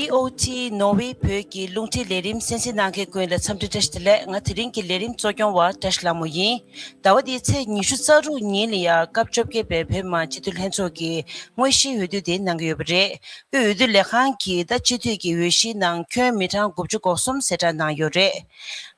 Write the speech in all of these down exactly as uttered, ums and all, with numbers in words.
ཨོ་ཊི་ནོར་ཝེ་བོད་ཀྱི་རླུང་འཕྲིན་ལས་རིམ་གསན་གཟིགས་གནང་མཁན་ཀུན་ལ་འཚམས་འདྲི་བཀྲ་ཤིས་བདེ་ལེགས། ང་དེ་རིང་གི་ལས་རིམ་གཙོ་སྐྱོང་བ་བཀྲ་ཤིས་ལྷ་མོ་ཡིན། ཟླ་བ་འདིའི་ཚེས་ཉི་ཤུ་རྩ་དྲུག་ཉིན་ལ་ཡང་སྐབས་བཅོ་བརྒྱད་པའི་བོད་མི་མང་སྤྱི་འཐུས་ལྷན་ཚོགས་ཀྱི་དངོས་གཞིའི་འོས་བསྡུ་དེ་གནང་གི་ཡོད་པ་རེད། དབུས་འོས་བསྡུ་ལས་ཁང་གིས་ད་སྤྱི་འཐུས་ཀྱི་འོས་གཞིའི་ནང་ཁྱོན་མི་གྲངས་དགུ་བཅུ་གོ་གསུམ་གསལ་བསྒྲགས་གནང་ཡོད་རེད།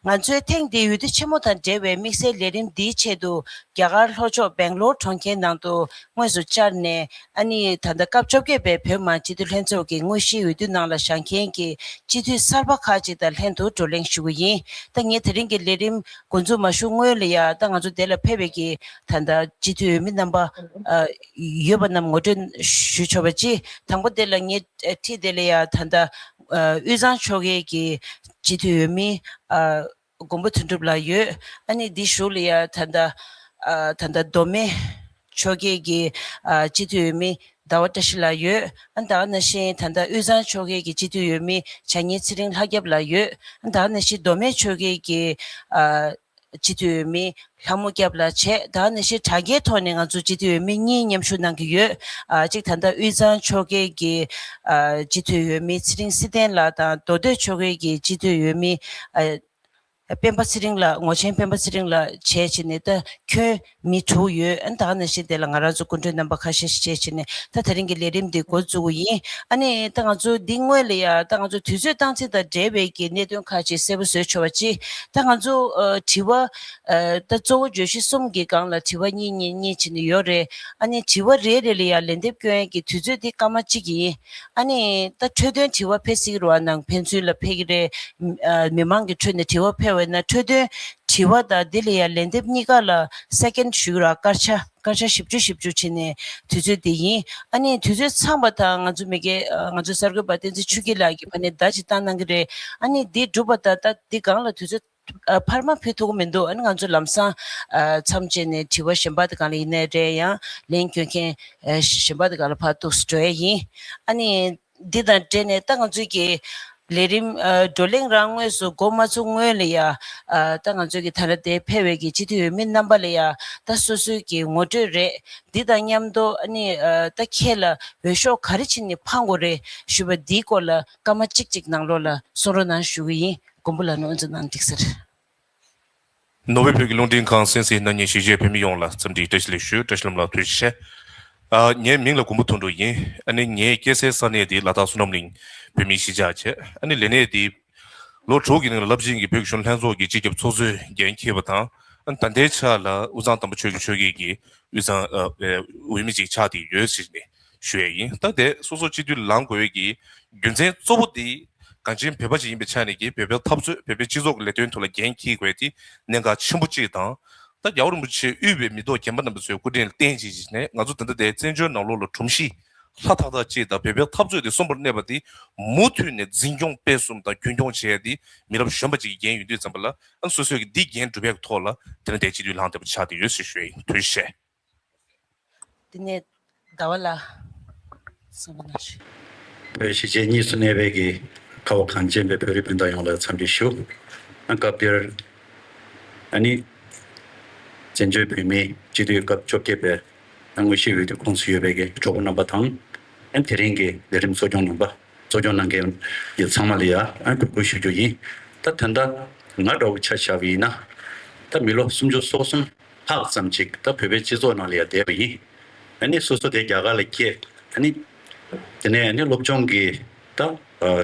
ང་ཚོའི་ཐེངས་འདིའི་འོས་བསྡུ་ཆེན་མོ་དང་འབྲེལ་བའི་དམིགས་བསལ་ལས་རིམ་འདིའི་ཆེད་དུ། རྒྱ་གར་ལྷོ་ཕྱོགས་སྦེང་ལོར་གྲོང་ཁྱེར་ནང་དུ་དངོས་སུ་བཅར་ནས། ཨ་ནི་ད་ལྟ་སྐབས་བཅོ་བརྒྱད་པའི་བོད་མི་མང་སྤྱི་འཐུས་ལྷན་ཚོགས་ཀྱི་དངོས་གཞིའི་འོས་བསྡུ་ནང་ལ་བཞེངས་མཁན་གྱི་སྤྱི་འཐུས་གསར་པ་ཁག་ཅིག་དང་ལྷན་དུ་བགྲོ་གླེང་ཞུ་གི་ཡིན། ད་ངས་དེ་རིང་གི་ལས་རིམ་འགོ་འཛུགས་མ་ཞུ་སྔོན་ལ་ཡ། ད་ང་ཚོ་འདི་ལ་ཕེབས་པའི་གི་ད་ལྟ་སྤྱི་འཐུས་འོས་མི་རྣམ་པ་ཨ་ཡོད་པ་རྣམས་ངོ་སྤྲོད་ཞུ་ཆོག་པ་ཅིག་དང་པོ་དེ་ལ་ངས་ཁྲིད་དེ་ལ་ཡ། ད་ལྟ་ཨ་དབུས་གཙང་ཕྱོགས་ཁུལ་གྱི་སྤྱི་འཐུས་འོས་མི་ཨ་མགོན་པོ་དོན་གྲུབ་ལགས་ཡོད། ཨ་ནི་འདི་གཞུག་ལ་ཡ་ད་ལྟ་ཨ་ད་ལྟ་མདོ་སྨད་ཕྱོགས་ཁུལ་གྱི་ཨ་སྤྱི་འཐུས་འོས་མི་ཟླ་བ་བཀྲ་ཤིས་ལགས་ཡོད། ཨ་ནི་ད་ག་ནང་བཞིན་ད་ལྟ་དབུས་གཙང་ཕྱོགས་ཁུལ་གྱི་སྤྱི་འཐུས་འོས་མི་བྱ་ཉེས་ཚེ་རིང་ལྷ་སྐྱབས་ལགས་ཡོད། ཨ་ནི་ད་ག་ནང་བཞིན་མདོ་སྨད་ཕྱོགས་ཁུལ་གྱི་ཨ་སྤྱི་འཐུས་འོས་མི་ལྷ་མོ་སྐྱབས་ལགས་བྱས། ད་ག་ནང་བཞིན་དྲ་རྒྱའི་ཐོག་ནས་ང་ཚོ་སྤྱི་འཐུས་འོས་མི་གཉིས་མཉམ་ཞུགས་གནང་གི་ཡོད། ཨ་གཅིག་ད་ལྟ་དབུས་གཙང་ཕྱོགས་ཁུལ་གྱི་ཨ་སྤྱི་འཐུས་འོས་མི་ཚེ་རིང་བསིལ་ལྡན་ལགས་དང་མདོ་སྟོད་ཕྱོགས་ཁུལ་གྱི་སྤྱི་འཐུས་འོས་མི་ཨ་སྤེན་པ་ཚེ་རིང་ལགས། ངོ་ཆེན་སྤེན་པ་ཚེ་རིང་ལགས་བྱས་བྱས་ནས་ད་ཁྱོན་མི་དྲུག་ཡོད། ཨ་ནི་ད་ག་ནང་བཞིན་དེ་ལ་ང་རང་ཚོ་སྐུ་མགྲོན་རྣམ་པ་ཁ་ཤས་ཤིག་བྱས་བྱས་ནས་ད་དེ་རིང་གི་ལས་རིམ་འདི་འགོ་བཙུགས་པ་ཡིན། ཨ་ནི་ད་ང་ཚོ་འདི་སྔོན་ལ་ཡ། ད་ང་ཚོ་དུས་ཚོད་སྟངས་འཛིན་དང་འབྲེལ་བའི་གི་གནད་དོན་ཁག་ཅིག་གསལ་པོ་བཟོས་ཆོག་པ་ཅིག་ད་ང་ཚོ་ཨ་དྲི་བ་ཨ་ད་གཙོ་བོ་བརྗོད་གཞི་གསུམ་གྱི་སྒང་ལ་དྲི་བ་གཉིས་གཉིས་གཉིས་བྱས་ནས་ཡོད་རེད། ཨ་ནི་དྲི་བ་རེ་རེ་ལ་ཡ་ལན་འདེབས་སྐྱོན་ཡས་ཀྱི་དུས་ཚོད་འདི་སྐར་མ་གཅིག་ཡིན། ཨ་ནི་ད་འཕྲོས་དོན་དྲི་བ་ཕེབས་སྲིད་རེད་པ། ནང་ཕན་ཚུན་ལ་ཕེབས་ཀྱི་རེད། ཨ་མི་མང་གི་ཁྲོད་ནས་དྲི་བ་ཕེབས་པ་ཡིན་ན་འཕྲོས་དོན་དྲི་བ་དང་འདི་ལ་ཡ་ལན་འདེབས་གཉིས་ཀ་ལ་སེ་ཀེན་ཌི་ཞུ་གི་རེད་པ། སྐར་ཆ་སྐར་ཆ་བཞི་བཅུ་བཞི་བཅུ་བྱས་ནས་དུས་ཚོད་འདི་ཡིན། ཨ་ནི་དུས་ཚོད་ཚང་པ་དང་ང་ཚོ་མི་སྒེར་ཨ་ང་ཚོ་གསར་འགོད་པ་བསྟན་འཛིན་ཆོས་སྐྱིད་ལགས་ཀྱིས་ཕ་ནས་བརྡ་ཅིག་བཏང་གནང་གི་རེད། ཨ་ནི་འདི་གྲུབ་པ་དང་ད་འདི་སྒང་ལ་དུས་ཚོད་ཨ་འཕར་མ་ཕུད་ཐུབ་ཀྱི་མི་འདུག་ཨ་ནི་ང་ཚོ་ལམ་སང་ཨ་མཚམས་བཅད་ནས་དྲི་བ་གཞན་པ་དེ་སྒང་ལ་ཡིན་ནའི་རེད། ཡང་ལན་སྐྱོན་མཁན་ཨ་གཞན་པ་དེ་སྒང་ལ་ཕར་ཏོག་ཙམ་འགྲོ་ཡས་ཡིན། ཨ་ནི་འདི་དང་འབྲེལ་ནས་ད་ང་ཚོའི་གི་ལས་རིམ་ཨ་བགྲོ་གླེང་རང་དངོས་སུ་འགོ་མ་ཚུགས་སྔོན་ལ་ཡ། ཨ་ད་ང་ཚོའི་གི་ད་རེས་འདིར་ཕེབས་པའི་གི་སྤྱི་འཐུས་འོས་མི་རྣམ་པ་ལ་ཡ། ད་སོ་སོའི་གི་ངོ་སྤྲོད་རེད། འདི་དང་མཉམ་དུ་ཨ་ནི་ཨ་ད་ཁྱེད་ལ་འོས་ཤོག་ག་རེ་བྱས་ནས་འཕང་དགོས་རེད་ཞུས་པ་འདིའི་སྐོར་ལ་སྐར་མ་གཅིག་གཅིག་ནང་ལོགས་ལ་གསུང་རོགས་གནང་ཞུ་གི་ཡིན། མགོན་པོ་ལགས་ནས་དབུ་འཛུགས་གནང་འགྲིག་ཟེར། ནོར་ཝེ་བོད་ཀྱི་རླུང་འཕྲིན་ཁང་གསན་གཟིགས་གནང་མཁན་གཞིས་བྱེས་བོད་མི་ཡོངས་ལ་འཚམས་འདྲིའི་བཀྲ་ཤིས་བདེ་ལེགས་ཞུ། བཀྲ་ཤིས་ལྷ་མོ་ལགས་ཐུགས་རྗེ་ཆེ། ཨ་ངའི་མིང་ལ་མགོན་པོ་དོན་གྲུབ་ཡིན། ཨ་ནི་ངའི་སྐྱེས་སའི་ས་གནས་དེ་ལ་དྭགས་བསོད་ནམས་གླིང་བོད་མིའི་གཞིས་ཆགས་བྱས། ཨ་ནི་ལས་གནས་དེ་ལོ་དྲུག་གི་རིང་ལ་རླབས་ཆེན་གྱི་བོད་ཀྱི་གཞོན་ནུ་ལྷན་ཚོགས་ཀྱི་སྤྱི་ཁྱབ་ཚོགས་གཙོའི་འགན་འཁྱེར་བ་དང་། ཨ་ནི་ད་ལྟའི་ཆ་ལ་དབུས་གཙང་དམ་པ་ཆོས་ཀྱི་ཆོས་ཀྱི་གི་དབུས་གཙང་ཨ་ཨ་འོས་མི་ཅིག་ཆགས་བསྡད་ཡོད་ཟེར་ནས་ཞུ་ཡས་ཡིན། ད་དེ་སོ་སོ་སྤྱི་འཐུས་ལངས་དགོས་པའི་གི་རྒྱུ་མཚན་གཙོ་བོ་དེ་གངས་ཅན་བོད་པ་ཞིག་ཡིན་པའི་ཆ་ནས་ཀྱི་བོད་པའི་འཐབ་རྩོད་བོད་པའི་སྤྱི་ཚོགས་ཀྱི་ལས་དོན་ཐོག་ལ་འགན་འཁྱེར་དགོས་དེ་གནད་འགག་ཆེན་པོ་གཅིག་དང་། ད་རྒྱལ་བ་རིན་པོ་ཆེ་དབུས་པའི་མི་ཐོག་རྒན་པ་རྣམ་པ་ཚོའི་སྐུ་དྲིན་ལ་བརྟེན་བྱས་བྱས་ནས་ང་ཚོ་ད་ལྟ་དེ་བཙན་བྱོལ་ནང་ལོགས་ལ་སྒྲོམ་གཞི་ལྷ་ཐག་ཐག་གཅིག་དང་བོད་པའི་འཐབ་རྩོད་དེ་གསོན་པོར་གནས་པ་དེ་མུ་མཐུད་ནས་འཛིན་སྐྱོང་སྤེལ་གསུམ་དང་རྒྱུན་འཁྱོངས་བྱས་ཏེ་མི་རབས་གཞོན་པ་ཅིག་གི་འགན་ཡོད་དུས་ཙམ་པ་ལ་ཨ་ནི་སོ་སོས་ཀྱི་འདི་འགན་སྒྲུབ་པའི་ཐོག་ལ་དེ་ནས་དེ་སྤྱི་འཐུས་ལངས་བསྡད་པ་ཆགས་བསྡད་ཡོད་ཟེར་ཞུ་ཡ་ཡིན། ཐུགས་རྗེ་ཆེ། དེ་ནས་ཟླ་བ་ལགས་གསུང་རོགས་གནང་ཞུ། བོད་གཞིས་བྱེས་གཉིས་སུ་གནས་པའི་གི་ཁ་བ་གངས་ཅན་པའི་བོད་རིགས་སྤུན་ཟླ་ཡོངས་ལ་འཚམས་འདྲི་ཞུ། སྐབས་འདིར་ཨ་ནི་བཙན་བྱོལ་བོད་མིའི་སྤྱི་འཐུས་སྐབས་བཅོ་བརྒྱད་པའི་དངོས་གཞིའི་འོས་བསྡུ་ཁོངས་སུ་ཡོད་པའི་གི་གྲོགས་པོ་རྣམ་པ་དང་། དེ་རིང་གི་ལས་རིམ་གཙོ་སྐྱོང་རྣམ་པ། གཙོ་སྐྱོང་གནང་མཁན་ཡོད་ཚང་མ་ལ་ཡ་གུས་བཀུར་ཞུ་རྒྱུ་ཡིན། ད་ད་ལྟ་ང་འདྲ་བོ་ཆ་བཞག་པ་ཡིན་ན། ད་མི་ལོ་སུམ་ཅུ་སོ་གསུམ་ལྷག་ཙམ་ཅིག་ད་བོད་པའི་སྤྱི་ཚོགས་ནང་ལ་ཡ་བསྡད་པ་ཡིན། ཨ་ནི་སོ་སོ་དེ་རྒྱ་གར་ལ་སྐྱེས། ཨ་ནི་དེ་ནས་ཨ་ནི་སློབ་སྦྱོང་གི་ད་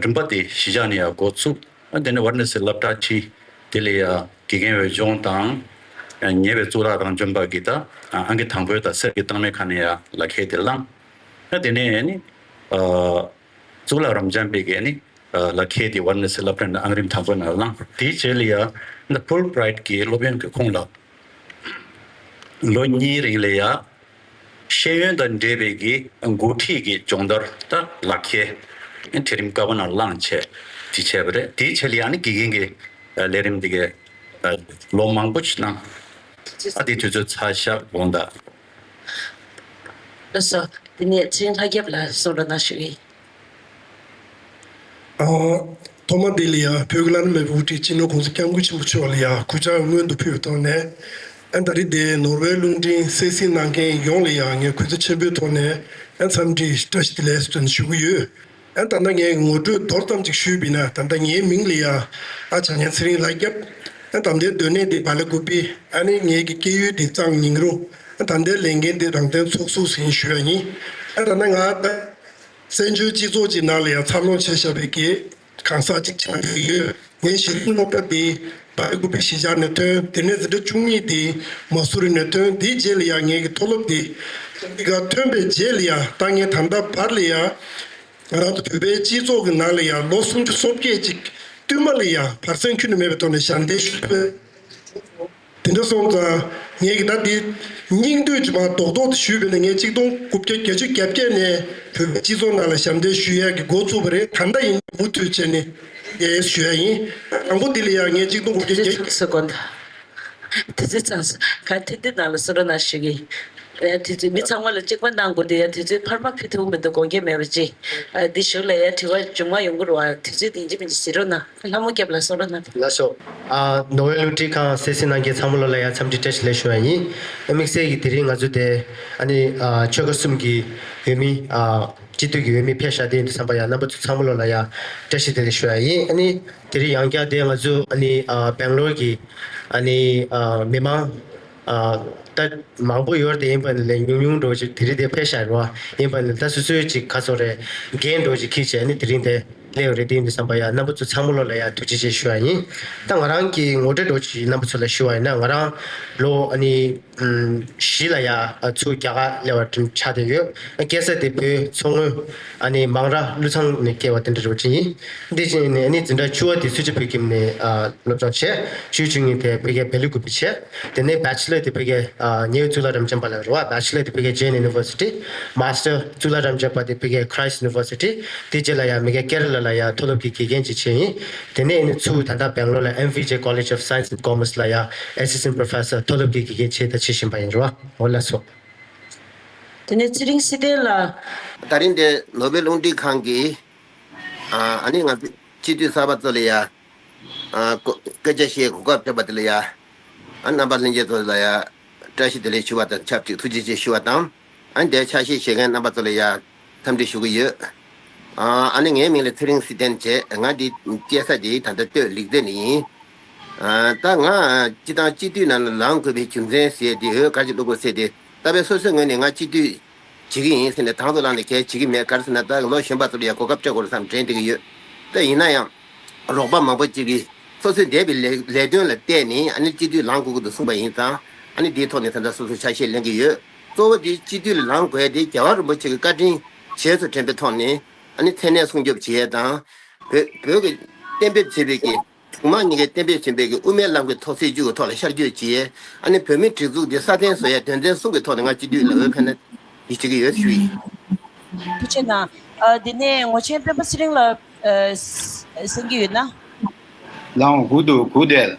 རིམ་པ་དེ་གཞིས་ཆགས་ནས་ཡ་འགོ་ཚུགས། ཨ་དེ་ནས་ཝཱ་ར་ཎ་སི་སློབ་གྲྭ་ཁྲིད། དེ་ལ་ཡ་དགེ་རྒན་འོས་སྦྱོང་དང་། ཉེ་བའི་གཙུག་ལག་རང་བྱོན་པ་གི་ད་ཨང་ཀི་དང་པོའི་ད་གསེར་གྱི་རྟགས་མའི་ཁ་ནས་ཡ་ལག་ཁྱེར་དེ་བླངས། ཨ་དེ་ནས་ཨ་ནི། གཙུག་ལག་རབ་འབྱམས་པའི་གི་ནི་ལག་ཁྱེར་དེ་ཝཱ་ར་ཎ་སི་སློབ་གྲྭ་ནས་ཨང་རིམ་དང་པོ་ནང་བླངས། དེའི་རྗེས་ལ་ཡང་ད་ཕུལ་བྷི་རའིཊ་གི་སློབ་ཡོན་གྱི་ཁོངས་ལ་ལོ་གཉིས་རིང་ལ་ཡང་ཤེས་ཡོན་དང་འབྲེལ་བའི་གི་འགོ་ཁྲིད་ཀྱི་སྦྱོང་བརྡར་ད་ལག་ཁྱེར་གྲལ་རིམ་ཀ་པ་ནང་བླངས་བྱས་དེ་བྱས་པ་རེད། དེའི་རྗེས་ལ་ཡང་ནི་དགེ་རྒན་གྱི་ལས་རིམ་དེ་གའི་ལོ་མང་པོ་ཞིག་གནང་། ཨ་དེ་དུས་ཚོད་ཚར་བཞག་དགོངས་དག་ལགས་སོ། དེ་ནས་ཚེ་རིང་ལྷ་སྐྱབས་ལ་གསུང་རོགས་གནང་ཞུ་གི་ཡིན། ཨ། ཐོག་མ་དེ་ལ་ཡང་བོད་ཀྱི་བླ་ན་མེད་པའི་དབུ་ཁྲིད་སྤྱི་ནོར་༸གོང་ས་༸སྐྱབས་མགོན་ཆེན་པོ་མཆོག་ལ་ཡང་གུས་ཕྱག་སྔོན་དུ་ཕུལ་བའི་ཐོག་ནས། ཨ་ད་རེས་དེ་ནོར་ཝེ་རླུང་འཕྲིན་གསན་གཟིགས་གནང་མཁན་ཡོངས་ལ་ཡང་ངས་གུས་བརྩི་ཆེན་པོའི་ཐོག་ནས་ཨ་འཚམས་འདྲི་བཀྲ་ཤིས་བདེ་ལེགས་ཟེར་ནས་ཞུ་གི་ཡོད། ཨ་ད་ལྟ་ངས་ངོ་སྤྲོད་མདོར་ཙམ་ཅིག་ཞུས་པ་ཡིན་ན། ད་ལྟ་ངའི་མིང་ལ་ཡ་ཨ་བྱང་ཆེན་ཚེ་རིང་ལགས་བརྒྱབ། ཨ་ད་ལྟའི་སྡོད་གནས་དེ་བག་ལེབ་དགུ་པི། ཨ་ནི་ངའི་གི་སྐྱེས་ཡུལ་དེ་གཙང་ཉིང་རུ། ཨ་ད་ལྟའི་ལས་འགན་དེ་རང་བཙན་ཚོགས་ཟུར་ཟིན་ཞུ་ཡ་ཡིན། ཨ་ད་ལྟ་ང་ད་བཙན་བྱོལ་སྤྱི་ཚོགས་ཀྱི་ནང་ལ་ཡ་འཚར་ལོངས་བྱས་བཞག་པའི་གི་གང་ཟག་ཅིག་ཆགས་ཀྱི་ཡོད། ངའི་གཞི་རིམ་སློབ་གྲྭ་དེ་བག་ལེབ་དགུ་པི་གཞིས་ཆགས་ནས་ཐོན། དེ་ནས་འཛིན་གྲྭ་བཅུ་གཉིས་དེ་མ་སུ་རི་ནས་ཐོན། དེའི་རྗེས་ལ་ཡང་ངའི་གི་མཐོ་སློབ་དེ་ཅན་དི་གྷར་ཐོན་པའི་རྗེས་ལ་ཡང་ད་ངས་ད་ལྟ་བར་ལ་ཡང་ང་རང་ཚོ་བོད་པའི་སྤྱི་ཚོགས་ཀྱི་ནང་ལ་ཡང་ལོ་སུམ་ཅུ་སོ་བརྒྱད་ཅིག་བསྟུད་མ་ལ་ཡང་བར་གསེང་ཁྱོན་ནས་མེད་པའི་ཐོག་ནས་ཞབས་འདེགས་ཞུ་ཐུབ། དེ་འདྲ་སོང་ཙང་ངས་གི་ད་འདི་སྙིང་བསྡུས་ཀྱི་མ་རྡོག་རྡོག་ཏུ་ཞུས་པ་ཡིན་ན། ངས་ཆིག་སྟོང་དགུ་བརྒྱ་བརྒྱད་ཅུ་གྱ་བརྒྱད་ནས་བོད་པའི་སྤྱི་ཚོགས་ནང་ལ་ཞབས་འདེགས་ཞུ་ཡས་ཀྱི་འགོ་བཙུགས་པ་རེད། ད་ལྟ་ཡིན་མུ་མཐུད་བྱས་ནས་ཡས་ཞུ་ཡས་ཡིན། དང་པོ་འདི་ལ་ཡང་ངས་ཆིག་སྟོང་དགུ་བརྒྱ་བརྒྱད་དུས་ཚོད་ཚང་སོང་གོ། ད་དུས་ཚོད་ཚང་སོང་། ག་ཐེངས་འདི་ནང་ལ་གསུང་རོགས་གནང་ཞུ་གི་ཡིན། ཡ་དུས་ཚོད་མི་ཚང་མ་ལ་གཅིག་པ་གནང་དགོས་འདུག། ཡ་དུས་ཚོད་འཕར་མ་ཕུད་ཐུབ་མི་འདུག། དགོངས་འགལ་མེད་པ་ཅིག། ཨ་འདི་གཞུག་ལ་ཡ་དྲི་བ་འབྱུང་མ་ཡོང་གི་རེད་བ། དུས་ཚོད་དེ་ཡིན་གཅིག་མིན་གཅིག་གཟིགས་རོགས་གནང་། ལྷ་མོ་སྐྱབས་ལགས་གསུང་རོགས་གནང་། ལགས་སོ། ཨ་ནོར་ཝེ་རླུང་འཕྲིན་ཁང་གསན་གཟིགས་གནང་མཁན་ཚང་མ་ལོ་ལ་ཡ་འཚམས་འདྲི་བཀྲ་ཤིས་བདེ་ལེགས་ཞུ་བ་ཡིན། དམིགས་བསལ་གྱིས་དེ་རིང་ང་ཚོ་དེ་ཨ་ནི་ཨ་ཆོལ་ཁ་གསུམ་གྱི་འོས་མི། ཨ་སྤྱི་འཐུས་ཀྱི་འོས་མི་ཕེབས་བཞག་དེ་ཡིན་དུས་ཙམ་པ་ཡ་རྣམ་པ་ཚོ་ཚང་མ་ལོ་ལ་ཡ་བཀྲ་ཤིས་བདེ་ལེགས་ཞུ་བ་ཡིན། ཨ་ནི་དེ་རིང་ཡང་བསྐྱར་དེ་ང་ཚོ་ཨ་ནི་ཨ་སྦེང་ལོར་གྱི་ཨ་ནི་ཨ་མི་མང་ཨ་ད་མང་པོ་ཡོད་དེ། ཡིན་པ་ནི་ལས་ཉུང་ཉུང་འགྲོ་ཅིག་དེ་རིང་དེ་ཕེབས་བཞག་རེད་བ། ཡིན་པ་ནི་ད་སོ་སོའི་ཅིག་ག་ཚོད་རེད། འགན་འགྲོ་ཅིག་འཁྱེར་བྱས་ནི་དེ་རིང་དེ་སླེབས་ཡོད་རེད། དེ་ཡིན་དུས་ཙམ་པ་ཡ་རྣམ་པ་ཚོ་ཚང་མ་ལོ་ལ་ཡ་ཐུགས་རྗེ་ཆེ་ཞུ་བ་ཡིན། ད་ང་རང་གི་ངོ་སྤྲོད་འགྲོ་ཅིག་རྣམ་པ་ཚོ་ལ་ཞུ་བ་ཡིན་ན། ང་རང་ལོ་ཨ་ནི་ཨམ་བཞི་ལ་ཡ་ཨ་ཚུར་རྒྱ་གར་སླེབས་པ་ཆགས་བསྡད་ཡོད། སྐྱེས་ས་དེ་བོད་མཚོ་སྔོན་ཨ་ནི་མང་ར་ཀླུ་ཚང་ནས་སྐྱེས་པ་དེ་འདྲ་རེད་པ་ཅིག་ཡིན། འདི་ཅིག་ནས་ཨ་ནི་འཛིན་གྲྭ་བཅུ་པ་དེ་སུ་ཇཱ་བོད་ཁྱིམ་ནས་ཨ་སློབ་སྦྱོང་བྱས། བཅུ་བཅུ་གཉིས་དེ་བོད་ཀྱི་བེ་ལི་ཀུ་པི་བྱས། དེ་ནས་བེ་ཆི་ལར་དེ་བོད་ཀྱི་ཨ་ཉེ་བའི་གཙུག་ལག་རབ་འབྱམས་པ་ལ་རེད་བ། བེ་ཆི་ལར་དེ་བོད་ཀྱི་ཇེན་ཡུ་ནི་ཝར་སི་ཊི། མ་སི་ཊར་གཙུག་ལག་རབ་འབྱམས་པ་དེ་བོད་ཀྱི་ཁ་རའི་སི་ཊི་ཡུ་ནི་ཝར་སི་ཊི། དེ་རྗེས་ལ་ཡ་མི་ག་ཀེ་ར་ལ་ལ་ཡ་མཐོ་སློབ་ཀྱི་དགེ་རྒན་ཅིག་བྱས་ཡིན། དེ་ནས་ཨ་ནི་ཚུར་ད་ལྟ་སྦེང་ལོར་ལ་ཨེམ་ཕི་ཇེ་College of Science and Commerce ལ་ཡ་Assistant Professor མཐོ་སློབ་ཀྱི་དགེ་རྒན་བྱས་དང་བྱེད་བཞིན་པ་ཡིན་རེད་བ། འོ་ལགས་སོ། དེ་ནས་ཚེ་རིང་བསིལ་ལྡན་ལགས། ད་རིང་འདིར་ནོར་ཝེ་རླུང་འཕྲིན་ཁང་གིས་ཨ་ནི་ང་ཚོ་སྤྱི་འཐུས་གསར་པ་ཚོ་ལ་ཡ་ཨ་སྐུ་སྐུ་ཕྱག་བཞེས་གོ་སྐབས་སྤྲད་པ་དེ་ལ་ཡ་ཨ་རྣམ་པ་ལྷན་རྒྱས་ཚོ་ལ་ཡ་བཀྲ་ཤིས་བདེ་ལེགས་ཞུ་བ་དང་ཆབས་ཅིག་ཐུགས་རྗེ་ཆེ་ཞུ་བ་དང་། ཨ་ནི་འདིར་ཕྱག་བཞེས་བཞེས་མཁན་རྣམ་པ་ཚོ་ལ་ཡ་འཚམས་འདྲི་ཞུ་གི་ཡོད། ཨ་ནི་ངའི་མིང་ལ་ཚེ་རིང་བསིལ་ལྡན་བྱས། ང་འདི་སྐྱེས་ས་འདི་ད་ལྟ་སྟོད་ལེགས་རྩེ་ནས་ཡིན། ཨ་ད་ང་སྤྱི་བཏང་སྤྱི་འཐུས་ནང་ལ་ལངས་དགོས་པའི་རྒྱུ་མཚན་ཟེར་དེ་འོས་ག་ཅིག་བླུག་དགོས་ཟེར་དེ། ད་བས་སོ་སོའི་ངོས་ནས་ང་སྤྱི་འཐུས་བྱེད་ཀྱི་ཡིན་ཟེར་ནས་དང་དུ་བླངས་ནས་གལ་བྱེད་ཀྱི་མེད། ག་རེ་ཟེར་ན་ད་ལོ་གཞོན་པ་ཚོ་ལ་ཡང་གོ་སྐབས་སྤྲད་དགོས་རེད་བསམ་དྲན་བསྡད་ཀྱི་ཡོད། ད་ཡིན་ན་ཡང་རོགས་པ་མང་པོ་ཅིག་གིས་སོ་སོའི་འདས་པའི་ལས་ལས་དོན་ལ་བལྟས་ནས་ཨ་ནི་སྤྱི་འཐུས་ལངས་དགོས་ཀྱི་འདུག་གསུངས་པ་ཡིན་ཙང་། ཨ་ནི་དེའི་ཐོག་ནས་ད་ལྟ་སོ་སོ་ཆ་ཤས་ལེན་གྱི་ཡོད། གཙོ་བོ་དེ་སྤྱི་འཐུས་ལ་ལངས་དགོས་དེ་རྒྱལ་བ་རིན་པོ་ཆེ་གི་བཀའ་དྲིན་བྱས་སུ་དྲན་པའི་ཐོག་ནས་ཨ་ནི་མཚན་གནས་སྲུང་སྐྱོབ་བྱེད་ཡས་དང་། བོད་བོད་ཀྱི་གཏན་འབེབས་བྱས་པའི་གི་གཞུང་མང་གཉིས་ཀས་གཏན་འབེབས་ཟིན་པའི་གི་དབུ་མའི་ལམ་གྱི་ཐོག་སྲིད་ཇུས་ཀྱི་ཐོག་ལ་ཤར་བསྐྱོད་བྱེད་ཡས། ཨ་ནི་བོད་མིའི་སྒྲིག་འཛུགས་འདི་སྲ་བརྟན་བཟོ་ཡས་དོན་ཚན་གསུམ་གྱི་ཐོག་ནས་ང་སྤྱི་འཐུས་ལ་འོས་འཕེན་ན་ཡིད་ཆེས་ཀྱི་ཡོད་ཞུ་ཡིན། ཐུགས་རྗེ་གནང་། ཨ་དེ་ནས་ངོ་ཆེན་སྤེན་པ་ཚེ་རིང་ལགས་ཨ་གསན་གྱི་ཡོད་ན། ལའང་གུ་དུ་གུ་དེལ།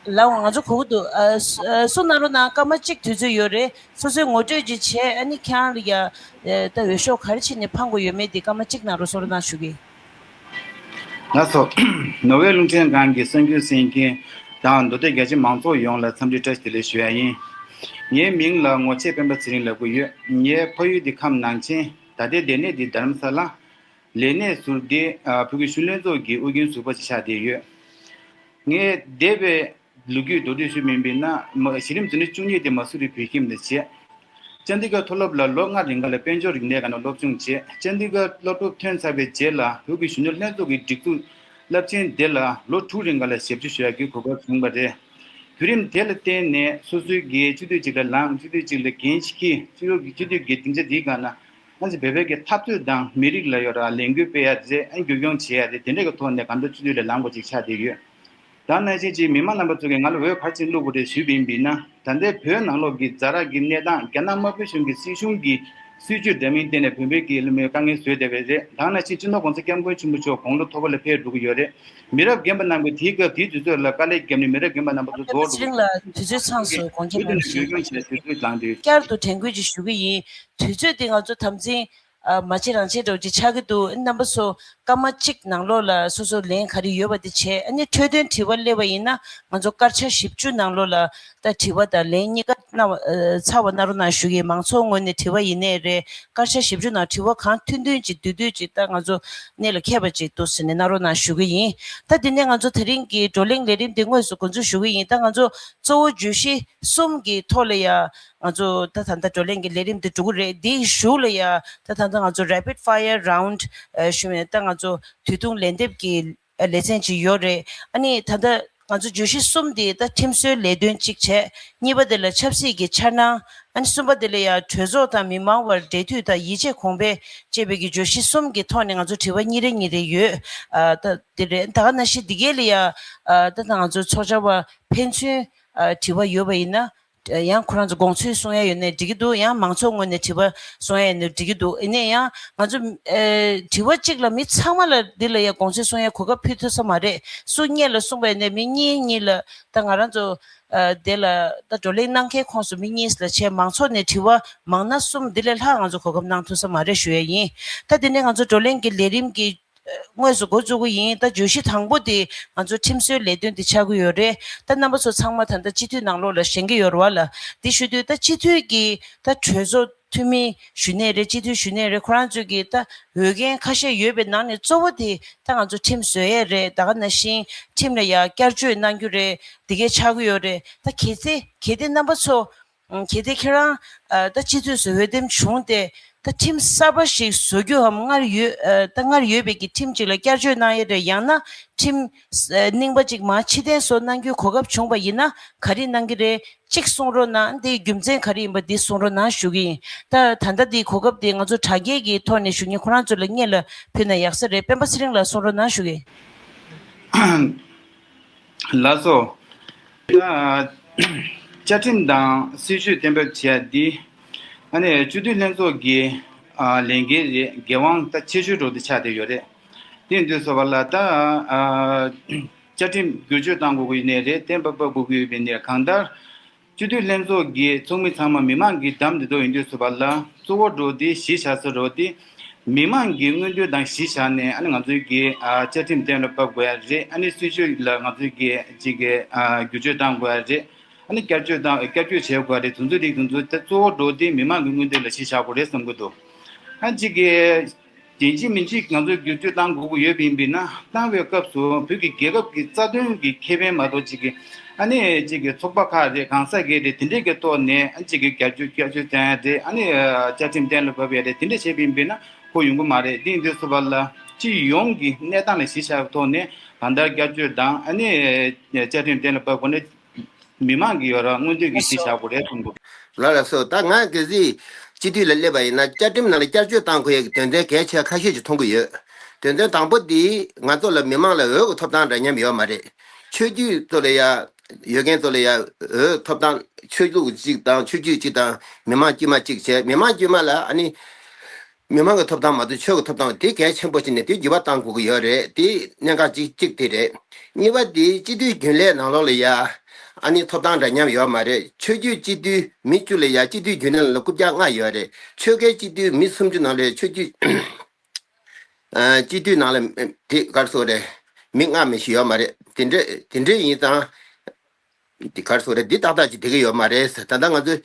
ལའང་ང་ཚོ་གུ་དུ་ཨ་གསུང་གནང་རོགས་གནང་། སྐར་མ་གཅིག་དུས་ཚོད་ཡོད་རེད། སོ་སོའི་ངོ་སྤྲོད་ཅིག་བྱས། ཨ་ནི་ཁྱེད་རང་ལ་ཡ་ཨ་ད་འོས་ཤོག་ག་རེ་བྱས་ནས་འཕང་དགོས་ཡོད་མེད་དེ་སྐར་མ་གཅིག་གནང་རོགས་གསུང་རོགས་གནང་ཞུ་གི། ལགས་སོ། ནོར་ཝེ་རླུང་འཕྲིན་ཁང་གི་གསར་འགྱུར་གསན་མཁན་དང་མདོ་སྟོད་རྒྱ་ཆེ་མང་ཚོགས་ཡོངས་ལ་འཚམས་འདྲི་བཀྲ་ཤིས་བདེ་ལེགས་ཞུ་ཡ་ཡིན། ངའི་མིང་ལ་ངོ་ཆེ་སྤེན་པ་ཚེ་རིང་ལབ་ཀྱི་ཡོད། ངའི་ཕ་ཡུལ་འདི་ཁམས་ནང་ཆེན། ད་ལྟའི་སྡོད་གནས་འདི་རྡ་རམ་ས་ལ། ལས་གནས་ཟུར་འདི་ཨ་བོད་ཀྱི་གཞོན་ནུ་ལྷན་ཚོགས་ཀྱི་ཨུ་རྒྱན་ཟུར་པ་ཞིག་ཆགས་བསྡད་ཡོད། ངས་འདས་པའི་ལོ་རྒྱུས་མདོར་བསྡུས་ཞུས་པ་ཡིན་ན། མ་གཞི་རིམ་འཛིན་གྲྭ་བཅུ་གཉིས་དེ་མ་སུ་རི་བོད་ཁྱིམ་ནས་བྱས། ཅན་དི་གྷར་མཐོ་སློབ་ལ་ལོ་ལྔ་རིང་ག་ལ་དཔལ་འབྱོར་རིག་གནས་སྒང་ལ་སློབ་སྦྱོང་བྱས། ཅན་དི་གྷར་སློབ་གྲྭ་ཐོན་ཚར་བའི་རྗེས་ལ་བོད་ཀྱི་གཞོན་ནུ་ལྷན་ཚོགས་ཀྱི་སྒྲིག་འཛུགས་རླབས་ཆེན་དེ་ལ་ལོ་དྲུག་རིང་ག་ལ་ཞབས་ཕྱི་ཞུ་ཡག་གི་གོ་སྐབས་བྱུང་བ་རེད། བརྒྱུད་རིམ་དེ་ལ་བརྟེན་ནས་སོ་སོའི་གི་སྤྱི་འཐུས་གཅིག་ལ་ལངས། སྤྱི་འཐུས་གཅིག་ལ་འགན་འཁྱེར། སྤྱི་འཐུས་ཀྱི་སྤྱི་འཐུས་ཀྱི་སྡིངས་ཆ་འདིའི་སྒང་ན་ང་ཚོ་བོད་པའི་གི་འཐབ་རྩོད་དང་མི་རིགས་ལ་ཡོད་ར་ལས་འགུལ་སྤེལ་ཡ་རེད། ཨ་བསྒྱུར་སྐྱོང་བྱེད་ཡ་རེད། དེ་འདྲའི་གི་ཐོག་ནས་གང་ལྟར་སྤྱི་འཐུས་ལ་ལངས་པ་ཅིག་ཆགས་བསྡད་ཡོད། ད་ནང་བཞིན་གྱི་མི་མང་རྣམ་པ་ཚོ་གིས་ང་ལ་འོས་ག་རེ་བྱས་བླུགས་དགོས་རེད་ཞུས་པ་ཡིན་ན། ད་ལྟའི་བོད་ནང་ལོགས་ཀྱི་ཛ་དྲག་གི་གནས་སྟངས། རྒྱ་ནག་དམར་པོའི་གཞུང་གི་སྲིད་གཞུང་གི་སྲིད་བྱུས་འདྲ་མིན་བརྟེན་ནས་བོད་པའི་གི་ལ་མོའི་དཀའ་ངལ་བཟོས་བསྡད་པ་རེད། ད་ནང་བཞིན་སྤྱི་ནོར་༸གོང་ས་༸སྐྱབས་མགོན་ཆེན་པོ་མཆོག་དགུང་ལོ་མཐོ་པོ་ལ་ཕེབས་འགྲོ་གི་ཡོད་རེད། མི་རབས་རྒན་པ་རྣམས་ཀྱིས་དེའི་སྐབས་དེའི་དུས་ཚོད་ལ་དཀའ་ལས་བརྒྱབ་ནས་མི་རབས་རྒན་པ་རྣམ་པ་ཚོ་རྫོགས་འགྲོ་གི་ཡོད་རེད། ཚེ་རིང་ལགས་དུས་ཚོད་ཚང་སོང་། དགོངས་འགལ་མེད་པ་ཞུ། བསྐྱར་དུ་དྲན་སྐུལ་ཅིག་ཞུ་གི་ཡིན། དུས་ཚོད་འདི་ང་ཚོ་དམ་འཛིན་ཨ་མ་བྱེད་རང་བྱེད་འདྲ་བོ་ཅིག་ཆགས་ཀྱི་འདུག། རྣམ་པ་ཚོ་བཀའ་ སྐར་མ་གཅིག་ནང་ལོགས་ལ་སོ་སོ་ལན་ག་རེ་ཡོད་པ་དེ་བྱས། ཨ་ནི་འཕྲོས་དོན་དྲི་བ་སླེབས་པ་ཡིན་ན་ང་ཚོ་སྐར་ཆ་བཞི་བཅུ་ནང་ལོགས་ལ་ད་དྲི་བ་དང་ལན་གཉིས་ཀ་གནང་བ་ཨ་ཚར་བ་གནང་རོགས་གནང་ཞུ་གི་ཡིན། མང་ཚོགས་ངོས་ནས་དྲི་བ་ཡིན་ནའི་རེད། སྐར་ཆ་བཞི་བཅུ་ནང་དྲི་བ་གང་ཐུང་ཐུང་ཅིག་བསྡུས་བསྡུས་ཅིག་ད་ང་ཚོ་གནད་ལ་འཁེལ་བ་ཅིག་འདུག་ཟེར་ནས་གནང་རོགས་གནང་ཞུ་གི་ཡིན། ད་དེ་ནས་ང་ཚོ་དེ་རིང་གི་བགྲོ་གླེང་ལས་རིམ་དེ་དངོས་སུ་འགོ་འཛུགས་ཞུ་གི་ཡིན། ད་ང་ཚོ་གཙོ་བོ་བརྗོད་གཞི་གསུམ་གྱི་ཐོག་ལ་ཡ་ང་ཚོ་ད་ད་ལྟ་བགྲོ་གླེང་གི་ལས་རིམ་དེ་འགྲོ་གི་རེད། དེའི་གཞུག་ལ་ཡ་ད་ད་ལྟ་ང་ཚོ་rapid fire round ཞུ་བའི་ད་ང་ཚོ་དུས་ཐུང་ལན་འདེབས་ཀྱི་ལེ་ཚན་ཅིག་ཡོད་རེད། ཨ་ནི་ད་ལྟ་ང་ཚོ་བརྗོད་གཞི་གསུམ་དེ་ད་ཁྲིམས་བཟོའི་ལས་དོན་གཅིག་བྱས། གཉིས་པ་དེ་ལ་ཆབ་སྲིད་ཀྱི་འཆར་སྣང་། ཨ་ནི་གསུམ་པ་དེ་ལ་ཡང་གྲོས་ཚོགས་དང་མི་མང་བར་འབྲེལ་མཐུད་དང་ཡིད་ཆེས་གོང་འཕེལ་ཅེས་པའི་གི་བརྗོད་གཞི་གསུམ་གྱི་ཐོག་ནས་ང་ཚོ་དྲི་བ་གཉིས་རེ་གཉིས་རེ་ཡོད། ཨ་ད་དེ་རེད། ད་ག་ནང་བཞིན་འདི་གའི་ལ་ཡང་ཨ་ད་ད་ང་ཚོ་ཚོགས་བཅར་བ་ཕན་ཚུན་ཨ་དྲི་བ་ཡོད་པ་ཡིན་ན། ཡང་ཁོ་རང་ཚོ་དགོངས་ཚུལ་གསུང་ཡ་ཡོད་ནའི་འགྲིག་གི་འདུག་ཡང་མང་ཚོགས་ངོས་ནས་དྲི་བ་གསུང་ཡ་ཡོད་ནའི་འགྲིག་གི་འདུག་ཡིན་ནའི་ཡང་ང་ཚོ་ཨེ་དྲི་བ་གཅིག་ལ་མི་ཚང་མ་ལ་འདི་ལ་ཡང་དགོངས་ཚུལ་གསུང་ཡ་གོ་སྐབས་ཕུལ་ཐུབ་ས་མ་རེད། སུ་སྔོན་ལ་གསུངས་པ་ཡིན་ནའི་མི་གཉིས་གཉིས་ལ་ད་ང་རང་ཚོ་ཨ་དེ་ལ་ད་བགྲོ་གླེང་གནང་མཁན་ཁོངས་སུ་མི་གཉིས་ལ་བྱས། མང་ཚོགས་ནས་དྲི་བ་མང་ན་གསུམ་འདི་ལས་ལྷག་ང་ཚོ་གོ་སྐབས་གནང་ཐུབ་ས་མ་རེད་ཞུ་ཡ་ཡིན། ད་དེ་ནས་ང་ཚོ་བགྲོ་གླེང་གི་ལས་རིམ་གྱི་དངོས་སུ་འགོ་བཙུགས་ཀྱི་ཡིན། ད་བརྗོད་གཞི་དང་པོ་དེ་ང་ཚོ་ཁྲིམས་བཟོའི་ལས་དོན་དེ་ཆགས་ཀྱི་ཡོད་རེད། ད་རྣམ་པ་ཚོ་ཚང་མ་ད་ལྟ་སྤྱི་འཐུས་ནང་ལོགས་ལ་ཞེན་གྱི་ཡོད་རེད་བ་ལ། དེ་ཞུ་དུས་ད་སྤྱི་འཐུས་ཀྱི་ད་གྲོས་ཚོགས་འཐུས་མི་ཞུ་ནས་རེད། སྤྱི་འཐུས་ཞུ་ནས་རེད། ཁོ་རང་ཚོས་ཀྱི་ད་འོས་འགན་ཁ་ཤས་ཡོད་པའི་ནང་ནས་གཙོ་བོ་དེ་ད་ང་ཚོ་ཁྲིམས་བཟོ་ཡས་རེད། ད་ག་ནང་བཞིན་ཁྲིམས་ལ་ཡ་བསྐྱར་བཅོས་གནང་རྒྱུ་རེད། དེ་གས་ཆགས་ཀྱི་ཡོད་རེད། ད་གལ་སྲིད་གལ་ཏེ་རྣམ་པ་ཚོ་གལ་ཏེ་ཁྱེད་རང་ཨ་ད་སྤྱི་འཐུས་སུ་འོས་འདེམས་བྱུང་སྟེ་ད་ཁྲིམས་གསར་པ་ཞིག་བཟོ་རྒྱུའམ་སྔར་ཡོད་ཨ་ད་སྔར་ཡོད་པའི་གི་ཁྲིམས་ཅིག་ལ་བསྐྱར་བཅོས་གནང་ཡས་རེད། ཡང་ན་ཁྲིམས་ཨ་རྙིང་པ་ཅིག་མར་ཕྱིར་འཐེན་བཟོ་གནང་རྒྱུའི་གོ་སྐབས་བྱུང་བ་ཡིན་ན་ག་རེ་གནང་གི་རེད། གཅིག་གསུང་རོགས་གནང་། དེའི་རྒྱུ་མཚན་ག་རེ་ཡིན་པ་འདི་གསུང་རོགས་གནང་ཞུ་གི་ཡིན། ད་ད་ལྟ་འདིའི་གོ་སྐབས་དེ་ང་ཚོ་དྲ་རྒྱའི་གི་ཐོག་ནས་ཞུ་མཁན་ཁོ་རང་ཚོ་ལ་སྔོན་ལ་ཕུལ་ན་ཡག་ས་རེད། སྤེན་པ་ཚེ་རིང་ལགས་གསུང་རོགས་གནང་ཞུ་གི་ཡིན། ལགས་སོ། ད་བཅའ་ཁྲིམས་དང་སྲིད་བྱུས་གཏན་འབེབས་བྱས་ཡ་འདི་ཨ་ནི་སྤྱི་འཐུས་ལྷན་ཚོགས་ཀྱི་ཨ་ལས་འགན་རེད། འགན་དབང་ད་ཆེ་ཤོས་འགྲོ་དེ་ཆགས་བསྡད་ཡོད་རེད། དེ་ཡིན་དུས་ཙམ་པ་ལ་ད་ཨ་བཅའ་ཁྲིམས་བསྒྱུར་བཅོས་གཏང་དགོས་ཀྱི་ཡིན་ནའི་རེད། གཏན་འབེབས་ཕབ་དགོས་ཀྱི་ཡོད་པ་ཡིན་ནའི་རེད། གང་ལྟར་སྤྱི་འཐུས་ལྷན་ཚོགས་ཀྱི་ཚོགས་མི་ཚང་མ་མི་མང་གི་འདེམས་བསྡད་ཡོད་དུས་ཙམ་པ་ལ་གཙོ་བོ་འགྲོ་དེ་གཞི་བཞག་ས་འགྲོ་དེ་མི་མང་གི་མངོན་འདོད་དང་གཞི་བཞག་ནས་ཨ་ནི་ང་ཚོའི་གི་ཨ་བཅའ་ཁྲིམས་གཏན་ལ་ཕབ་དགོས་ཡ་རེད། ཨ་ནི་སྲིད་བྱུས་ལ་ང་ཚོའི་གི་གཅིག་གི་ཨ་བསྒྱུར་བཅོས་གཏང་དགོས་ཡ་རེད། ཨ་ནི་བསྐྱར་བཅོས་དང་བསྐྱར་བཅོས་བྱེད་དགོས་རེད། དེ་ཚོ་རིགས་དེ་ཚོ་ད་གཙོ་བོ་འགྲོ་དེ་མི་མང་གི་མངོན་འདོད་ལ་གཞི་བཞག་དགོས་རེད་བསམ་གྱི་འདུག་ཨ་གཅིག་གི་ཡིན་གཅིག་མིན་གཅིག་ང་ཚོས་བསྒྱུར་བཅོས་གཏང་དགོས་ཀྱི་ཡོད་པ་ཡིན་པས་ན། གཏང་བའི་སྐབས་སུ་བོད་ཀྱི་རྒྱལ་ཁབ་ཀྱི་རྩ་དོན་གྱི་ཁེ་ཕན་མ་གཏོགས་གཅིག་གི་ཨ་ནི་གཅིག་གི་ཚོགས་པ་ཁག་རེད། གང་ཟག་སྒེར་རེད། དེ་འདྲས་ཀྱི་ཐོག་ནས་ཨ་གཅིག་གི་བསྐྱར་བཅོས་བསྐྱར་བཅོས་གཏང་ཡ་རེད། ཨ་ནི་བཅའ་ཁྲིམས་གཏན་ལ་ཕབ་ཡ་རེད། དེ་འདྲས་བྱས་པ་ཡིན་པས་ན་ཁོ་ཡོང་གི་མ་རེད། དེ་ཡིན་དུས་ཙམ་པ་ལ་སྤྱི་ཡོངས་ཀྱི་གནས་སྟངས་ལ་གཞི་བཞག་པའི་ཐོག་ནས་གང་ལྟར་བསྐྱར་བཅོས་དང་ཨ་ནི་བཅའ་ཁྲིམས་གཏན་ལ་ཕབ་དགོས་ན། མི་མང་གི་ཡོད་ར་མངོན་འདོད་ཀྱི་གཞི་བཞག་དགོས་རེད་གསུང་གི། ལགས་ལགས་སོ། ད་ང་གལ་སྲིད་སྤྱི་འཐུས་ལ་སླེབས་པ་ཡིན་ན་བཅའ་ཁྲིམས་ནང་ལ་བསྐྱར་བཅོས་གཏང་དགོས་ཡ་གི་དོན་ཚན་གལ་ཆེ་ཁ་ཤས་ཅིག་མཐོང་གི་ཡོད། དོན་ཚན་དང་པོ་འདི་ང་ཚོ་ལ་མི་མང་ལ་འོས་ཀྱི་ཐོབ་ཐང་འདྲ་མཉམ་ཡོད་མ་རེད། ཆོས་བརྒྱུད་ཚོ་ལ་ཡ་ཡོད་མཁན་ཚོ་ལ་ཡ་འོས་ཐོབ་ཐང་ཆོས་ལུགས་གཅིག་དང་ཆོས་བརྒྱུད་གཅིག་དང་མི་མང་དཀྱུས་མ་གཅིག་བྱས། མི་མང་དཀྱུས་མ་ལ་ཨ་ནི། མི་མང་གི་ཐོབ་ཐང་མ་གཏོགས་ཆོས་ཀྱི་ཐོབ་ཐང་དེ་གལ་ཆེན་པོ་ཞིག་ནས་དེ་འགྱུར་བ་གཏང་དགོས་ཀྱི་ཡོད་རེད། དེ་གནད་འགག་གཅིག་གཅིག་དེ་རེད། གཉིས་པ་དེ་སྤྱི་འཐུས་རྒྱུན་ལས་ནང་ལོགས་ལ་ཡ་ཨ་ནི་ཐོབ་ཐང་འདྲ་མཉམ་ཡོད་མ་རེད། ཆོས་བརྒྱུད་སྤྱི་འཐུས་མི་བཅུ་ལ་ཡ་སྤྱི་འཐུས་རྒྱུན་ལས་ནང་ལ་རྐུབ་བཀྱག་ལྔ་ཡོད་རེད། ཆོལ་ཁའི་སྤྱི་འཐུས་མི་སུམ་ཅུ་ནང་ལ་ཆོས་བརྒྱུད་ཨ་སྤྱི་འཐུས་ནང་ལ་དེ་ག་རེ་ཟེར་དགོས་རེད། མི་ལྔ་མི་བཞི་ཡོད་མ་རེད། དེ་འདྲ་དེ་འདྲ་ཡིན་ཙང་། འདི་ག་རེ་ཟེར་རེད། འདི་ཏག་ཏག་ཅིག་བསྡད་ཀྱི་ཡོད་མ་རེད་ཟེར། ད་ལྟ་ང་ཚོས་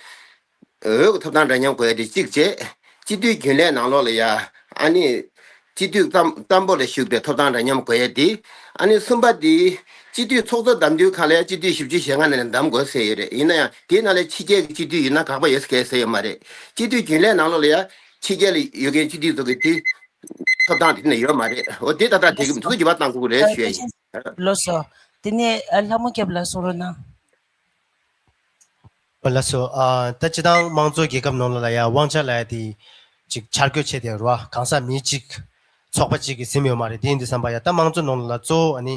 འོས་ཀྱི་ཐོབ་ཐང་འདྲ་མཉམ་དགོས་ཡ་དེ་གཅིག་བྱས། སྤྱི་འཐུས་རྒྱུན་ལས་ནང་ལོགས་ལ་ཡ་ཨ་ནི་སྤྱི་འཐུས་ཙམ་ཙམ་པོ་ལ་ཞུགས་པའི་ཐོབ་ཐང་འདྲ་མཉམ་དགོས་ཡ་དེ། ཨ་ནི་གསུམ་པ་དེ་སྤྱི་འཐུས་ཚོགས་གཙོ་བདམས་དུས་གང་ལ་ཡ་སྤྱི་འཐུས་བཞི་བཅུ་ཞེ་ལྔ་ནས་བདམས་དགོས་ཟེར་ཡོད་རེད། ཡིན་ན་ཡང་དེའི་ནང་ལ་ཕྱི་རྒྱལ་གྱི་སྤྱི་འཐུས་ཡིན་ན་དགག་པ་ཡོད་ཟེར་གྱི་ཟེར་ཡོད་མ་རེད། སྤྱི་འཐུས་རྒྱུན་ལས་ནང་ལོགས་ལ་ཡ་ཕྱི་རྒྱལ་ལ་ཡོད་མཁན་སྤྱི་འཐུས་ཚོ་གི་དེ་ཐོབ་ཐང་དེ་ནས་ཡོད་མ་རེད། འོ་དེ་ད་ལྟ་དེ་གི་འདུག་འགྱུར་བ་གཏང་དགོས་ཀྱི་རེད་ཞུ་ཡ་ཡིན། ལགས་སོ། དེ་ནས་ཨ་ལྷ་མོ་སྐྱབས་ལགས་གསུང་རོགས་གནང་། ཨོ་ལགས་སོ། ཨ་ད་སྤྱི་བཏང་དམངས་གཙོ་རྒྱལ་ཁབ་ནང་ལོགས་ལ་ཡ་དབང་ཆ་ལབ་ཡ་དེ་ཅིག་ཆ་བགོས་བྱས་བསྡད་ཡོད་རེད་བ། གང་ཟག་མི་གཅིག་ཚོགས་པ་གཅིག་གིས་ཟིན་ཡོད་མ་རེད། དེ་ཡིན་དུས་ཙམ་པ་ཡ་ད་དམངས་གཙོ་ནང་ལོགས་ལ་གཙོ་བོ་ཨ་ནི་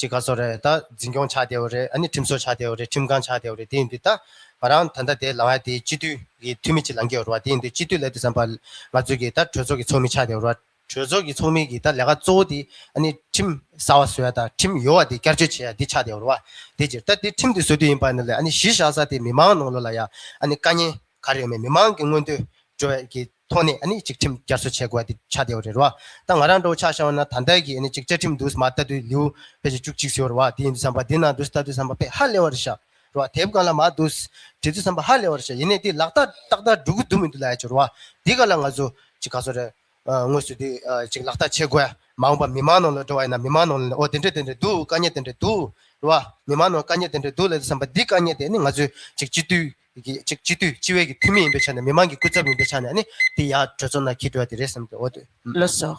ཅིག་ག་རེ་ཟེར་དགོས་རེད། ད་འཛིན་སྐྱོང་ཆགས་བསྡད་ཡོད་རེད། ཨ་ནི་ཁྲིམས་བཟོ་ཆགས་བསྡད་ཡོད་རེད། ཁྲིམས་ཁང་ཆགས་བསྡད་ཡོད་རེད། དེ་ཡིན་དུས་ད་ང་རང་ད་ལྟ་དེ་ལངས་ཡ་དེ་སྤྱི་འཐུས་ཀྱི་འཐུས་མི་གཅིག་ལངས་ཀྱི་ཡོད་རེད་བ། དེ་ཡིན་དུས་སྤྱི་འཐུས་ལབ་དུས་ཙམ་པ་ང་ཚོ་གི་ད་གྲོས་ཚོགས་ཀྱི་ཚོགས་མི་ཆགས་བསྡད་ཡོད་རེད་བ། གྲོས་ཚོགས་ཀྱི་ཚོགས་མི་གི་ད་ལས་ཀ་གཙོ་བོ་དེ་ཨ་ནི་ཁྲིམས་གསར་བ་བཟོ་ཡ་དང་ཁྲིམས་ཡོད་པ་དེ་བསྐྱར་བཅོས་བྱེད་ཡ་དེ་ཆགས་བསྡད་ཡོད་རེད་བ། དེ་ཕྱིར་ད་དེ་ཁྲིམས་དེ་བཟོ་དུས་ཡིན་པ་ནི་ལས་ཨ་ནི་གཞི་བཞག་ས་དེ་མི་མང་ནང་ལོགས་ལ་ཡ་ཨ་ནི་དཀའ་ངལ་ག་རེ་ཡོད་མེད། མི་མང་གི་མངོན་འདོད་འགྲོ་བའི་གི་ ཐོག་ནས་ཨ་ནི་ཅིག་ཁྲིམས་བསྐྱར་གསོ་བྱེད་དགོས་ཡ་དེ་ཆགས་བསྡད་ཡོད་རེད་རོ། ད་ང་རང་འདྲ་བོ་ཆ་བཞག་པ་ན་ད་ལྟ་གི་ཨ་ནི་ཅིག་བཅའ་ཁྲིམས་འདུག་མ་ལྟ་དུས་ལེའུ་ཕལ་ཆེར་བཅུ་གཅིག་ཟེར་བ་རེད་བ། དེ་ཡིན་དུས་ཙམ་པ་དེ་ནང་འདུག་ལྟ་དུས་ཙམ་པ་དཔེ་ཧ་ལས་པ་རེད་ཤག་རེད་བ། དེབ་སྒང་ལ་མར་འདུག་བྲིས་དུས་ཙམ་པ་ཧ་ལས་པ་རེད་ཤག་ཡིན་ནའི་དེ་ལག་བསྟར་ཏག་ཏག་འགྲོ་གི་འདུག་མི་འདུག་ལབ་ཡ་ཅིག་རེད་བ། དེ་ག་ལ་ང་ཚོ་ཅིག་ག་ཚོད་རེད། ཨ། དངོས་སུ་དེ་ཨ་ཅིག་ལག་བསྟར་བྱེད་དགོས་ཡ། མ་འོངས་པ་མི་མང་ནང་ལ་འགྲོ་བ་ཡིན་ན་མི་མང་ནང་ལ་ཨོ་དེ་འདྲ་དེ་འདྲ་འདུག་དཀའ་ངལ་དེ་འདྲ་འདུག་རེད་བ། མི་མང་ནང་དཀའ་ངལ་དེ་འདྲ་འདུག་ལབ་དུས་ཙམ་པ་འདི་དཀའ་ངལ་དེ་ནི་ང་ཚོའི་ཅིག་སྤྱི་འཐུས་ཀྱི་ཅིག་སྤྱི་འཐུས་སྤྱི་བའི་གི་འཐུས་མི་ཡིན་པའི་ཆ་ནས་མི་མང་གི་སྐུ་ཚབ་ཡིན་པའི་ཆ་ནས་ཨ་ནི་དེ་ཡར་གྲོས་ཚོགས་ནང་འཁྱེར་འགྲོ་ཡ་དེ་རེད་བསམ་གི་འོ་དེ། ལགས་སོ།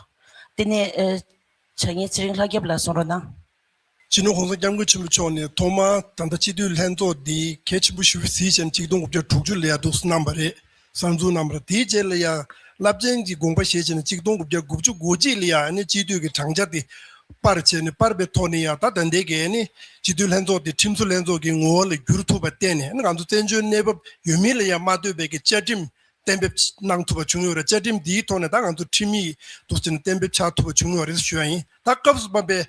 དེ་ནས་ཨ་བྱ་ངན་ཚེ་རིང་ལྷ་སྐྱབས་ལགས་གསུང་རོགས་གནང་། སྤྱི་ནོར་༸གོང་ས་༸སྐྱབས་མགོན་ཆེན་པོ་མཆོག་ནས་ཐོག་མར་ད་ལྟ་སྤྱི་འཐུས་ལྷན་ཚོགས་འདི་གལ་ཆེན་པོ་ཞེ་པོ་གཟིགས་བྱས་ནས་ཆིག་སྟོང་དགུ་བརྒྱ་དྲུག་ཅུ་ལ་ཡ་འདུག་སེ་གནང་བ་རེད། གསར་འཛུགས་གནང་བ་རེད། དེའི་རྗེས་ལ་ཡ་རླབས་ཆེན་གྱི་དགོངས་པ་བཞེས་བྱས་ནས་ཆིག་སྟོང་དགུ་བརྒྱ་དགུ་བཅུ་གོ་གཅིག་ལ་ཡ་ཨ་ནི་སྤྱི་འཐུས་ཀྱི་གྲངས་ཆ་དེ་སྤར་བྱས་ནས་སྤར་བའི་ཐོག་ནས་ཡ་ད་ད་ལྟའི་གི་ཨ་ནི་སྤྱི་འཐུས་ལྷན་ཚོགས་དེ་ཁྲིམས་བཟོ་ལྷན་ཚོགས་ཀྱི་ངོ་བོ་ལ་བསྒྱུར་ཐུབ་པ་བརྟེན་ནས་ཨ་ནི་ང་ཚོ་བཙན་བྱོལ་གནས་བབ་ཡོད་མིན་ལ་ཡ་མ་ལྟོས་པའི་གི་བཅའ་ཁྲིམས་གཏན་འབེབས་གནང་ཐུབ་པ་བྱུང་ཡོད་རེད། བཅའ་ཁྲིམས་འདིའི་ཐོག་ནས་ད་ང་ཚོ་ཁྲིམས་ཡིག་འདུག་ཟེར་ནས་གཏན་འབེབས་བྱ་ཐུབ་པ་བྱུང་ཡོད་རེད་ཞུ་ཡ་ཡིན། ད་སྐབས་སུ་བབས་པའི་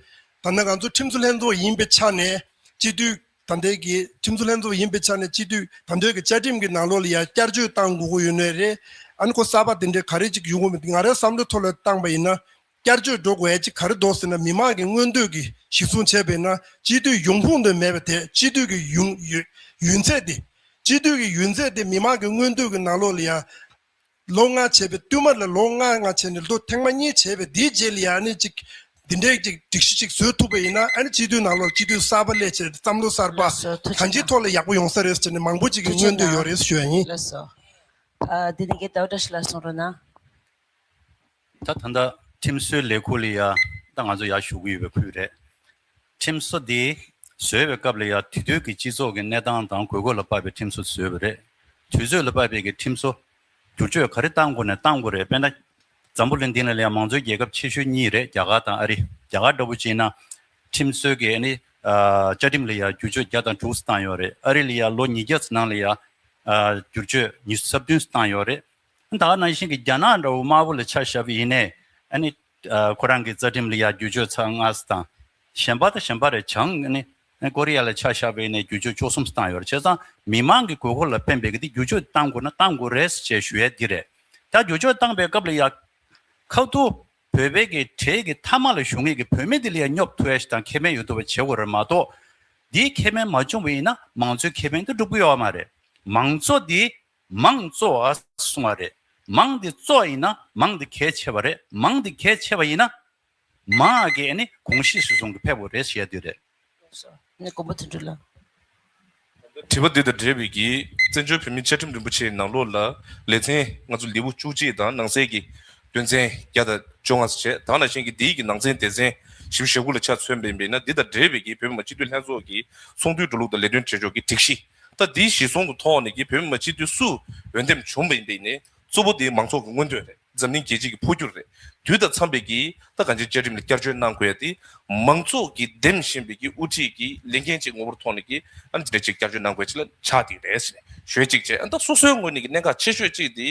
ད་ནི་ང་ཚོ་ཁྲིམས་བཟོ་ལྷན་ཚོགས་ཡིན་པའི་ཆ་ནས་སྤྱི་འཐུས་ད་ལྟའི་གི་ཁྲིམས་བཟོ་ལྷན་ཚོགས་ཡིན་པའི་ཆ་ནས་སྤྱི་འཐུས་ད་ལྟའི་གི་བཅའ་ཁྲིམས་ཀྱི་ནང་ལོགས་ལ་ཡང་བསྐྱར་བཅོས་གཏང་དགོས་ཀྱི་ཡོད་ནའི་རེད། ཨ་ནི་ཁོ་གསར་པ་དེ་འདྲའི་ག་རེ་ཅིག་ཡོང་གི་མི་འདུག་ང་རའི་བསམ་བློའི་ཐོག་ལ་བཏང་པ་ཡིན་ན། བསྐྱར་བཅོས་འགྲོ་དགོས་ཡ་ཅིག་ག་རེ་འདུག་ཟེར་ན་མི་མང་གི་མངོན་འདོད་ཀྱི་གཞི་བཟུང་བྱས་པ་ཡིན་ན་སྤྱི་འཐུས་ཡོང་ཁུངས་དེ་མེད་པ་དེ་སྤྱི་འཐུས་ཀྱི་ཡུན་ཡུན་ཡུན་ཚད་དེ། སྤྱི་འཐུས་ཀྱི་ཡུན་ཚད་དེ་མི་མང་གི་མངོན་འདོད་ཀྱི་ནང་ལོགས་ལ་ཡ། ལོ་ལྔ་བྱས་པའི་བསྟུད་མར་ལ་ལོ་ལྔ་ལྔ་བྱས་ནས་ལོ་ཐེངས་མ་གཉིས་བྱས་པའི་དེའི་རྗེས་ལ་ཡ་ཨ་ནི་ཅིག་འདི་འདྲའི་ཅིག་སྒྲིག་གཞི་ཅིག་བཟོ་ཐུབ་པ་ཡིན་ན་ཨ་ནི་སྤྱི་འཐུས་ནང་ལོགས་སྤྱི་འཐུས་གསར་པ་སླེབས་བྱས་བསམ་བློ་གསར་པ་ལགས་སོ་ཐུགས་རྗེ་གང་ཅིའི་གནང་ཐོག་ལ་ཡག་པོ་ཡོང་ས་རེད་ཟེར་ནས་མང་པོ་ཅིག་གི་ཐུགས་རྗེ་མངོན་འདོད་གནང་ཡོད་རེད་ཞུ་ཡ་ཡིན། ལགས་སོ། ཨ་འདི་ནི་རྒན་ཟླ་བ་བཀྲ་ཤིས་ལགས་གསུང་རོགས་གནང་། ད་ད་ལྟ་ཁྲིམས་བཟོའི་ལས་ཁུར་ལ་ཡ་ད་ང་ཚོ་ཡར་ཞུ་གི་ཡོད་པའི་ཁུལ་རེད། ཁྲིམས་བཟོ་འདི་བཟོས་པའི་སྐབས་ལ་ཡ་དེ་དུས་ཀྱི་སྤྱི་ཚོགས་ཀྱི་གནས་སྟངས་དང་དགོས་མཁོ་ལ་དཔག་པའི་ཁྲིམས་བཟོ་བཟོས་པ་རེད། དུས་ཚོད་ལ་དཔག་པའི་གི་ཁྲིམས་བཟོ་བསྒྱུར་བཅོས་ག་རེ་བཏང་དགོས་ནས་བཏང་དགོས་རེད། དཔེར་ན་འཛམ་བུ་གླིང་འདི་ན་ལ་ཡ་མང་གཙོའི་རྒྱལ་ཁབ་ཆེ་ཤོས་གཉིས་རེད། རྒྱ་གར་དང་ཨ་རི། རྒྱ་གར་འདྲ་བོ་བྱས་ན་ཁྲིམས་བཟོ་གི་ཨ་ནི་ཨ་བཅའ་ཁྲིམས་ལ་ཡ་བསྒྱུར་བཅོས་བརྒྱ་དང་དྲུག་བཏང་ཡོད་རེད། ཨ་རི་ལ་ཡ་ལོ་ཉིས་བརྒྱ་ཙམ་ནང་ལ་ཡ་ཨ་བསྒྱུར་བཅོས་ཉི་ཤུ་རྩ་བདུན་བཏང་ཡོད་རེད། ད་ག་ནང་བཞིན་གྱི་རྒྱ་ནག་འདྲ་བོ་དམར་པོ་ལ་ཆ་བཞག་པ་ཡིན་ནའི་ཨ་ནི་ཨ་ཁོ་རང་གི་རྩ་ཁྲིམས་ལ་ཡ་བསྒྱུར་བཅོས་ཚར་ལྔ་ཙམ་དང་། གཞན་པ་དང་གཞན་པ་རེད། བྱང་ཨ་ནི་ཨ་ཀོ་རི་ཡ་ལ་ཆ་བཞག་པ་ཡིན་ནའི་བསྒྱུར་བཅོས་བཅུ་གསུམ་བཏང་ཡོད་རེད། བྱས་ཙང་མི་མང་གི་དགོས་མཁོ་ལ་ཕན་པའི་གི་དེ་བསྒྱུར་བཅོས་བཏང་དགོས་ན་བཏང་དགོས་རེད་ཅེས་ཞུ་ཡས་འདི་རེད། ད་བསྒྱུར་བཅོས་བཏང་པའི་སྐབས་ལ་ཡ་ཁ་ཐུག་བོད་པའི་གི་གྲས་ཀྱི་མཐའ་མ་ལ་བཞུགས་མཁན་གྱི་བོད་མི་དེ་ལ་ཡ་སྙོབ་ཐུབ་ཡ་ཞིག་དང་ཁེ་ཕན་ཡོད་ཐུབ་པ་བྱེད་དགོས་རེད་མ་གཏོགས། འདིའི་ཁེ་ཕན་མ་བྱུང་བ་ཡིན་ན་མང་གཙོའི་ཁེ་ཕན་དེ་འགྲུབ་ཀྱི་ཡོད་མ་རེད། མང་གཙོ་འདི་མང་གཙོ་བ་གསུང་བ་རེད། མང་འདི་གཙོ་ཡིན་ན་མང་འདི་གལ་ཆེ་བ་རེད། མང་འདི་གལ་ཆེ་བ་ཡིན་ན་མང་གི་ཨ་ནི་གོམས་གཤིས་སུ་སོང་གི་ཕེབས་དགོས་རེད་ཞེས་ཡ་དེ་རེད། ནི་མགོན་པོ་དོན་གྲུབ་ལགས། དྲི་བ་འདི་དང་འབྲེལ་བའི་གི་བཙན་བྱོལ་བོད་མིའི་བཅའ་ཁྲིམས་རིན་པོ་ཆེའི་ནང་ལོགས་ལ་ལེ་ཚན་ང་ཚོ་ལེའུ་བཅུ་གཅིག་དང་ནང་གསེས་ཀྱི་དོན་ཚན་བརྒྱ་དང་བཅོ་ལྔ་ཙམ་བྱས། ད་ནང་བཞིན་གྱི་འདིའི་གི་ནང་ཚན་སྡེ་ཚན་བཞི་བཅུ་ཞེ་དགུ་ལ་ཆ་མཚོན་པ་ཡིན་པས་ན་འདི་དང་འབྲེལ་བའི་གི་བོད་མི་མང་སྤྱི་འཐུས་ལྷན་ཚོགས་ཀྱི་ཚོགས་འདུའི་འགྲོ་ལུགས་དང་ལས་དོན་བྱེད་ཕྱོགས་ཀྱི་སྒྲིག་གཞི། ད་འདི་གཞི་བཟུང་གི་ཐོག་ནས་ཀྱི་བོད་མི་མང་སྤྱི་འཐུས་སུ་འོས་འདེམས་བྱུང་བ་ཡིན་པས་ནི་གཙོ་བོ་དེ་མང་ཚོགས་ཀྱི་མངོན་འདོད་རེད། འཛམ་གླིང་རྒྱལ་སྤྱི་གི་འཕོ་འགྱུར་རེད། དུས་དང་འཚམས་པའི་གི་ད་གང་ཅི་བཅའ་ཁྲིམས་ལ་བསྐྱར་བཅོས་གནང་དགོས་ཡ་དེ་མང་ཚོགས་ཀྱིས་འདེམས་བཞིན་པའི་གི་དབུ་ཁྲིད་ཀྱི་ལས་འགན་ཅིག་ངོ་བོར་མཐོང་ནས་ཀྱི་ཨ་ནི་དེ་འདྲ་ཅིག་བསྐྱར་བཅོས་གནང་དགོས་ཅིག་ལ་ཆགས་བསྡད་རེད་ཟེར་ནས་ཞུ་ཡ་གཅིག་བྱས། ཨ་ད་སོ་སོའི་ངོས་ནས་ཀྱི་གནད་འགག་ཆེ་ཤོས་གཅིག་དེ་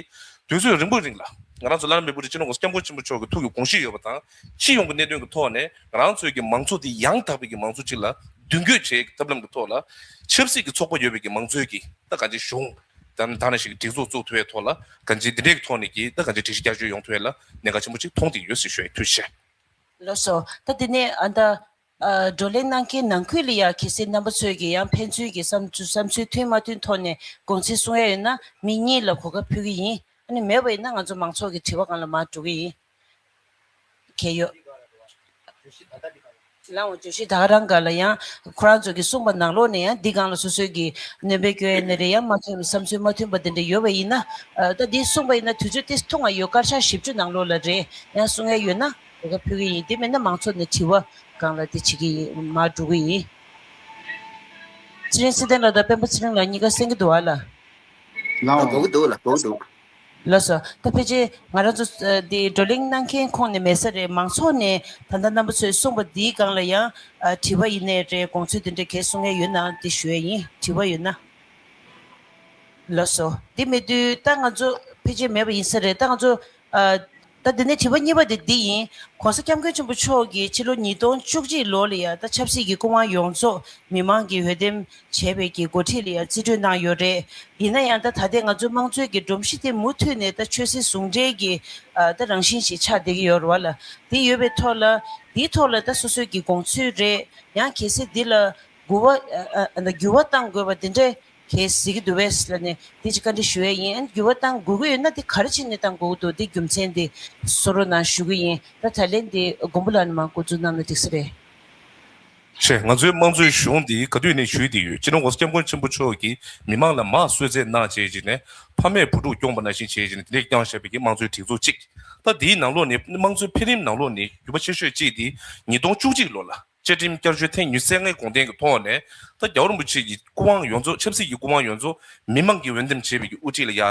དུས་ཚོད་རིང་པོའི་རིང་ལ་ང་རང་ཚོ་བླ་ན་མེད་པའི་སྤྱི་ནོར་༸གོང་ས་༸སྐྱབས་མགོན་ཆེན་པོ་མཆོག་གི་ཐུགས་ཀྱི་དགོངས་གཞི་ཡོད་པ་དང་སྤྱི་ཡོངས་ཀྱི་གནད་དོན་གྱི་ཐོག་ནས་ང་རང་ཚོའི་གི་མང་གཙོ་དེ་ཡང་དག་པའི་གི་མང་གཙོ་ཅིག་ལ་མདུན་སྐྱོད་བྱེད་ཀྱི་ཐབས་ལམ་གྱི་ཐོག་ལ་ཆབ་སྲིད་ཀྱི་ཚོགས་པ་ཡོད་པའི་གི་མང་གཙོའི་གི་ད་གང་ཅི་གཞུང་། ད་ད་ནང་བཞིན་གྱི་སྒྲིག་འཛུགས་བཙུགས་ཐུབ་པའི་ཐོག་ལ་གང་ཅི་འདི་འདྲའི་ཐོག་ནས་ཀྱི་ད་གང་ཅི་སྒྲིག་གཞི་བསྐྱར་བཅོས་ཡོང་ཐུབ་པ་ལ་གནད་འགག་ཆེན་པོ་ཅིག་མཐོང་བསྡད་ཡོད་ཟེར་ཞུ་ཡ་ཐུགས་རྗེ་ཆེ། ལགས་སོ། ད་འདི་ནས་ཨ་ད་ཨ་བགྲོ་གླེང་གནང་མཁན་ནང་ཁུལ་ལ་ཡ་གལ་སྲིད་རྣམ་པ་ཚོས་ཀྱི་ཡང་ཕན་ཚུན་གྱི་བསམ་ཚུལ་བསམ་ཚུལ་མཐུན་མ་མཐུན་ཐོག་ནས་དགོངས་ཚུལ་གསུང་ཡ་ཡོད་ན་མི་གཉིས་ལ་གོ་སྐབས་ཕུལ་གྱི་ཡིན། ཨ་ནི་མེད་པ་ཡིན་ན་ང་ཚོ་མང་ཚོགས་ཀྱི་དྲི་བ་སྒང་ལ་མར་འགྲོ་གི་ཡིན། གལ་ཡོད། ལའང་བརྗོད་གཞི་ད་ག་རང་སྒང་ལ་ཡང་ཁོ་རང་ཚོ་གིས་གསུངས་པ་ནང་ལོགས་ནས་ཡང་འདི་སྒང་ལ་སོ་སོའི་གི་སྣོན་པ་སྐྱོན་ཡས་ནི་རེད། ཡང་མ་མཐུན་བསམ་ཚུལ་མ་མཐུན་པ་དེ་འདྲ་ཡོད་པ་ཡིན་ན་ཨ་ད་འདི་གསུངས་པ་ཡིན་ན་དུས་ཚོད་ཏོག་ཙམ་ཐུང་བ་ཡོད། སྐར་ཆ་བཞི་བཅུ་ནང་ལོགས་ལ་རེད། ཡང་གསུང་ཡས་ཡོད་ན་གོ་སྐབས་ཕུལ་གི་ཡིན། དེ་མིན་ན་མང་ཚོགས་ནས་དྲི་བ་སྒང་ལ་འདི་བྱེད་ཀྱི་ཡིན། མར་འགྲོ་གི་ཡིན། ཚེ་རིང་ཚེ་བརྟན་ལགས་དང་སྤེན་པ་ཚེ་རིང་ལགས་གཉིས་ཀ་གསན་གྱི་འདུག་ཨ་ལགས། ལགས་འོང་། གོ་གི་འདུག་ལགས། གོ་གི་འདུག་ལགས་སོ། ད་ཕལ་ཆེར་ང་རང་ཚོ་ཨ་འདི་བགྲོ་གླེང་གནང་མཁན་ཁོངས་ནས་མེད་ས་རེད། མང་ཚོགས་ནས་ད་ལྟ་རྣམ་པ་ཚོས་གསུངས་པ་འདིའི་སྒང་ལ་ཡང་ཨ་དྲི་བ་ཡིན་ནའི་རེད། དགོངས་ཚུལ་འདི་འདྲ་གས་གསུང་ཡས་ཡོད་ན་འདི་ཞུ་ཡས་ཡིན། དྲི་བ་ཡོད་ན། ལགས་སོ། འདི་མེད་དུས་ད་ང་ཚོ་ཕལ་ཆེར་མེད་པ་ཡིན་ས་རེད། ད་ང་ཚོ་ཨ་ ད་འདི་ནས་དྲི་བ་གཉིས་པ་དེ་འདི་ཡིན། ༸གོང་ས་༸སྐྱབས་མགོན་ཆེན་པོ་མཆོག་གིས་ཕྱི་ལོ་ཉིས་སྟོང་བཅུ་གཅིག་ལོ་ལ་ཡ་ད་ཆབ་སྲིད་ཀྱི་སྐུ་དབང་ཡོངས་རྫོགས་མི་མང་གིས་འོས་འདེམས་བྱས་པའི་གི་འགོ་ཁྲིད་ལ་ཡ་རྩིས་སྤྲོད་གནང་ཡོད་རེད། ཡིན་ན་ཡང་ད་ད་ལྟའི་ང་ཚོའི་དམངས་གཙོའི་གི་སྒྲོམ་གཞི་དེ་མུ་མཐུད་ནས་ད་ཆོས་སྲིད་ཟུང་འབྲེལ་གྱི་ཨ་ད་རང་བཞིན་ཞིག་ཆགས་བསྡད་ཀྱི་ཡོད་རེད་བ་ལ། དེ་ཡོད་པའི་ཐོག་ལ་དེའི་ཐོག་ལ་ད་སོ་སོའི་གི་དགོངས་ཚུལ་རེད། ཡང་གལ་སྲིད་འདི་ལ་འགྱུར་བ་ཨ་ཨ་འགྱུར་བ་གཏང་དགོས་པ་དེ་འདྲ་གལ་སྲིད་ཀྱི་འདུག་བས་ལ་ནས་དེ་ཅིག་བཀའ་འདྲི་ཞུ་ཡས་ཡིན། འགྱུར་བ་གཏང་དགོས་ཀྱི་ཡོད་ན་དེ་ག་རེ་བྱས་ནས་གཏང་དགོས་ཀྱི་འདུག་དེ་རྒྱུ་མཚན་དེ་གསུང་རོགས་གནང་ཞུ་གི་ཡིན། ད་ད་ལན་དེ་མགོན་པོ་ལགས་ནས་མར་འགོ་འཛུགས་གནང་ན་འགྲིག་ས་རེད། ཤེས། ང་ཚོའི་དམངས་གཙོའི་གཞུང་འདི་ག་དུས་ནས་ཞུས་བསྡད་ཡོད། སྤྱི་ནོར་༸གོང་ས་༸སྐྱབས་མགོན་ཆེན་པོ་མཆོག་གིས་མི་མང་ལ་མར་གསོལ་སྩལ་གནང་བྱས་བྱས་ནས་ཕ་མས་བུ་ཕྲུག་སྐྱོང་པ་ནང་བཞིན་བྱས་བྱས་ནས་དེ་འདྲས་བསྐྱངས་བཞག་པའི་གི་དམངས་གཙོའི་སྒྲིག་འཛུགས་གཅིག་ད་དེའི་ནང་ལོགས་ནས་དམངས་གཙོའི་འཕེལ་རིམ་ནང་ལོགས་ནས་འགྱུར་བ་ཆེ་ཤོས་གཅིག་དེ་ཉིས་སྟོང་བཅུ་གཅིག་ལོ་ལ་བཅའ་ཁྲིམས་བསྐྱར་བཅོས་ཐེངས་ཉི་ཤུ་རྩ་ལྔའི་དགོངས་དོན་གྱི་ཐོག་ནས་ད་རྒྱལ་བ་རིན་པོ་ཆེ་གི་སྐུ་དབང་ཡོངས་རྫོགས་ཆབ་སྲིད་ཀྱི་སྐུ་དབང་ཡོངས་རྫོགས་མི་མང་གིས་འོས་འདེམས་བྱས་པའི་གི་དབུ་ཁྲིད་ལ་ཡ་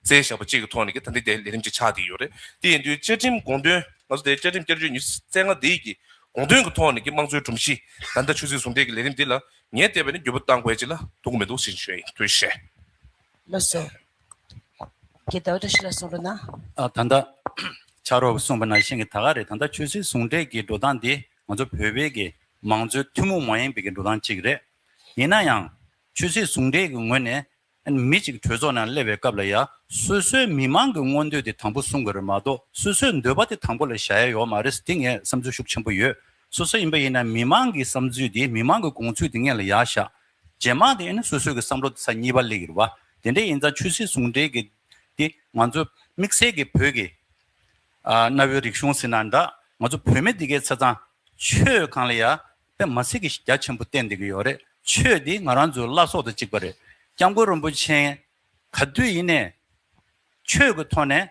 བསྩལ་བཞག་པ་གཅིག་གི་ཐོག་ནས་གི་ད་ལྟའི་དེ་ལས་རིམ་གཅིག་ཆགས་བསྡད་ཡོད་རེད། དེ་ཡིན་དུས་བཅའ་ཁྲིམས་དགོངས་དོན་ང་ཚོ་དེ་བཅའ་ཁྲིམས་བསྐྱར་བཅོས་ཉི་ཤུ་རྩ་ལྔ་དེ་ཡི་གི་དགོངས་དོན་གྱི་ཐོག་ནས་ཀྱི་དམངས་གཙོའི་སྒྲོམ་གཞི་ད་ལྟ་ཆོས་སྲིད་ཟུང་འབྲེལ་གྱི་ལས་རིམ་འདི་ལ་ངས་བལྟས་པ་ནི་འགྱུར་བ་གཏང་དགོས་ཅིག་ལ་ཐུག་གི་མི་འདུག་ཟེར་ཞུ་ཡ་ཡིན། ཐུགས་རྗེ་ཆེ། ལགས་སོ། རྒན་ཟླ་བ་བཀྲ་ཤིས་ལགས་གསུང་རོགས་གནང་། ཨ་ད་ལྟ་ཕྱག་རོགས་གསུངས་པ་ནང་བཞིན་གྱི་ད་ག་རེད། ད་ལྟ་ཆོས་སྲིད་ཟུང་འབྲེལ་གྱི་འགྲོ་སྟངས་འདི་ང་ཚོ་བོད་པའི་གི་མང་གཙོའི་ཐུན་མོང་མ་ཡིན་པའི་གི་འགྲོ་སྟངས་གཅིག་རེད། ཡིན་ན་ཡང་ཆོས་སྲིད་ཟུང་འབྲེལ་གྱི་ངོས་ནས། མི་གཅིག་གྲོས་ཚོགས་ནང་སླེབས་པའི་སྐབས་ལ་ཡ། སོ་སོའི་མི་མང་གི་མངོན་འདོད་དེ་དང་པོ་གསུང་དགོས་རེད་མ་གཏོགས། སོ་སོའི་འདོད་པ་དེ་དང་པོ་ལ་བཞག་ཡ་ཡོད་མ་རེད། དེ་ངས་བསམ་ཚུལ་ཤུགས་ཆེན་པོ་ཡོད། སོ་སོ་ཡིན་པ་ཡིན་ན་མི་མང་གི་བསམ་ཚུལ་དེ་མི་མང་གི་དགོངས་ཚུལ་དེ་སྔོན་ལ་ཡར་བཞག་རྗེས་མ་དེ་ཨ་ནི་སོ་སོའི་གི་བསམ་བློ་དེ་ས་གཉིས་པ་སླེབས་ཀྱི་རེད་བ། དེ་འདྲ་ཡིན་ཙང་ཆོས་སྲིད་ཟུང་འབྲེལ་གྱི་དེ་ང་ཚོ་དམིགས་བསལ་གྱི་བོད་ཀྱི་ཨ་གནའ་བོའི་རིག་གཞུང་ཟེར་ན་འདྲ། ང་ཚོ་བོད་མི་འདི་གའི་ཆ་ཚང་ཆོས་སྒང་ལ་ཡ་དཔེ་མ་སྲིད་ཀྱི་རྒྱ་ཆེན་པོ་བསྟན་བསྡད་ཀྱི་ཡོད་རེད། ཆོས་འདི་ང་རང་ཚོའི་བླ་སྲོག་དང་གཅིག་པ་རེད། སྐྱབས་མགོན་རིན་པོ་ཆེ་ག་དུས་ཡིན་ནའི་ཆོས་ཀྱི་ཐོག་ནས་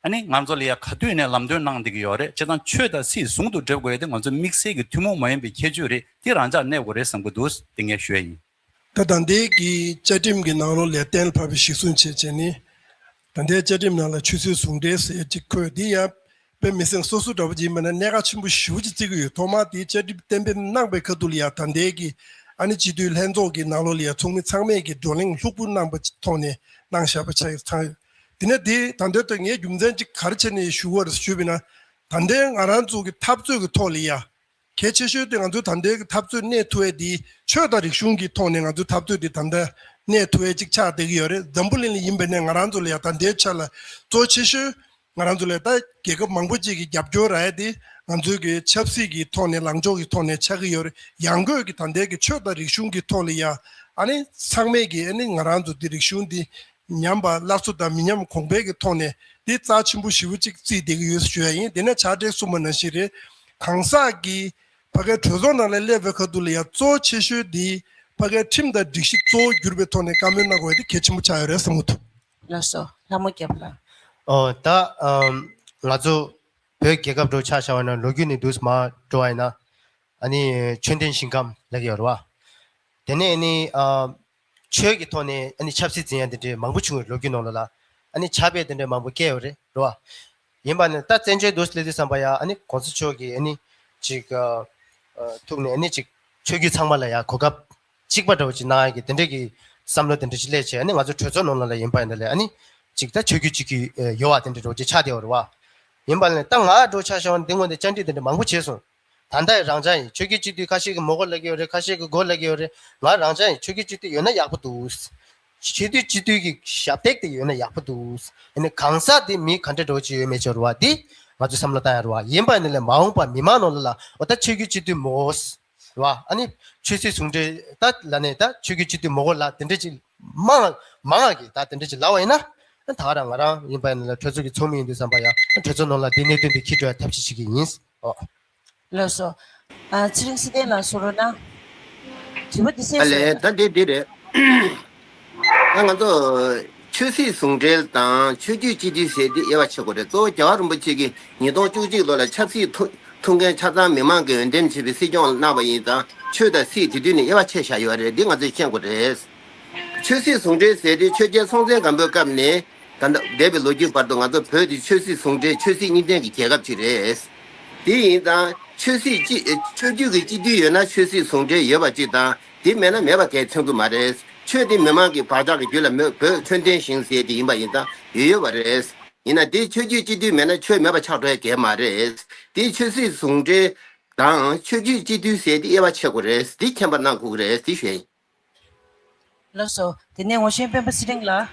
ཨ་ནི་ང་ཚོ་ལ་ཡ་ག་དུས་ནས་ལམ་སྟོན་གནང་བསྡད་ཀྱི་ཡོད་རེད། བྱས་ཙང་ཆོས་དང་སྲིད་ཟུང་དུ་འབྲེལ་དགོས་ཡ་དེ་ང་ཚོ་དམིགས་བསལ་གྱི་ཐུན་མོང་མ་ཡིན་པའི་ཁྱད་ཆོས་རེད། དེ་རང་འཇགས་གནས་དགོས་རེད་བསམ་གྱི་འདུག་དེ་ངས་ཞུ་ཡ་ཡིན། ད་ད་ལྟའི་གི་བཅའ་ཁྲིམས་ཀྱི་ནང་ལོགས་ལ་གཏན་ལ་ཕབ་པའི་གཞི་བཟུང་བྱས་བྱས་ནས། ད་ལྟའི་བཅའ་ཁྲིམས་ནང་ལ་ཆོས་སྲིད་ཟུང་འབྲེལ་ཟེར་ཅིག་འཁོད་དེ་ཡང་དཔེ་མི་སྲིད་སོ་སོ་འདྲ་པོ་ཅིག་ཡིན་པ་ན་གནད་འགག་ཆེན་པོ་ཞེ་པོ་ཅིག་བརྩི་གི་ཡོད། ཐོག་མར་དེའི་བཅའ་ཁྲིམས་གཏན་འབེབས་གནང་པའི་ཁ་ཐུག་ལ་ཡང་ད་ལྟའི་གི་ཨ་ནི་སྤྱི་འཐུས་ལྷན་ཚོགས་ཀྱི་ནང་ལོགས་ལ་ཡང་ཚོགས་མི་ཚང་མས་ཀྱི་བགྲོ་གླེང་ལྷུག་པོ་གནང་པ་ཐོག་ནས་གནང་བཞག་པ་ཆགས་ཡོད་ཚང་ཡོད། དེ་ནས་དེ་ད་ལྟའི་ཐོག་ངས་རྒྱུ་མཚན་ཅིག་ག་རེ་བྱས་ནས་ཞུ་བར་ཞུས་པ་ཡིན་ན། ད་ལྟའི་ང་རང་ཚོ་གི་འཐབ་རྩོད་ཀྱི་ཐོག་ལ་ཡང་། གལ་ཆེ་ཤོས་དེ་ང་ཚོའི་ད་ལྟའི་འཐབ་རྩོད་གནས་ཐུབ་ཡས་དེ་ཆོས་དང་རིག་གཞུང་གི་ཐོག་ནས་ང་ཚོའི་འཐབ་རྩོད་དེ་ད་ལྟ་གནས་ཐུབ་ཡས་ཅིག་ཆགས་བསྡད་ཀྱི་ཡོད་རེད། འཛམ་བུ་གླིང་ལ་ཡིན་པ་ནས་ང་རང་ཚོ་ལ་ཡང་ད་ལྟའི་ཆ་ལ་གཙོ་ཆེ་ཤོས་ང་རང་ཚོ་ལ་ད་རྒྱལ་ཁབ་མང་པོ་ཅིག་གིས་རྒྱབ་སྐྱོར་རག་ཡས་དེ་ང་ཚོའི་གི་ཆབ་སྲིད་ཀྱི་ཐོག་ནས་ལངས་ཕྱོགས་ཀྱི་ཐོག་ནས་ཆགས་ཀྱི་ཡོད་རེད། ཡང་སྒོས་ཀྱི་ད་ལྟའི་གི་ཆོས་དང་རིག་གཞུང་གི་ཐོག་ལ་ཡང་ཨ་ནི་ཚང་མས་ཀྱི་ཨ་ནི་ང་རང་ཚོ་འདི་རིག་གཞུང་འདི། ཉམས་པ་སླར་གསོ་དང་མི་ཉམས་གོང་འཕེལ་གྱི་ཐོག་ནས་འདི་རྩ་ཆེན་པོ་ཞེ་པོ་ཅིག་བརྩིས་བསྡད་ཀྱི་ཡོད་ཞུ་ཡ་ཡིན། དེ་ནས་བྱ་བྲལ་གསུངས་པ་ནང་བཞིན་རེད། གང་ཟག་གིས་ཕ་གའི་གྲོས་ཚོགས་ནང་ལ་སླེབས་པའི་ཁ་ཐུག་ལ་ཡང་གཙོ་ཆེ་ཤོས་འདི་ཕ་གའི་ཁྲིམས་དང་སྒྲིག་གཞི་གཙོ་བོ་གྱུར་པའི་ཐོག་ནས་བཀའ་མོལ་གནང་དགོས་ཡ་འདི་གལ་ཆེན་པོ་ཆགས་ཡོད་རེད་བསམ་གྱི་འདུག་ལགས་སོ། ལྷ་མོ་རྒྱབ་ལ། ཨོ་ད་ཨམ་ང་ཚོ་བོད་རྒྱལ་ཁབ་འགྲོ་ཆ་བཞག་པ་ན་ལོ་རྒྱུས་ནས་འདུག་མ་འགྲོ་བ་ཡིན་ན་ཨ་ནི་ཆོས་ལྡན་ཞིང་ཁམས་ལབ་ཀྱི་ཡོད་རེད་བ། དེ་ནས་ཨ་ནི་ཨམ། ཆོས་ཀྱི་ཐོག་ནས་ཨ་ནི་ཆབ་སྲིད་འཛིན་ཡ་དེ་འདྲའི་མང་པོ་བྱུང་བའི་ལོ་རྒྱུས་ནང་ལོགས་ལ་ཨ་ནི་ཆབ་སྤེལ་དེ་འདྲའི་མང་པོ་སྐྱེས་ཡོད་རེད་རེད་བ། ཡིན་པ་ནི་ད་བཙན་བྱོལ་དུ་སླེབས་དུས་ཙམ་པ་ཡ་ཨ་ནི་གོང་ས་མཆོག་གིས་ཨ་ནི་ཅིག་ཨ་ཨ་ཐུག་ནས་ཨ་ནི་ཅིག་ཆོས་བརྒྱུད་ཚང་མ་ལ་ཡ་གོ་སྐབས་གཅིག་པ་འདྲ་བོ་ཅིག་གནང་ཡ་གི་དེ་འདྲའི་གི་བསམ་བློ་དེ་འདྲ་ཅིག་སླེབས་བྱས་ཨ་ནི་ང་ཚོ་གྲོས་ཚོགས་ནང་ལོགས་ལ་ཡིན་པ་ཡིན་ན་ལས་ཨ་ནི་ཅིག་ད་ཆོས་བརྒྱུད་གཅིག་གི་ཨ་ཡོད་བ་དེ་འདྲ་འདྲ་བོ་ཅིག་ཆགས་བསྡད་ཡོད་རེད་བ། ཡིན་པ་ནི་ད་ང་འགྲོ་ཆ་བཞག་ན་འདི་སྔོན་དེ་བཅར་འདྲི་དེ་འདྲ་མང་པོ་བྱས་སོང་། ད་ལྟ་ཡི་རང་ཅག་ཡིན་ཆོས་བརྒྱུད་སྤྱི་འཐུས་ཁ་ཤས་ཀྱིས་མི་དགོས་ལབ་ཀྱི་ཡོད་རེད། ཁ་ཤས་ཀྱིས་དགོས་ལབ་ཀྱི་ཡོད་རེད། ང་རང་ཅག་ཡིན་ཆོས་བརྒྱུད་སྤྱི་འཐུས་ཡོད་ན་ཡག་པོ་འདུག་ཆོས་བརྒྱུད་སྤྱི་འཐུས་ཀྱི་ཞབས་སྟེགས་དེ་ཡོད་ན་ཡག་པོ་འདུག་ཡིན་ནའི་གང་ཟག་དེ་མི་ག་འདྲ་འདྲ་བོ་ཅིག་ཡོད་མེད་ཅིག་ཡོད་རེད་བ། དེ་ང་ཚོས་བསམ་བློ་བཏང་ཡ་རེད་བ། ཡིན་པ་ཡིན་ནའི་མ་འོངས་པ་མི་མང་ནང་ལོགས་ལ་འོ་ད་ཆོས་བརྒྱུད་སྤྱི་འཐུས་མི་དགོས་རེད་བ། ཨ་ནི་ཆོས་སྲིད་ཟུང་འབྲེལ་ད་ལབ་ནས་ད་ཆོས་བརྒྱུད་སྤྱི་འཐུས་མི་དགོས་ལབ་དེ་འདྲ་ཅིག་མང་མང་ང་གིས་ད་དེ་འདྲ་ཅིག་ལབ་པ་ཡིན་ན། ད་ག་རང་ང་རང་ཡིན་པ་ཡིན་ནའི་གྲོས་ཚོགས་ཀྱི་ཚོགས་མི་ཡིན་དུས་ཙམ་པ་ཡ་གྲོས་ཚོགས་ནང་ལ་དེ་གནད་དོན་དེ་འཁྱེར་འགྲོ་ཡ་ཐབས་ཤེས་བྱེད་ཀྱི་ཡིན། ཨོ། ལགས་སོ། ཨ་ཚེ་རིང་སྲིད་ལྡན་ལགས་གསུང་རོགས་གནང་། དྲི་བ་འདི་གསན་ཨ་ལས་སོང་། ད་འདི་འདི་རེད། ད་ང་ཚོ་ཆོས་སྲིད་ཟུང་འབྲེལ་དང་ཆོས་བརྒྱུད་སྤྱི་འཐུས་ཟེར་འདི་དབྱེ་བ་ཕྱེ་དགོས་རེད། གཙོ་བོ་རྒྱལ་བ་རིན་པོ་ཆེ་གིས་ཉིས་སྟོང་བཅུ་གཅིག་ལོ་ལ་ཆབ་སྲིད་ཐུ་ཐུགས་འགན་ཆ་ཚང་མི་མང་གིས་འོས་འདེམས་བྱས་པའི་སྲིད་སྐྱོང་གནང་བ་ཡིན་ཙང་ཆོས་དང་སྲིད་དེ་དུས་ནས་དབྱེ་བ་ཕྱེ་བཞག་ཡོད་རེད། འདི་ང་ཚོས་ཤེས་དགོས་རེད། ཆོས་སྲིད་ཟུང་འབྲེལ་ཟེར་དུས་ཆོས་རྒྱལ་སྲོང་བཙན་སྒམ་པོའི་སྐབས་ནས་ད་ལྟ་འདས་པའི་ལོ་རྒྱུས་བར་དུ་ང་ཚོ་བོད་འདི་ཆོས་སྲིད་ཟུང་འབྲེལ་ཆོས་སྲིད་གཉིས་ལྡན་གྱི་རྒྱལ་ཁབ་ཅིག་རེད། དེ་ཡིན་ཙང་ཆོས་སྲིད་སྤྱི་ཆོས་བརྒྱུད་ཀྱི་སྤྱི་འཐུས་ཡོད་ན་ཆོས་སྲིད་ཟུང་འབྲེལ་ཡོད་པ་ཅིག་དང་དེ་མེད་ན་མེད་པ་གས་མཚོན་གྱི་མ་རེད། ཆོས་དེ་མི་མང་གི་བག་ཆགས་ཀྱི་རྒྱུད་ལ་མོས་བོད་ཆོས་ལྡན་ཞིང་ཟེར་དེ་ཡིན་པ་ཡིན་ཙང་ཡོད་ཡོད་པ་རེད། ཡིན་ན་དེ་ཆོས་བརྒྱུད་སྤྱི་འཐུས་མེད་ན་ཆོས་མེད་པ་ཆགས་འགྲོ་ཡ་གལ་མ་རེད། དེ་ཆོས་སྲིད་ཟུང་འབྲེལ་དང་ཆོས་བརྒྱུད་སྤྱི་འཐུས་ཟེར་དེ་དབྱེ་བ་ཕྱེ་དགོས་རེད། དེ་མཁྱེན་པ་གནང་དགོས་ཀྱི་རེད། དེ་ཞུ་ཡ་ཡིན། ལགས་སོ། དེ་ནས་ངོ་ཤེས་སྤེན་པ་ཚེ་རིང་ལགས།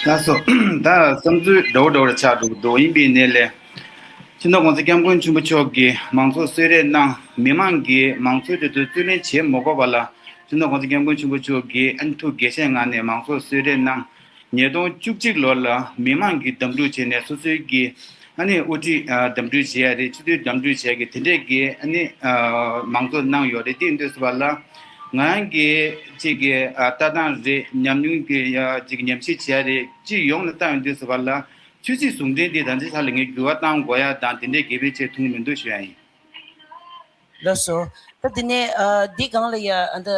ལགས་སོ། ད་བསམ་ཚུལ་འདྲ་བོ་འདྲ་བོ་ཆགས་འགྲོ་གི་འདུག་ཡིན་པའི་ནས་ལས། སྤྱི་ནོར་༸གོང་ས་༸སྐྱབས་མགོན་ཆེན་པོ་མཆོག་གིས་མང་གཙོ་གསོལ་རས་གནང་། མི་མང་གིས་མང་གཙོའི་དོན་དུ་རྩོད་ལེན་བྱེད་མ་དགོས་པ་ལ། སྤྱི་ནོར་༸གོང་ས་༸སྐྱབས་མགོན་ཆེན་པོ་མཆོག་གིས་ཨ་ནི་ཐུགས་དགྱེས་ཞེན་ངང་ནས་མང་གཙོ་གསོལ་རས་གནང་། ཉིས་སྟོང་བཅུ་གཅིག་ལོ་ལ་མི་མང་གིས་འདེམས་སྒྲུག་བྱས་ནས་སོ་སོའི་གི་ཨ་ནི་དབུ་ཁྲིད་ཨ་འདེམས་སྒྲུག་བྱེད་ཡ་རེད། སྤྱི་འཐུས་འདེམས་སྒྲུག་བྱེད་ཡ་གི་དེ་འདྲས་གི་ཨ་ནི་ཨ་མང་གཙོ་གནང་ཡོད་རེད། དེ་ཡིན་དུས་ཙམ་པ་ལ་ང་རང་གི་གཅིག་གི་ཨ་ལྟ་སྟངས་རེད། ཉམས་མྱོང་གི་ཡ་གཅིག་ཉམས་ཞིབ་བྱེད་ཡ་རེད། སྤྱི་ཡོངས་ལ་བལྟ་ཡོང་དུས་ཙམ་པ་ལ་ཆོས་སྲིད་ཟུང་འབྲེལ་འདི་ད་ལྟའི་ཆ་ལ་ངས་འགྱུར་བ་གཏང་དགོས་ཡ་དང་དེ་འདྲས་གལ་ཆེ་མཐོང་གི་མི་འདུག་ཞུ་ཡ་ཡིན། ལགས་སོ། ད་འདི་ནས་ཨ་འདི་སྒང་ལ་ཡ་ཨ་ད་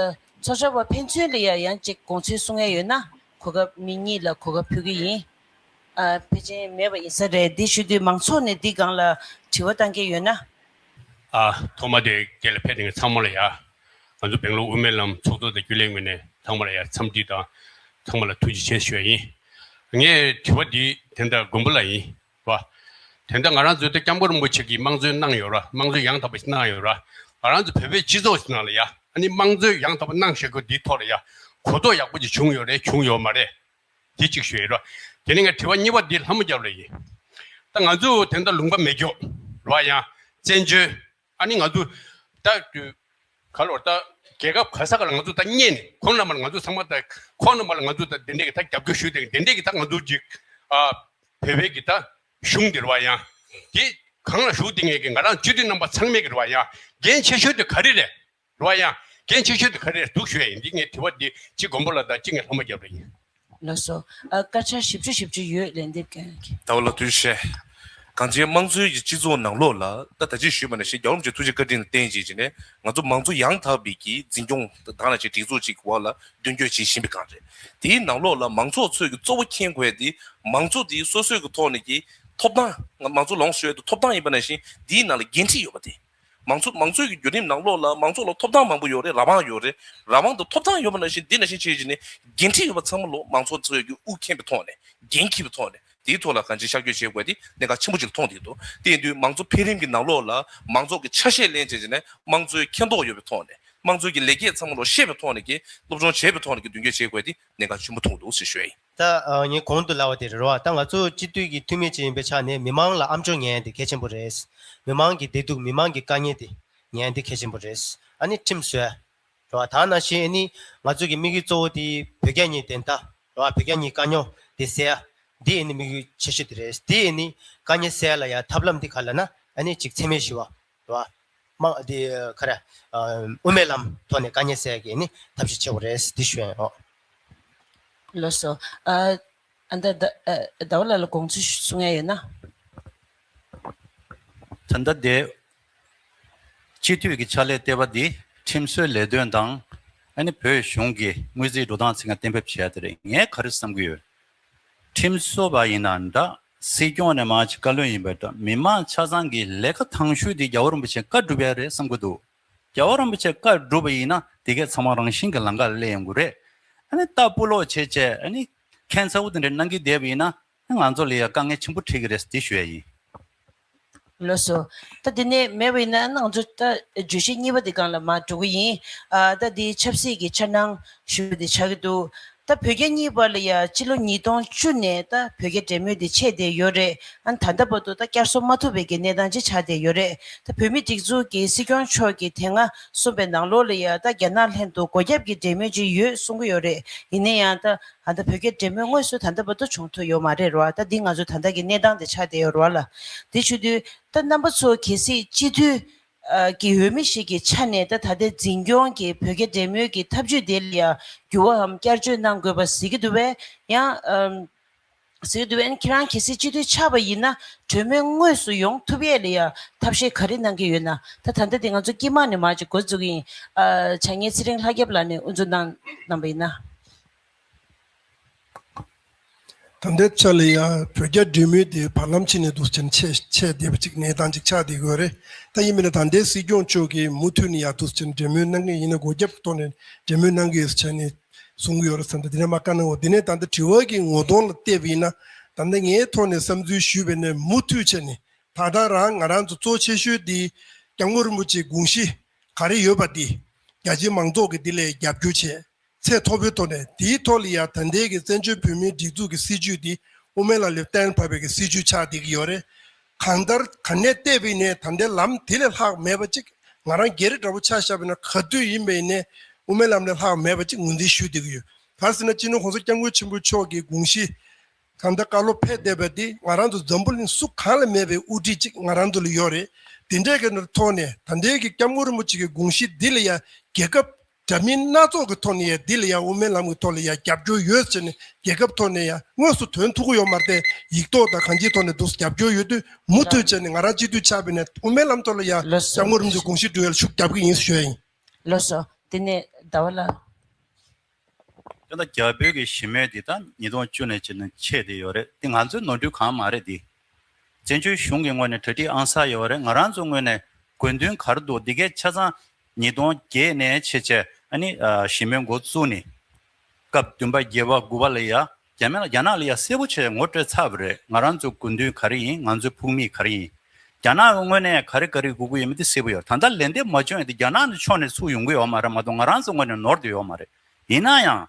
ཚོགས་བཅར་བ་ཕན་ཚུན་ལ་ཡ་ཡང་གཅིག་དགོངས་ཚུལ་གསུང་ཡ་ཡོད་ན་གོ་སྐབས་མི་གཉིས་ལ་གོ་སྐབས་ཕུལ་གི་ཡིན། ཨ་ཕལ་ཆེར་མེད་པ་ཡིན་ས་རེད། འདི་ཞུ་དུས་མང་ཚོགས་ནས་འདི་སྒང་ལ་དྲི་བ་བཏང་མཁན་ཡོད་ན། ཨ་ཐོག་མ་དེ་རྒྱལ་ལ་ཕེབས་དེ་ཚང་མ་ལ་ཡ། ང་ཚོ་སྦེང་ལོར་དབུ་མའི་ལམ་ཚོགས་གཙོ་དང་རྒྱུན་ལས་ངོས་ནས་ཚང་མ་ལ་ཡ་འཚམས་འདྲི་དང་ཚང་མ་ལ་ཐུགས་རྗེ་ཆེ་ཞུ་ཡ་ཡིན། ངས་དྲི་བ་འདི་དེ་འདྲ་མགོན་པོ་ལ་ཡིན། ར། དེ་འདྲ་ང་རང་ཚོའི་ད་སྐྱབས་མགོན་རིན་པོ་ཆེ་གིས་དམངས་གཙོའི་གནང་ཡོད་ར། དམངས་གཙོ་ཡང་དག་པ་ཞིག་གནང་ཡོད་ར། ང་རང་ཚོ་བོད་པའི་སྤྱི་ཚོགས་ཤིག་ནང་ལ་ཡ་ཨ་ནི་དམངས་གཙོ་ཡང་དག་པ་གནང་བཞག་གི་འདིའི་ཐོག་ལ་ཡ་གོ་རྟོགས་ཡག་པོ་ཅིག་བྱུང་ཡོད་རེད་བྱུང་ཡོད་མ་རེད། དེ་གཅིག་ཞུ་ཡ་ཡིན་ར། དེ་ནས་ངས་དྲི་བ་གཉིས་པ་འདི་ལྷ་མོ་རྒྱབ་ལ་ཡིན། ད་ང་ཚོ་དེ་འདྲ་ལུང་པ་མེ་སྒྱོགས་ར་ཡང་བཙན་བྱོལ་ཨ་ནི་ང་ཚོ་ད་ག་ལོར་ད་རྒྱལ་ཁབ་ག་ས་ག་ལ་ང་ཚོ་ད་རྙེད་ནས་ཁོང་རྣམ་པ་ལ་ང་ཚོ་ཚང་མ་ད་ཁོང་རྣམ་པ་ལ་ང་ཚོ་ད་དེ་འདྲས་ཀྱི་ད་རྒྱབ་སྐྱོར་ཞུས་ཏེ་དེ་འདྲས་ཀྱི་ད་ང་ཚོ་ཅིག་ཨ་བོད་པའི་གི་ད་གཞུང་འདི་ར་བ་ཡང་དེ་གང་ལ་ཞུགས་དེ་ངེས་ཀྱི་ང་རང་སྤྱི་འཐུས་རྣམ་པ་ཚང་མས་ཀྱི་ར་བ་ཡང་འགན་ཆེ་ཤོས་དེ་ག་རེ་རེད་ར་བ་ཡང་འགན་ཆེ་ཤོས་དེ་ག་རེ་རེད་འདུག་ཞུ་ཡ་ཡིན། འདི་ངས་དྲི་བ་འདི་གཅིག་མགོན་པོ་ལ་དང་གཅིག་ངས་ལྷ་མོ་རྒྱབ་ར་ཡིན། ལགས་སོ། ཨ་སྐར་ཆ་བཞི་བཅུ་བཞི་བཅུ་ཡོད་ལན་འདེབས་མཁན་གྱི། ད་བ་ལ་དུས་བཤད། གངས་ཅན་དམངས་གཙོའི་གི་སྤྱི་ཚོགས་ནང་ལོགས་ལ་ད་ད་ཅི་ཞུས་པ་ནང་བཞིན་རྒྱལ་བ་རིན་པོ་ཆེ་ཐུགས་རྗེ་བཀའ་དྲིན་ལ་བརྟེན་བྱས་བྱས་ནས་ང་ཚོ་མང་གཙོ་ཡང་དག་པའི་གི་འཛིན་སྐྱོང་དང་ལ་ཅིག་སྒྲིག་འཛུགས་ཅིག་གི་བར་ལ་མདུན་སྐྱོད་བྱེད་བཞིན་པའི་སྒང་རེད། དེའི་ནང་ལོགས་ལ་མང་ཚོགས་ཚོས་གི་གཙོ་བོ་མཁྱེན་དགོས་དེ་མང་གཙོ་དེ་སོ་སོའི་གི་ཐོག་ནས་ཀྱི་ཐོབ་ཐང་མང་གཙོ་ལོངས་སྤྱོད་དུ་ཐོབ་ཐང་ཡིན་པ་ནང་བཞིན་དེའི་ནང་ལ་འགན་འཁྲི་ཡོད་པ་དེ། མང་ཚོགས་མང་གཙོའི་གི་བརྒྱུད་རིམ་ནང་ལོགས་ལ་མང་ཚོགས་ལ་ཐོབ་ཐང་མང་པོ་ཡོད་རེད། རང་དབང་ཡོད་རེད། རང་དབང་དང་ཐོབ་ཐང་ཡོད་པ་ནང་བཞིན་འདི་ནང་བཞིན་བྱས་བྱས་ནས་འགན་འཁྲི་ཡོད་པ་ཚང་མ་ལོ་མང་ཚོགས་ཚོས་ཀྱི་དབུ་མཁྱེན་པའི་ཐོག་ནས་འགན་འཁྱེར་བའི་ཐོག་ནས་དེའི་ཐོག་ལ་གང་ཅི་ཤར་བསྐྱོད་བྱེད་དགོས་དེ་གནད་འགག་ཆེན་པོ་ཅིག་མཐོང་བསྡད་འདུག་དེ་ཡིན་དུས་མང་གཙོ་འཕེལ་རིམ་གྱི་ནང་ལོགས་ལ་མང་ཚོགས་ཀྱི་ཆ་ཤས་ལེན་བྱས་བྱས་ནས་དམངས་གཙོའི་མཁྱེན་རྟོགས་ཡོད་པའི་ཐོག་ནས་དམངས་གཙོའི་གི་ལེགས་སྐྱེས་ཚང་མ་ལོ་ཤེས་པའི་ཐོག་ནས་ཀྱི་སློབ་སྦྱོང་བྱེད་པའི་ཐོག་ནས་ཀྱི་མདུན་སྐྱོད་བྱེད་དགོས་དེ་གནད་འགག་ཆེན་པོ་མཐོང་འདུག་ཟེར་ཞུ་ཡ་ཡིན། ད་ཨ་ངས་གོང་དུ་ལབ་པ་དེ་རེད་བ། ད་ང་ཚོ་སྤྱི་འཐུས་ཀྱི་འཐུས་མི་ཅིག་ཡིན་པའི་ཆ་ནས་མི་མང་ལ་ཨམ་ཅོག་ཉན་ཡ་དེ་གལ་ཆེན་པོ་རེད། མི་མང་གི་བདེ་སྡུག་མི་མང་གི་དཀའ་ངལ་དེ་ཉན་ཡ་དེ་གལ་ཆེན་པོ་རེད། ཨ་ནི་ཁྲིམས་བཟོ་ཡ་རེད་བ། ད་ནང་བཞིན་ཨ་ནི་ང་ཚོ་གི་དམིགས་ཡུལ་གཙོ་བོ་དེ་བོད་རྒྱ་གཉིས་བདེན་མཐའ་རེད་བ། བོད་རྒྱ་གཉིས་དཀའ་རྙོག་དེ་སེལ་ཡ་དེ་ཨ་ནི་དམིགས་ཡུལ་ཆེ་ཤོས་དེ་རེད། དེ་ཨ་ནི་དཀའ་ངལ་སེལ་ཡ་ལ་ཡ་ཐབས་ལམ་དེ་ག་ལབ་ན་ཨ་ནི་གཅིག་འཚེ་མེད་ཞི་བ། རེད་བ། མ་དེ་ག་རེ། ཨ་དབུ་མའི་ལམ་ཐོག་ནས་དཀའ་ངལ་སེལ་གྱི་ནི་ཐབས་ཤེས་བྱེད་དགོས་རེད་དེ་ཞུ་ཡ་ཡིན། ཨོ། ལགས་སོ། ཨ་ཨ་ད་ད་ཨ་ཟླ་བ་ལགས་ལ་དགོངས་ཚུལ་གསུང་ཡ་ཡོད་ན། ད་ལྟ་དེ་སྤྱི་འཐུས་ཀྱི་ཕྱག་ལས་ལྟེ་བ་འདི་ཁྲིམས་བཟོའི་ལས་དོན་དང་ཨ་ནི་བོད་གཞུང་གི་དངུལ་རྩིས་འགྲོ་སྟངས་ཚིག་ཁ་གཏན་འབེབས་བྱས་ཏེ་རེད། ངས་ག་རེ་བསམ་གྱི་ཡོད། ཁྲིམས་བཟོ་བ་ཡིན་ན་འདྲ། སྲིད་སྐྱོང་ནས་མར་ཅིག་བཀའ་བློན་ཡིན་པ་འདྲ། མི་མང་ཆ་ཚང་གི་ལས་ཀ་དང་ཤོས་དེ་རྒྱལ་བ་རིན་པོ་ཆེ་བཀའ་སྒྲུབ་ཡ་རེད་བསམ་གྱི་འདུག་རྒྱལ་བ་རིན་པོ་ཆེ་བཀའ་སྒྲུབ་པ་ཡིན་ན་དེ་གས་ཚང་མ་རང་བཞིན་གྱི་ལམ་ཁ་སླེབས་ཡོང་གི་རེད། ཨ་ནི་ལྟ་སྤུ་ལོག་བྱས་བྱས་ཨ་ནི་ཁྱད་མཚར་པོ་དེ་འདྲ་གནང་གི་བསྡད་པ་ཡིན་ན་ང་ཚོ་ལ་ཡ་དཀའ་ངལ་ཆེན་པོ་འཕྲད་ཀྱི་རེད་དེ་ཞུ་ཡ་ཡིན། ལགས་སོ། ད་དེ་ནས་མེད་པ་ཡིན་ན་ང་ཚོ་ད་བརྗོད་གཞི་གཉིས་པ་དེ་སྒང་ལ་མར་འགྲོ་གི་ཡིན། ཨ་ད་དེ་ཆབ་སྲིད་ཀྱི་འཆར་སྣང་ཞུ་བ་དེ་ཆགས་ཀྱི་འདུག་ད་བོད་རྒྱ་གཉིས་བར་ལ་ཡ་ཕྱི་ལོ་ཉིས་སྟོང་བཅུ་ནས་ད་བོད་རྒྱ་འབྲེལ་མོལ་དེ་ཆད་བསྡད་ཡོད་རེད། ཨ་ད་ལྟ་བར་དུ་ད་བསྐྱར་གསོ་མ་ཐུབ་པའི་གི་གནས་སྟངས་ཅིག་ཆགས་བསྡད་ཡོད་རེད། ད་བོད་མི་སྒྲིག་འཛུགས་ཀྱི་སྲིད་སྐྱོང་མཆོག་གིས་དེ་སྔ་གསུངས་པའི་ནང་ལོགས་ལ་ཡ་ད་རྒྱ་ནག་ལྷན་དུ་སྒོ་རྒྱབ་ཀྱི་འབྲེལ་མོལ་ཅིག་ཡོད་གསུང་གི་ཡོད་རེད། ཡིན་ན་ཡང་ད་ཨ་ད་བོད་རྒྱ་འབྲེལ་མོལ་དངོས་སུ་ད་ལྟ་བར་དུ་བྱུང་ཐུབ་ཡོད་མ་རེད་ར། ད་འདི་ང་ཚོ་ད་ལྟ་གི་གནས་སྟངས་དེ་ཆགས་བསྡད་ཡོད་ར་ལ། དེ་བྱེད་དུས་ད་རྣམ་པ་ཚོ་གལ་སྲིད་སྤྱི་འཐུས་ཀྱི་འོས་མི་ཞིག་གི་ཆ་ནས་ད་ད་ལྟའི་འཛིན་སྐྱོང་གི་བོད་རྒྱ་འབྲེལ་མོལ་གྱི་ཐབས་ཇུས་དེ་ལ་ཡང་འགྱུར་བའམ་བསྐྱར་བཅོས་གནང་དགོས་པ་གཟིགས་ཀྱི་འདུག་པས། ཡང་གཟིགས་ཀྱི་འདུག་པས། ཁྱེད་རང་གལ་སྲིད་སྤྱི་འཐུས་ཆགས་པ་ཡིན་ན་གྲོས་མོལ་དངོས་སུ་ཡོང་ཐུབ་ཡས་ལ་ཡང་ཐབས་ཤེས་ག་རེ་གནང་གི་ཡོད་ན། ད་ད་ལྟ་དེ་ང་ཚོ་དཀྱིལ་མ་ནས་མར་ཅིག་འགོ་འཛུགས་ཀྱི་ཡིན། བྱ་ངན་ཚེ་རིང་ལྷ་སྐྱབས་ལགས་ནས་དབུ་འཛུགས་གནང་གནང་པ་ཡིན་ན། ད་ལྟའི་ཆ་ལ་ཡང་བོད་རྒྱ་འབྲེལ་མོལ་དེ་བར་ལམ་ཕྱིན་ནས་འདུག་ཅན་ཆད་ཆད་བསྡད་པ་ཅིག་གནས་སྟངས་ཅིག་ཆགས་བསྡད་ཡོད་རེད། ད་ཡིན་མིན་ན་ད་ལྟའི་སྲིད་སྐྱོང་མཆོག་གིས་མུ་མཐུད་ནས་ཡང་འདུག་ཅན་འབྲེལ་མོལ་གནང་གི་ཡིན་ན་སྒོ་རྒྱབ་ཀྱི་ཐོག་ནས་འབྲེལ་མོལ་གནང་གི་ཡོད་ཟེར་བྱས་ནས་གསུང་གི་ཡོད་རེད་ཟེར་ན། དེ་ནས་མ་བཀའ་གནང་བ་དེ་ནས་ད་ལྟ་དྲི་བ་གི་ངོ་གདོང་ལ་བལྟས་པ་ཡིན་ན་ ད་ལྟ་ངའི་ཐོག་ནས་བསམ་ཚུལ་ཞུས་པ་ཡིན་ན་མུ་མཐུད་བྱས་ནས་ད་ལྟ་རང་ང་རང་ཚོ་གཙོ་ཆེ་ཤོས་འདི་སྐྱབས་མགོན་རིན་པོ་ཆེའི་དགོངས་གཞི་ག་རེ་ཡོད་པ་འདི་རྒྱ་ཆེའི་མང་ཚོགས་ཀྱིས་འདི་ལ་རྒྱབ་སྐྱོར་བྱས། ཚད་མཐོ་པོའི་ཐོག་ནས་དེའི་ཐོག་ལ་ཡང་ད་ལྟའི་གི་བཙན་བྱོལ་བོད་མིའི་སྒྲིག་འཛུགས་ཀྱི་སྲིད་བྱུས་འདི་དབུ་མའི་ལམ་ལ་གཏན་ཕབ་པའི་གི་སྲིད་བྱུས་ཆགས་བསྡད་ཀྱི་ཡོད་རེད། གང་ལྟར་ག་ནས་བལྟས་པ་ཡིན་ནའི་ད་ལྟའི་ལམ་དེ་ལས་ལྷག་མེད་པ་ཅིག་ང་རང་སྒེར་འདྲ་པོ་ཆ་བཞག་པ་ཡིན་ན་ག་དུས་ཡིན་པ་ཡིན་ནའི་དབུ་མའི་ལམ་ལས་ལྷག་མེད་པ་ཅིག་ངོས་འཛིན་ཞུ་བསྡད་ཀྱི་ཡོད། ག་རེ་ཟེར་ན་སྤྱི་ནོར་༸གོང་ས་༸སྐྱབས་མགོན་ཆེན་པོ་མཆོག་གི་དགོངས་གཞི་གང་ལྟར་བཀའ་སློབ་ཕེབས་བསྡད་པ་འདི་ང་རང་ཚོ་འཛམ་བུ་གླིང་སུ་གང་ལ་མེད་པའི་དབུ་ཁྲིད་ཅིག་ང་རང་ཚོ་ལ་ཡོད་རེད། དེ་འདྲའི་གི་ཐོག་ནས་ད་ལྟའི་གི་སྐྱབས་མགོན་རིན་པོ་ཆེ་གི་དགོངས་གཞི་འདི་ལ་ཡང་རྒྱལ་ཁབ་འདྲ་མིན་སྣ་ཚོགས་ཀྱི་ཐོག་ནས་ཡང་འདི་ལ་ཡང་དབུ་མའི་ལམ་གྱི་ཐོག་ལ་ཡང་རྒྱབ་སྐྱོར་ཡོད་ཟེར་ནས་རྒྱལ་ཁབ་ཐོག་ནས་ཡང་དངོས་སུ་ཐོན་ཐུབ་ཀྱི་ཡོད་མ་རེད་དེ། ཡིག་ཐོག་དང་གང་ཅིའི་ཐོག་ནས་འདུག་རྒྱབ་སྐྱོར་ཡོད་དུས་མུ་མཐུད་བྱས་ནས་ང་རང་སྤྱི་འཐུས་ཆགས་པ་ཡིན་ན་དབུ་མའི་ལམ་ཐོག་ལ་ཡང་ལགས་སོ། སྐྱབས་མགོན་རིན་པོ་ཆེའི་དགོངས་གཞི་འགྲོ་ཡ་ལ་ཤུགས་རྒྱབ་ཀྱི་ཡིན་ཞུ་ཡ་ཡིན། ལགས་སོ། དེ་ནས་ཟླ་བ་ལགས། དེ་ལྟར་རྒྱ་བོད་ཀྱི་ཞི་མོལ་འདི་དག་ཉིས་སྟོང་བཅུ་ནས་བྱས་ནས་ཆད་དེ་ཡོད་རེད། དེ་ང་ཚོའི་ནོར་འཁྲུལ་གང་མ་རེད་དེ། བཙན་བྱོལ་གཞུང་གི་ངོས་ནས་གྲ་སྒྲིག་ཨང་གསར་ཡོད་རེད། ང་རང་ཚོའི་ངོས་ནས་དགོས་འདུན་ག་རེ་འདུག་འདི་གའི་ཆ་ཚང་ཉིས་སྟོང་བརྒྱད་ནས་བྱས་བྱས་ཨ་ནི་ཨ་ཞི་མོལ་འགོ་བཙུགས་ནས་སྐབས་བདུན་པ་བརྒྱད་པ་དགུ་པ་ལ་ཡ་རྒྱ་མི་ལ་རྒྱ་ནག་ལ་ཡ་གསལ་པོ་བྱས་ངོ་སྤྲོད་ཚར་བ་རེད། ང་རང་ཚོའི་དགོས་འདུན་ག་རེ་ཡིན། ང་ཚོའི་ཕུགས་དམིགས་ག་རེ་ཡིན། རྒྱ་ནག་གི་ངོས་ནས་ག་རེ་ག་རེ་དགོས་ཀྱི་ཡོད་མེད་དེ་གསལ་པོ་ཡོད། ད་ལྟ་ལན་འདེབས་མ་བྱུང་ཡང་དེ་རྒྱ་ནག་ནས་ཕྱོགས་ནས་ཚུར་ཡོང་གི་ཡོད་མ་རེད་མ་གཏོགས་ང་རང་ཚོ་ངོས་ནས་ནོར་དེ་ཡོད་མ་རེད། ཡིན་ན་ཡང་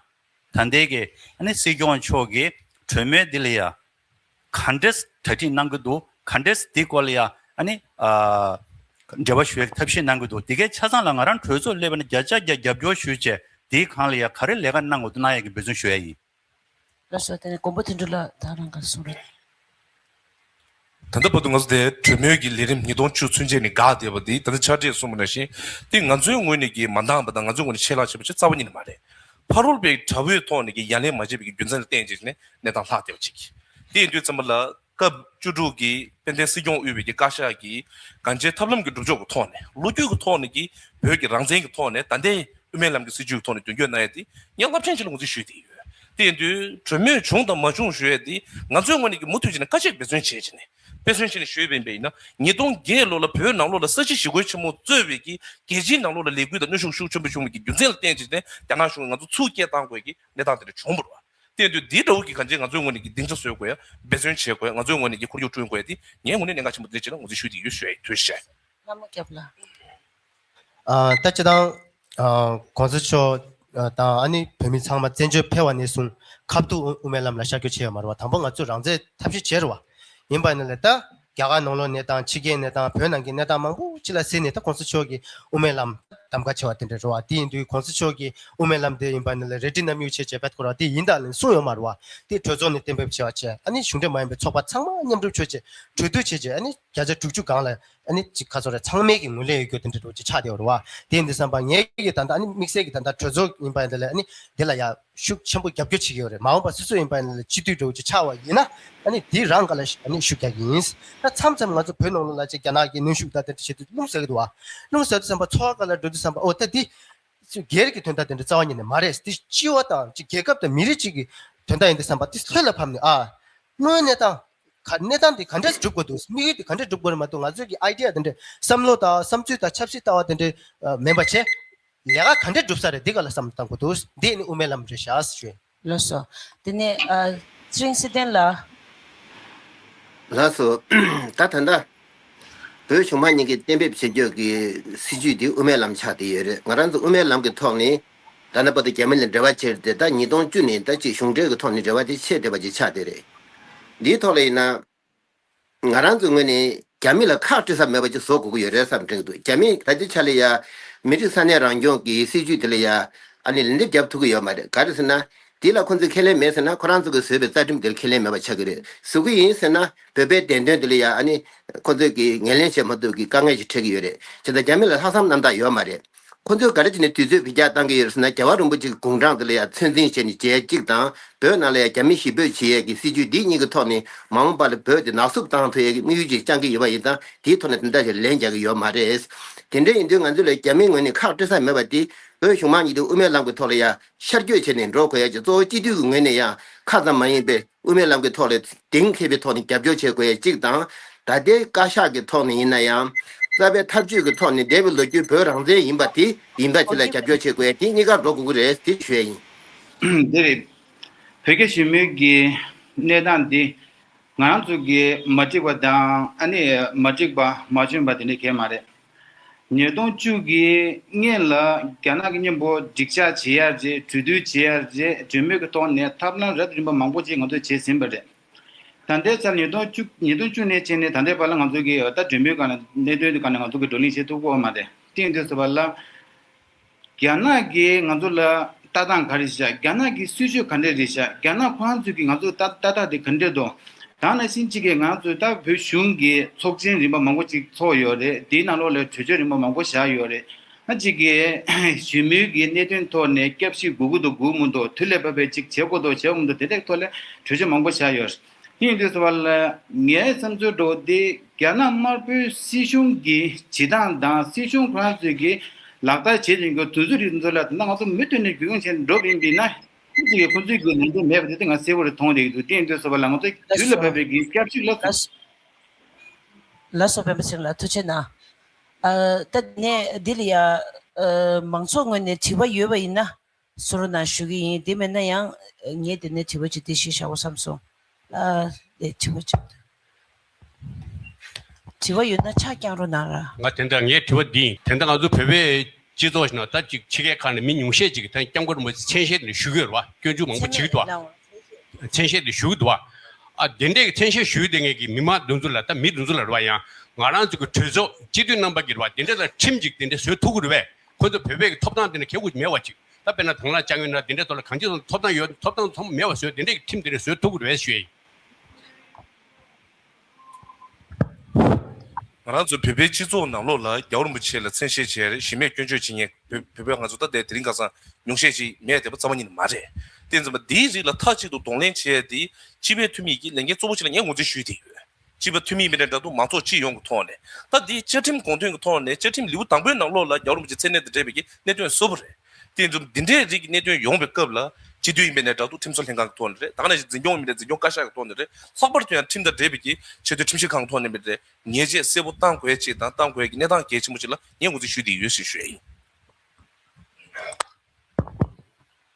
ད་ལྟའི་གི་ཨ་ནི་སྲིད་སྐྱོང་མཆོག་གི་གྲོས་མོལ་འདི་ལ་ཡ་ག་འདྲས་གྲ་སྒྲིག་གནང་གི་འདུག་ག་འདྲས་འདི་སྐོར་ལ་ཡ་ཨ་ནི་ཨ་འབྲེལ་བ་ཞུ་ཡའི་ཐབས་ཤེས་གནང་གི་འདུག་འདི་གའི་ཆ་ཚང་ལ་ང་རང་གྲོས་ཚོགས་སླེབས་པ་ན་བརྒྱ་ཆ་བརྒྱ་རྒྱབ་སྐྱོར་ཞུས་བྱས་འདིའི་སྒང་ལ་ཡ་ག་རེ་ལས་ཀ་གནང་དགོས་འདུག་གནང་ཡ་གི་འབད་བརྩོན་ཞུ་ཡ་ཡིན། ལགས་སོ། དེ་ནས་མགོན་པོ་དོན་གྲུབ་ལགས་ད་རང་ག་རེ་གསུང་རེད། ད་ལྟ་བར་དུ་ང་ཚོ་དེ་གྲོས་མོལ་གྱི་ལས་རིམ་ཉིས་སྟོང་བཅུ་ཚུན་ཆད་ནས་འགག་བསྡད་པ་འདི་ད་ལྟ་ཕྱག་སྦྲེལ་གསུངས་པ་ནང་བཞིན་དེ་ང་ཚོའི་ངོས་ནས་ཀྱི་མ་འདང་བ་དང་ང་ཚོའི་ངོས་ནས་ཆད་ལྷག་བྱས་པ་ཅིག་རྩ་བ་ཉིད་ནས་མ་རེད། ཕ་རོལ་པའི་དགྲ་བོའི་ཐོག་ནས་ཀྱི་ཡ་ལན་མ་བྱས་པའི་གི་རྒྱུ་མཚན་ལ་བརྟེན་བྱས་ནས་གནས་སྟངས་ལྷག་བསྡད་པ་ཅིག་དེ་ཡིན་དུས་ཙམ་པ་ལ་སྐབས་བཅུ་དྲུག་གི་དཔལ་ལྡན་སྲིད་སྐྱོང་དབུས་པའི་གི་བཀའ་ཤག་གིས་གང་ཅིའི་ཐབས་ལམ་གྱི་སྒྲུབ་ཕྱོགས་ཀྱི་ཐོག་ནས་ལོ་རྒྱུས་ཀྱི་ཐོག་ནས་ཀྱི་བོད་ཀྱི་རང་བཙན་གྱི་ཐོག་ནས་ད་ལྟའི་དབུ་མའི་ལམ་གྱི་སྲིད་བྱུས་ཀྱི་ཐོག་ནས་དོན་འཁྱོལ་གནང་ཡ་དེ་ངས་རླབས་ཆེན་ཞིག་ལ་ངོས་འཛིན་ཞུས་བསྡད་ཡོད། དེ་ཡིན་དུས་གྲོས་མོལ་བྱུང་དང་མ་བྱུང་ཞུ་ཡ་དེ་ང་ཚོའི་ངོས་ནས་ཀྱི་མུ་མཐུད་བྱས་ནས་དཀའ་སྤྱད་འབད་བརྩོན་བྱས་བྱས་ནས་དཔེ་མཚོན་བྱས་ནས་ཞུས་པ་ཡིན་པ་ཡིན་ན་ཉིས་སྟོང་བརྒྱད་ལོ་ལ་བོད་ནང་ལོགས་ལ་ས་བྱི་ཞི་རྒོལ་ཆེན་མོ་གཙོས་པའི་གི་རྒྱལ་སྤྱིའི་ནང་ལོགས་ལ་ལས་འགུལ་དང་གནོན་ཤུགས་ཤུགས་ཆེན་པོ་བྱུང་བའི་གི་རྒྱུ་མཚན་ལ་བརྟེན་བྱས་ནས་རྒྱ་ནག་གཞུང་གིས་ང་ཚོ་ཚུར་སྐད་བཏང་དགོས་ཀྱི་གནས་སྟངས་དེ་འདྲ་བྱུང་བ་རེད་བ། དེ་ཡིན་དུས་འདི་འདྲ་བོ་གི་གང་ཅིའི་ང་ཚོའི་ངོས་ནས་ཀྱི་སྡིངས་ཆ་བཟོ་དགོས་ཡ་འབད་བརྩོན་བྱེད་དགོས་ཡ་ང་ཚོའི་ངོས་ནས་ཀྱི་ཁོར་ཡུག་བསྐྲུན་དགོས་ཡ་དེ་ངས་དངོས་གནས་གནད་འགག་ཆེན་པོ་དེ་འདྲ་ཅིག་ལ་ངོས་འཛིན་ཞུས་བསྡད་ཡོད་ཞུ་ཡ་ཡིན། ཐུགས་རྗེ་ཆེ། ལྷ་མོ་སྐྱབས་ལགས། ཨ་ད་སྤྱིར་བཏང་ཨ་གོང་ས་མཆོག་ཨ་དང་ཨ་ནི་བོད་མི་ཚང་མ་བཙན་བྱོལ་ཕེབས་པ་ནས་བཟུང་ཁ་ཐུག་དབུ་དབུ་མའི་ལམ་ལ་ཤར་བསྐྱོད་བྱས་ཡོད་མ་རེད་བ། དང་པོ་ང་ཚོས་རང་བཙན་ཐབས་ཤེས་བྱས་རེད་བ། ཡིན་པ་ཡིན་ན་ལས་ད་རྒྱ་གར་ནང་ལོགས་གནས་སྟངས་ཕྱི་རྒྱལ་གནས་སྟངས་བོད་ནང་གི་གནས་སྟངས་མང་པོ་ཅིག་ལ་གཟིགས་ནས་ད་གོང་ས་མཆོག་གིས་དབུ་མའི་ལམ་གདམ་ག་བྱས་པ་དེ་འདྲ་རེད་བ། དེ་ཡིན་དུས་གོང་ས་མཆོག་གིས་དབུ་མའི་ལམ་དེ་ཡིན་པ་ཡིན་ན་ལས་རལ་གྲི་གནམ་ཡུག་ཆེད་བྱས་བེད་ཁོ་ར་དེ་ཡིན་དང་ལན་གསུངས་ཡོད་མ་རེད་བ། དེ་གྲོས་ཚོགས་ནས་གཏན་འབེབས་བྱས་པ་བྱས་ཨ་ནི་གཞུང་འབྲེལ་མ་ཡིན་པའི་ཚོགས་པ་ཚང་མ་མཉམ་རུབ་བྱས་བྱས་གྲོས་བསྡུར་བྱས་བྱས་ཨ་ནི་བརྒྱ་ཆ་དྲུག་ཅུ་སྒང་ལ། ཨ་ནི་ཅིག་ཁ་སོ་རེ་ཚང་མས་ཀྱི་ངོས་ལེན་ཡོད་རྒྱུ་དེ་འདྲ་འདྲ་བོ་ཅིག་ཆགས་བསྡད་ཡོད་རེད་བ། དེ་ཡིན་དུས་ཙམ་པ་ངས་ཀྱི་ད་ལྟ་ཨ་ནི་དམིགས་བསལ་གྱི་ད་ལྟ་གྲོས་ཚོགས་ཡིན་པ་ཡིན་ད་ལས་ཨ་ནི་དེ་ལ་ཡ་ཤུགས་ཆེན་པོ་རྒྱབ་སྐྱོར་བྱེད་ཀྱི་ཡོད་རེད། མ་འོངས་པ་སོ་སོ་ཡིན་པ་ཡིན་ད་ལས་སྤྱི་འཐུས་འདྲ་བོ་ཅིག་ཆགས་པ་ཡིན་ན་ཨ་ནི་དེ་རང་ག་ལ་ཨ་ནི་ཤུགས་རྒྱག་གི་ཡིན། ད་མཚམས་མཚམས་ང་ཚོ་བོད་ནང་ལོགས་ལ་ཅིག་རྒྱ་ནག་གི་གནོན་ཤུགས་ད་དེ་འདྲ་བྱེད་དུས་རླུང་ཟ་གི་འདུག་བ། རླུང་ཟ་དུས་ཙམ་པ་ཚོགས་པ་ག་ལ་འགྲོ་དུས་ཙམ་པ་ཨོ་ད་འདི་སྒེར་གྱི་དོན་དག་དེ་འདྲ་རྩ་བ་ཉིད་ནས་མ་རེད། འདི་སྤྱི་བ་དང་ཅིག་རྒྱལ་ཁབ་དང་མི་རིགས་གཅིག་གི་དོན་དག་ཡིན་དུས་ཙམ་པ་འདི་ལྷོད་ལ་ཕབ་ནས་ཨ། དངོས་གནས་དང་། ག་གནས་སྟངས་འདི་ག་འདྲས་སྒྲུབ་དགོས་འདུག་དམིགས་ཡུལ་འདི་ག་འདྲས་སྒྲུབ་དགོས་རེད་མ་གཏོགས་ང་ཚོས་ཀྱི་ཨའི་ཌི་ཡ་དེ་འདྲས་བསམ་བློ་དང་བསམ་ཚུལ་དང་ཆབ་སྲིད་ལྟ་བ་དེ་འདྲས་མེད་པ་བྱས། ལས་ཀ་ག་འདྲས་སྒྲུབ་ས་རེད་འདི་ག་ལ་བསམ་བཏང་དགོས་འདུག་འདི་ནི་དབུ་མའི་ལམ་རེད་ཤག་ཞུ། ལགས་སོ། དེ་ནས་ཨ་ཚེ་རིང་ཚེ་བརྟན་ལགས། ལགས་སོ། ད་ད་ལྟ་བོད་གཞུང་མང་གཉིས་ཀྱིས་གཏན་འབེབས་བྱེད་རྒྱུ་གི་སྲིད་བྱུས་འདི་དབུ་མའི་ལམ་ཆགས་བསྡད་ཡོད་རེད། ང་རང་ཚོ་དབུ་མའི་ལམ་གྱི་ཐོག་ནས་ད་ལྟ་བར་དུ་རྒྱ་མི་ལ་འབྲེལ་བ་བྱས་ཏེ་ད་ཉིས་སྟོང་བཅུ་ནས་ད་ཅིག་གཞུང་འབྲེལ་གྱི་ཐོག་ནས་འབྲེལ་བ་དེ་ཆད་བསྡད་པ་ཅིག་ཆགས་བསྡད་རེད། འདིའི་ཐོག་ལ་ཡིན་ན་ང་རང་ཚོའི་ངོས་ནས་རྒྱ་མི་ལ་ཁག་དཀྲི་ས་མེད་པ་ཅིག་བཟོ་དགོས་ཀྱི་ཡོད་རེད་བསམ་དྲན་གྱི་འདུག་རྒྱ་མིས་ད་ལྟའི་ཆ་ལ་ཡ་མི་རིགས་ས་གནས་རང་སྐྱོང་གི་སྲིད་བྱུས་དེ་ལ་ཡ་ཨ་ནི་ལན་འདེབས་རྒྱབ་ཐུབ་ཀྱི་ཡོད་མ་རེད། ག་རེ་ཟེར་ན། དེ་ལ་ཁོ་ཚོས་ཁས་ལེན་མེད་ཟེར་ན་ཁོ་རང་ཚོ་གིས་བཟོས་པའི་རྩ་ཁྲིམས་དེར་ཁས་ལེན་མེད་པ་ཆགས་ཀྱི་རེད། བཟོ་གི་ཡིན་ཟེར་ན་བོད་པའི་བདེན་དོན་དེ་ལ་ཡ་ཨ་ནི་ཁོ་ཚོས་ཀྱིས་ངོས་ལེན་བྱེད་མ་ཐུབ་ཀྱི་དཀའ་ངལ་ཞིག་འཕྲད་ཀྱི་ཡོད་རེད། བྱས་ཙང་རྒྱ་མི་ལ་ལྷག་བསམ་རྣམ་དག་ཡོད་མ་རེད། ཁོ་ཚོས་ག་རེ་བྱས་ནས་དུས་ཚོད་འཕེན་རྒྱག་བཏང་གི་ཡོད་རེད་ཟེར་ན་རྒྱལ་བ་རིན་པོ་ཆེ་གི་དགུང་གྲངས་དེ་ལ་ཡ་ཚོད་འཛིན་བྱས་ནས་བྱས་གཅིག་དང་བོད་ནང་ལ་ཡ་རྒྱ་མི་ཞི་འབོད་བྱེད་ཡས་ཀྱི་སྲིད་བྱུས་འདི་གཉིས་ཀྱི་ཐོག་ནས་མ་འོངས་པ་ལ་བོད་དེ་ནག་བསུབ་བཏང་ཐུབ་ཡས་ཀྱི་དམིགས་ཡུལ་ཅིག་བཅངས་ཀྱི་ཡོད་པ་ཡིན་ཙང་དེའི་ཐོག་ནས་དེ་འདྲ་ཞིག་ལན་རྒྱག་གི་ཡོད་མ་རེད། དེ་འདྲ་ཡིན་དུས་ང་ཚོ་ལ་རྒྱ་མིའི་ངོས་ནས་ཁག་དཀྲི་ས་མེད་པ་དེ་བོད་གཞུང་མང་གཉིས་དེ་དབུ་མའི་ལམ་གྱི་ཐོག་ལ་ཡ་ཤར་བསྐྱོད་བྱས་ནས་འགྲོ་དགོས་ཡ་ཅིག་གཙོ་བོ་སྤྱི་འཐུས་ཀྱི་ངོས་ནས་ཡང་ཁག་ཙམ་མ་ཡིན་པའི་དབུ་མའི་ལམ་གྱི་ཐོག་ལ་གདེང་འཁེལ་བའི་ཐོག་ནས་རྒྱབ་སྐྱོར་བྱེད་དགོས་ཡ་གཅིག་དང་། ད་ལྟའི་བཀའ་ཤག་གི་ཐོག་ནས་ཡིན་ན་ཡང་རྩ་བའི་ཐབས་ཇུས་ཀྱི་ཐོག་ནས་འདས་པའི་ལོ་རྒྱུས་བོད་རང་བཙན་ཡིན་པ་དེ་ཡིན་པ་དེ་ལ་རྒྱབ་སྐྱོར་བྱེད་དགོས་ཡ་དེ་གཉིས་ཀ་འགྲོ་དགོས་ཀྱི་རེད་དེ་ཞུ་ཡ་ཡིན། འདི་རེད། བོད་རྒྱ་ཞི་མོལ་གྱི་གནས་སྟངས་འདི་ ང་རང་ཚོ་གི་མ་འགྲིག་པ་དང་ཨ་ནི་མ་འགྲིག་པ་མ་འཇོན་པ་དེ་འདྲ་གང་ཡང་མ་རེད། ཉིས་སྟོང་བཅུ་གི་སྔོན་ལ་རྒྱ་ནག་གི་མཉམ་པོ་འགྲིག་འཇགས་བྱེད་ཡ་རེད། གྲོས་བསྡུར་བྱེད་ཡ་རེད། གྲོས་མོལ་གྱི་ཐོག་ནས་ཐབས་ལམ་རབ་རིམ་པ་མང་པོ་ཅིག་ང་ཚོས་བྱས་ཟིན་པ་རེད། ད་ལྟའི་ཆར་ཉིས་སྟོང་བཅུ་ཉིས་སྟོང་བཅུ་ནས་བྱས་ནས་ད་ལྟའི་བར་ལ་ང་ཚོ་གི་ད་གྲོས་མོལ་སྒང་ནས་གནད་དོན་དེ་སྒང་ནས་ང་ཚོ་གི་བགྲོ་གླེང་བྱེད་ཐུབ་ཀྱི་ཡོད་མ་རེད། དེ་ཡིན་དུས་ཙམ་པ་ལ། རྒྱ་ནག་གིས་ང་ཚོ་ལ་ལྟ་སྟངས་ག་རེ་བྱ། རྒྱ་ནག་གི་སྲིད་བྱུས་ག་འདྲ་རེད་བྱ། རྒྱ་ནག་ཁོ་རང་ཚོས་ཀྱིས་ང་ཚོ་ལ་ལྟ་ལྟ་སྟངས་དེ་ག་འདྲ་འདུག་ད་ནང་བཞིན་གཅིག་གིས་ང་ཚོས་ད་བོད་གཞུང་གི་ཚོགས་ཆེན་རིམ་པ་མང་པོ་ཅིག་ཚོགས་ཡོད་རེད། དེའི་ནང་ལོགས་ལ་གྲོས་ཆོད་རིམ་པ་མང་པོ་བཞག་ཡོད་རེད། ཨ་གཅིག་གིས་ཞི་མོལ་གྱི་གནད་དོན་ཐོག་ནས་བསྐྱར་ཞིབ་དགོས་ཀྱི་འདུག་དགོས་མི་འདུག་དུས་ལ་བབ་པའི་ཅིག་བྱེད་དགོས་འདུག་བྱེད་དགོས་མི་འདུག་དེ་འདྲའི་ཐོག་ལ་གྲོས་ཆོད་མང་པོ་བཞག་ཡོད་རེད། དེ་ཡིན་དུས་ཙམ་པ་ལ་ངའི་བསམ་ཚུལ་འདྲ་བོ་དེ་རྒྱ་ནག་དམར་པོའི་སྲིད་གཞུང་གི་བྱེད་སྟངས་དང་སྲིད་གཞུང་ཁོ་རང་ཚོས་ཀྱི་ལག་བསྟར་བྱེད་བཞིན་པའི་དུས་ཚོད་རིགས་ཚོ་ལ་ད་ལྟ་ང་ཚོ་མུ་མཐུད་ནས་རྒྱུས་ལོན་བྱས་ནས་འགྲོ་གི་ཡིན་པས་ན། ཁོ་ཚོས་ཀྱི་ཁོ་ཚོས་ཀྱི་ལངས་ཕྱོགས་མེད་པ་དེ་ད་ང་གསལ་པོ་རེ་མཐོང་བསྡད་ཀྱི་འདུག་དེ་ཡིན་དུས་ཙམ་པ་ལ་ང་ཚོ་དུས་ལ་བབ་པའི་གི་བསྐྱར་ཞིབ་ལ། ལགས་སོ། ལགས་སོ། སྤེན་པ་ཚེ་རིང་ལགས་ཐུགས་རྗེ་གནང་། ཨ་ད་ནས་འདི་ལ་ཡ་ཨ་མང་ཚོགས་ངོས་ནས་དྲི་བ་ཡོད་པ་ཡིན་ན། གསུང་རོགས་གནང་ཞུ་གི་ཡིན། དེ་མེད་ན་ཡང་ངས་དེ་ནས་དྲི་བ་ཅིག་འདི་ཞིག་བཞག་དགོས་བསམ་སོང་། ཨ་ལས་དྲི་བ་ཅིག་དྲི་བ་ཡོད་ན་ཕྱག་བརྐྱང་རོགས་གནང་ར། ང་དེ་འདྲ་ངའི་དྲི་བ་འདི་ཡིན། དེ་འདྲ་ང་ཚོ་བོད་པའི་སྤྱི་ཚོགས་ཤིག་ནང་ད་ཅིག་ཕྱི་རྒྱལ་ཁག་ནས་མི་ཉུང་ཤས་ཅིག་གིས་ད་སྐྱབས་མགོན་རིན་པོ་ཆེ་མཚན་ཤས་དེ་འདྲ་ཞུ་གི་ཡོད་རེད་བ། སྐྱོན་བརྗོད་མང་པོ་བྱེད་ཀྱི་འདུག་བ། མཚན་ཤས་དེ་ཞུ་གི་འདུག་བ། ཨ་དེ་འདྲའི་མཚན་ཤས་ཞུ་བསྡད་མཁན་གྱི་མི་མང་འདི་ཚོ་ལ་ད་མི་འདི་ཚོ་ལ་རེད་བ། ཡང་ང་རང་ཚོ་གི་གྲོས་ཚོགས་སྤྱི་འཐུས་རྣམ་པ་གིས་རེད་བ། དེ་འདྲ་ལ་ཁྲིམས་ཅིག་དེ་འདྲ་བཟོ་ཐུབ་ཀྱི་རེད་བས། ཁོ་ཚོ་བོད་པའི་གི་ཐོབ་ཐང་དེ་འདྲ་ཁྱད་དགོས་མེད་པ་ཅིག་ད་དཔེར་ན་དྭང་བླངས་བཅའ་ཁྲིམས་ན་དེ་འདྲའི་ཐོག་ལ་གང་ཅི་ཐོབ་ཐང་ཡོད། ཐོབ་ཐང་ཚང་མ་མེད་པ་བཟོས། དེ་འདྲའི་ཁྲིམས་དེ་འདྲ་བཟོ་ཐུབ་ཀྱི་རེད་ཞུ་ཡ་ཡིན། ང་རང་ཚོ་བོད་པའི་སྤྱི་ཚོགས་ནང་ལོགས་ལ་རྒྱལ་བ་རིན་པོ་ཆེ་ལ་མཚན་ཤས་བྱས་རེད། གཞི་མེད་སྐྱོན་བརྗོད་བྱེད་མཁན་བོད་བོད་པའི་ང་ཚོ་ད་ལྟའི་དེ་རིང་ཁ་སང་ཉུང་ཤས་ཤིག་མེད་བསྡད་པ་རྩ་བ་ཉིད་ནས་མ་རེད། དེ་ཙམ་པ་འདིའི་རིགས་ལ་མཐའ་གཅིག་ཏུ་གདོང་ལེན་བྱས་ཏེ་སྤྱི་པའི་འཐུས་མི་གི་ལས་འགན་གཙོ་བོ་ཅིག་ལ་ངས་ངོས་འཛིན་ཞུས་བསྡད་ཡོད། སྤྱི་པའི་འཐུས་མི་མི་འདྲ་འདྲ་འདུག་མང་ཚོགས་སྤྱི་ཡོངས་ཀྱི་ཐོག་ནས། ད་འདི་བཅའ་ཁྲིམས་དགོངས་དོན་གྱི་ཐོག་ནས་བཅའ་ཁྲིམས་ལེའུ་དང་པོའི་ནང་ལོགས་ལ་རྒྱལ་བ་རིན་པོ་ཆེ་མཚན་གནས་དང་འབྲེལ་བའི་གི་གནད་དོན་བཟོ་བ་རེད། དེ་ཡིན་དུས་འདི་འདྲའི་རིགས་ཀྱི་གནད་དོན་ཡོང་བའི་སྐབས་ལ་སྤྱི་འཐུས་ཡིན་པའི་ནས་འདྲ་འདུག་ཁྲིམས་བཟོ་ལྷན་ཁང་གི་ཐོག་ནས་རེད། ད་ག་ནང་བཞིན་འཛིན་སྐྱོང་ཡིན་པའི་ནས་འཛིན་སྐྱོང་བཀའ་ཤག་གི་ཐོག་ནས་རེད། ལྷག་པར་དུ་ཡང་ཁྲིམས་དང་འབྲེལ་བའི་གི་ཆེས་མཐོའི་ཁྲིམས་ཞིབ་ཁང་གི་ཐོག་ནས་རེད། ངེས་ཅན་གསལ་པོ་གཏང་དགོས་ཅིག་དང་གཏང་དགོས་ཀྱི་གནས་སྟངས་གལ་ཆེན་པོ་ཅིག་ལ་ངས་ངོས་འཛིན་ཞུས་བསྡད་ཡོད་ཞེས་ཞུ་ཡ་ཡིན།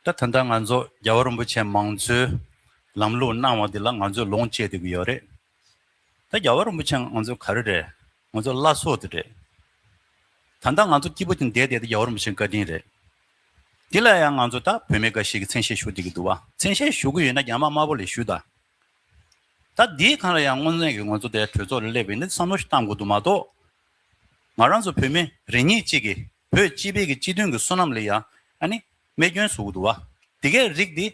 ད་ད་ལྟ་ང་ཚོ་རྒྱལ་བ་རིན་པོ་ཆེ་མང་གཙོའི་ལམ་ལུགས་གནང་བ་འདི་ལ་ང་ཚོས་ལོངས་སྤྱད་བསྡད་ཀྱི་ཡོད་རེད། ད་རྒྱལ་བ་རིན་པོ་ཆེ་ང་ཚོ་ག་རེ་རེད། ང་ཚོ་བླ་སྲོག་དེ་རེད། ད་ལྟ་ང་ཚོ་སྐྱིད་པོ་ཅིག་བསྡད་བསྡད་དེ་རྒྱལ་བ་རིན་པོ་ཆེའི་བཀའ་དྲིན་རེད། འདི་ལ་ཡང་ང་ཚོ་ད་བུད་མེད་འགའ་ཞིག་གིས་མཚན་ཤས་ཞུ་བསྡད་ཀྱི་འདུག་བ། མཚན་ཤས་ཞུ་གི་ཡོད་ན་རྒྱ་དམར་དམར་པོ་ལ་ཞུ་དང་། ད་འདིའི་སྒང་ལ་ཡང་དངོས་གནས་ཀྱི་ང་ཚོ་དེ་གྲོས་ཚོགས་ལ་སླེབས་པ་ཡིན་ན་བསམ་བློ་ཞིག་གཏང་དགོས་འདུག་མ་གཏོགས། ང་རང་ཚོ་བོད་མི་རེ་གཉིས་གཅིག་གིས་བོད་སྤྱི་པའི་གི་སྤྱི་མཐུན་གྱི་བསོད་ནམས་ལ་ཡང་ཨ་ནི་རྨས་སྐྱོན་བཟོ་གི་འདུག་བ། དེ་གའི་རིགས་འདི་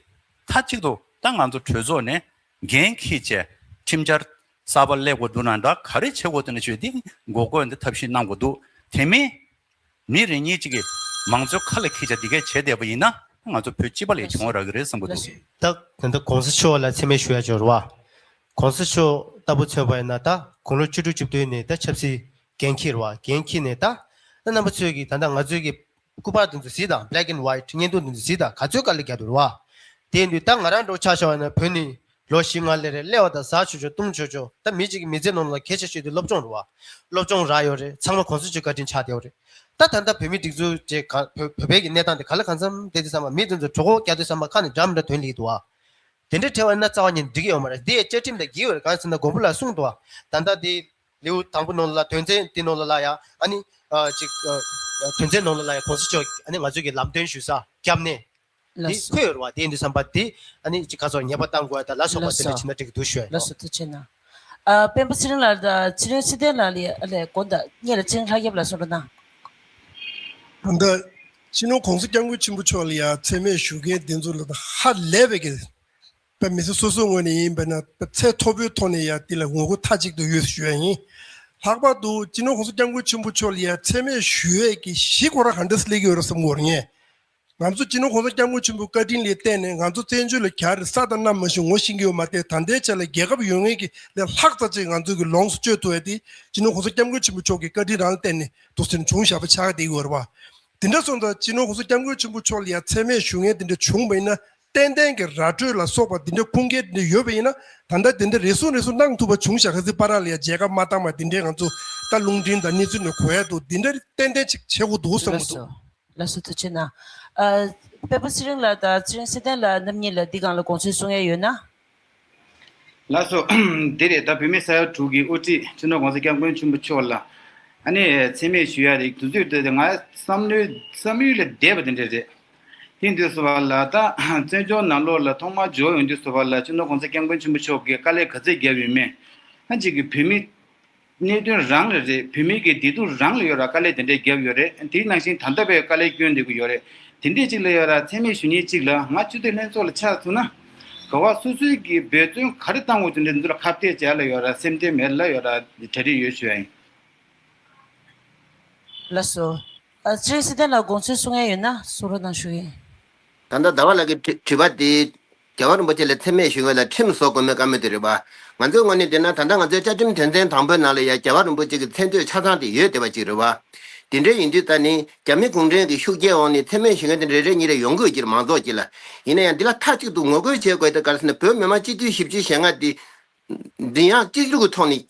མཐའ་གཅིག་ཏུ་ད་ང་ཚོ་གྲོས་ཚོགས་ནས་འགན་འཁྱེར་བྱས་ཁྲིམས་འཆར་གསར་པ་སླེབས་དགོས་འདུག་ན་འདྲ་ག་རེ་བྱེད་དགོས་འདུག་ན་བྱས་ཏེ་འགོག་རྒོལ་འདི་ཐབས་ཤེས་གནང་དགོས་འདུག་དེ་མིན། མི་རེ་གཉིས་གཅིག་གིས་མང་གཙོའི་ཁ་ལ་འཁྱེར་བྱས་འདི་གས་བྱས་བསྡད་པ་ཡིན་ན་ང་ཚོ་བོད་སྤྱི་པ་ལ་གྱོང་རག་གི་རེད་བསམ་གི་འདུག་ད་ད་ལྟ་གོང་ས་མཆོག་ལ་མཚན་སྨད་ཞུ་ཡ་ཅིག་ཡོད་རེད་བ། གོང་ས་མཆོག་ལྟ་བུ་མཚོན་པ་ཡིན་ན་ད་དགུང་ལོ་བཅུ་དྲུག་བཅུ་བདུན་ནས་ད་ཆབ་སྲིད་འགན་འཁྱེར་བ། འགན་འཁྱེར་ནས་ད་ད་རྣམ་པ་ཚོས་ཀྱིས་ད་ལྟ་ང་ཚོའི་གི་སྐུ་པར་དེ་ཚོ་གཟིགས་དང་། Black and White བརྙན་ཐུང་དེ་ཚོ་གཟིགས་དང་། ག་ཚོད་དཀའ་ལས་རྒྱག་འདུག་རེད་བ། དེ་ཡིན་དུས་ད་ང་རང་འདྲ་བོ་ཆ་བཞག་པ་ཡིན་ན་བོད་ནས་ལོ་བཞི་ལྔ་སླེབས་རེད། སླེབས་པ་དང་ཟ་ཆོག་ཆོག་བཏུང་ཆོག་ཆོག་ད་མི་གཅིག་གི་མི་ཚེ་ནང་ལ་གལ་ཆེ་ཤོས་དེ་སློབ་སྦྱོང་རེད་བ། སློབ་སྦྱོང་རག་ཡོད་རེད། ཚང་མ་གོང་ས་མཆོག་བཀའ་དྲིན་ཆགས་བསྡད་ཡོད་རེད། ད་ད་ལྟ་བོད་མི་སྒྲིག་འཛུགས་ཅེས་ག་བོད་བོད་པའི་གི་གནས་སྟངས་དེ་ག་ལ་གང་འཚམ་བསྡད་དུས་ཙམ་པ་མི་དེ་ཚོ་གྲོད་ཁོག་བཀྱག་དུས་ཙམ་པ་ཁ་ནས་འདྲ་མི་འདྲ་ཐོན་སླེབས་འདུག་བ། དེ་འདྲ་བྲལ་བ་ཡིན་ན་རྩ་བ་ཉིད་འགྲིག་གི་ཡོད་མ་རེད། དེ་ཡང་བཅའ་ཁྲིམས་དང་འགལ་བ་རེད། གང་ཡིན་ཟེར་ན་མགོན་པོ་ལགས་གསུངས་འདུག་བ། ད་ལྟ་དེ་ལེའུ་དང་པོ་ནང་ལ་དོན་ཚན་དེ་ནང་ལ་ལ་ཡང་ཨ་ནི་ཨ་ཅིག་ཨ་དོན་ཚན་ནང་ལ་ལ་ཡང་གོང་ས་མཆོག་ཨ་ནི་ང་ཚོ་གི་ལམ་སྟོན་ཞུ་ས་སྐྱབས་གནས་ལགས་འདི་སོ། འཁོད་ཡོད་རེད་བ། དེ་ཡིན་དུས་ཙམ་པ་དེ་ཨ་ནི་ཅིག་ག་ཚོད་ཉེས་པ་བཏང་དགོས་ཡ་ད་ལ་སོགས་པ་ལགས་དེ་འདྲ་སོ། བྱེད་ན་འགྲིག་གི་འདུག་ཞུ་ཡ་ཡིན། ལགས་སོ། ཐུགས་རྗེ་གནང་། ཨ་སྤེན་པ་ཚེ་རིང་ལགས་དང་ཚེ་རིང་ཚེ་བརྟན་ལགས་ལ་ལས་དགོངས་དག་གཉིས་ལ་ཚེ་རིང་ལྷ་རྒྱབ་ལ་གསུང་རོགས་གནང་། ད་ལྟ་སྤྱི་ནོར་གོང་ས་སྐྱབས་མགོན་ཆེན་པོ་མཆོག་ལ་ཡ་མཚན་སྨད་ཞུ་མཁན་དེ་ཚོ་ལ་ད་ཧ་ལས་པའི་གི་པ་མི་སེར་སོ་སོའི་ངོས་ནས་ཡིན་པ་ན་པ་ཚད་མཐོ་པོའི་ཐོག་ནས་ཡ་དེ་ལ་ངོ་རྒོལ་མཐའ་གཅིག་ཏུ་ཡོད་ཞུ་ཡ་ཡིན། ལྷག་པར་དུ་སྤྱི་ནོར་གོང་ས་སྐྱབས་མགོན་ཆེན་པོ་མཆོག་ལ་ཡ་མཚན་སྨད་ཞུ་ཡས་ཀྱི་གཞི་ཁོ་རང་ག་འདྲ་སེ་སླེབས་ཀྱི་ཡོད་རེད་བསམ་གྱི་ཡོད་རེད་ངས། ང་ཚོ་སྤྱི་ནོར་གོང་ས་སྐྱབས་མགོན་ཆེན་པོའི་བཀའ་དྲིན་ལ་བརྟེན་ནས་ང་ཚོ་བཙན་བྱོལ་ལ་ག་རེ་ས་དང་གནམ་མ་ཤེས་ངོ་ཤེས་ཀྱི་ཡོད་མ་རེད། ད་ལྟའི་ཆ་ལ་རྒྱལ་ཁབ་ཡོད་མཁན་གྱི་ལས་ལྷག་ཙམ་ཅིག་ང་ཚོ་གི་ལོངས་སུ་སྤྱོད་ཐུབ་ཡ་དེ་སྤྱི་ནོར་གོང་ས་སྐྱབས་མགོན་ཆེན་པོ་མཆོག་གི་བཀའ་དྲིན་རང་ལ་བརྟེན་ནས་འདུག་ཟེར་ནས་བྱུང་བཞག་པ་ཆགས་བསྡད་ཀྱི་ཡོད་རེད་བ། དེ་འདྲ་སོང་ཙང་སྤྱི་ནོར་གོང་ས་སྐྱབས་མགོན་ཆེན་པོ་མཆོག་ལ་ཡ་མཚན་སྨད་ཞུ་མཁན་དེ་འདྲ་བྱུང་བ་ཡིན་ན། ཏན་ཏན་གྱི་ར་སྤྲོད་ལ་སོགས་པ་འདི་འདྲ་ཁུངས་སྐྱེལ་འདི་འདྲ་ཡོད་པ་ཡིན་ན། ད་ལྟ་འདི་འདྲ་རེ་ཟུང་རེ་ཟུང་གནང་ཐུབ་པ་བྱུང་ཤག་ཁ་སང་པ་ར་ལ་ཡ་མཇལ་ཁ་མ་བཏང་བ་འདི་འདྲའི་ང་ཚོ་ད་རླུང་འཕྲིན་དང་གནས་ཚུལ་ནས་གོ་ཡ་འདུག་འདི་འདྲ་ཏན་ཏན་ཅིག་བྱེད་དགོས་འདུག་བསམ་གྱི་འདུག་ལགས་སོ། ལགས་སོ། ཐུགས་རྗེ་གནང་། ཨ་སྤེན་པ་ཚེ་རིང་ལགས་དང་ཚེ་རིང་ཚེ་བརྟན་ལགས་རྣམ་གཉིས་ལ་འདི་སྒང་ལ་དགོངས་ཚུལ་གསུང་ཡ་ཡོད་ན། ལགས་སོ། འདི་རེད། ད་བོད་མི་ས་ཡ་དྲུག་གི་དབུ་ཁྲིད་སྤྱི་ནོར་གོང་ས་སྐྱབས་མགོན་ཆེན་པོ་མཆོག་ལ་ཨ་ནི་མཚན་སྨད་ཞུ་ཡ་རེད། དུས་ཚོད་དེ་ང་བསམ་བློའི་བསམ་ཡུལ་ལས་འདས་པ་དེ་འདྲ་རེད། དེ་དུས་སུ་བ་ལ་ད་བཙན་བྱོལ་ནང་ལོགས་ལ་ཐོག་མར་འབྱོར་ཡོང་དུས་སུ་བ་ལ་སྤྱི་ནོར་གོང་ས་སྐྱབས་མགོན་ཆེན་པོ་མཆོག་གིས་དཀའ་ལས་ག་ཚད་བརྒྱབ་ཡོད་མེད། ཨ་ཅིག་གི་བོད་མི་གནད་དོན་རང་ལ་རེད། བོད་མི་གི་བདེ་སྡུག་རང་ལ་ཡོད་ར་དཀའ་ལས་དེ་འདྲས་བརྒྱབ་ཡོད་རེད། དེའི་ནང་བཞིན་ད་ལྟ་བའི་དཀའ་ལས་སྐྱོན་འདེབས་ཀྱི་ཡོད་རེད། དེ་འདྲས་ཅིག་ལ་ཡོད་ར་མཚན་སྨད་ཞུ་མཁན་ཅིག་ལ་ང་སྤྱི་འཐུས་ལྷན་ཚོགས་ལ་ཆ་མཚོན་ན། ག་བ་སོ་སོའི་གི་འབད་བརྩོན་ག་རེ་བཏང་དགོས་ཀྱི་འདྲས་འདི་ལ་ཁ་གཏད་བྱས་ལ་ཡོད་ར་སེམས་ཁྲལ་མེད་ལ་ཡོད་ར་གྲ་སྒྲིག་ཡོད་ཞུ་ཡ་ཡིན། ལགས་སོ། ཨ་ཚེ་རིང་སྲིད་ལྡན་ལགས་དགོངས་ཚུལ་གསུང་ཡ་ཡོད་ན་གསུང་རོགས་གནང་ཞུ་གི་ཡིན། ད་ལྟ་ཟླ་བ་ལགས་ཀྱི་དྲི་དྲི་བ་དེ་རྒྱལ་བ་རིན་པོ་ཆེ་ལ་མཚན་སྨད་ཞུ་བ་ལ་ཁྲིམས་བཟོ་དགོས་མེད་བཀའ་མོལ་དེ་རེད་པ། ང་ཚོའི་ངོས་ནས་བལྟས་ན་ད་ལྟ་ང་ཚོའི་བཅའ་ཁྲིམས་དོན་ཚན་དང་པོའི་ནང་ལ་ཡང་རྒྱལ་བ་རིན་པོ་ཆེ་གི་མཚན་བསྟོད་ཆ་ཚང་དེ་ཡོད་བསྡད་པ་ཅིག་རེད་པ། དེ་འདྲ་ཡིན་དུས་ད་ནི་རྒྱ་མི་གུང་ཁྲན་གྱི་ཤུགས་རྐྱེན་འོག་ནས་མཚན་སྨད་ཞུ་མཁན་དེ་རེ་རེ་གཉིས་རེ་ཡོང་དགོས་ཀྱི་རེད་མང་ཚོགས་ཀྱི་ལ། ཡིན་ན་ཡང་འདི་ལ་མཐའ་གཅིག་ཏུ་ངོ་རྒོལ་བྱེད་དགོས་དེ་ག་རེ་ཟེར་ན་བོད་མི་མང་སྤྱི་འཐུས་བཞི་བཅུ་ཞེ་ལྔ་དེ། མགྲིན་དབྱངས་གཅིག་གྱུར་གྱི་ཐོག་ནས་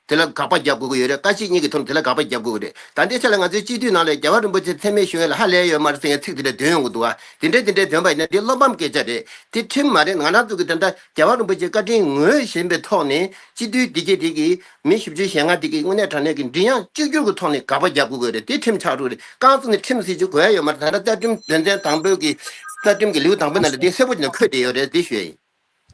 དེ་ལ་དགག་པ་རྒྱབ་དགོས་ཀྱི་ཡོད་རེད། ཀ་ཤི་གཉིས་ཀྱི་ཐོག་ནས་དེ་ལ་དགག་པ་རྒྱབ་དགོས་ཀྱི་རེད། ད་ལྟའི་ཆ་ལ་ང་ཚོའི་སྤྱི་འཐུས་ནང་ལ་རྒྱལ་བ་རིན་པོ་ཆེ་མཚན་སྨད་ཞུ་ཡས་ལ་ཧ་ལས་ཡོད་མ་རེད་ཟེར་ཡས་ཚིག་དེ་འདྲ་འདོན་ཡོང་གི་འདུག་བ། དེ་འདྲ་དེ་འདྲ་འདོན་པ་ཡིན་ན་དེ་བློ་ཕམ་སྐད་ཆ་རེད། དེ་ཁྲིམས་མ་རེད། ང་རང་ཚོ་གི་ད་ལྟ་རྒྱལ་བ་རིན་པོ་ཆེ་བཀའ་དྲིན་ངོས་བཞིན་པའི་ཐོག་ནས་སྤྱི་འཐུས་འདི་གྱད་དེ་གི་མི་བཞི་བཅུ་ཞེ་ལྔ་དེ་གི་དངོས་གནས་དྲང་གནས་ཀྱི་མགྲིན་དབྱངས་གཅིག་གྱུར་གྱི་ཐོག་ནས་དགག་པ་རྒྱབ་དགོས་ཀྱི་རེད། དེ་ཁྲིམས་ཆགས་འགྲོ་རེད། རྐང་བཙུགས་ནས་ཁྲིམས་ཟེར་རྒྱུ་དགོས་ཡ་ཡོད་མ་རེད། ད་ལྟ་རྩ་ཁྲིམས་དོན་ཚན་དང་པོའི་གི་རྩ་ཁྲིམས་ཀྱི་ལེའུ་དང་པོའི་ནང་ལ་དེ་གསལ་པོ་བྱས་ནས་འཁོད་བསྡད་ཡོད་རེད། དེ་ཞུ་ཡ་ཡིན།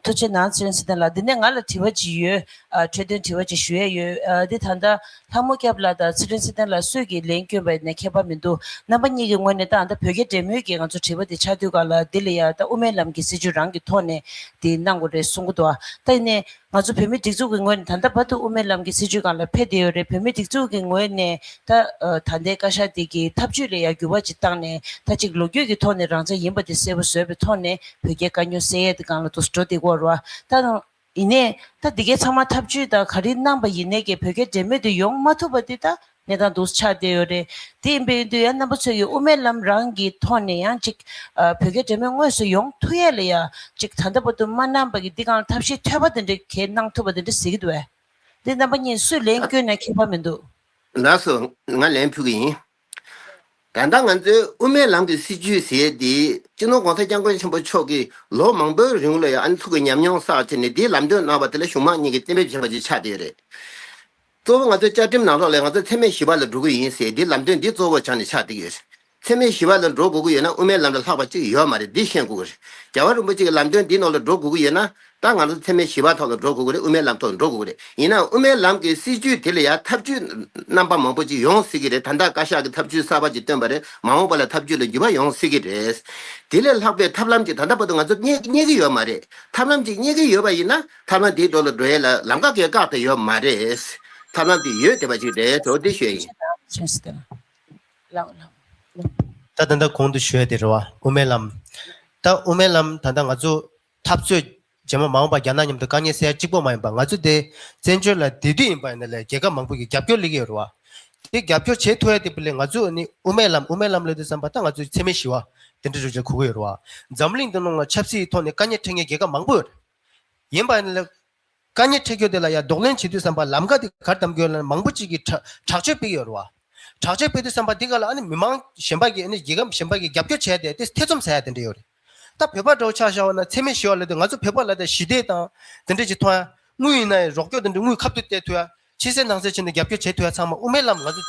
ཐུགས་རྗེ་གནང་། ཚེ་རིང་སྲིད་ལྡན་ལགས། འདི་ནས་ང་ལ་དྲི་བ་ཅིག་ཡོད། ཨ་འཕྲོས་དོན་དྲི་བ་ཅིག་ཞུ་ཡས་ཡོད། ཨ་འདི་ད་ལྟ་ལྷ་མོ་སྐྱབས་ལགས་དང་ཚེ་རིང་སྲིད་ལྡན་ལགས་སུས་ཀྱིས་ལན་བསྐྱོན་པ་ཡིན་ནའི་ཁྱད་པར་མི་འདུག་རྣམ་པ་གཉིས་ཀྱི་ངོས་ནས་ད་ལྟ་བོད་རྒྱ་འབྲེལ་མོལ་གྱི་ང་ཚོ་དྲི་བ་འདི་ཆགས་དུས་སྒང་ལ་འདི་ལ་ཡ་ད་དབུ་མའི་ལམ་གྱི་སྲིད་བྱུས་རང་གི་ཐོག་ནས་འདི་གནང་དགོས་རེད་གསུང་གི་འདུག་ད་ཡིན་ནའི་ང་ཚོ་བོད་མི་སྒྲིག་འཛུགས་ཀྱི་ངོས་ནས་ད་ལྟ་བར་དུ་དབུ་མའི་ལམ་གྱི་སྲིད་བྱུས་སྒང་ལ་ཕེབས་བསྡད་ཡོད་རེད། བོད་མི་སྒྲིག་འཛུགས་ཀྱི་ངོས་ནས་ད་ཨ་ད་ལྟའི་བཀའ་ཤག་འདི་གི་ཐབས་ཇུས་ལ་ཡ་འགྱུར་བ་ཅིག་བཏང་ནས་ད་ཅིག་ལོ་རྒྱུས་ཀྱི་ཐོག་ནས་རང་འཇགས་ཡིན་པ་དེ་གསལ་པོ་བཟོས་པའི་ཐོག་ནས་བོད་རྒྱའི་དཀའ་རྙོག་སེལ་ཡས་དེ་སྒང་ལ་འདུག་སེ་འགྲོ་བསྡད་ཀྱི་ཡོད་རེད་བ། ད་ཡིན་ནའི་ད་འདི་གའི་ཚང་མ་ཐབས་ཇུས་དང་ག་རེ་གནང་པ་ཡིན་ནའི་གི་བོད་རྒྱ་འབྲེལ་མོལ་དེ་ཡོང་མ་ཐུབ་པ་དེ་ད་གནས་སྟངས་འདུག་སེ་ཆགས་བསྡད་ཡོད་རེད། དེ་ཡིན་པ་ཡིན་དུས་ཡང་རྣམ་པ་ཚོས་ཀྱི་དབུ་མའི་ལམ་རང་གི་ཐོག་ནས་ཡང་ཅིག་ཨ་བོད་རྒྱ་འབྲེལ་མོལ་དངོས་སུ་ཡོང་ཐུབ་ཡས་ལ་ཡ་ཅིག་ད་ལྟ་བར་དུ་མ་གནང་པ་གི་འདི་སྒང་ལ་ཐབས་ཤེས་ཐོལ་པ་དེ་འདྲ་གས་གནང་ཐུབ་པ་དེ་འདྲ་གཟིགས་ཀྱི་འདུག་བས། འདི་རྣམ་པ་གཉིས་སུས་ལན་བསྐྱོན་ན་ཁྱད་པར་མི་འདུག་ལགས་སོ། ང་ལན་ཕུལ་གི་ཡིན། ད་ལྟ་ང་ཚོའི་དབུ་མའི་ལམ་གྱི་སྲིད་བྱུས་ཟེར་ཡས་འདི་སྤྱི་ནོར་གོང་ས་སྐྱབས་མགོན་ཆེན་པོ་མཆོག་གིས་ལོ་མང་པོའི་རིང་ལ་ཡང་ཨ་ནི་ཐུགས་ཀྱི་ཉམས་མྱོང་བསགས་བྱས་ནས་འདིའི་ལམ་སྟོན་གནང་བ་དེ་ལ་གཞུང་མང་གཉིས་ཀྱིས་གཏན་འབེབས་བྱས་པ་ཅིག་ཆགས་བསྡད་ཡོད་རེད། གཙོ་བོ་ང་ཚོའི་བཅའ་ཁྲིམས་ནང་ལོགས་ལ་ང་ཚོ་མཚན་སྨད་ཞི་བ་ལ་འགྲོ་གི་ཡིན་ཟེར་འདི་ལམ་སྟོན་འདི་གཙོ་བོ་ཆགས་ནས་ཆགས་བསྡད་ཡོད་རེད། མཚན་སྨད་ཞི་བ་ལ་འགྲོ་དགོས་ཀྱི་ཡོད་ན་དབུ་མའི་ལམ་ལ་ལྷག་པ་ཅིག་ཡོད་མ་རེད། འདི་ཤེས་དགོས་ཀྱི་རེད། རྒྱལ་བ་རིན་པོ་ཆེ་གི་ལམ་སྟོན་འདི་ནང་ལ་འགྲོ་དགོས་ཀྱི་ཡོད་ན། ད་ང་ཚོ་མཚན་སྨད་ཞི་བ་ཐོག་ལ་འགྲོ་དགོས་ཀྱི་རེད། དབུ་མའི་ལམ་ཐོག་ལ་འགྲོ་དགོས་ཀྱི་རེད། ཡིན་ནའང་དབུ་མའི་ལམ་གྱི་སྲིད་བྱུས་དེ་ལ་ཡང་ཐབས་ཇུས་རྣམ་པ་མང་པོ་ཅིག་ཡོང་སྲིད་ཀྱི་རེད། ད་ལྟ་བཀའ་ཤག་གིས་ཐབས་ཇུས་གསར་པ་ཅིག་བཏོན་པ་རེད། མ་འོངས་པ་ལ་ཐབས་ཇུས་ལ་འགྱུར་བ་ཡོང་སྲིད་ཀྱི་རེད། དེ་ལས་ལྷག་པའི་ཐབས་ལམ་ཅིག་ད་ལྟ་བར་དུ་ང་ཚོ་རྙེད་རྙེད་ཀྱི་ཡོད་མ་རེད། ཐབས་ལམ་ཅིག་རྙེད་ཀྱི་ཡོད་པ་ཡིན་ན་ཐབས་ལམ་དེའི་འགྲོ་ལ་འགྲོ་ཡས་ལ་ལམ་ཁ་གས་བཀག་ཐབས་ཡོད་མ་རེད། ཐབས་ལམ་དེ་ཡོད་བསྡད་པ་ཅིག་རེད། དོ་དེ་ཞུ་ཡ་ཡིན། ལགས་ལགས། ད་ད་ལྟ་གོང་དུ་ཞུ་ཡ་དེ་རེད་བ། དབུ་མའི་ལམ། ད་དབུ་མའི་ལམ་ད་ལྟ་ང་ཚོ་འཐབ་རྩོད་རྗེས་མ་མ་འོངས་པ་རྒྱ་ནག་མཉམ་དུ་དཀའ་ངལ་སེལ་ཡ་གཅིག་པོ་མ་ཡིན་པ། ང་ཚོ་དེ་བཙན་བྱོལ་ལ་བསྡད་དུས་ཡིན་པ་ཡིན་ན་ལས་རྒྱལ་ཁབ་མང་པོ་གིས་རྒྱབ་སྐྱོར་སླེབས་ཀྱི་ཡོད་རེད་བ། དེ་རྒྱབ་སྐྱོར་བྱེད་ཐུབ་ཡ་དེ་པི་ལས་ང་ཚོ་ནི་དབུ་མའི་ལམ། དབུ་མའི་ལམ་ལབ་དུས་ཙམ་པ་ད་ང་ཚོ་མཚན་སྨད་ཞི་བ་དེ་འདྲ་རུ་ཅིག་གོ་གི་ཡོད་རེད་བ། འཛམ་གླིང་འདི་ནང་ལ་ཆབ་སྲིད་ཐོག་ནས་དཀའ་ངལ་འཕྲད་མཁན་རྒྱལ་ཁབ་མང་པོ་ཡོད་རེད། ཡིན་པ་ཡིན་ན་ལས་དཀའ་ངལ་འཕྲད་རྒྱུ་དེ་ལ་ཡང་གདོང་ལེན་བྱེད་དུས་ཙམ་པ་ལམ་ཁ་དེ་ག་རེ་བདམས་དགོས་ལབ་ན་མང་པོ་ཅིག་གིས་དྲག་དྲག་སྤྱོད་སྤེལ་གྱི་ཡོད་རེད་བ། དྲག་སྤྱོད་སྤེལ་དུས་ཙམ་པ་འདི་ག་ལ་ཨ་ནི་མི་མང་གཞན་པ་གིས་ཨ་ནི་རྒྱལ་ཁབ་གཞན་པ་གིས་རྒྱབ་སྐྱོར་བྱས་ཏེ་དེ་ཐེ་ཚོམ་ཟ་ཡ་དེ་འདྲ་ཡོད་རེད། ད་བོད་པ་འདྲ་བོ་ཆ་བཞག་པ་ན་མཚན་སྨད་ཞི་བ་ལབ་དུས་ང་ཚོ་བོད་པ་ལ་ད་ཞི་བདེ་དང་དེ་འདྲ་ཅིག་མཐོང་ཡ། དངུལ་ཡིན་ན་ཡང་རོགས་སྐྱོར་དེ་འདྲ་དངུལ་ཁ་ཐུག་སྟེར་ཐུབ་ཡ། ཕྱི་གསལ་ནང་གསལ་བྱས་ནས་རྒྱབ་སྐྱོར་བྱེད་ཐུབ་ཡ་ཚང་མ་དབུ་མའི་ལམ་ང་ཚོ་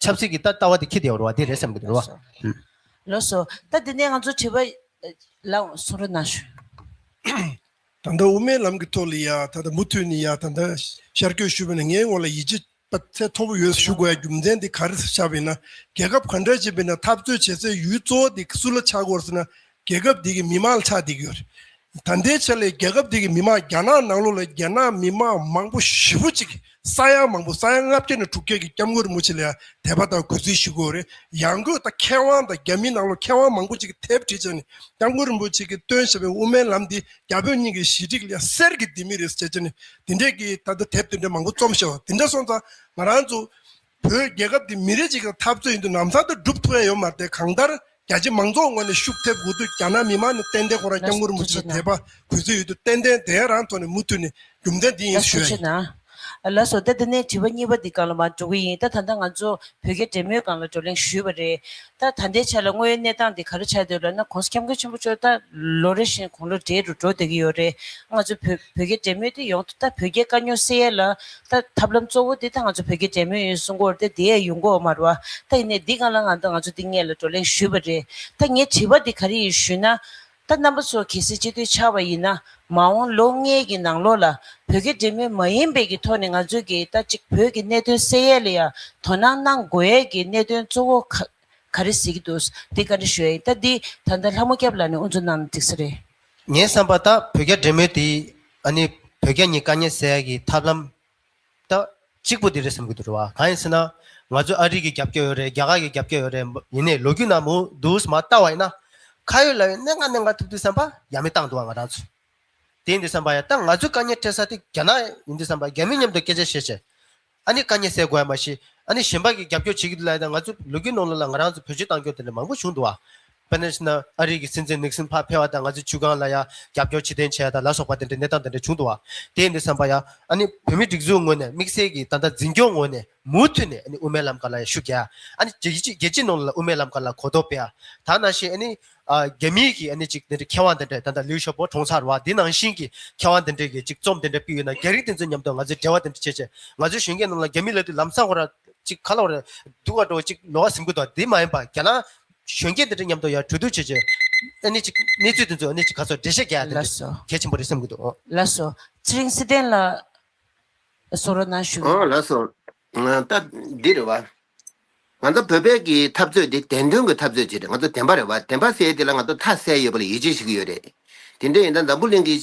ཆབ་སྲིད་ཀྱི་ལྟ་ལྟ་བ་དེ་འཁྱེར་བསྡད་ཡོད་རེད་བ། དེ་རེད་བསམ་གྱི་འདུག་རེད་བ། ལགས་སོ། ད་དེ་ནས་ང་ཚོ་དྲི་བ་ལ་གསུང་རོགས་གནང་ཞུ། ད་ལྟ་དབུ་མའི་ལམ་གྱི་ཐོག་ལ་ཡ་ད་ལྟ་མུ་མཐུད་ནས་ཡ་ད་ལྟ་ཤར་བསྐྱོད་ཞུས་པ་ན་ངའི་ངོས་ལ་ཡིད་ཆེས་པ་ཚད་མཐོ་པོ་ཡོད་ཞུ་དགོས་ཡ་རྒྱུ་མཚན་དེ་ག་རེ་ཆགས་པ་ཡིན་ན། རྒྱལ་ཁབ་ག་འདྲ་ཅིག་ཡིན་ན་འཐབ་རྩོད་བྱེད་སའི་ཡུལ་གཙོ་བོ་དེ་སུ་ལ་ཆགས་ཀྱི་ཡོད་རེད་ཟེར་ན་རྒྱལ་ཁབ་དེ་གི་མི་མང་ལ་ཆགས་བསྡད་ཀྱི་ཡོད་རེད། ད་ལྟའི་ཆ་ལ་རྒྱལ་ཁབ་དེ་གི་མི་མང་རྒྱ་ནག་ནང་ལོགས་ལ་རྒྱ་ནག་མི་མང་མང་པོ་ཞེ་པོ་ཅིག་ས་ཡ་མང་པོ་ས་ཡ་ལྔ་བརྒྱ་ནས་དྲུག་བརྒྱ་གི་སྐྱབས་མགོན་རིན་པོ་ཆེ་ལ་ཡ་དད་པ་དང་གུས་བརྩི་ཞུ་དགོས་རེད། ཡང་སྒོས་ད་མཁས་དབང་དང་རྒྱ་མི་ནང་ལོགས་མཁས་དབང་མང་པོ་ཅིག་གིས་དེབ་བྲིས་བྱས་ནས་སྐྱབས་མགོན་རིན་པོ་ཆེ་གིས་སྟོན་བཞག་པའི་དབུ་མའི་ལམ་འདི་རྒྱ་བོད་གཉིས་ཀྱི་ཞི་འགྲིག་ལ་གསེར་གྱི་ལྡེ་མིག་རེད་ཟེར་བྱས་ནས་དེ་འདྲས་ཀྱི་ད་ལྟ་དེབ་དེ་འདྲས་མང་པོ་རྩོམ་བཞག་པ་དེ་འདྲ་སོང་ཙང་ང་རང་ཚོ་བོད་རྒྱལ་ཁབ་འདི་མི་རིགས་གཅིག་གི་འཐབ་རྩོད་ཡིན་དུས་ལམ་སང་ད་སྒྲུབ་ཐུབ་ཡ་ཡོད་མ་རེད། དེ་གང་ལྟར་རྒྱ་ཆེ་མང་ཚོགས་ངོས་ནས་ཤུགས་ཐེབས་དགོས་དུས་རྒྱ་ནག་མི་མང་ནས་ཏན་ཏན་ཁོ་རང་སྐྱབས་མགོན་རིན་པོ་ཆེ་ལ་དད་པ་གུས་བརྩི་ཡོད་དུས་ཏན་ཏན་དེ་རང་ཐོག་ནས་མུ་མཐུད་ནས་རྒྱུ་མཚན་འདི་ཡིན་ཞུ་ཡ་ཡིན། ལགས་སོ། ད་དེ་ནས་དྲི་བ་གཉིས་པ་འདི་སྒང་ལ་མར་འགྲོ་གི་ཡིན། ད་ད་ལྟ་ང་ཚོ་བོད་རྒྱ་འབྲེལ་མོལ་སྒང་ལ་བགྲོ་གླེང་ཞུས་པ་རེད། ད་ད་ལྟའི་ཆ་ལ་དངོས་ཡོད་གནས་སྟངས་འདི་ག་རེ་ཆགས་བསྡད་ཡོད་ལབ་ན། ༸གོང་ས་༸སྐྱབས་མགོན་ཆེན་པོ་མཆོག་ད་ལོ་རེ་བཞིན་དགུང་ལོ་བགྲེས་རུ་འགྲོ་བསྡད་ཀྱི་ཡོད་རེད། ང་ཚོ་བོད་བོད་རྒྱ་འབྲེལ་མོལ་འདི་ཡོང་དུས་ད་བོད་རྒྱའི་དཀའ་རྙོག་སེལ་ཡས་ལ་ད་ཐབས་ལམ་གཙོ་བོ་འདི་ད་ང་ཚོ་བོད་རྒྱ་འབྲེལ་མོལ་ཡིན་གསུང་གི་ཡོད་རེད་དེ། དེ་ཡང་ཡོང་གི་ཡོད་མ་རེད་བ། ད་ཡིན་ནའི་འདི་སྒང་ལ་ང་ད་ང་ཚོ་འདི་སྔོན་ལ་བགྲོ་གླེང་ཞུས་པ་རེད། ད་ངའི་དྲི་བ་འདི་ག་རེ་ཡིན་ཞུས་ན། ད་རྣམ་པ་ཚོ་གལ་སྲིད་སྤྱི་འཐུས་ཆགས་པ་ཡིན་ན། མ་འོངས་ལོ་ལྔའི་གི་ནང་ལོགས་ལ་བོད་རྒྱ་འབྲེལ་མོལ་མ་ཡིན་པའི་གི་ཐོག་ནས་ང་ཚོས་གི་ད་ཅིག་བོད་ཀྱི་གནད་དོན་སེལ་ཡས་ལ་ཡ་དོ་སྣང་གནང་དགོས་ཡས་ཀྱི་གནད་དོན་གཙོ་བོ་ག་ག་རེ་གཟིགས་ཀྱི་འདུག་འདི་བཀའ་འདྲི་ཞུ་ཡ་ཡིན། ད་འདི་ད་ལྟ་ལྷ་མོ་སྐྱབས་ལགས་ནས་དབུ་འཛུགས་གནང་ན་འགྲིག་ས་རེད། ངའི་བསམ་པ་ད་བོད་རྒྱ་འབྲེལ་མོལ་དེ་ཨ་ནི་བོད་རྒྱ་གཉིས་དཀའ་ངལ་སེལ་ཡས་ཀྱི་ཐབས་ལམ། ད་གཅིག་པུ་དེ་རེད་བསམ་གྱི་འདུག་རེད་བ། གང་ཡིན་ཟེར་ན། ང་ཚོ་ཨ་རི་གི་རྒྱབ་སྐྱོར་ཡོད་རེད། རྒྱ་གར་གི་རྒྱབ་སྐྱོར་ཡོད་རེད། ཡིན་ནའི་ལོ་རྒྱུས་ནང་མུ་འདུག་མ་ལྟ་བ་ཡིན་ན། ཁ་ཡོད་ལག་ཡོད་གནད་འགག་གནད་འགག་ཐུག་དུས་ཙམ་པ་ཡ་མེད་བཏང་འདུག་བ་ང་རང་ཚོ། དེ་ཡིན་དུས་ཙམ་པ་ཡ་ད་ང་ཚོའི་དཀའ་ངལ་འཕྲད་ས་དེ་རྒྱ་ནག་ཡིན་དུས་ཙམ་པ་རྒྱ་མི་མཉམ་དུ་སྐད་ཆ་བཤད་བྱས། ཨ་ནི་དཀའ་ངལ་སེལ་དགོས་ཡ་མ་གཞི། ཨ་ནི་གཞན་པ་གི་རྒྱབ་སྐྱོར་བྱེད་ཀྱི་འདུག་ལབ་ཡ་ད་ང་ཚོ་ལོ་རྒྱུས་ནང་ལོགས་ལ་ང་རང་ཚོ་བེད་སྤྱོད་བཏང་རྒྱུ་དེ་འདྲ་མང་པོ་བྱུང་འདུག་བ། དཔེར་ན་བྱས་ན་ཨ་རི་གི་སྲིད་འཛིན་ནིག་སན་ཕར་ཕེབས་པ་དང་ང་ཚོ་ཆུ་སྒང་ལ་ཡ་རྒྱབ་སྐྱོར་ཕྱིར་འཐེན་བྱས་ཡ་དང་ལ་སོགས་པ་དེ་འདྲའི་གནས་སྟངས་དེ་འདྲ་བྱུང་འདུག་བ། དེ་ཡིན་དུས་ཙམ་པ་ཡ་ཨ་ནི་བོད་མི་སྒྲིག་འཛུགས་ངོས་ནས་དམིགས་བསལ་གྱི་ད་ལྟ་འཛིན་སྐྱོང་ངོས་ནས་མུ་མཐུད་ནས་ཨ་ནི་དབུ་མའི་ལམ་ཁ་ལ་ཡ་ཤུགས་རྒྱག་ཨ་ནི་རྒྱལ་སྤྱི་རྒྱལ་སྤྱི་ནང་ལ་དབུ་མའི་ལམ་ཁ་ལ་གོ་རྟོགས་སྤེལ་ཡ། ད་ནང་བཞིན་ཨ་ནི་ཨ་རྒྱ་མིའི་གི་ཨ་ནི་ཅིག་དེ་འདྲའི་མཁས་དབང་དེ་འདྲ་ད་ལྟ་ལིའུ་ཞའོ་པོ་གྲོངས་ཚར་བ་དེ་ནང་བཞིན་གྱི་མཁས་དབང་དེ་འདྲ་གི་ཅིག་རྩོམ་དེ་འདྲ་སྤེལ་ཡོད་ན་རྒྱ་རིགས་དེ་ཚོ་མཉམ་དུ་ང་ཚོས་འབྲེལ་བ་དེ་འདྲ་བྱས་བྱས། ང་ཚོའི་གཞོན་སྐྱེས་རྣམས་ལ་རྒྱ་མི་ལབ་དུས་ལམ་སང་ཁོ་ར་ཅིག་ག་ལ་བ་རེད་འདུག་ག་འགྲོ་ཅིག་ལོགས་ཀ་ཟིན་གི་འདུག་དེ་མ་ཡིན་པ་རྒྱ་ནག་གཞོན་སྐྱེས་དེ་འདྲ་མཉམ་དུ་ཡང་གྲོས་བསྡུར་བྱས་བྱས། ཨ་ནི་ཅིག་གནས་ཚུལ་དེ་ཚོ་ཨ་ནི་ཅིག་ག་ཚོད་འགྲེལ་བཤད་རྒྱག་ཡ་དེ་ལགས་འདྲ་སོ། གལ་ཆེན་པོ་རེད་བསམ་གི་འདུག་ལགས་སོ། ཚེ་རིང་བསིལ་ལྡན་ལགས་གསུང་རོགས་གནང་ཞུ། ཨོ་ལགས་སོ། ད་འདི་རེད་བ། ང་ཚོ་བོད་པའི་གི་འཐབ་རྩོད་འདི་བདེན་དོན་གྱི་འཐབ་རྩོད་ཅིག་རེད། ང་ཚོ་བདེན་པ་རེད་བ། བདེན་པ་ཟེར་དེ་ལ་ང་ཚོ་མཐའ་གསལ་ཡོད་པ་ལ་ཡིད་ཆེས་བྱེད་ཀྱི་ཡོད་རེད། དེ་འདྲ་ཡིན་ན་འཛམ་བུ་གླིང་གི་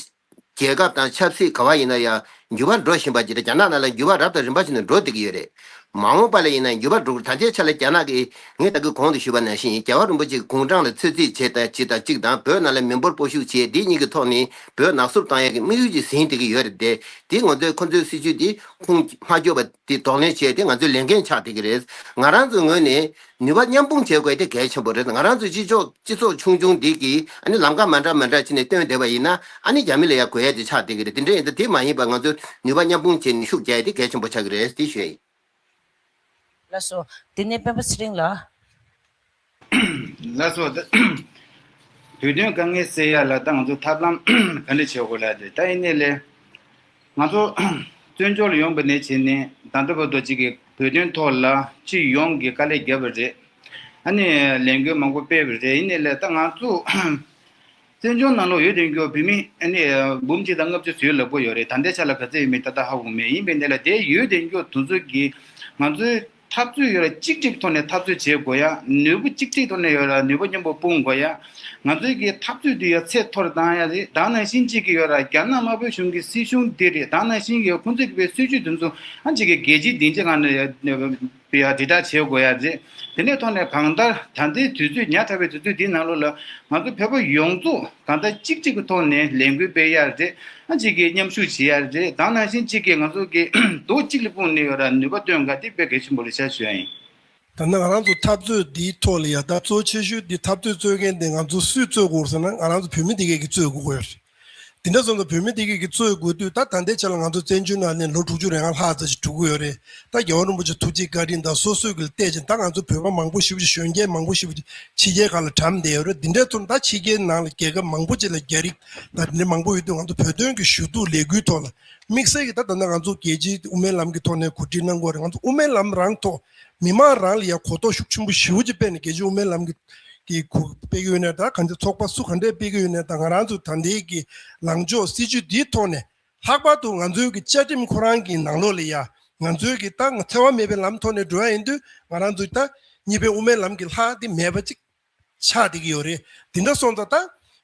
རྒྱལ་ཁབ་དང་ཆབ་སྲིད་ག་བ་ཡིན་ན་ཡང་འགྱུར་བ་འགྲོ་བཞིན་པ་ཅིག་རེད། རྒྱ་ནག་ནང་ལ་འགྱུར་བ་རབ་དང་རིམ་པ་བཞིན་དུ་འགྲོ་བསྡད་ཀྱི་ཡོད་རེད། མ་འོངས་པ་ལ་ཡིན་ན་འགྱུར་བ་འགྲོ་གི་རེད། ད་ལྟའི་ཆ་ལ་རྒྱ་ནག་གིས་ངས་ད་གི་གོང་དུ་ཞུས་པ་ནང་བཞིན་རྒྱལ་བ་རིན་པོ་ཆེ་དགུང་གྲངས་ལ་ཚོད་རྩིས་བྱས་དང་བྱས་དང་གཅིག་དང་བོད་ནང་ལ་མི་འབོར་སྤོ་ཤུགས་བྱས་དེ་གཉིས་ཀྱི་ཐོག་ནས་བོད་ནག་བསུབ་བཏང་ཡག་གི་དམིགས་ཡུལ་ཅིག་ཟིན་བསྡད་ཀྱི་ཡོད་རེད་དེ། དེ་ང་ཚོས་ཁོ་ཚོའི་སྲིད་ཇུས་དེ་ཁུངས་མ་འཁྱོལ་བ་དེ་གདོང་ལེན་བྱས་ཏེ་ང་ཚོའི་ལས་འགན་ཆགས་བསྡད་ཀྱི་རེད། ང་རང་ཚོའི་ངོས་ནས་ནུས་པ་མཉམ་སྤུངས་བྱེད་དགོས་དེ་གལ་ཆེན་པོ་རེད། ང་རང་ཚོའི་སྤྱི་ཚོགས་སྤྱི་ཚོགས་ཆུང་ཆུང་འདི་གིས་ཨ་ནི་ལམ་ཁ་མ་འདྲ་མ་འདྲ་བྱས་ནས་བཏོན་བསྡད་པ་ཡིན་ན་ཨ་ནི་རྒྱ་མི་ལ་ཡ་གོ་ཡ་དེ་ཆགས་བསྡད་ཀྱི་རེད། དེ་འདྲ་ཡིན་ད་དེ་མ་ཡིན་པ་ང་ཚོས་ནུས་པ་མཉམ་སྤུངས་བྱས་ནས་ཤུགས་རྒྱག་ཡ་དེ་གལ་ཆེན་པོ་ཆགས་ཀྱི་རེད་དེ་ཞུ་ཡ་ཡིན། ལགས་སོ། དེ་ནས་སྤེན་པ་ཚེ་རིང་ལགས། ལགས་སོ། ད་བོད་དོན་དཀའ་ངལ་སེལ་ཡ་ལ་ད་ང་ཚོ་ཐབས་ལམ་ག་འདྲ་བྱེད་དགོས་ལབ་དེ་ད་ཡིན་ནའི་ལས། ང་ཚོ་བཙན་བྱོལ་ཡོང་བ་ནས་བྱས་ནས་ད་ལྟ་བར་དུ་གཅིག་གི་བོད་དོན་ཐོག་ལ་སྤྱི་ཡོངས་ཀྱི་དཀའ་ལས་བརྒྱབ་པ་རེད། ཨ་ནི་ལས་འགུལ་མང་པོ་སྤེལ་བ་རེད། ཡིན་ནའི་ལས་ད་ང་ཚོ་བཙན་བྱོལ་ནང་ལོགས་ཡོད་དེ་འགྱོ་བོད་མི་ཨ་ནི་འབུམ་གཅིག་དང་ལྔ་བཅུ་ཙམ་ཡོད་ལབ་ཀྱི་ཡོད་རེད། ད་ལྟའི་ཆ་ལ་ག་ཚོད་ཡོད་མེད་ཏག་ཏག་ཧ་གོ་མེད། ཡིན་པའི་ནའི་ལས་དེ་ཡོད་དེ་འགྱོ་དེ་ཚོ་གི་ང་ཚོའི་འཐབ་རྩོད་ཡོད་ར་གཅིག་སྒྲིལ་ཐོག་ནས་འཐབ་རྩོད་བྱེད་དགོས་ཡ། ནུས་པ་གཅིག་སྒྲིལ་ཐོག་ནས་ཡོད་ར་ནུས་པ་མཉམ་པོ་སྤུངས་དགོས་ཡ། ང་ཚོའི་གི་འཐབ་རྩོད་འདི་ཡ་ཚད་མཐོར་བཏང་ཡ་རེད། ད་ནང་བཞིན་གཅིག་གི་ཡོད་ར་རྒྱ་ནག་དམར་པོའི་གཞུང་གི་སྲིད་གཞུང་འདི་རེད། ད་ནང་བཞིན་གི་ཁོང་ཚོའི་གི་བའི་སྲིད་ཇུས་དེ་ཚོ་ཨ་གཅིག་གི་རྒྱལ་སྤྱིའི་སྡིངས་ཆ་སྒང་ནས་ཡ་ཡ་དྲིལ་བསྒྲགས་བྱེད་དགོས་ཡ་རེད། དེ་ནས་ཐོག་ནས་གང་ལྟར་ད་ལྟའི་དུས་ཚོད་ཉག་ཕྲ་བའི་དུས་ཚོད་འདིའི་ནང་ལོགས་ལ་ང་ཚོ་བོད་པ་ཡོངས་རྫོགས་གང་ལྟར་གཅིག་གཅིག་གི་ཐོག་ནས་ལས་འགུལ་སྤེལ་ཡ་རེད། ཨ་གཅིག་གི་མཉམ་ཞུགས་བྱེད་ཡ་རེད། ད་ནང་བཞིན་གཅིག་གི་ང་ཚོ་གི་རྡོ་གཅིག་ལ་སྤུངས་ནས་ཡོད་ར་ནུས་པ་བཏོན་ག་དེ་དཔེ་གལ་ཆེན་པོ་རེད་ཤག་ཞུ་ཡ་ཡིན། ད་ནི་ང་རང་ཚོ་འཐབ་རྩོད་འདིའི་ཐོག་ལ་ཡ་ད་གཙོ་ཆེ་ཤོས་འདི་འཐབ་རྩོད་རྩོད་མཁན་དེ་ང་ཚོ་སུས་རྩོད་དགོས་ཟེར་ན་ང་རང་ཚོ་བོད་མི་དེ་གས་ཀྱིས་རྩོད་དགོས་ཀྱི་ཡོད་རེད། དེ་འདྲ་སོང་ཙང་བོད་མི་དེ་གས་ཀྱིས་རྩོད་དགོས་དུས་ད་ད་ལྟའི་ཆ་ལ་ང་ཚོ་བཙན་བྱོལ་ནང་ནས་ལོ་དྲུག་ཅུ་རེ་ལྔ་ལྷག་ཙམ་ཞིག་འགྲོ་གི་ཡོད་རེད། ད་རྒྱལ་བ་རིན་པོ་ཆེ་ཐུགས་རྗེ་བཀའ་དྲིན་དང་སོ་སོས་ཀྱི་བལྟས་ཀྱིན་ད་ང་ཚོ་བོད་པ་མང་པོ་ཞེ་པོ་ཅིག་གཞོན་སྐྱེས་མང་པོ་ཞེ་པོ་ཅིག་ཕྱི་རྒྱལ་ཁག་ལ་གྲམ་བསྡད་ཡོད་རེད། དེ་འདྲ་ཚོ་ད་ཕྱི་རྒྱལ་ནང་ལ་རྒྱལ་ཁབ་མང་པོ་ཅིག་ལ་རྒྱ་རིགས་ད་དེ་འདྲ་མང་པོ་ཡོད་དུས་ང་ཚོ་བོད་དོན་གྱི་ཞུ་གཏུག་ལས་འགུལ་ཐོག་ལ་དམིགས་བསལ་གྱི་ད་ད་ལྟ་ང་ཚོ་རྒྱལ་སྤྱིའི་དབུ་མའི་ལམ་གྱི་ཐོག་ནས་གོ་སྒྲིག་གནང་དགོས་རེད། ང་ཚོ་དབུ་མའི་ལམ་རང་ཐོག་མི་མང་རང་ལ་ཡ་གོ་རྟོགས་ཤུགས་ཆེན་པོ་ཞེ་པོ་ཅིག་སྤེལ་ནས་རྒྱལ་སྤྱིའི་དབུ་མའི་ལམ་གྱི་གི་གུ་སྤེལ་གྱི་ཡོད་ནའི་ད་གང་ཅི་ཚོགས་པ་སུ་ག་འདྲས་སྤེལ་གྱི་ཡོད་ནའི་ད་ང་རང་ཚོ་ད་ལྟའི་གི་ལངས་ཕྱོགས་སྲིད་ཇུས་འདིའི་ཐོག་ནས་ལྷག་པར་དུ་ང་ཚོའི་གི་བཅའ་ཁྲིམས་ཁོ་རང་གི་ནང་ལོགས་ལ་ཡ་ང་ཚོའི་གི་ད་འཚེ་བ་མེད་པའི་ལམ་ཐོག་ནས་འགྲོ་ཡ་ཡིན་དུས་ང་རང་ཚོའི་ད་གཉིས་ཕན་དབུ་མའི་ལམ་གྱི་ལྷག་དེ་མེད་པ་ཅིག་ཆགས་བསྡད་ཀྱི་ཡོད་རེད། དེ་འདྲ་སོང་ཙང་ད་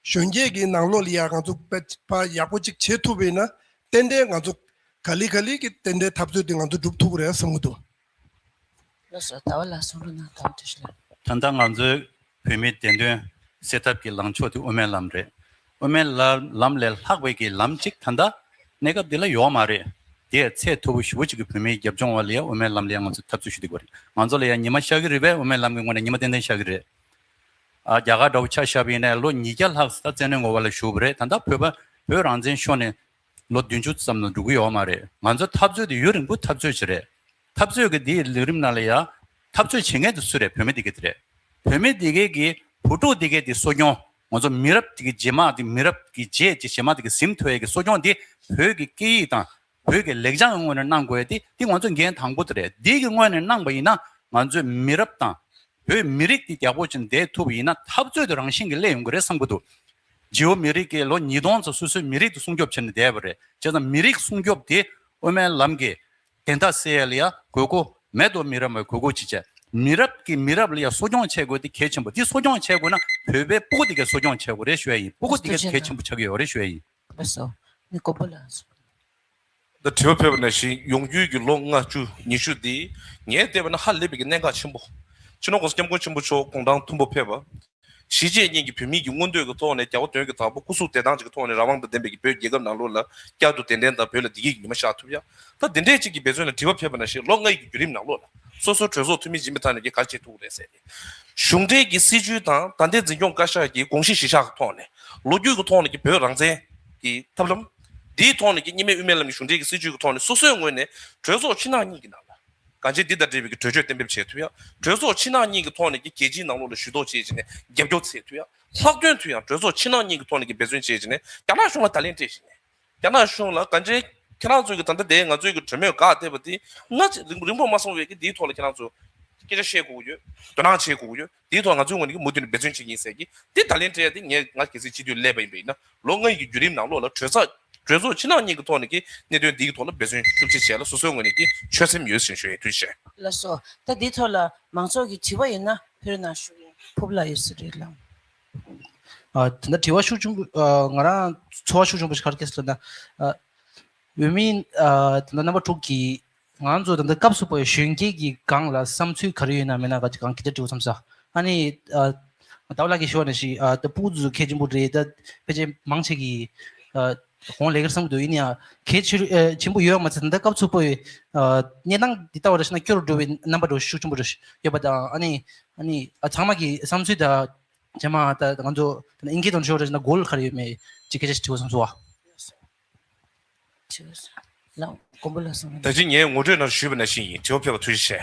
གཞོན་སྐྱེས་ཀྱི་ནང་ལོགས་ལ་ཡ་ང་ཚོ་དཔེ་ཕར་ཡག་པོ་ཅིག་བྱེད་ཐུབ་པ་ཡིན་ན་ཏན་ཏན་ང་ཚོ་ག་ལེ་ག་ལེ་གི་ཏན་ཏན་འཐབ་རྩོད་དེ་ང་ཚོ་སྒྲུབ་ཐུབ་ཀྱི་རེད་བསམ་གྱི་འདུག་ལགས་སོ། ཟླ་བ་ལགས་གསུང་རོགས་གནང་། ཟླ་བ་བཀྲ་ཤིས་ལགས། ད་ལྟ་ང་ཚོའི་བོད་མིའི་བདེན་དོན་སེལ་ཐབས་ཀྱི་ལངས་ཕྱོགས་དེ་དབུ་མའི་ལམ་རེད། དབུ་མའི་ལམ་ལམ་ལས་ལྷག་པའི་གི་ལམ་གཅིག་ད་ལྟ་གནས་སྐབས་འདི་ལ་ཡོད་མ་རེད། དེ་ཡང་ཚད་མཐོ་པོ་ཞེ་པོ་ཅིག་གི་བོད་མིའི་རྒྱབ་ལྗོངས་འོག་ལ་ཡང་དབུ་མའི་ལམ་ལ་ཡང་ང་ཚོ་འཐབ་རྩོད་ཞུ་བསྡད་ཀྱི་ཡོད་རེད། ང་ཚོ་ལ་ཡང་ཉི་མ་ཤར་གྱི་རེད་པས། དབུ་མའི་ལམ་གྱི་ངོས་ནས་ཉི་མ་ཏན་ཏན་ཤར་གྱི་རེད། ཨ་རྒྱ་གར་འདྲ་བོ་ཆ་བཞག་པ་ཡིན་ན་ལོ་ཉིས་བརྒྱ་ལྷག་ཙམ་ད་བཙན་གནོན་འོག་ལ་བཞུགས་པ་རེད། ད་ལྟ་བོད་པ་བོད་རང་བཙན་ཤོར་ནས་ ལོ་བདུན་ཅུ་ཙམ་ལ་འགྲོ་གི་ཡོད་མ་རེད། ང་ཚོ་འཐབ་རྩོད་དེ་ཡུན་རིང་པོ་འཐབ་རྩོད་ཅིག་རེད། འཐབ་རྩོད་ཀྱི་འདིའི་ལས་རིམ་ནང་ལ་ཡ་འཐབ་རྩོད་བྱེད་མཁན་དེ་སུ་རེད། བུད་མེད་དེ་ག་དེ་རེད། བུད་མེད་དེ་གའི་གི་བུ་ཕྲུག་དེ་གའི་དེ་གསོ་སྐྱོང་། ང་ཚོ་མི་རབས་དེ་གི་རྗེས་མ་དེ་མི་རབས་ཀྱི་རྗེས་ཀྱི་རྗེས་མ་དེ་གི་ཟིན་ཐུབ་ཡས་ཀྱི་གསོ་སྐྱོང་དེ་བོད་ཀྱི་སྐད་ཡིག་དང་བོད་ཀྱི་ལེགས་བྱང་གི་ངོས་ནས་གནང་དགོས་ཡས་དེ་དེ་ང་ཚོ་འགན་དང་པོ་དེ་རེད། འདི་གི་ངོས་ནས་གནང་པ་ཡིན་ན་ང་ཚོའི་མི་རབས་དང་བོད་མི་རིགས་དེ་རྒྱག་པོ་ཅིག་བསྡད་ཐུབ་པ་ཡིན་ན་འཐབ་རྩོད་དེ་རང་བཞིན་གྱིས་སླེབས་ཡོང་གི་རེད་བསམ་གྱི་འདུག་རྗེ་བོ་མི་རིགས་ཀྱིས་ལོ་ཉིས་སྟོང་ཙམ་སོ་སོའི་མི་རིགས་དེ་སྲུང་སྐྱོབ་བྱས་ནས་བསྡད་པ་རེད། བྱས་ཙང་མི་རིགས་སྲུང་སྐྱོབ་དེ་དབུ་མའི་ལམ་གྱི་བདེན་མཐའ་གསལ་ཡ་ལ་ཡ་དགོས་མཁོ་མེད་དོ། མི་རབས་མ་དགོས་མཁོ་ཅི་བྱས། མི་རབས་ཀྱི་མི་རབས་ལ་ཡ་གསོ་སྐྱོང་བྱེད་དགོས་དེ་གལ་ཆེན་པོ། དེ་གསོ་སྐྱོང་བྱེད་དགོས་ན་བོད་པའི་སྤུ་གུ་དེ་གས་གསོ་སྐྱོང་བྱེད་དགོས་རེད་ཞུ་ཡ་ཡིན། སྤུ་གུ་དེ་གས་གལ་ཆེན་པོ་ཆགས་ཀྱི་ཡོད་རེད་ཞུ་ཡ་ཡིན། ལགས་སོ། ནི་དགོན་པ་ལ། ད་དྲི་བ་ཕེབས་པ་ནང་བཞིན་ཡོང་རྒྱུའི་གི་ལོ་ལྔ་བཅུ་ཉི་ཤུ་འདི་ངས་བལྟས་པ་ན་ཧ་ལས་པའི་གི་གནད་འགག་ཆེན་པོ། སྤྱི་ནོར་༸གོང་ས་༸སྐྱབས་མགོན་ཆེན་པོ་མཆོག་དགུང་གྲངས་མཐོན་པོ་ཕེབས་པ། གཞིས་བྱེས་གཉིས་ཀྱི་བོད་མི་གི་མངོན་འདོད་ཀྱི་ཐོག་ནས་རྒྱལ་བ་དོན་གྱི་བདག་པོ་སྐུ་གཟུགས་བདེ་ཐང་ཅིག་གི་ཐོག་ནས་རང་དབང་དང་ལྡན་པའི་གི་བོད་རྒྱལ་ཁབ་ནང་ལོགས་ལ་བསྐྱར་དུ་གདན་འདྲེན་དང་བོད་ལ་བདེ་སྐྱིད་ཀྱི་ཉི་མ་ཤར་ཐུབ་ཡ། ད་འདི་འདྲས་ཅིག་གི་འབད་བརྩོན་ལ་དྲི་བ་ཕེབས་པ་ནང་བཞིན་ལོ་ལྔ་ཡི་གི་བརྒྱུད་རིམ་ནང་ལོགས་ལ་སོ་སོའི་གྲོས་ཚོགས་འཐུས་མི་ཡིན་པའི་ཐོག་ནས་ག་རེ་བྱེད་ཐུབ་ཀྱི་རེད་ཟེར་ཏེ། གཞུང་འབྲེལ་གྱི་སྲིད་བྱུས་དང་ད་ལྟའི་འཛིན་སྐྱོང་བཀའ་ཤག་གི་དགོངས་གཞི་གཞི་བཞག་གི་ཐོག་ནས་ལོ་རྒྱུས་ཀྱི་ཐོག་ནས་ཀྱི་བོད་རང་བཙན་གྱི་ཐབས་ལམ། འདིའི་ཐོག་ནས་ཀྱི་གཉིས་སྨན་དབུ་མའི་ལམ་གྱི་གཞུང་འབྲེལ་གྱི་སྲིད་བྱུས་ཀྱི་ཐོག་ནས་སོ་སོའི་ངོས་ནས་གྲོས་ཚོགས་ཕྱི་ནང་གཉིས་ཀྱི་ནང་ལ་གང་ཅི་འདི་ལྟར་འབྲེལ་བའི་གྲོས་ཆོད་གཏན་འབེབས་བྱེད་ཐུབ་ཡ། གྲོས་ཚོགས་ཕྱི་ནང་གཉིས་ཀྱི་ཐོག་ནས་ཀྱི་རྒྱལ་སྤྱིའི་ནང་ལོགས་ལ་ཞུ་གཏུག་བྱེད་བྱས་ནས་རྒྱབ་སྐྱོར་བྱེད་ཐུབ་ཡ། ལྷག་དོན་དུ་ཡང་གྲོས་ཚོགས་ཕྱི་ནང་གཉིས་ཀྱི་ཐོག་ནས་ཀྱི་འབད་བརྩོན་བྱེད་བྱས་ནས་རྒྱ་ནག་གཞུང་ལ་བརྡ་ལན་སྤྲད་བྱས་ནས། རྒྱ་ནག་གཞུང་ལ་གང་ཅི་ཁྱེད་རང་ཚོའི་གི་ད་ལྟ་དེ་ང་ཚོའི་གི་གྲོས་མོལ་ག་བལྟས་པ་དེ་སྔ་ཕྱི་རིང་རིང་པོ་མ་སོང་བའི་གི་དེའི་ཐོག་ལ་ཁྱེད་རང་ཚོ་སྐད་ཆ་བཤད་དགོས་ཀྱི་ཡོད། དོ་སྣང་བྱེད་དགོས་ཀྱི་ཡོད། དེའི་ཐོག་ང་ཚོའི་ངོས་ནས་གི་མུ་མཐུད་ནས་འབད་བརྩོན་བྱེད་ཀྱི་ཡིན་ཟེར་གི་དེ་བརྡ་ལན་སྤྲད་ཡ་དེ་ངས་ང་གལ་སྲིད་སྤྱི་འཐུས་སླེབས་པ་ཡིན་པ་ཡིན་ན་ལོ་ལྔ་ཡི་གི་བརྒྱུད་རིམ་ནང་ལོགས་ལ་གྲོས་ཚོགས་གྲོས་ཚོགས་ཕྱི་ནང་གཉིས་ཀྱི་ཐོག་ནས་ཀྱི་གནད་དོན་འདི་གི་ཐོག་ལ་འབད་བརྩོན་ཤུགས་ཆེ་བྱས་ལ་སོ་སོའི་ངོས་ནས་ཀྱི་ཆོད་སེམས་ཡོད་ཟེར་ཞུ་ཡས་ཐུགས་རྗེ་ཆེ། ལགས་སོ། ད་འདི་ཐོག་ལ་མང་ཚོགས་ཀྱི་དྲི་བ་ཡོད་ན་ཕུལ་ན་ཞུ་ཡིན། ཕུབ་ལ་ཡོད་ས་རེད་ལགས། ཨ། ད་ལྟ་དྲི་བ་ཤུགས་ཆེན་པོ། ཨ། ང་རང་ཚོར་བ་ཤུགས་ཆེན་པོ་ཞིག་ག་རེ་སྐྱེས་སོང་ལབ་ན། ཨ། འོས་མི། ཨ། ད་ལྟ་རྣམ་པ་དྲུག་གིས་ང་ཚོ་ད་ལྟ་སྐབས་སུ་བབས་པའི་གཞོན་སྐྱེས་ཀྱི་སྒང་ལ་བསམ་ཚུལ་ག་རེ་ཡོད་ན་མེད་ན་ག་ཅིག་གང་གི་དྲི་བ་བསམ་ས། ཨ་ནི། ཨ། ཟླ་བ་ལགས་ཀྱིས་ཞུ་བ་ནང་བཞིན། ཨ། ད་ཕྲུ་གུ་ཚོ་གལ་ཆེན་པོ་རེད། ད་ཕལ་ཆེར་མང་ཆེ་གིས། ཨ། གོང་ལས་ཀར་བསམ་གྱི་འདུག་ཡིན་ཡང་གལ་ཆེ་ཨ་ཆེན་པོ་ཡོད་མ་ཚད་ད་ལྟ་སྐབས་སུ་བབས་པའི། ཨ། གནས་སྟངས་འདི་ལྟ་བ་རེ་ཞིག་ན་སྐྱོ་རུ་འགྲོ་བའི་རྣམ་པ་འདྲ་ཤུགས་ཆེན་པོ་རེ་ཡོད་པ་དང་། ཨ་ནི། ཨ་ནི། ཨ། ཚང་མ་གི་བསམ་ཚུལ་དང་། རྗེས་མ་ད་ང་ཚོ་ད་ཨིན་སྐད་དང་ཤོག་རེ་ན་གོལ་ག་རེ་ཡོད་མེད་ཅིག་སྐད་ཆ་ཞིག་དྲི་བ་བསམ་སོང་བ། ལགས་མགོན་པོ་ལགས་སོང་། ད་ཅི་ངས་ངོ་སྤྲོད་ནང་ཞུས་པ་ནང་བཞིན་ཡིན། དྲི་བ་ཕེབས་པ་ཐུགས་རྗེ་ཆེ།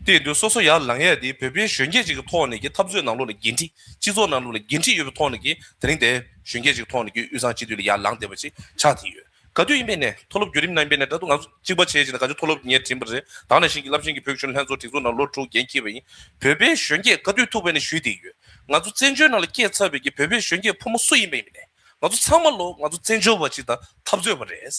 དེ་ཡིན་དུས་སོ་སོ་ཡར་ལངས་ཡས་དེ་བོད་པའི་གཞོན་སྐྱེས་ཅིག་གི་ཐོག་ནས་ཀྱི་འཐབ་རྩོད་ནང་ལོགས་ལ་འགན་འཁྲི། སྤྱི་ཚོགས་ནང་ལོགས་ལ་འགན་འཁྲི་ཡོད་པའི་ཐོག་ནས་ཀྱི་དེ་རིང་དེ་གཞོན་སྐྱེས་ཅིག་གི་ཐོག་ནས་ཀྱི་དབུས་གཙང་སྤྱི་འཐུས་ལ་ཡར་ལངས་བསྡད་པ་ཅིག་ཆགས་བསྡད་ཡོད། ག་དུས་ཡིན་པའི་ནས་མཐོ་སློབ་བརྒྱུད་རིམ་ནང་ཡིན་པའི་ནས་ད་དུང་ང་ཚོ་གཅིག་པ་བྱས་བྱས་ནས་ག་ཚོད་མཐོ་སློབ་ངས་དྲན་པ་རེད། ད་ནང་བཞིན་གྱི་རླབས་ཆེན་གྱི་བོད་གཞོན་ལྷན་ཚོགས་སྒྲིག་འཛུགས་ནང་ལོ་དྲུག་འགན་འཁྱེར་བ་ཡིན། བོད་པའི་གཞོན་སྐྱེས་ག་དུས་ཐུག་པའི་ནས་ཞུས་བསྡད་ཡོད། ང་ཚོ་བཙན་བྱོལ་ནང་ལ་སྐྱེས་ཚར་བའི་གི་བོད་པའི་གཞོན་སྐྱེས་ཕོ་མོ་སུ་ཡིན་པ་ཡིན་པའི་ནས་ང་ཚོ་ཚང་མ་ལོ་ང་ཚོ་བཙན་བྱོལ་བ་ཅིག་དང་འཐབ་རྩོད་པ་རེད།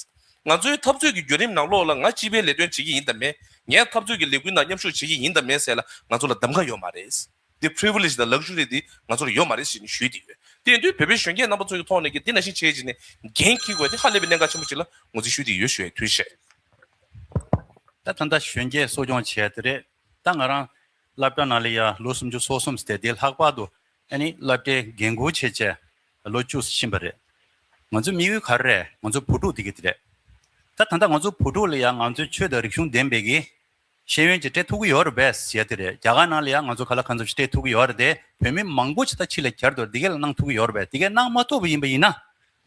ང་ཚོའི་འཐབ་རྩོད་ཀྱི་བརྒྱུད་རིམ་ནང་ལོགས་ལ་ང་སྤྱི་པའི་ལས་དོན་བྱེད་ཀྱི་ཡིན་དང་མེད། ངས་འཐབ་རྩོད་ཀྱི་ལས་འགུལ་ནང་མཉམ་ཞུགས་བྱེད་ཀྱི་ཡིན་དང་མེད་ཟེར་ལ་ང་ཚོ་ལ་གདམ་ག་ཡོད་མ་རེད། འདི་privilege་དང་luxury་འདི་ང་ཚོར་ཡོད་མ་རེད་ཟེར་ནས་ཞུས་བསྡད་ཡོད། དེ་ཡིན་དུས་བོད་པའི་གཞོན་སྐྱེས་རྣམ་པ་ཚོ་ཡི་ཐོག་ནས་ཀྱི་འདི་ནང་བཞིན་བྱས་བྱས་ནས་འགན་འཁྱེར་དགོས་དེ་ཧ་ལས་པའི་གནད་འགག་ཆེན་པོ་ཅིག་ལ་ངོས་འཛིན་ཞུས་བསྡད་ཡོད་ཞུ་ཡ་ཐུགས་རྗེ་ཆེ། ད་ད་ལྟ་གཞོན་སྐྱེས་གསོ་སྐྱོང་བྱས་དེ་རེད། ད་ང་རང་སློབ་གྲྭ་ནང་ལ་ཡ་ལོ་སུམ་ཅུ་སོ་གསུམ་ཟེར་དེ་ལྷག་པར་དུ་ཨ་ནི་སློབ་གྲྭའི་འགན་འཁུར་བྱས་བྱས་ལོ་བཅུ་ཕྱིན་པ་རེད། ང་ཚོའི་དམིགས་ཡུལ་ག་རེ་རེད། ང་ཚོ་བུ་ཕྲུག་དེ་གི་དེ་རེད། ད་ད་ལྟ་ང་ཚོ་བུ་ཕྲུག་ལ་ཡ་ང་ཚོའི་ཆོས་དང་རིག་གཞུང་ལྡན་པའི་གི་ཤེས་ཡོན་ཅིག་སྤྲད་ཐུབ་ཀྱི་ཡོད་རེད་པས་ཟེར་དེ་རེད། རྒྱ་གར་ནང་ལ་ཡང་ང་ཚོ་ག་ལ་གང་འཚམ་ཞིག་སྤྲད་ཐུབ་ཀྱི་ཡོད་རེད་དེ། བོད་མི་མང་པོ་ཅིག་ད་ཕྱི་ལ་གྱར་འདུག་འདི་གས་ལ་གནང་ཐུབ་ཀྱི་ཡོད་རེད་པས། འདི་གས་གནང་མ་ཐུབ་པ་ཡིན་པ་ཡིན་ན།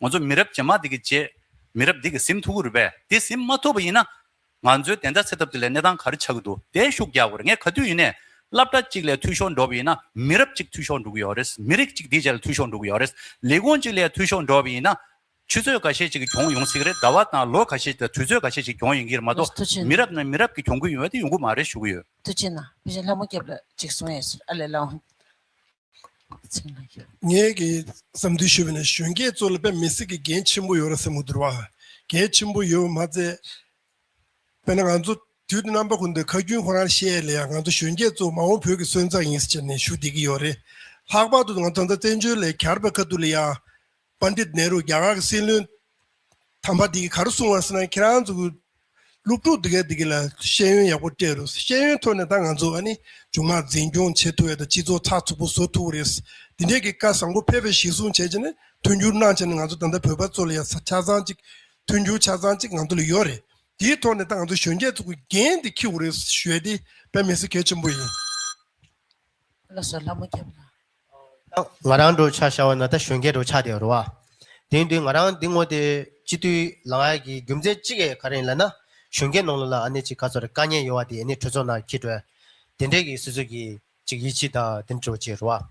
ང་ཚོ་མི་རབས་རྗེས་མ་འདི་གི་རྗེས་མི་རབས་འདི་གི་ཟིན་ཐུབ་ཀྱི་རེད་པས། དེ་ཟིན་མ་ཐུབ་པ་ཡིན་ན། ང་ཚོའི་བདེན་མཐའ་གསལ་ཐབས་དེ་ལ་གནས་སྟངས་ག་རེ་ཆགས་ཀྱི་འདུག་དེ་ཤུགས་རྒྱག་དགོས་རེད། ངས་ག་དུས་ཡིན་ནས་སློབ་གྲྭ་གཅིག་ལ་འཐུས་ཤོར་འགྲོ་བ་ཡིན་ན་མི་རབས་གཅིག་འཐུས་ཤོར་འགྲོ་གི་ཡོད་རེད། མི་རིགས་གཅིག་འདིའི་རྗེས་ལ་འཐུས་ཤོར་འགྲོ་གི་ཡོད་རེད། ལས་ཁུངས་གཅིག་ལ་འཐུས་ཤོར་འགྲོ་བ་ཡིན་ན། ཆུ་ཚོད་འགའ་ཤས་ཅིག་གི་གྱོང་ཡོང་སྲིད་ཀྱི་རེད། ཟླ་བ་དང་ལོ་འགའ་ཤས་དང་དུས་ཚོད་འགའ་ཤས་ཅིག་གྱོང་ཡོང་གི་རེད་མ་གཏོགས། ཐུགས་རྗེ་གནང་། མི་རབས་ནས་མི་རབས་ཀྱི་གྱོང་གུད་ཡོང་བ་དེ་ཡོང་གི་མ་རེད་ཞུ་གི་ཡོད། ཐུགས་རྗེ་གནང་། དཔེ་ཆ་ལྷ་མོ་རྒྱབ་ལ་ཅིག་གསུང་ཡས་ཟེར་ཨ་ལས་ལའང་། ངས་ཀྱི་བསམ་ཚུལ་ཞུས་པ་ན་གཞོན་སྐྱེས་ཚོ་ལ་དཔེ་མི་སྲིད་ཀྱི་འགན་ཆེན་པོ་ཡོད་རེད་བསམ་གྱི་འདུག་བ། འགན་ཆེན་པོ་ཡོད་མ་ཚད། དཔེར་ན་ང་ཚོ་དུས་དང་རྣམ་པ་ཀུན་ཏུ་ཁ་རྒྱུན་ཁོ་རང་བཤད་ཡས་ལ་ཡང་ང་ཚོ་གཞོན་སྐྱེས་ཚོ་མ་འོངས་བོད་ཀྱི་སོན་རྩ་ཡིན་ཟེར་བྱས་ནས་ཞུ་བསྡད་ཀྱི་ཡོད་རེད། ལྷག་པར་དུ་ང་ཚོ་ད་ལྟ་བཙན་བྱོལ་ལ་གྱར་བའི་ཁ་ཐུག་ལ་ཡང་། པཎ་ཌིཏ་ནེ་རུ་རྒྱ་གར་གྱི་སྲིད་བློན་དམ་པ་འདི་གིས་ག་རེ་གསུངས་པ་ཟེར་ན། ཁྱེད་རང་ཚོ་གི་སློབ་ཕྲུག་འདི་གས་འདི་གས་ལ་ཤེས་ཡོན་ཡག་པོ་སྤྲད་རོགས། ཤེས་ཡོན་ཐོག་ནས་ད་ང་ཚོ་ཨ་ནི་འབྱུང་འགག་འཛིན་སྐྱོང་བྱེད་ཐུབ་ཡ་དང་སྤྱི་ཚོགས་ཚགས་ཚུད་པོ་བཟོ་ཐུབ་ཀྱི་རེད། འདི་འདྲས་ཀྱི་བཀའ་བཟང་པོ་ཕེབས་པའི་གཞིར་བཟུང་བྱས་བྱས་ནས་མཐུན་འགྱུར་གནང་བྱས་ནས་ང་ཚོ་ད་ལྟ་བོད་པ་ཚོ་ལ་ཡ་ཆ་ཚང་ཅིག་མཐུན་འགྱུར་ཆ་ཚང་ཅིག་ང་ཚོ་ལ་ཡོད་རེད། དེའི་ཐོག་ནས་ད་ང་ཚོ་གཞོན་སྐྱེས་ཚོ་གི་འགན་འདི་འཁྱེར་དགོས་རེད་ཞུ་ཡ་དེ་དཔེ་མི་སྲིད་གལ་ཆེན་པོ་ཡིན། ལགས་སོ་ལྷ་མོ་རྒྱབ་ལ། ང་རང་འགྲོ་ཆ་བཞག་པ་ན་ད་གཞོན་སྐྱེས་འགྲོ་ཆགས་བསྡད་ཡོད་རེད་བ། དེ་ཡིན་དུས་ང་རང་འདི་ངོ་དེ་སྤྱི་འཐུས་ལངས་ཡ་གི་རྒྱུ་མཚན་གཅིག་ག་རེ་ཡིན་ལབ་ན། གཞོན་སྐྱེས་ནང་ལོགས་ལ་ཨ་ནི་ཅིག་ག་ཚོད་རེད། དཀའ་ངལ་ཡོད་པ་དེ་ཨ་ནི་གྲོས་ཚོགས་ནང་འཁྱེར་འགྲོ་ཡ་དེ་འདྲས་ཀྱི་སོ་སོ་གི་ཅིག་ཡིད་ཆེས་དང་དེ་འདྲ་བྱེད་རེད་བ།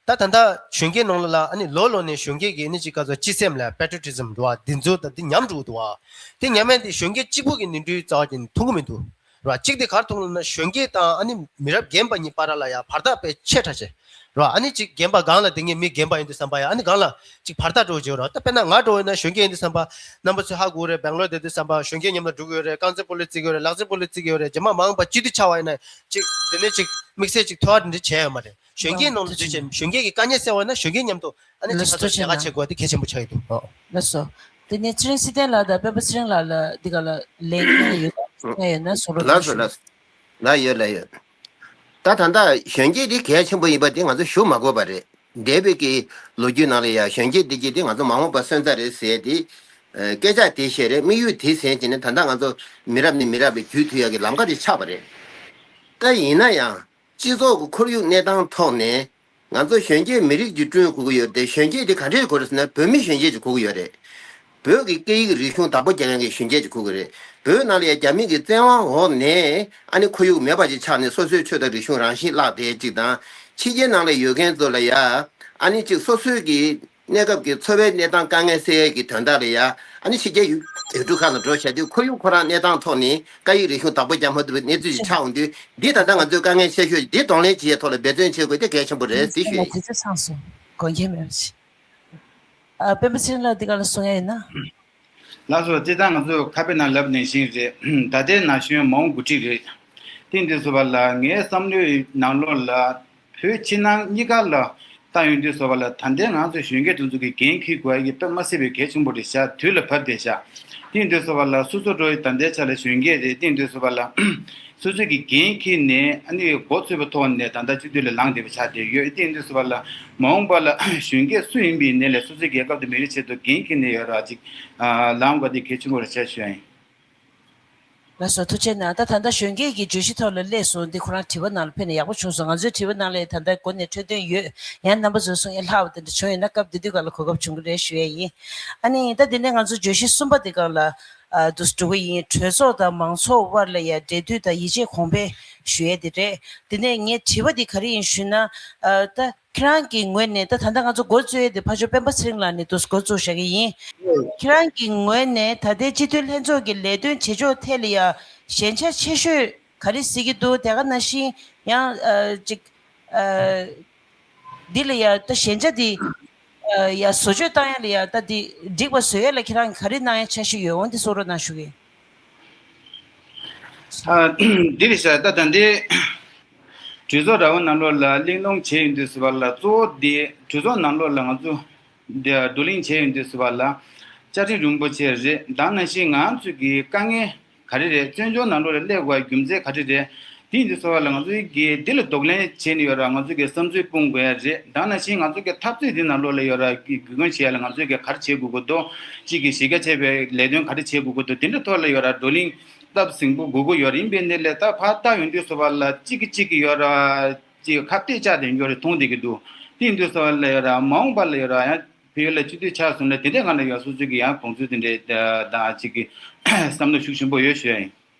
ད་ད་ལྟ་གཞོན་སྐྱེས་ནང་ལོགས་ལ་ཨ་ནི་ལོ་ལོ་ནས་གཞོན་སྐྱེས་ཀྱི་ཨ་ནི་ཅིག་ག་ཚོད་སྤྱི་སེམས་ལ་patriotism་རེད་བ། འདི་ཚོ་ད་འདི་ཉམས་འགྲོ་གི་འདུག་བ། དེ་ཉམས་ཡ་དེ་གཞོན་སྐྱེས་གཅིག་པུ་གི་ནོར་འཁྲུལ་རྩ་བ་ཉིད་ནས་མཐོང་གི་མི་འདུག་ར། གཅིག་དེ་གར་མཐོང་ལབ་ན་གཞོན་སྐྱེས་དང་ཨ་ནི་མི་རབས་རྒན་པ་གཉིས་བར་ལ་ཡ་བར་ཐག་དཔེ་ཆེ་དྲགས་ཆེ་ར། ཨ་ནི་གཅིག་རྒན་པ་སྒང་ལ་དེ་ངས་མི་རྒན་པ་ཡིན་དུས་ཙམ་པ་ཡ་ཨ་ནི་སྒང་ལ་གཅིག་བར་ཐག་འགྲོ་བྱེད་ར། ད་དཔེར་ན་ང་འགྲོ་ཡིན་ན་གཞོན་སྐྱེས་ཡིན་དུས་ཙམ་པ་རྣམ་པ་ཚོས་ཧ་གོ་རེད། སྦེང་ལོར་བསྡད་དུས་ཙམ་པ་གཞོན་སྐྱེས་མཉམ་དུ་འགྲོ་གི་ཡོད་རེད། རྐང་རྩེད་སྤོ་ལོ་རྩེ་གི་ཡོད་རེད། ལག་རྩེད་སྤོ་ལོ་རྩེ་གི་ཡོད་རེད། རྗེས་མ་མ་འོངས་པ་སྤྱི་འཐུས་ཆགས་པ་ཡིན་ན་གཅིག་དེ་ནས་གཅིག་དམིགས་བསལ་གཅིག་ཐོ་བ་དེ་འདྲ་བྱས་ཡོད་མ་རེད། གཞོན་སྐྱེས་ནང་ལ་འཛུལ་བྱས་གཞོན་སྐྱེས་ཀྱི་དཀའ་ངལ་སེལ་བ་ཡིན་ན་གཞོན་སྐྱེས་མཉམ་དུ་ཨ་ནི་ལགས་ཅིག་སོ། ཐག་ཐོག་ཐུགས་རྒྱ་ཆེ་གནང་། ཆེ་དགོས་པ་དེ་གལ་ཆེན་པོ་ཆགས་ཀྱི་འདུག་ཨོ། ལགས་སོ། དེ་ནས་ཚེ་རིང་བསིལ་ལྡན་ལགས་དང་སྤེན་པ་ཚེ་རིང་ལགས་ལ་འདི་ག་ལ་ལན་གནང་ཡོད་ན་གསུང་རོགས་ལགས་སོ། གནང་ཞུ། ལགས་སོ། ལགས་ཡོད། ལགས་ཡོད། ད་ད་ལྟ་གཞོན་སྐྱེས་འདི་གལ་ཆེན་པོ་ཡིན་པ་འདི་ང་ཚོ་ཞུ་མ་དགོས་པ་རེད། འདས་པའི་གི་ལོ་རྒྱུས་ནང་ལ་ཡང་གཞོན་སྐྱེས་འདི་གྱིས་འདི་ང་ཚོ་མ་འོངས་པ་སོན་རྩ་རེད་ཟེར་ཏེ། ཨ། སྐད་ཆ་དེ་བཤད་རེད། དམིགས་ཡུལ་དེ་ཟིན་བྱས་ནས་ད་ལྟ་ང་ཚོ་མི་རབས་ནས་མི་རབས་ལ་བརྒྱུད་ཐུབ་ཡག་གི་ལམ་ཁ་དེ་ཆགས་པ་རེད། ད་ཡིན་ན་ཡང་། སྤྱི་ཚོགས་ཀྱི་ཁོར་ཡུག་གནས་སྟངས་ཐོག་ནས་ང་ཚོ་གཞོན་སྐྱེས་མི་རིགས་ཅིག་བསྐྲུན་དགོས་ཀྱི་ཡོད་རེད་དེ། གཞོན་སྐྱེས་དེ་ག་འདྲས་དགོས་རེད་ཟེར་ན་བོད་མི་གཞོན་སྐྱེས་ཅིག་དགོས་ཀྱི་ཡོད་རེད། བོད་ཀྱི་སྐད་ཡིག་རིག་གཞུང་བདག་པོ་རྒྱག་མཁན་གྱི་གཞོན་སྐྱེས་ཅིག་དགོས་ཀྱི་རེད། བོད་ནང་ལ་ཡང་རྒྱ་མི་གི་བཙན་དབང་འོག་ནས་ཨ་ནི་ཁོར་ཡུག་མེད་པ་ཅིག་ཆགས་ནས་སོ་སོའི་ཆོས་དང་རིག་གཞུང་རང་བཞིན་བརླག་བསྡད་ཅིག་དང་། ཕྱི་རྒྱལ་ནང་ལ་ཡོད་མཁན་ཚོ་ལ་ཡ་ཨ་ནི་ཅིག་སོ་སོའི་གི་གནས་སྐབས་ཀྱི་འཚོ་བའི་གནས་སྟངས་དཀའ་ངལ་སེལ་ཡས་ཀྱི་དོན་དག་ལ་ཡ་ཨ་ནི་ཕྱི་རྒྱལ་ཡུལ་གྲུ་ཁག་ལ་འགྲོ་བྱས་དུས་ཁོར་ཡུག་ཁོ་རང་གནས་སྟངས་ཐོག་ནས་སྐད་ཡིག་རིག་གཞུང་བདག་པོ་རྒྱག་མ་ཐུབ་པའི་གནས་ཚུལ་ཞིག་ཆགས་འོང་དུས། འདི་ད་ལྟ་ང་ཚོས་དཀའ་ངལ་ཆེ་ཤོས་འདི་གདོང་ལེན་བྱེད་ཡས་ཐོག་ལ་འབད་བརྩོན་བྱེད་དགོས་དེ་གལ་ཆེན་པོ་རེད་ཟེར་ཞུ་ཡིན། དེ་ཚོ་ཚང་སོང་། དགོངས་འགལ་མེད་པ་ཞིག་ཨ། སྤེན་པ་ཚེ་རིང་ལགས་འདི་ག་ལ་གསུང་ཡ་ཡིན་ན། ལགས་སོ། སྤྱིར་བཏང་ང་ཚོས་ཁ་དཔེ་ནང་ལབ་ནང་བཞིན་རེད། ད་ལྟའི་ན་གཞོན་མ་འོངས་འགོ་ཁྲིད་རེད། དེ་འདི་བཟོ་བ་ལ་ངའི་བསམ་བློའི་ནང་ལོགས་ལ་བོད་ཕྱི་ནང་གཉིས་ཀ་ལ་ལྟ་ཡོང་དུས་བཟོ་བ་ལ་ད་ལྟའི་ང་ཚོ་གཞོན་སྐྱེས་དེ་ཚོ་གི་འགན་འཁྱེར་དགོས་ཡ་གི་དཔེ་མ་སྲིད་པའི་གལ་ཆེན་པོ་རེད་ཤག་དུས་ལ་བབ་བསྡད་ཤག་དེ་འདི་བཟོ་བ་ལ་སོ་སོ་འགྲོ་ཡི་ད་ལྟའི་ཆ་ལ་གཞོན་སྐྱེས་རེད། དེ་འདི་བཟོ་བ་ལ། སོ་སོ་གི་འགན་འཁྱེར་ནས་ཨ་ནི་འགོ་ཚུགས་པའི་ཐོག་ནས་ད་ལྟ་སྤྱི་འཐུས་ལ་ལངས་བསྡད་པ་ཆགས་བསྡད་ཡོད། དེ་འདི་བཟོ་བ་ལ་མ་འོངས་པ་ལ་གཞོན་སྐྱེས་སུ་ཡིན་པའི་ནས་ལས་སོ་སོའི་རྒྱལ་ཁབ་དང་མི་རིགས་ཆེད་དུ་འགན་འཁྱེར་ནས་ཡོད་ར་ཅིག་ལངས་དགོས་དེ་གལ་ཆེན་པོ་རེད་ཤག་ཞུ་ཡ་ཡིན། ལགས་སོ། ཐུགས་རྗེ་གནང་། ད་ད་ལྟ་གཞོན་སྐྱེས་ཀྱི་བརྗོད་གཞི་ཐོག་ལ་སླེབས་སོང་། འདི་ཁོ་རང་དྲི་བ་ནང་ལ་ཕེབས་ནས་ཡག་པོ་བྱུང་སོང་། ང་ཚོའི་དྲི་བ་ནང་ལ་ད་ལྟ་འགོ་ནས་འཕྲོས་དོན་ཡོད། ཡང་རྣམ་པ་ཚོས་གསུང་ཡ་ལྷག་པ་དེ་འདྲ་བྱུང་ཡོད་ན་སྐབས་དེ་དུས་སྒང་ལ་གོ་སྐབས་བྱུང་གི་རེད་ཞུ་ཡ་ཡིན། ཨ་ནི་ད་དེ་ནས་ང་ཚོ་བརྗོད་གཞི་གསུམ་པ་དེ་སྒང་ལ། ཨ། འདུག་འགྲོ་གི་ཡིན། གྲོས་ཚོགས་དང་མང་ཚོགས་དབར་ལ་ཡ་འབྲེལ་མཐུད་དང་ཡིད་ཆེས་གོང་འཕེལ་ཞུ་ཡས་དེ་རེད། དེ་ནས་ངའི་དྲི་བ་དེ་ག་རེ་ཡིན་ཞུས་ན། ཨ། ད་ཁྱེད་རང་གི་ངོས་ནས་ད་ད་ལྟ་ང་ཚོ་འགོ་བཙུགས་ཡས་དེ་ཕར་ཕྱོགས་སྤེན་པ་ཚེ་རིང་ལགས་ནས་འདུག་འགོ་བཙུགས་བཞག་གི་ཡིན། ཁྱེད་རང་གི་ངོས་ནས་ད་ལྟའི་སྤྱི་འཐུས་ལྷན་ཚོགས་ཀྱི་ལས་དོན་བྱེད་ཕྱོགས་ཐད་ལ་ཡ་ཞན་ཆ་ཆེ་ཤོས་ག་རེ་གཟིགས་ཀྱི་འདུག་དེ་ག་ནང་བཞིན་ཡང་ཨ་ཅིག་ཨ། འདི་ལ་ཡ་ད་ཞན་ཆ་འདི་ཨ་ཡ་བཟོ་བཅོས་བཏང་ཡ་ལ་ཡ་ད་འདི་འགྲིག་པ་བཟོ་ཡ་ལ་ཁྱེད་རང་ག་རེ་གནང་ཡ་འཆར་གཞི་ཡོད་འོང་འདི་གསུང་རོགས་གནང་ཞུ་གི། ཨ། འདི་རེད་ཤག་ད་ད་འདི་གྲོས་ཚོགས་ར་བ་ནང་ལོགས་ལ་གླེང་སློང་བྱས་ཡོང་དུས་ཟེར་བ་ལ་གཙོ་བོ་འདི་གྲོས་ཚོགས་ནང་ལོགས་ལ་ང་ཚོ་འདི་བགྲོ་གླེང་བྱས་ཡོང་དུས་ཟེར་བ་ལ་བཅའ་ཁྲིམས་རིན་པོ་ཆེ་རེད། ད་ནང་བཞིན་ང་ཚོ་གི་དཀའ་ངལ་ག་རེ་རེད། བཙན་བྱོལ་ནང་ལོགས་ལ་སླེབས་དགོས་རྒྱུ་མཚན་ག་རེ་རེད། དེ་ཡིན་དུས་ཙམ་པ་ལ་ང་ཚོའི་གི་འདི་ལ་གདོང་ལེན་བྱས་ནས་ཡོད་ར། ང་ཚོའི་གི་བསམ་ཚུལ་སྤུངས་དགོས་ཡ་རེད། ད་ནང་བཞིན་ང་ཚོའི་གི་འཐབ་རྩོད་འདི་ནང་ལོགས་ལ་ཡོད་ར་གི་དགོས་མཁོ་བྱེད་ཡ་ལ་ང་ཚོའི་གི་ག་རེ་བྱེད་དགོས་ཀྱི་འདུག་གཅིག་གི་གཞི་རྒྱ་ཆེ་བའི་ལས་དོན་ག་རེ་བྱེད་དགོས་ཀྱི་འདུག་དེ་འདྲ་ཐོག་ལ་ཡོད་ར་བགྲོ་གླེང་སྟབས་ཟིན་པོ་དགོས་ཀྱི་ཡོད་ར། ཡིན་པའི་ནི་ལས་ད་ཕར་ལྟ་ཡོང་དུས་ཙམ་པ་ལ་གཅིག་གི་གཅིག་གི་ཡོད་ར་གཅིག་ཁ་གཏད་བཅག་དེ་ཡོད་རེད་མཐོང་བསྡད་ཀྱི་འདུག་དེ་ཡིན་དུས་ཙམ་པ་ལ་ཡོད་ར་མ་འོངས་པ་ལ་ཡོད་ར་ཡང་བོད་ཡུལ་ལ་སྤྱི་འཐུས་ཆགས་སོང་ན་དེ་འདྲའི་སྒང་ལ་ཡོད་སོ་སོ་གི་ཡང་དགོངས་ཚུལ་དེ་འདྲའི་ད་གཅིག་གི་བསམ་བློ་ཤུགས་ཆེན་པོ་ཡོད་ཞུ་ཡ་ཡིན།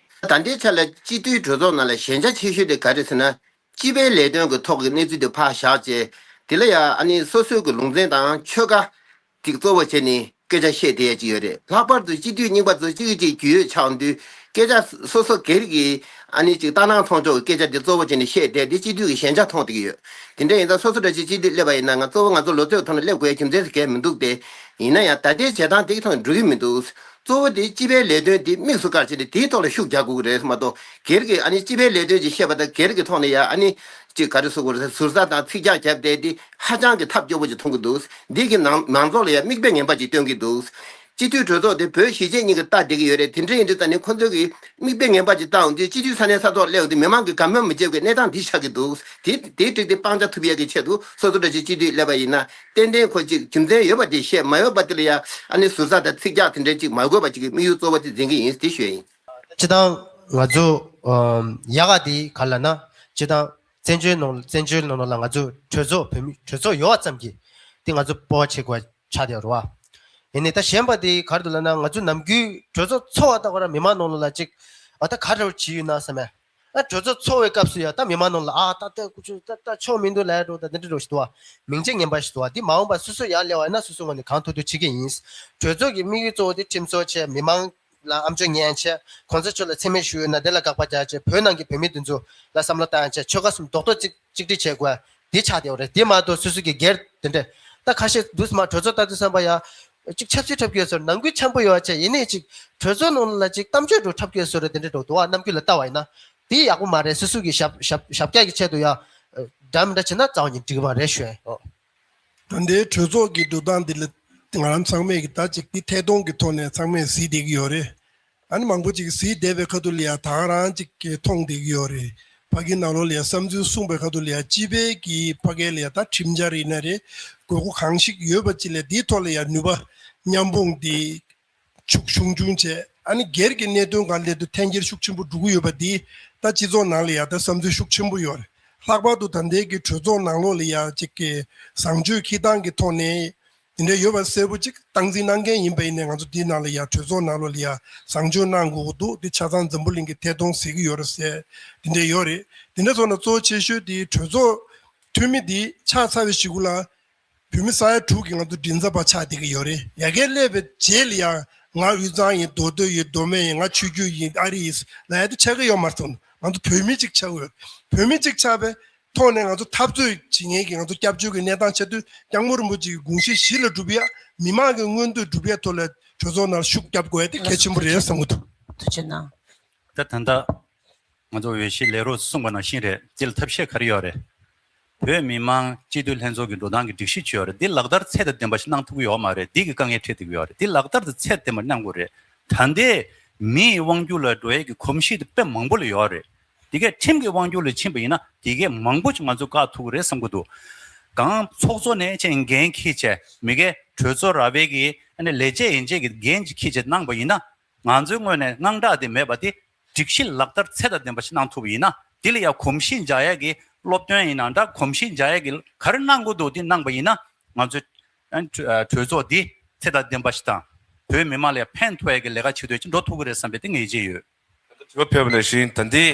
ད་ལྟའི་ཆ་ལ་སྤྱི་འཐུས་གྲོས་ཚོགས་ནང་ལ་ཞན་ཆ་ཆེ་ཤོས་དེ་ག་རེ་ཟེར་ན། སྤྱི་པའི་ལས་དོན་གྱི་ཐོག་གི་གནས་ཚུལ་དེ་ཕར་བཞག་བྱས། དེ་ལ་ཡང་ཨ་ནི་སོ་སོའི་གི་ལུང་ཚན་དང་ཆོལ་ཁ་དེ་གཙོ་བོ་བྱས་ནས་སྐད་ཆ་བཤད་བསྡད་ཡ་ཅིག་ཡོད་རེད། ལྷག་པར་དུ་སྤྱི་འཐུས་རྙིང་པ་ཚོ་གཅིག་གིས་གཅིག་རྒྱུས་ཡོད་ཆགས་དུས་སྐད་ཆ་སོ་སོ་སྒེར་གྱི་ཨ་ནི་ཅིག་ལྟ་སྣང་མཐོང་ཕྱོགས་ཀྱི་སྐད་ཆ་དེ་གཙོ་བོ་བྱས་ནས་བཤད་བསྡད་དེ་སྤྱི་འཐུས་ཀྱི་ཞན་ཆ་མཐོང་བསྡད་ཀྱི་ཡོད། དེ་འདྲ་ཡིན་ཙང་སོ་སོ་འདྲ་ཅིག་སྤྱི་འཐུས་སླེབས་པ་ཡིན་ན་ང་གཙོ་བོ་ང་ཚོ་ལོ་ཚོད་ཐོག་ནས་སླེབས་དགོས་ཡ་རྒྱུ་མཚན་ཟེར་གང་ཡང་མི་འདུག་སྟེ། ཡིན་ན་ཡང་ད་ལྟའི་བྱེད་སྟངས་དེ་གི་ཐོག་ནས་འགྲོ་གི་མི་འདུག་གཙོ་བོ་དེ་སྤྱི་པའི་ལས་དོན་དེ་དམིགས་སུ་བཀར་བྱས་ནས་དེའི་ཐོག་ལ་ཤུགས་རྒྱག་དགོས་ཀྱི་རེད་མ་གཏོགས། སྒེར་གྱི་ཨ་ནི་སྤྱི་པའི་ལས་དོན་ཅིག་བཤད་པ་དང་སྒེར་གྱི་ཐོག་ནས་ཡ་ཨ་ནི་ཅིག་ག་རེ་ཟེར་དགོས་རེད། ཟུར་ཟ་དང་ཚིག་རྒྱག་བརྒྱབ་བསྡད་དེ་ཧ་ཅང་གི་ཐབས་སྐྱོ་པོ་ཅིག་མཐོང་གི་འདུག་འདི་གི་ནང་མང་ཚོགས་ལ་ཡ་མིག་དཔེ་ངན་པ་ཅིག་སྟོན་གྱི་འདུག་སྤྱི་འཐུས་གྲོས་ཚོགས་དེ་བོད་གཞིས་བྱེས་གཉིས་ཀྱིས་ལྟ་བསྡད་ཀྱི་ཡོད་རེད། དེ་འདྲ་ཡིན་དུས་ད་ནི་ཁོ་ཚོས་ཀྱི་མིག་དཔེ་ངན་པ་ཅིག་བལྟ་འོང་དུས་སྤྱི་འཐུས་ས་གནས་ས་ཐོག་སླེབས་འོང་དུས་མི་མང་གིས་དགའ་མོས་མི་བྱེད་པའི་གནས་སྟངས་འདི་ཆགས་ཀྱི་འདུག་དེ་དེའི་འགྲིག་དེ་སྤང་བྱ་ཐུབ་ཡས་ཀྱི་ཆེད་དུ་སོ་སོ་འདྲ་ཅིག་སྤྱི་འཐུས་སླེབས་པ་ཡིན་ན། ཏན་ཏན་ཁོ་ཅིག་རྒྱུ་མཚན་ཡོད་པ་དེ་བཤད། མ་ཡོད་པ་དེ་ལ་ཡ་ཨ་ནི་ཟུར་ཟ་དང་ཚིག་རྒྱག་དེ་འདྲ་ཅིག་མ་དགོས་པ་ཅིག་གི་དམིགས་ཡུལ་གཙོ་བོ་དེ་འཛིན་གྱི་ཡིན་དེ་ཞུ་ཡ་ཡིན། སྤྱིར་བཏང་ང་ཚོ་ཨམ་ཡག་ག་དེ་ག་ལ་ན། སྤྱིར་བཏང་བཙན་བྱོལ་ནང་བཙན་བྱོལ་ནང་ལ་ང་ཚོ་གྲོས་ཚོགས་བོད་མི་གྲོས་ཚོགས་ཡོད་པ་ཙམ་གྱིས་དེ་ང་ཚོ་སྤོབས་པ་བྱེད་དགོས་པ་ཆགས་བསྡད་ཡོད་རེད་བ། ཡིན་ནའི་ད་གཞན་པ་དེ་ག་རེ་འདུག་ལབ་ན། ང་ཚོ་ནམ་རྒྱུན་གྲོས་ཚོགས་ཚོགས་པ་ད་ག་རང་མི་མང་ནང་ལོགས་ལ་ཅིག་ཨ་ད་ག་རེ་བྱས་ཡོད་ན་བསམ་མེད། ཨ་གྲོས་ཚོགས་ཚོགས་པའི་སྐབས་སུ་ཡང་ད་མི་མང་ནང་ལ་ཨ་ད་ལྟ་ཁུ་ཆུ་ད་ད་ཆོག་མི་འདུག་ལབ་འགྲོ། ད་འདི་འདྲ་འགྲོ་ཞིག་འདུག་བ། མིང་ཆད་ངན་པ་ཞིག་འདུག་བ། འདི་མ་འོངས་པ་སོ་སོ་ཡར་སླེབས་པ་ཡིན་ན་སོ་སོའི་ངོས་ནས་གང་ཐུབ་ཐུབ་བྱེད་ཀྱི་ཡིན། གྲོས་ཚོགས་ཀྱི་དམིགས་ཡུལ་གཙོ་བོ་དེ་ཁྲིམས་བཟོ་བྱས། མི་མང་ལ་ཨམ་ཅོག་ཉན་བྱས། གོང་ས་མཆོག་ལ་མཚན་སྨད་ཞུས་ཡོད་ན་དེ་ལ་དགག་པ་རྒྱག་བྱས། བོད་ནང་གི་བོད་མི་དེ་ཚོ་ལ་བསམ་བློ་བཏང་བྱས། ཆོལ་ཁ་གསུམ་རྡོག་རྡོག་གཅིག་གཅིག་སྒྲིལ་བྱེད་དགོས། དེ་ཆགས་བསྡད་ཡོད་རེད། དེ་མ་གཏོགས་སོ་སོ་གི་སྒེར་དེ་འདྲས་ད་ཁ་ཤས་འདུག་སེ་མར་གྲོས་ཚོགས་ལྟ་དུས་ཙམ་པ་ཡ་གཅིག་ཆབ་སྲིད་འཁྲབ་ཀྱི་ཡོད་བཟོ་འདྲ། ནང་ཁུལ་འཆམ་པོ་ཡོད་བྱས། ཡིན་ནའི་གཅིག་གྲོས་ཚོགས་ནང་ལ་གཅིག་གཏམ་བརྗོད་འདྲ་འཁྲབ་ཀྱི་ཡོད་བཟོ་འདྲ་དེ་འདྲས་འགྲོ་འདུག་བ། ནམ་རྒྱུན་ལ་ལྟ་བ་ཡིན་ན། དེ་ཡག་པོ་མ་རེད། སོ་སོ་གི་ཞབས་ཞབས་ཞབས་བཀྱག་གི་ཆེད་དུ་ཡ་འདྲ་མི་འདྲ་བྱས་ན་རྩ་བ་ཉིད་འགྲིག་གི་མ་རེད་ཞུ་ཡ་ཡིན། ད་ལྟའི་གྲོས་ཚོགས་ཀྱི་འགྲོ་སྟངས་འདི་ལ་ང་རང་ཚང་མས་ཀྱི་ད་ཅིག་འདི་ཐད་གཏོང་གི་ཐོག་ནས་ཚང་མས་གཟིགས་བསྡད་ཀྱི་ཡོད་རེད། ཨ་ནི་མང་པོ་ཅིག་གཟིགས་བསྡད་པའི་ཁ་ཐུག་ལ་ཡ་ད་ག་རང་ཅིག་གི་མཐོང་བསྡད་ཀྱི་ཡོད་རེད། ཕ་གིའི་ནང་ལོགས་ལ་ཡ་བསམ་ཚུལ་གསུངས་པའི་ཁ་ཐུག་ལ་ཡ་སྤྱི་པའི་གི་ཕ་གི་ལ་ཡ་ད་ཁྲིམས་འཆར་ཡིན་ན་རེད། དགོས་མཁོ་གང་ཞིག་ཡོད་པ་ཅིག་ལ་འདིའི་ཐོག་ལ་ཡ་ནུས་པ་མཉམ་སྤུངས་འདི་ཤུགས་ཆུང་ཆུང་བྱས། ཨ་ནི་སྒེར་གྱི་གནད་དོན་སྒང་ལ་དུ་འཐེན་འཁྱེར་ཤུགས་ཆེན་པོ་འགྲོ་གི་ཡོད་པ་འདི་ད་སྤྱི་ཚོགས་ནང་ལ་ཡ་ད་བསམ་ཚུལ་ཤུགས་ཆེན་པོ་ཡོད་རེད། ལྷག་པར་དུ་ད་ལྟའི་གི་གྲོས་ཚོགས་ནང་ལོགས་ལ་ཡ་ཅིག་གི་བཟང་སྤྱོད་འཁྱེར་སྟངས་ཀྱི་ཐོག་ནས་དེ་འདྲ་ཡོད་པ་གསལ་པོ་ཅིག་སྟངས་འཛིན་གནང་མཁན་ཡིན་པ་ཡིན་ནའི་ང་ཚོ་འདི་ནང་ལ་ཡ་གྲོས་ཚོགས་ནང་ལོགས་ལ་ཡ་བཟང་སྤྱོད་གནང་དགོས་ཀྱི་འདུག་འདི་ཆ་ཚང་འཛམ་བུ་གླིང་གི་ཐད་གཏོང་ཟེར་གྱི་ཡོད་རེད་ཟེར། དེ་འདྲ་ཡོད་རེད། དེ་འདྲ་སོང་ན་གཙོ་ཆེ་ཤོས་དེ་གྲོས་ཚོགས་འཐུས་མི་འདི་ཆགས་ཚར་བའི་གཞུག་གུ་ལ་བོད་མི་ས་ཡ་དྲུག་གི་ང་ཚོ་མགྲིན་ཚབ་པ་ཆགས་བསྡད་ཀྱི་ཡོད་རེད། ཡ་གིར་སླེབས་པའི་རྗེས་ལ་ཡང་ང་དབུས་གཙང་ཡིན། མདོ་སྟོད་ཡིན། མདོ་སྨད་ཡིན། ང་ཆོས་བརྒྱུད་ཡིན། ཨ་རི་ཡིན་ལབ་ཡ་དེ་ཆགས་ཀྱི་ཡོད་མ་རེད། ང་ཚོ་བོད་མི་གཅིག་ཆགས་ཀྱི་ཡོད། བོད་མི་གཅིག་ཆགས་པའི་ཐོག་ནས་ང་ཚོ་འཐབ་རྩོད་བྱེད་མཁན་གྱི་ང་ཚོ་སྐྱབས་བཅོལ་གྱི་གནས་སྟངས་ཆགས་དུས། སྐྱབས་མགོན་རིན་པོ་ཆེ་གི་དགོངས་གཞི་གཞི་ལ་སྒྲུབ་ཡ། མི་མང་གི་མངོན་འདོད་སྒྲུབ་ཡ་ཐོག་ལ་གྲོས་ཚོགས་ནང་ཤུགས་རྒྱབ་དགོས་ཡ་དེ་གལ་ཆེན་པོ་རེད་བསམ་གྱི་འདུག་ཐུགས་རྗེ་གནང་། ད་ད་ལྟ་ང་ཚོ་འོས་གཞི་ལས་རོགས་གསུངས་པ་ནང་བཞིན་རེད། འདི་ལ་ཐབས་ཤེས་ག་རེ་ཡོད་རེད། བོད་མི་མང་སྤྱི་འཐུས་ལྷན་ཚོགས་ཀྱི་འགྲོ་སྟངས་ཀྱི་སྒྲིག་གཞི་ཅིག་ཡོད་རེད། འདི་ལག་བསྟར་ཚད་དང་ལྡན་པ་ཞིག་གནང་ཐུབ་ཀྱི་ཡོད་མ་རེད། འདི་གི་དཀའ་ངལ་འཕྲད་བསྡད་ཀྱི་ཡོད་རེད། འདི་ལག་བསྟར་དེ་ཚད་ལྡན་པ་གནང་དགོས་རེད། ད་ལྟའི་མིའི་དབང་སྒྱུར་ལ་འགྲོ་ཡས་ཀྱི་གོམས་གཤིས་དེ་དཔེ་མང་པོ་ལ་ཡོད་རེད། དེ་གས་ཁྲིམས་ཀྱི་དབང་སྒྱུར་ལ་ཕྱིན་པ་ཡིན་ན་དེ་གས་མང་པོ་ཞིག་ང་ཚོ་བཀག་ཐུབ་ཀྱི་རེད་བསམ་གྱི་འདུག་གང་ཚོགས་གཙོ་ནས་ཅིག་འགན་འཁྱེར་བྱས། མི་སྒེར་གྲོས་ཚོགས་ར་བའི་གི་ཨ་ནི་ལས་བྱེད་ཡན་ཆད་ཀྱི་འགན་ཅིག་འཁྱེར་བྱས་གནང་པ་ཡིན་ན། ང་ཚོའི་ངོས་ནས་དངངས་སྐྲག་དེ་མེད་པ་དེ། སྒྲིག་གཞི་ལག་བསྟར་ཚད་དང་ལྡན་པ་ཞིག་གནང་ཐུབ་པ་ཡིན་ན། དེ་ལ་ཡང་གོམས་གཤིས་འཇགས་ཡ་གི་སློབ་སྟོན་ཡིན་ན་འདྲ། གོམས་གཤིས་འཇགས་ཡ་གི་ག་རེ་གནང་དགོས་འདུག་དེ་གནང་པ་ཡིན་ན། ང་ཚོའི་ཨ་ནི་གྲོས་ཚོགས་འདི་ཚད་དང་ལྡན་པ་ཞིག་དང་། བོད་མི་མང་ལ་ཡང་ཕན་ཐོགས་ཡ་གི་ལས་ཀ་བྱེད་འདོད་ཅིག་འགྲོ་ཐུབ་ཀྱི་རེད་བསམ་པའི་དེ་ངེས་ཅན་ཡོད། དྲི་བ་ཕེབས་པ་ནང་བཞིན་ད་ལྟའི་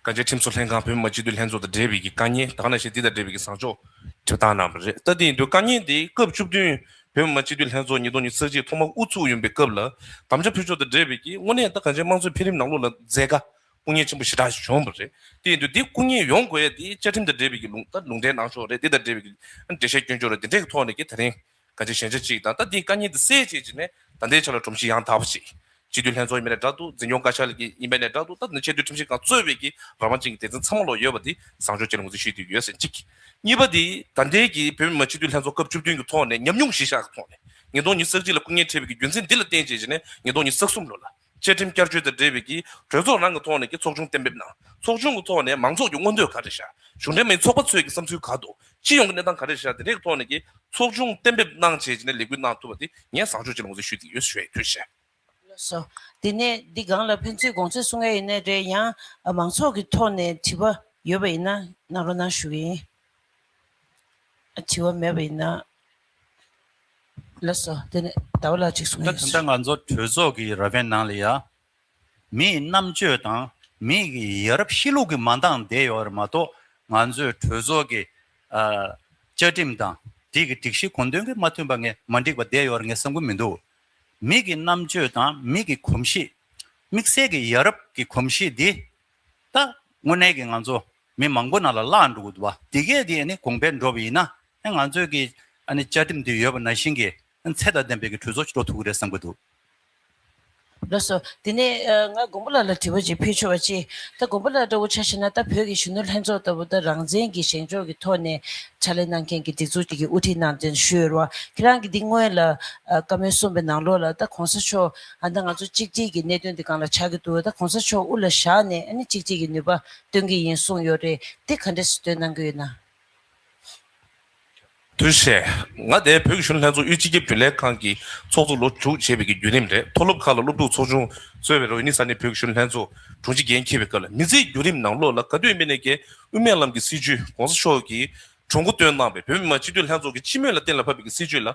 གངས་ཅན་ཁྲིམས་བཟོ་ལྷན་ཁང་བོད་མི་མང་སྤྱི་འཐུས་ལྷན་ཚོགས་དང་འབྲེལ་བའི་གི་དཀའ་ངལ། ད་ག་ནང་བཞིན་འདི་དང་འབྲེལ་བའི་གི་བཟང་ཕྱོགས་དྲི་བ་བཏང་གནང་བ་རེད། ད་དེ་ཡིན་དུས་དཀའ་ངལ་འདི་སྐབས་བཅུ་བདུན་བོད་མི་མང་སྤྱི་འཐུས་ལྷན་ཚོགས་ཉིས་སྟོང་ཉི་ཤུ་རྩ་གཅིག་ཐོག་མར་དབུ་ཚུགས་ཡོང་པའི་སྐབས་ལ་དམ་བཅའ་ཕུལ་ཕྱོགས་དང་འབྲེལ་བའི་གི་དངོས་གནས་ད་གངས་ཅན་དམངས་གཙོའི་འཕེལ་རིམ་ནང་ལོགས་ལ་མཛད་དཀའ་སྐུ་ངལ་ཆེན་པོ་ཞེ་དྲག་ཞིག་བྱུང་བ་རེད། དེ་ཡིན་དུས་འདི་སྐུ་ངལ་ཡོང་དགོས་ཡ་འདི་བཅའ་ཁྲིམས་དང་འབྲེལ་བའི་གི་ལུང་ད་ལུང་འདྲེན་གནང་ཕྱོགས་རེད། འདི་དང་འབྲེལ་བའི་གི་འགྲེལ་བཤད་སྐྱོན་ཕྱོགས་རེད། འདི་འདྲའི་གི་ཐོག་ནས་གི་དེ་རིང་གངས་ཅན་ཞལ་མཇལ་གཅིག་དང་། ད་འདིའི་དཀའ་ངལ་འདི་སེལ་བྱེད་ཀྱི་ནས་ད་ལྟའི་ཆ་ལ་སྒྲོམ་གཞི་ཡང་དག་པ་ཞིག་སྤྱི་འཐུས་ལྷན་ཚོགས་ཡིན་པ་ནས་འདྲ་འདུག་འཛིན་སྐྱོང་བཀའ་ཤག་ལ་གི་ཡིན་པ་ནས་འདྲ་འདུག་ད་ནི་ཆེས་མཐོའི་ཁྲིམས་ཞིབ་ཁང་གཙོས་པའི་གི་རང་དབང་ཅན་གྱི་སྡེ་ཚན་ཚང་མ་ལོག་ཡོད་པ་འདི་བཟང་ཕྱོགས་ཅིག་ལ་ངོས་འཛིན་ཞུས་བསྡད་ཡོད་ཟེར་གཅིག་གཉིས་པ་འདི་ད་ལྟའི་གི་བོད་མི་མང་སྤྱི་འཐུས་ལྷན་ཚོགས་སྐབས་བཅུ་བདུན་གི་ཐོག་ནས་ཉམས་མྱོང་གཞིར་བཞག་གི་ཐོག་ནས་ཉིས་སྟོང་ཉི་ཤུ་རྩ་གཅིག་ལ་སྐུ་ངལ་འཕྲད་པའི་གི་རྒྱུ་མཚན་འདི་ལ་བརྟེན་བྱས་ཀྱི་ནས་ཉིས་སྟོང་ཉི་ཤུ་རྩ་གསུམ་ལོ་ལ་བཅའ་ཁྲིམས་བསྐྱར་བཅོས་དང་འབྲེལ་བའི་གི་གྲོས་ཚོགས་ནང་གི་ཐོག་ནས་ཀྱི་ཚོགས་ཆུང་གཏན་འབེབས་གནང་། ཚོགས་ཆུང་གི་ཐོག་ནས་མང་ཚོགས་ཀྱི་མངོན་འདོད་ག་རེ་བཞག་གཞུང་འབྲེལ་མིན་ཚོགས་པ་ཚོས་ཀྱི་བསམ་ཚུལ་ག་འདུག་སྤྱི་ཡོངས་ཀྱི་གནས་སྟངས་ག་རེ་བཞག་དེ་འདྲའི་ཐོག་ནས་ཀྱི་ཚོགས་ཆུང་གཏན་འབེབས་གནང་བྱས་ཀྱི་ནས་ལས་འགུལ་གནང་ཐུབ་པ་དེ་ངས་བཟང་ཕྱོགས་ཅིག་ལ་ངོས་འཛིན་ཞུས་ཏེ་ཡོད་ཞུ་ཡ་ཐུགས་རྗེ་ཆེ། ལགས་སོ། དེ་ནས་འདི་སྒང་ལ་ཕན་ཚུན་དགོངས་ཚུལ་གསུང་ཡ་ཡིན་ནའི་རེད། ཡང་མང་ཚོགས་ཀྱི་ཐོག་ནས་དྲི་བ་ཡོད་པ་ཡིན་ན་གནང་རོགས་གནང་ཞུ་གི་ཡིན། དྲི་བ་མེད་པ་ཡིན་ན། ལགས་སོ། དེ་ནས་ཟླ་བ་ལགས་ཅིག་གསུང་ད་ཡ་ད་ལྟ་ང་ཚོ་གྲོས་ཚོགས་ཀྱི་ར་བའི་ནང་ལ་ཡ། མིའི་རྣམ་དཔྱོད་དང་མིའི་གི་ཡ་རབས་གཤིས་ལུགས་ཀྱི་མ་འདང་བསྡད་ཡོད་རེད་མ་གཏོགས། ང་ཚོའི་གྲོས་ཚོགས་ཀྱི་ཨ་བཅའ་ཁྲིམས་དང་དེ་གི་སྒྲིག་གཞི་དགོངས་དོན་གྱི་མ་མཐུན་པ་ངས་མ་འགྲིག་པ་བསྡད་ཡོད་རེད་ངས་བསམ་གྱི་མི་འདུག་མི་གི་རྣམ་དཔྱོད་དང་མི་གི་གོམས་གཤིས། དམིགས་བསལ་གྱི་ཡ་རབས་ཀྱི་གོམས་གཤིས་འདི། ད་དངོས་གནས་ཀྱི་ང་ཚོ་མི་མང་པོ་ནང་ལ་བརླག་འགྲོ་གི་འདུག་བ། དེ་གས་དེ་ཨ་ནི་གོང་འཕེལ་འགྲོ་བ་ཡིན་ན། ཨ་ང་ཚོའི་གི་ཨ་ནི་བཅའ་ཁྲིམས་དེ་ཡོད་པ་ནང་བཞིན་གྱི་ཨ་ཚད་དང་ལྡན་པའི་གི་གྲོས་ཚོགས་ཤིག་འགྲོ་ཐུབ་ཀྱི་རེད་བསམ་གྱི་འདུག་ལགས་སོ། དེ་ནས་ཨ་ང་མགོན་པོ་ལགས་ལ་དྲི་བ་ཅིག་ཕུལ་ཆོག་པ་ཅིག་ད་མགོན་པོ་ལགས་འདྲ་བོ་ཆ་བཞག་ན་ད་བོད་ཀྱི་གཞོན་ནུ་ལྷན་ཚོགས་ལྟ་བུ་ད་རང་བཙན་གྱི་བཞེངས་ཕྱོགས་ཀྱི་ཐོག་ནས་ཕྱག་ལས་གནང་མཁན་གྱི་སྒྲིག་འཛུགས་ཅིག་གི་དབུ་ཁྲིད་གནང་མཁན་ཞུས་ཡོད་རེད་བ། ཁྱེད་རང་གིས་འདི་སྔོན་ལ་ཨ་བཀའ་མོལ་གསུངས་པའི་ནང་ལོགས་ལ་ད་གོང་ས་མཆོག་ཨ་ད་ང་ཚོ་གཅིག་སྒྲིལ་གྱི་གནད་དོན་འདི་སྒང་ལ་ཆགས་ཀྱི་འདུག་ད་གོང་ས་མཆོག་དབུ་ལ་བཞག་ནས་ཨ་ནི་གཅིག་སྒྲིལ་གྱི་ནུས་པ་སྟོན་གྱི་ཡིན་གསུངས་ཡོད་རེད། དེ་ག་འདྲས་སེ་སྟོན་གནང་གི་ཡོད་ན། ཐུགས་རྗེ་ཆེ། ང་དེ་བོད་ཀྱི་གཞོན་ནུ་ལྷན་ཚོགས་དབུས་སྤྱི་ཁྱབ་རྒྱུན་ལས་ཁང་གི་ཚོགས་གཙོ་ལོ་དྲུག་བྱས་པའི་གི་བརྒྱུད་རིམ་རེད། མཐོ་སློབ་ཁག་ལ་སློབ་ཕྲུག་ཚོགས་ཆུང་གཙོས་པའི་རོ་ཨིན་ནི་ས་གནས་བོད་ཀྱི་གཞོན་ནུ་ལྷན་ཚོགས་དྲུང་ཆེ་འགན་འཁྱེར་བའི་སྐབས་ལ་མི་ཚེའི་བརྒྱུད་རིམ་ནང་ལོགས་ལ་ག་དུས་ཡིན་པ་ནས་ཀྱི་དབུ་མའི་ལམ་གྱི་སྲིད་བྱུས་༸གོང་ས་མཆོག་གི་ གྲོས་འགོ་བཏོན་གནང་བའི་བོད་མི་མང་སྤྱི་འཐུས་ལྷན་ཚོགས་ཀྱི་སྤྱི་མོས་ལ་གཏན་ལ་ཕབ་པའི་གི་སྲིད་བྱུས་ལ་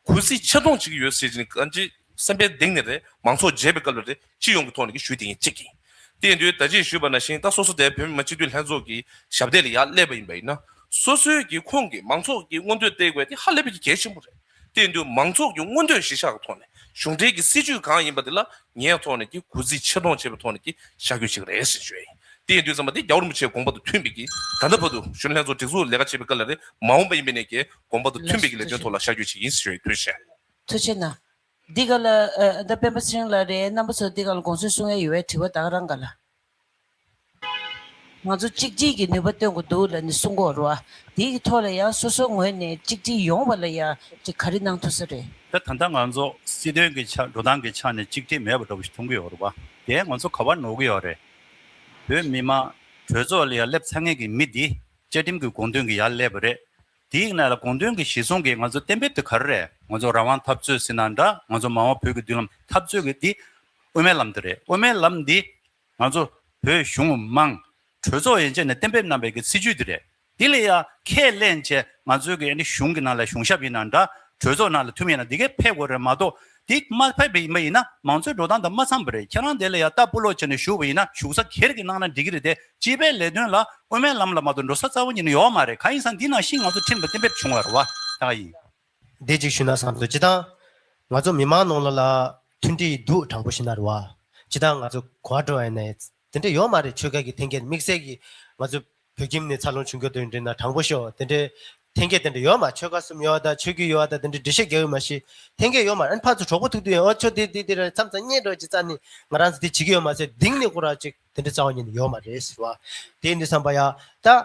གུས་བརྩི་ཆེ་མཐོང་བྱེད་ཀྱི་ཡོད་ཟེར་གྱི་ནི་གང་ཅི་སེམས་པའི་གཏིང་ནས་རེད། མང་ཚོགས་མཇལ་བའི་སྐབས་ལ་རེད། སྤྱི་ཡོངས་ཀྱི་ཐོག་ནས་ཀྱི་ཞུ་དེ་ཡིན་གཅིག་ཡིན། དེ་ཡིན་དུས་ད་ཅི་ཞུས་པ་ནང་བཞིན་ད་སོ་སོ་དེ་བོད་མི་མང་སྤྱི་འཐུས་ལྷན་ཚོགས་ཀྱི་ཞབས་སྟེགས་ལ་ཡར་སླེབས་པ་ཡིན་པ་ཡིན་ན། སོ་སོའི་གི་ཁོང་གི་མང་ཚོགས་ཀྱི་མངོན་འདོད་བལྟ་དགོས་དེ་ཧ་ལས་པའི་གི་གལ་ཆེན་པོ་རེད། དེ་ཡིན་དུས་མང་ཚོགས་ཀྱི་མངོན་འདོད་གཞིར་བཞག་གི་ཐོག་ནས་གཞུང་འབྲེལ་གྱི་སྲིད་བྱུས་གང་ཡིན་པ་དེ་ལ་ངའི་ཐོག་ནས་ཀྱི་གུས་བརྩི་ཆེ་མཐོང་བྱེད་པའི་ཐོག་ནས་ཀྱི་བྱ་སྤྱོད་བྱེད་ཀྱི་རེད་ཟེར་ཞུ་ཡ་ཡིན། དེ་ཡིན་དུས་ཙམ་པ་དེ་རྒྱལ་བ་རིན་པོ་ཆེའི་དགོངས་པ་དང་མཐུན་པའི་ཀྱི་ད་ལྟ་བར་དུ་གཞོན་ནུ་ལྷན་ཚོགས་སྒྲིག་འཛུགས་ལས་ཀ་བྱེད་པའི་སྐབས་ལ་རེད། མ་འོངས་པ་ཡིན་པའི་ནས་ཀྱི་དགོངས་པ་དང་མཐུན་པའི་ཀྱི་ལས་དོན་ཐོག་ལ་བྱ་སྤྱོད་བྱེད་ཀྱི་ཡིན་ཟེར་ཞུ་ཡ་ཡིན། ཐུགས་རྗེ་ཆེ། ཐུགས་རྗེ་ཆེ་གནང་། འདི་ག་ལ་ཨ་ད་སྤེན་པ་ཚེ་རིང་ལགས་རེད། རྣམ་པ་ཚོ་འདི་ག་ལ་དགོངས་ཚུལ་གསུང་ཡ་ཡོད་པའི་དྲི་བ་ད་ག་རང་ག་ལ། ང་ཚོ་གཅིག་སྒྲིལ་གྱི་ནུས་པ་སྟོན་དགོས་འདུག་ལབ་ནས་གསུང་གི་ཡོད་རེད་བ། དེའི་ཐོག་ལ་ཡང་སོ་སོའི་ངོས་ནས་གཅིག་སྒྲིལ་ཡོང་བ་ལ་ཡང་ཅིག་ག་རེ་གནང་ཐུབ་ས་རེད། ད་ད་ལྟ་ང་ཚོ་སྲིད་དོན་གྱི་ཆ་འགྲོ་སྟངས་ཀྱི་ཆ་ནས་གཅིག་སྒྲིལ་མེད་པ་འདྲ་པོ་ཞིག་མཐོང་གི་ཡོད་རེད་བ། དེ་ང་ཚོ་ག་པར་ནོར་གྱི་ཡོད་རེད། བོད་མི་མང་གྲོས་ཚོགས་ལ་ཡང་སླེབས་ཚར་མཁན་གྱི་མི་འདི་བཅའ་ཁྲིམས་ཀྱི་དགོངས་དོན་གྱི་ཡར་སླེབས་པ་རེད། དེའི་ནང་ལ་དགོངས་དོན་གྱི་གཞི་བཟུང་གི་ང་ཚོ་གཏན་འབེབས་དེ་ག་རེ་རེད། ང་ཚོ་རང་དབང་འཐབ་རྩོད་ཟེར་ན་འདྲ། ང་ཚོ་མ་འོངས་བོད་ཀྱི་མདུན་ལམ་འཐབ་རྩོད་ཀྱི་འདི་དབུ་མའི་ལམ་དེ་རེད། དབུ་མའི་ལམ་འདི་ང་ཚོ་བོད་གཞུང་མང་གྲོས་ཚོགས་ཡན་ཆད་ནས་གཏན་འབེབས་གནང་བའི་གི་སྲིད་བྱུས་དེ་རེད། དེ་ལ་ཡང་ཁས་ལེན་བྱས་ང་ཚོའི་གི་ཨ་ནི་གཞུང་གི་ནང་ལ་གཞུང་ཞབས་ཡིན་ན་འདྲ། གྲོས་ཚོགས་ནང་ལ་འཐུས་མི་ཡིན་ན་འདི་གས་ཕེབས་དགོས་རེད་མ་གཏོགས་འདི་མ་ཕེབས་པ་ཡིན་པ་ཡིན་ན་མང་གཙོའི་འགྲོ་སྟངས་དང་མ་འཚམས་པ་རེད། ཁྱེད་རང་དེ་ལ་ཡང་ལྟ་སྤུ་ལོག་བྱས་ནས་བཞུགས་པ་ཡིན་ན་བཞུགས་ས་སྒེར་གྱི་གནང་ན་འགྲིག་གི་རེད་དེ། སྤྱི་པའི་ལས་དོན་ལ་དབུ་མའི་ལམ་ལ་མ་གཏོགས་འགྲོ་ས་རྩ་བ་ཉིད་ནས་ཡོད་མ་རེད། གང་ཡིན་ཟེར་ན་འདི་ནང་བཞིན་ང་ཚོ་ཁྲིམས་དང་གཏན་འབེབས་བྱུང་བ་རེད་བ། ད་ཡིན། འདི་གཅིག་ཞུས་ན་བསམ་སོང་། སྤྱི་བཏང་ང་ཚོ་མི་མང་ནང་ལོགས་ལ་མཐུན་སྒྲིལ་འདུག་དྲང་པོ་ཞུས་ན་རེད་བ། སྤྱི་བཏང་ང་ཚོ་གོ་བ་འགྲོ་བ་ཡིན་ན་དེ་འདྲ་ཡོད་མ་རེད། ཆོལ་ཁ་གི་འཐེན་འཁྱེར་དམིགས་བསལ་གྱི་ང་ཚོ་བོད་ཁྱིམ་ནས་འཚར་ལོངས་བྱུང་རྒྱུ་དེ་འདྲ་ན་དྲང་པོ་ཤོད་དེ་འདྲའི་འཐེན་འཁྱེར་དེ་འདྲ་ཡོད་མ། ཆོལ་ཁ་གསུམ་ཡོད་ད་ཆོས་བརྒྱུད་ཡོད་ད་དེ་འདྲའི་འགྲེལ་བཤད་རྒྱག་ཡོད་མ་ཤེས། འཐེན་འཁྱེར་ཡོད་མ་རེད། ཕར་ཚུར་གྲོགས་པོ་ཐུག་དུས་ཡང་ཨོ་ཆོ་དེ་དེ་དེ་ར་མཚམས་མཚམས་བརྙས་འགྲོ་ཅི་རྩ་ནི་ང་རང་ཚོ་དེ་བྱེད་ཀྱི་ཡོད་མ་ཟེར་གདིང་ནས་ཁོ་ར་ཅིག་དེ་འདྲ་རྩ་བ་ཉིད་ནས་ཡོད་མ་རེད་ཟེར་བ། དེ་འདི་བསམ་པ་ཡ་ད།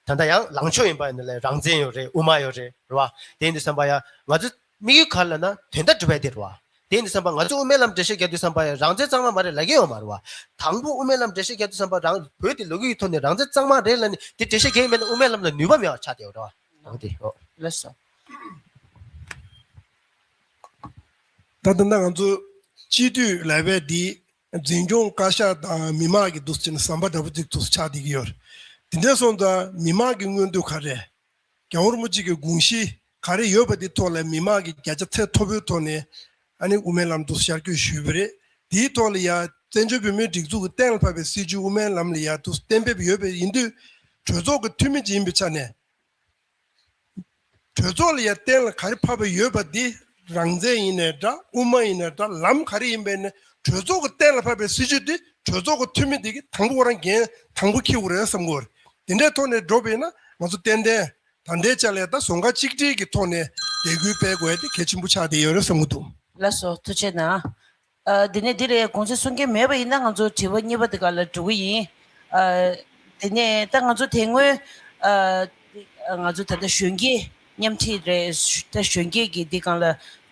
ད་ལྟ་ཡང་ལངས་ཕྱོགས་ཡིན་པ་ཡིན་ན་ལས་རང་བཙན་ཡོད་རེད། དབུ་མ་ཡོད་རེད། རེད་བ། དེ་འདི་བསམ་པ་ཡ་ང་ཚོ་དམིགས་ཡུལ་ག་རེ་ལབ་ན་དོན་དག་སྒྲུབ་པ་དེ་རེད་བ། དེ་འདི་བསམ་པ་ང་ཚོ་དབུ་མའི་ལམ་འགྲེལ་བཤད་རྒྱག་དུས་བསམ་པ་ཡ་རང་བཙན་གཙང་མ་མ་རེད་ལབ་ཀྱི་ཡོད་མ་རེད་བ། དང་པོ་དབུ་མའི་ལམ་འགྲེལ་བཤད་རྒྱག་དུས་བསམ་པ་རང་བོད་དེ་ལོ་རྒྱུས་ཀྱི་ཐོག་ནས་རང་བཙན་གཙང་མ་རེད་ལབ་ནས་དེ་འགྲེལ་བཤད་རྒྱག་ཡིན་མིན་ན་དབུ་མའི་ལམ་ལ་ནུས་པ་མེད་པ་ཆགས་བསྡད་ཡོད་རེད་བ། འོ་དེ་འོ། ལགས་སོ། ད་ལྟ་ང་ཚོ་སྤྱི་འཐུས་ལས་བྱེད་འདི་འཛིན་སྐྱོང་བཀའ་ཤག་དང་མི་མང་གི་འདུག་ཟེར་ནས་ཟམ་པ་འདྲ་པོ་ཅིག་འདུག་ཆགས་བསྡད་ཀྱི་ཡོད་རེད། དེ་འདྲ་སོང་ཙང་མི་མང་གི་མངོན་འདོད་ག་རེ། རྒྱལ་བ་རིན་པོ་ཆེ་གི་དགོངས་གཞི་ག་རེ་ཡོད་པ་དེ་ཐོག་ལ་མི་མང་གི་བརྒྱ་ཆ་ཚད་མཐོ་པོའི་ཐོག་ནས་ཨ་ནི་དབུ་མའི་ལམ་འདུག་ཤར་བསྐྱོད་ཞུས་པ་རེད། དེའི་ཐོག་ལ་ཡ་བཙན་བྱོལ་བོད་མིའི་སྒྲིག་འཛུགས་ཀྱི་གཏན་ལ་ཕབ་པའི་སྲིད་བྱུས་དབུ་མའི་ལམ་ལ་ཡ་འདུག་གཏན་འབེབས་ཡོད་པ་ཡིན་དུས་གྲོས་ཚོགས་ཀྱི་འཐུས་མི་ཅིག་ཡིན་པའི་ཆ་ནས། གྲོས་ཚོགས་ལ་ཡ་གཏན་ལ་ག་རེ་ཕབ་པ་ཡོད་པ་འདི་རང་བཙན་ཡིན་ནའི་འདྲ་དབུ་མ་ཡིན་ནའི་འདྲ་ལམ་ག་རེ་ཡིན་པའི་ནས་གྲོས་ཚོགས་ཀྱི་གཏན་ལ་ཕབ་པའི་སྲིད་བྱུས་འདི་གྲོས་ཚོགས་ཀྱི་འཐུས་མི་འདི་གི་དང་པོ་ཁོ་རང་འགན་དང་པོ་འཁྱེར་དགོས་རེད་བསམ་གྱི་ཡོད་རེད། དེ་འདྲའི་ཐོག་ནས་འགྲོ་བ་ཡིན་ན་ང་ཚོ་ཏན་ཏན་ད་ལྟའི་ཆ་ལ་ད་བཟོ་འགའ་གཅིག་སྒྲིལ་གྱི་ཐོག་ནས་དད་གུས་སྤེལ་དགོས་ཡ་དེ་གལ་ཆེན་པོ་ཆགས་བསྡད་ཡོད་རེད་བསམ་གྱི་འདུག་ལགས་སོ། ཐུགས་རྗེ་གནང་། ཨ། དེ་ནས་འདི་ལ་དགོངས་ཚུལ་གསུང་མཁན་མེད་པ་ཡིན་ན་ང་ཚོ་དྲི་བ་གཉིས་པ་དེ་ག་ལ་འགྲོ་གི་ཡིན། ཨ། དེ་ནས་ད་ང་ཚོ་དེ་སྔོན། ཨ། ང་ཚོ་ད་ལྟ་གཞོན་སྐྱེས་མཉམ་ཁྲིད་རེད། ད་གཞོན་སྐྱེས་ཀྱི་འདི་སྒང་ལ།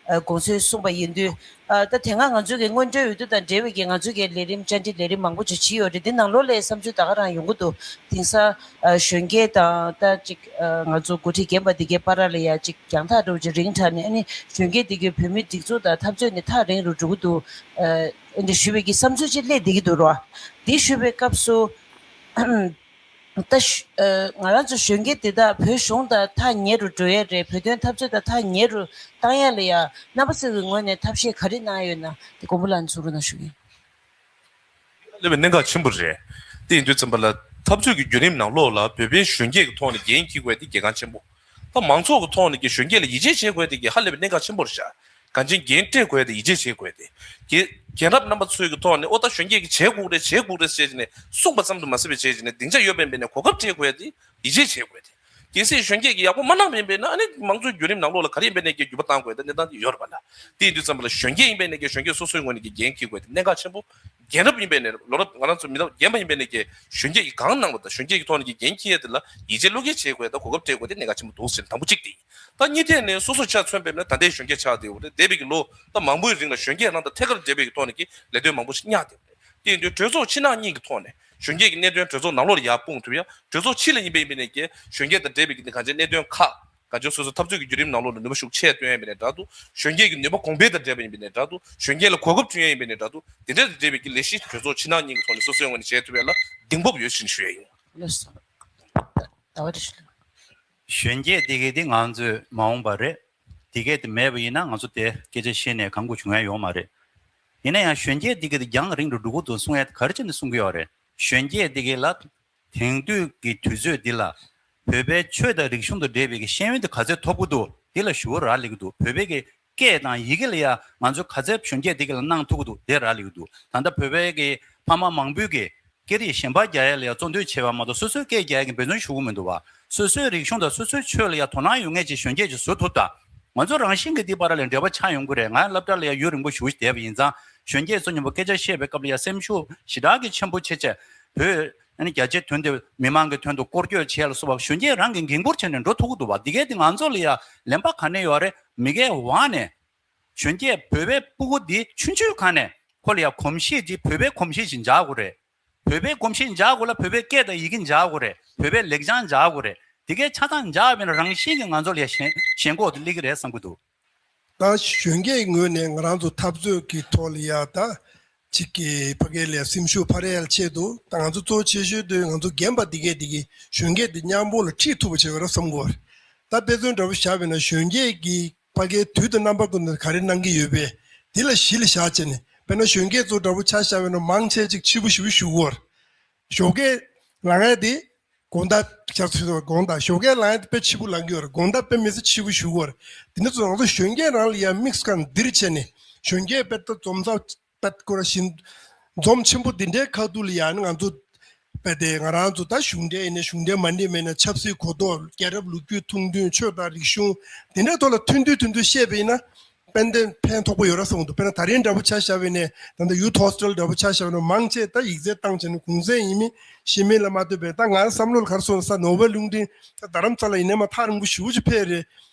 ཨ། དགོངས་ཚུལ་གསུངས་པ་ཡིན་དུས། ཨ། ད་དེ་སྔ་ང་ཚོ་གི་སྔོན་འགྲོའི་འོས་བསྡུ་དང་འབྲེལ་བའི་གི་ང་ཚོ་གི་ལས་རིམ་བཅར་འདྲི་ལས་རིམ་མང་པོ་ཅིག་བྱས་ཡོད་རེད། འདི་ནང་ལོགས་ལ་བསམ་ཚུལ་ད་ག་རང་ཡོང་གི་འདུག་དེང་སང་། ཨ། གཞོན་སྐྱེས་དང་ད་ཅིག་ཨ། ང་ཚོ་འགོ་ཁྲིད་རྒན་པ་འདི་གའི་བར་ལ་ཡ་ཅིག་རྒྱང་ཐག་འདྲ་བོ་ཅིག་རིང་དྲགས་ནས། ཨ་ནི་གཞོན་སྐྱེས་འདི་གའི་བོད་མིའི་སྒྲིག་འཛུགས་དང་འཐབ་རྩོད་ནི་ཐག་རིང་རུ་འགྲོ་གི་འདུག་ཨ། འདི་ཞུ་བའི་གི་བསམ་ཚུལ་ཅིག་སླེབས་བསྡད་ཀྱི་འདུག་རོ། འདི་ཞུ་བའི་སྐབས་སུ། ད་ཨ། ང་རང་ཚོ་གཞོན་སྐྱེས་འདི་དག་བོད་གཞུང་དང་ཐག་ཉེ་རུ་འགྲོ་ཡས་རེད། བོད་དོན་འཐབ་རྩོད་དང་ཐག་ཉེ་རུ་བཏང་ཡས་ལ་ཡ་རྣམ་པ་ཚོ་གི་ངོས་ནས་ཐབས་ཤེས་ག་རེ་གནང་ཡོད་ན་དེ་མགོན་པོ་ལགས་ནས་གསུང་རོགས་གནང་ཞུ་གི་ཡིན། སླེབས་པའི་གནད་འགག་ཆེན་པོ་རེད། དེ་ཡིན་དུས་ཙམ་པ་ལ་འཐབ་རྩོད་ཀྱི་བརྒྱུད་རིམ་ནང་ལོགས་ལ་བོད་པའི་གཞོན་སྐྱེས་ཀྱི་ཐོག་ནས་འགན་འཁྱེར་དགོས་དེ་གལ་འགངས་ཆེན་པོ། ད་མང་ཚོགས་ཀྱི་ཐོག་ནས་ཀྱི་གཞོན་སྐྱེས་ལ་ཡིད་ཆེས་བྱེད་དགོས་དེ་གི་ཧ་ལས་པའི་གནད་འགག་ཆེན་པོ་རེད་ཤག་གང་ཅི་འགན་སྤྲད་དགོས་དེ་ཡིད་ཆེས་བྱེད་དགོས་དེ། རྒན་རྒན་རབས་རྣམ་པ་ཚོའི་གི་ཐོག་ནས་ཨོ་ད་གཞོན་སྐྱེས་ཀྱི་བྱེད་དགོས་རེད་བྱེད་དགོས་རེད་ཟེར་གྱི་ནས་གསུངས་པ་ཙམ་དུ་མ་ཟད་པའི་བྱས་གྱི་ནས་སྡིངས་ཆ་ཡོད་པ་ཡིན་པས་ནས་གོ་སྐབས་སྤྲད་དགོས་དེ་ཡིད་ཆེས་བྱེད་དགོས་དེ། གལ་སྲིད་གཞོན་སྐྱེས་ཀྱིས་ཡག་པོ་མ་གནང་བ་ཡིན་པས་ན་ཨ་ནི་མང་གཙོའི་བརྒྱུད་རིམ་ནང་ལོགས་ལ་ག་རེ་ཡིན་པས་ནས་ཀྱི་འགྱུར་བ་བཏང་དགོས་དེ་གནས་སྟངས་དེ་ཡོད་རེད་པ་ལ། དེ་ཡིན་དུས་ཙམ་པ་ལ་གཞོན་སྐྱེས་ཡིན་པས་ནས་ཀྱི་གཞོན་སྐྱེས་སོ་སོའི་ངོས་ནས་ཀྱི་འགན་འཁྱེར་དགོས་དེ་གནད་འགག་ཆེན་པོ། རྒན་རབས་ཡིན་པས་ནས་ལོ་རབས་ང་རང་ཚོ་མི་རབས་རྒན་པ་ཡིན་པས་ནས་ཀྱི་གཞོན་སྐྱེས་ཀྱི་གང་གནང་བ་དང་གཞོན་སྐྱེས་ཀྱི་ཐོག་ནས་ཀྱི་འགན་འཁྱེར་ཡས་དེ་ལ་ཡིད་ཆེས་བློ་འགེལ་བྱེད་དགོས་དང་གོ་སྐབས་སྤྲད་དགོས་དེ་གནད་འགག་ཆེན་པོ་འདུག་ཟེར་དང་པོ་གཅིག་དེ་ཡིན། ད་གཉིས་ཐད་ནས་སོ་སོ་ཆ་མཚོན་པས་ན་ད་ལྟའི་གཞོན་སྐྱེས་ཆགས་བསྡད་ཡོད་རེད། འདས་པའི་གི་ལོ་ད་མང་པོའི་རིང་ལ་གཞོན་སྐྱེས་རང་དང་ཐད་ཀར་འབྲེལ་བའི་གི་ཐོག་ནས་ཀྱི་ལས་དོན་མང་པོ་ཞིག་གཉེར་བསྡད་ཡོད་རེད། དེ་ཡིན་དུས་གྲོས་ཚོགས་ཕྱི་ནང་གཉིས་ཀྱི་ཐོག་ནས་གཞོན་སྐྱེས་ཀྱི་གནད་དོན་གྲོས་ཚོགས་ནང་ལོགས་ལ་ཡར་སྤུངས་ཐུབ་ཡ། གྲོས་ཚོགས་ཕྱི་ལ་ཡིན་པས་ཡིན་པས་ནས་ཀྱི་གཞོན་སྐྱེས་དང་འབྲེལ་བའི་གི་གང་ཅིའི་གནད་དོན་ཁག་གང་ཅི་སོ་སོ་འཐབ་རྩོད་ཀྱི་བརྒྱུད་རིམ་ནང་ལོགས་ལ་ནུས་པ་ཤུགས་ཆེ་བཏོན་ཡ་ཡིན་པ་ནས་འདྲ་འདུག་གཞོན་སྐྱེས་ཀྱི་ནུས་པ་གོང་འཕེལ་དང་འབྲེལ་བ་ཡིན་པ་ནས་འདྲ་འདུག་གཞོན་སྐྱེས་ལ་གོ་སྐབས་བསྐྲུན་ཡ་ཡིན་པ་ནས་འདྲ་འདུག་དེ་འདྲ་དང་འབྲེལ་བའི་གི་ལས་གཞི་གྲོས་ཚོགས་ཕྱི་ནང་གཉིས་ཀྱི་ཐོག་ནས་སོ་སོའི་ངོས་ནས་བྱེད་ཐུབ་ཡ་ལ་གདེང་སྤོབས་ཡོད་ཅེས་ཞུ་ཡ་ཡིན། ལགས་སོ། ཟླ་བ་བཀྲ་ཤིས་ལགས། གཞོན་སྐྱེས་དེ་གས་དེ་ང་ཚོས་མ་འོངས་པ་རེད། དེ་གས་དེ་མེད་པ་ཡིན་ན་ང་ཚོ་དེ་སྐད་ཆ་བཤད་ནས་གང་དགོས་བྱུང་ཡ་ཡོད་མ་རེད། ཡིན་ན་ཡང་གཞོན་སྐྱེས་དེ་གས་དེ་རྒྱང་རིང་དུ་འགྲོ་གི་འདུག་གསུང་ཡ་དེ་ག་རེ་བྱས་ནས་གསུང་གི་ཡོད་རེད། གཞོན་སྐྱེས་དེ་གས་ལ་དེང་དུས་ཀྱི་དུས་ཚོད་འདི་ལ་བོད་པའི་ཆོས་དང་རིག་གཞུང་དང་འབྲེལ་བའི་གི་ཤེས་ཡོན་དེ་ག་ཚད་ཐོབ་གི་འདུག་འདི་ལ་ཞུ་བ་རག་ལས་ཀྱི་འདུག་བོད་པའི་གི་སྐད་དང་ཡི་གེ་ལ་ཡང་ང་ཚོས་ག་ཚད་གཞོན་སྐྱེས་དེ་ག་ལ་གནང་ཐུབ་ཀྱི་འདུག་དེ་རག་ལས་ཀྱི་འདུག་ད་ལྟ་བོད་པའི་གི་ཕ་མ་མང་པོས་གི་སྐད་རིགས་གཞན་པ་རྒྱག་ཡ་ལ་ཡང་བརྩོན་འགྲུས་བྱས་པ་མ་གཏོགས་སོ་སོའི་སྐད་རྒྱག་ཡ་གི་འབད་བརྩོན་ཞུ་གི་མི་འདུག་བ། སོ་སོའི་རིག་གཞུང་དང་སོ་སོའི་ཆོས་ལ་ཡང་དོ་སྣང་ཡོད་མཁན་ཅིག་གཞོན་སྐྱེས་ཅིག་བཟོ་ཐུབ་ད། ང་ཚོ་རང་བཞིན་གྱི་འདི་བར་ལ་འབྲེལ་བ་ཆགས་ཡོང་གི་རེད། ང་སློབ་གྲྭ་ལ་ཡང་ཡུན་རིང་པོ་ཞེ་པོ་ཞིག་བསྡད་པ་ཡིན་ཙང་གཞོན་སྐྱེས་ཚོ་མཉམ་པོ་སྐད་ཆ་བཤད་པའི་སྐབས་ལ་ཡང་སེམས་ཤུགས་ཞེ་དྲག་གི་ཆེན་པོ་བྱེད་ཆེད་བོད་ཨ་ནི་རྒྱ་ཆེའི་དོན་དུ་མི་མང་གི་དོན་དུ་སྐོར་སྐྱོད་བྱས་ལ་སོགས་པ་གཞོན་སྐྱེས་རང་གི་འགན་འཁུར་བྱས་ནས་འགྲོ་ཐུབ་ཀྱི་འདུག་བ། འདི་གས་འདི་ང་ཚོ་ལ་ཡང་ལན་པ་ག་ནས་ཡོད་རེད། མི་སྒེར་དབང་ནས་གཞོན་སྐྱེས་བོད་པའི་སྤུ་གུ་འདི་ཆུང་ཆུང་སྒང་ནས་ཁོ་ལ་ཡང་གོམས་གཤིས་འདི་བོད་པའི་གོམས་གཤིས་ཤིག་འཇགས་དགོས་རེད། བོད་པའི་གོམས་གཤིས་འཇགས་དགོས་ལ་བོད་པའི་སྐད་དང་ཡི་གེ་འཇགས་དགོས་རེད། བོད་པའི་ལེགས་བྱང་འཇགས་དགོས་རེད། འདི་གའི་ཆ་ཚང་འཇགས་པས་ན་རང་བཞིན་གྱིས་ང་ཚོ་ལ་ཡང་ཞེན་ཞེན་ཁོག་དེ་སླེབས་ཀྱི་རེད་བསམ་གྱི་འདུག་ད་གཞོན་སྐྱེས་ངོས་ནས་ང་རང་ཚོ་འཐབ་རྩོད་ཀྱི་ཐོག་ལ་ཡ་ད་གཅིག་གི་ཕ་གི་ལ་སེམས་ཤུགས་འཕར་ཡ་ཆེད་དུ་ད་ང་ཚོ་གཙོ་ཆེ་ཤོས་དེ་ང་ཚོ་རྒན་པ་འདི་གས་འདི་གི་གཞོན་སྐྱེས་འདི་མཉམ་པོ་ལ་ཁྲིད་ཐུབ་པ་བྱེད་དགོས་རེད་བསམ་གྱི་ཡོད་རེད། ད་དཔེ་མཚོན་འདྲ་པོ་བཞག་པས་ན་གཞོན་སྐྱེས་ཀྱི་ཕ་གིའི་དུས་དང་རྣམ་པ་ཀུན་ཏུ་ག་རེ་གནང་གི་ཡོད་པས་དེ་ལ་གཞི་ལ་བཞག་བྱས་ནས་དཔེར་ན་གཞོན་སྐྱེས་ཚོ་འདྲ་པོ་ཆ་བཞག་པས་ན་མང་ཆེ་ཅིག་ཕྱི་པོ་ཞེ་པོ་ཞུ་གི་ཡོད་རེད། ཞོགས་ཀས་ལངས་ཡ་དེ་དགོང་དག་ཆར་ཚུད་དགོང་དག་ཞོགས་ཀས་ལངས་ཡ་དེ་དཔེ་ཕྱི་པོ་ལངས་ཀྱི་ཡོད་རེད། དགོང་དག་དཔེ་མི་སྲིད་ཕྱི་པོ་ཞུ་གི་ཡོད་རེད། དེ་འདྲ་ཚོ་ང་ཚོ་གཞོན་སྐྱེས་རང་ལ་ཡ་དམིགས་སུ་བཀར་འདིར་བྱས་ནས་གཞོན་སྐྱེས་དཔེ་ད་འཛོམས་ས་དཔེ་སྐོར་བཞིན་འཛོམས་ཆེན་པོ་འདི་འདྲའི་ཁ་ཐུག་ལ་ཡ་ནི་ང་ཚོ་དཔེ་དེ་ང་རང་ཚོ་ད་གཞུང་འབྲེལ་ཡིན་ན་གཞུང་འབྲེལ་མ་འགྲིག་མེད་ན་ཆབ་སྲིད་གོ་རྟོགས་རྒྱལ་རབས་ལོ་རྒྱུས་ཐུང་ཐུང་ཆོས་དང་རིག་གཞུང་དེ་འདྲའི་ཐོག་ལ་ཐུང་ཐུང་ཐུང་ཐུང་བཤད་པ་ཡིན་ན། དཔལ་ལྡན་ཕན་ཐོགས་པོ་ཡོད་ར་གསུངས་འདུག་དཔེར་ན་ད་རིང་འདྲ་པོ་ཆ་བཞག་པ་ཡིན་ནའི་ད་ལྟ་ཡུཐ་ཧོ་སི་ཊེལ་འདྲ་པོ་ཆ་བཞག་པ་ཡིན་ན་མང་ཆེ་ད་ཡིག་ཚད་བཏང་བྱས་ནས་གུང་སེང་ཡིན་མིན་ཤེས་མིན་ལ་མ་ལྟོས་པའི་ད་ང་བསམ་བློ་ལ་ག་རེ་སོང་ས་ནོར་བུ་གླིང་ཕྲན་ད་རྡ་རམ་ས་ལ་ཡིན་ནའི་མ་ཐག་རིང་པོ་ཞེ་པོ་ཅིག་ཕེབས་རེད།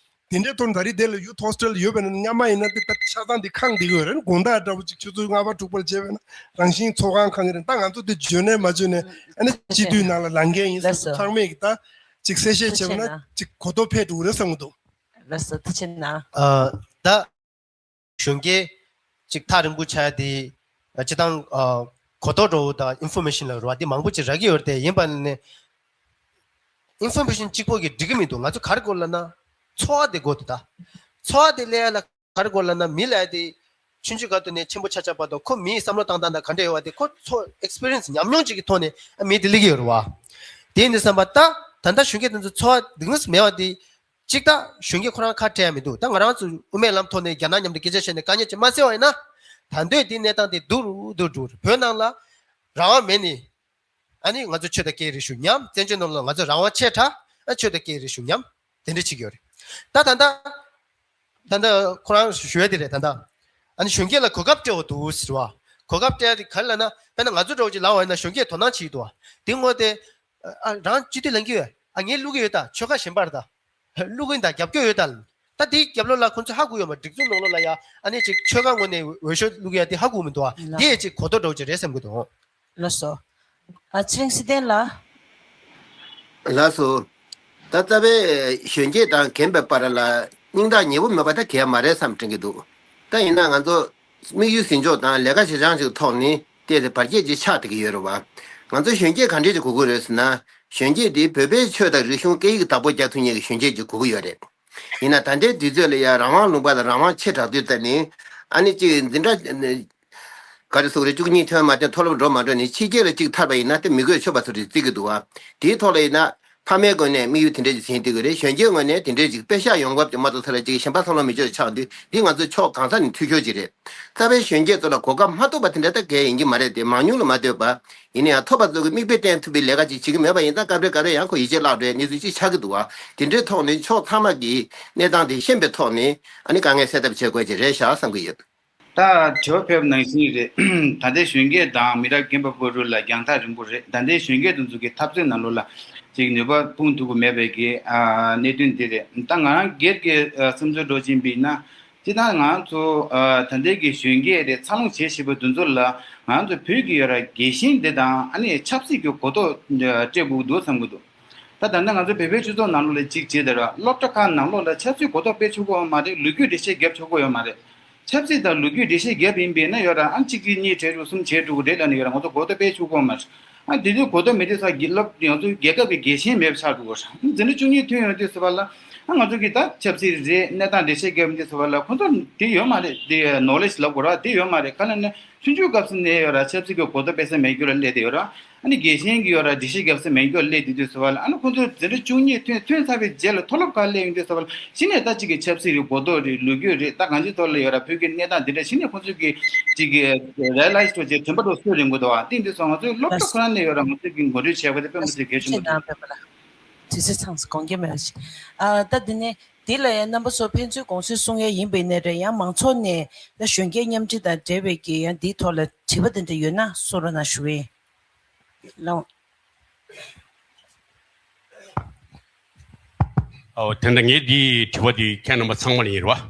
དེ་འདྲའི་ཐོག་ད་རིང་དེ་ལ་ཡུཐ་ཧོ་སི་ཊེལ་ཡོད་པ་ཡིན་ན་སྔ་མ་ཡིན་ན་དེ་ད་ཆ་ཚང་དེ་ཁང་བསྡད་ཀྱི་ཡོད་རེད། དགོང་དག་འདྲ་པོ་ཅིག་ཆུ་ཚོད་ལྔ་པ་དྲུག་པ་ལ་བྱས་པ་ཡིན་ན་རང་བཞིན་ཚོགས་ཁང་ཁང་གི་རེད། ད་ང་ཚོ་དེ་འཇོན་ནའི་མ་འཇོན་ནའི་ཨ་ནི་སྤྱི་འཐུས་ནང་ལ་ལངས་མཁན་ཡིན་ཟེར་ཚང་མས་ཀྱི་ད་ཅིག་གསལ་བཤད་བྱས་པ་ན་ཅིག་གོ་རྟོགས་འཕེལ་འགྲོ་གི་རེད་བསམ་གྱི་འདུག་ལགས་སོ། ཐུགས་རྗེ་གནང་། ཨ། ད་གཞོན་སྐྱེས་ཅིག་ཐག་རིང་པོ་ཆགས་ཡ་དེ་སྤྱི་བཏང་ཨ་གོ་རྟོགས་འགྲོ་བ་དང་ཨིན་ཕོར་མེ་ཤིན་ལ་རོ་བ་དེ་མང་པོ་ཅིག་རག་གི་ཡོད་རེད་དེ། ཡིན་པ་ནི་ཨིན་ཕོར་མེ་ཤིན་གཅིག་པོ་གིས་འགྲིག་གི་མི་འདུག་ང་ཚོ་ག་རེ་དགོས་ལབ་ན་ཚོར་བ་དེ་དགོས་འདུག་ད་ཚོར་བ་དེ་སླེབས་ཡ་ལ་ག་རེ་དགོས་ལབ་ན་མི་ལབ་ཡ་དེ་ཆུང་ཆུང་སྒང་དུ་ནས་ཆེན་པོ་ཆགས་ཆགས་བར་དུ་ཁོ་མིའི་བསམ་བློ་བཏང་སྟངས་དང་ག་འདྲ་ཡོད་པ་དེ་ཁོ་ཚོ་ཨེག་སི་པི་རི་ཡན་སི་ཉམས་མྱོང་ཅིག་གི་ཐོག་ནས་མི་དེ་སླེབས་ཀྱི་ཡོད་རེད་བ། དེ་ཡིན་དུས་ཙམ་པ་ད་ད་ལྟ་གཞོན་སྐྱེས་དེ་ཚོ་ཚོར་བ་འདུག་མེད་པ་དེ། གཅིག་ད་གཞོན་སྐྱེས་ཁོ་རང་ཁ་བྲལ་ཡ་མི་འདུག་ད་ང་རང་ཚོ་དབུ་མའི་ལམ་ཐོག་ནས་རྒྱ་ནག་མཉམ་དུ་སྐད་ཆ་བཤད་ནས་དཀའ་ངལ་ཅིག་མ་སེལ་བ་ཡིན་ན། ད་འདོད་འདི་གནས་སྟངས་དེ་སྡུག་རུ་སྡུག་རུ་འགྲོ་རེད། བོད་ནང་ལ་རང་དབང་མེད་ནི། ཨ་ནི་ང་ཚོ་ཆོས་དང་སྐད་རིག་གཞུང་ཉམས། བཙན་བྱོལ་ནང་ལ་ང་ཚོ་རང་དབང་ཆེ་དྲགས། ཨ་ཆོས་དང་སྐད་རིག་གཞུང་ཉམས། དེ་འདྲ་ཅིག་ཡོད་རེད། ད་ད་ད་ད་ད་ཁོ་རང་ཞུ་ཡ་དེ་རེད། ད་ད་ཨ་ནི་གཞོན་སྐྱེས་ལ་གོ་སྐབས་སྤྲད་འོ་འདུག་ཟེར་བ། གོ་སྐབས་སྤྲད་ཡ་དེ་ག་རེ་ལབ་ན་དཔེར་ན་ང་ཚོ་འདྲ་བོ་ཅིག་ལངས་པ་ཡིན་ན་གཞོན་སྐྱེས་དོ་སྣང་བྱེད་ཀྱི་འདུག་བ། དེ་ངོ་དེ། ཨ་རང་སྤྱི་འཐུས་ལངས་ཀྱི་ཡོད། ཨ་ངས་བླུག་གི་ཡོད་ད། ཆོལ་ཁ་གཞན་པར་ད། བླུག་གི་ཡིན་ད། རྒྱབ་སྐྱོར་ཡོད་ད། ད་དེའི་རྒྱབ་ལོགས་ལ་ཁོང་ཚོས་ཧ་གོ་ཡོད་མ། སྒྲིག་འཛུགས་ནང་ལོགས་ལ་ཡ་ཨ་ནི་ཅིག་ཆོལ་ཁ་ངོས་ནས་འོས་ཤོག་བླུག་ཡ་དེ་ཧ་གོ་མི་འདུག་ཨ། ལགས། དེ་ཡས་ཅིག་གོ་རྟོགས་འདྲ་བོ་ཅིག་རེད་བསམ་གྱི་འདུག་ལགས་སོ། ཨ་ཚེ་རིང་སྲིད་ལྡན་ལགས། ལགས་སོ། ད་རྩ་བའི་གཞོན་སྐྱེས་དང་རྒན་པའི་བར་ལ་སྙིང་ཐག་ཉེ་པོ་མེད་པ་ད་གལ་མ་རེད་བསམ་དྲན་གྱི་འདུག་ད་ཡིན་ན་ང་ཚོ་དམིགས་ཡུལ་ཟིན་ཕྱོགས་དང་ལས་ཀ་བྱེད་སྟངས་ཅིག་ཐོག་ནས་དེ་དེ་བར་ཁྱད་ཅིག་ཆགས་བསྡད་ཀྱི་ཡོད་རེད་བ། ང་ཚོ་གཞོན་སྐྱེས་ག་འདྲས་ཅིག་དགོས་ཀྱི་རེད་ཟེར་ན། གཞོན་སྐྱེས་དེ་བོད་པའི་ཆོས་དང་རིག་གཞུང་སྐད་ཡིག་བདག་པོ་རྒྱག་ཐུབ་མཁན་གྱི་གཞོན་སྐྱེས་ཅིག་དགོས་ཀྱི་ཡོད་རེད། ཡིན་ན་ད་ལྟའི་དུས་ཚོད་ལ་ཡང་རང་དབང་ལུང་པ་ལ་རང་དབང་ཆེ་དྲགས་དུས་ཙ་ནས། ཨ་ནི་གཅིག་འཛིན་གྲྭ་ག་རེ་ཟེར་དགོས་རེད། བཅུ་གཉིས་ཐོན་མ་ཐོན་མཐོ་སློབ་འགྲོ་མ་འགྲོ་ནས་ཕྱི་རྒྱལ་ལ་གཅིག་ཐར་པ་ཡིན་ན་དེ་མི་དགོས་ཆོག་པ་ཚོ་རེད་བརྩི་གི་འདུག་བ། དེའི་ཐོག་ལ་ཡིན་ན་ཕ་མའི་སྒོ་ནས་དམིགས་ཡུལ་དེ་འདྲ་ཞིག་འཛིན་བསྡད་ཀྱི་རེད། གཞོན་སྐྱེས་ངོས་ནས་དེ་འདྲ་ཞིག་པེ་ཤག་ཡོང་འབབ་ཀྱི་མ་གཏོགས་ཚ་ལ་གཅིག་གཞན་པ་བསམ་བློ་མི་འཁྱོར་ཆགས་དུས་འདི་ང་ཚོའི་ཕྱོགས་གང་ས་ནས་འཐུས་ཤོར་ཅིག་རེད། རྩ་བའི་གཞོན་སྐྱེས་ཚོ་ལ་གོ་སྐབས་མ་ཐོབ་པ་དེ་འདྲ་ད་གལ་ཡིན་གྱི་མ་རེད་དེ། མང་ཉུང་ལ་མ་ལྟོས་པ། ཡིན་ན་ཡང་ཐོབ་པ་ཚོ་གི་མིག་དཔེ་བསྟན་ཐུབ་པའི་ལས་ཀ་ཅིག་བྱེད་ཀྱི་མེད་པ་ཡིན་ཙང་སྐབས་རེ་སྐབས་རེ་ཡང་ཁོ་ཡིད་ཆེས་བརླག་འགྲོ་ཡ་གནས་ཚུལ་ཅིག་ཆགས་ཀྱི་འདུག་བ། དེ་འདྲའི་ཐོག་ནས་ཕྱོགས་ཚང་མ་གིས་གནས་སྟངས་དེ་ཤེས་པའི་ཐོག་ནས་ཨ་ནི་དཀའ་ངལ་སེལ་ཐབས་བྱེད་དགོས་ཀྱི་རེད་ཤག་བསམ་གྱི་ཡོད། ད་ཇོ་ཕེབས་ནང་བཞིན་རེད། ད་ལྟའི་གཞོན་སྐྱེས་དང་མི་རབས་རྒན་པ་བར་ལ་རྒྱང་ཐག་རིང་པོ་རེད། ད་ལྟའི་གཞོན་སྐྱེས་དེ་ཚོ་གི་འཐབ་རྩོད་ནང་ལོགས་ལ་ཅིག་ནུས་པ་སྤུངས་ཐུབ་ཀྱི་མེད་པའི་གི་ཨ་གནད་དོན་འདི་རེད། ད་ང་རང་སྒེར་གྱི་ཨ་སེམས་ཚོར་འགྲོ་བཞིན་པ་ཡིན་ན། སྤྱིར་བཏང་ང་ཚོ་ཨ་ད་ལྟའི་གི་གཞོན་སྐྱེས་རེད། འཚར་ལོངས་བྱེད་བཞིན་པ་དེ་ཚོ་ལ་ང་ཚོ་བོད་ཀྱི་ཡོད་ར་རྒྱལ་ཞེན་འདི་དང་ཨ་ནི་ཆབ་སྲིད་ཀྱི་གོ་རྟོགས་སྤྲད་དགོས་འདུག་བསམ་གྱི་འདུག་ད་ད་ལྟ་ང་ཚོ་བོད་པའི་སྤྱི་ཚོགས་ནང་ལོགས་ལ་གཅིག་བྱས་དེ་ར་སློབ་གྲྭ་ཁག་ནང་ལོགས་ལ་ཆབ་སྲིད་གོ་རྟོགས་སྤེལ་ཆོག་གི་ཡོད་མ་རེད། ལོ་རྒྱུས་འགྲེལ་བཤད་རྒྱབ་ཆོག་གི་ཡོད་མ་རེད། ཆབ་སྲིད་དང་ལོ་རྒྱུས་འགྲེལ་བཤད་རྒྱབ་ཡིན་པས་ན་ཡོད་ར་ཨང་གཅིག་གཅིག་གཉིས་བྲིས་འགྲོ་གསུམ་བྱས་འགྲོ་གི་རེད་ལབ་ནས་ཡོད་ར། ང་ཚོ་གོ་རྟོགས་སྤེལ་ཆོག་གི་ཡོད་མ་རེད། ཨ་དེ་དུས་གོ་རྟོགས་མེད་དུས་ས་རྒྱལ་སློབ་ང་ཚོ་རྒྱལ་ཁབ་ཀྱི་རྒྱལ་ཞེན་མེད་པ་ཆགས་འགྲོ་གི་རེད། འཛིན་གྲྭ་བཅུ་གཉིས་ཐོན་ཡོང་དུས་ཟེར་བ་ལ་ཨ་ང་ཚོ་གི་ད་ཆབ་སྲིད་རེད། གནས་སྟངས་འགྲེལ་བཤད་རྒྱབ་དུས་ཟེར་བ་ལ་ཁོང་ཚོ་དེ་ཡོད་མ་རེད། དེ་ནོ་ལེཇ་ལབ་དགོས་ར་དེ་ཡོད་མ་རེད། ག་ལ་ནི་ཆུང་ཆུང་སྐབས་སུ་ནས་ཡོད་ར་ཆབ་སྲིད་ཀྱི་གོ་རྟོགས་དཔེ་ས་མེད་རྒྱུ་ལ་སླེབས་དེ་ཡོད་ར། ཨ་ནི་རྒྱལ་ཞེན་གྱི་ཡོད་ར་འགྲེལ་བཤད་རྒྱབ་ས་མེད་རྒྱུ་ལ་སླེབས་དེ་དུས་ཟེར་བ་ལ་ཨ་ནི་ཁོང་ཚོ་འཛིན་གྲྭ་བཅུ་གཉིས་ཐོན་ཐོན་ཚར་བའི་རྗེས་ལ་མཐོ་སློབ་ཁག་སླེབས་ཡོང་དུས་ཟེར་བ་ལ་གཞི་ནས་ད་ཅིག་གི་ཆབ་སྲིད་ཀྱི་གོ་རྟོགས་རེད། ལོ་རྒྱུས་རེད། ད་གང་ཅིའི་ཐོག་ལ་ཡོད་ར་བོད་ཀྱི་གནས་སྟངས་འདི་འདྲ་གཞི་ནས་ཁོང་ཚོ་གི་ཅིག་གི་རེ་ལའི་ཛི་ཊོ་ཅིག་དྲན་པ་འགྲོ་སྲོལ་རིང་པོ་འདུག་བ། དེ་འདི་སོང་ང་ཚོའི་སློབ་གྲྭ་ཁོ་རང་ནས་ཡོད་ར་ང་ཚོ་གི་ངོ་སྤྲོད་བྱས་པ་དེ་དཔེ་མི་སྲིད་གལ་ཆེན་པོ་འདུག་དུས་ཚོད་ཚང་སོང་། དགོངས་འགལ་མེད་པ་ཞིག་ཨ་ད་འདི་ནས་འདི་ལ་ཡང་རྣམ་པ་ཚོ་ཕན་ཚུན་དགོངས་ཚུལ་གསུང་ཡས་ཡིན་པ་ཡིན་ནའི་རེད། ཡང་མང་ཚོགས་ནས་ད་གཞོན་སྐྱེས་མཉམ་འབྲེལ་དང་འབྲེལ་བའི་གི་ཡང་འདིའི་ཐོག་ལ་དྲི་བ་དེ་འདྲ་ཡོད་ན་གསུང་རོགས་གནང་ཞུ་ཡིན། ལགས། ཨོ་དེ་འདྲ་ངས་འདི་དྲི་བ་འདི་ཁྱེད་རྣམ་པ་ཚང་མ་ལ་ཡིན་རེད་བ།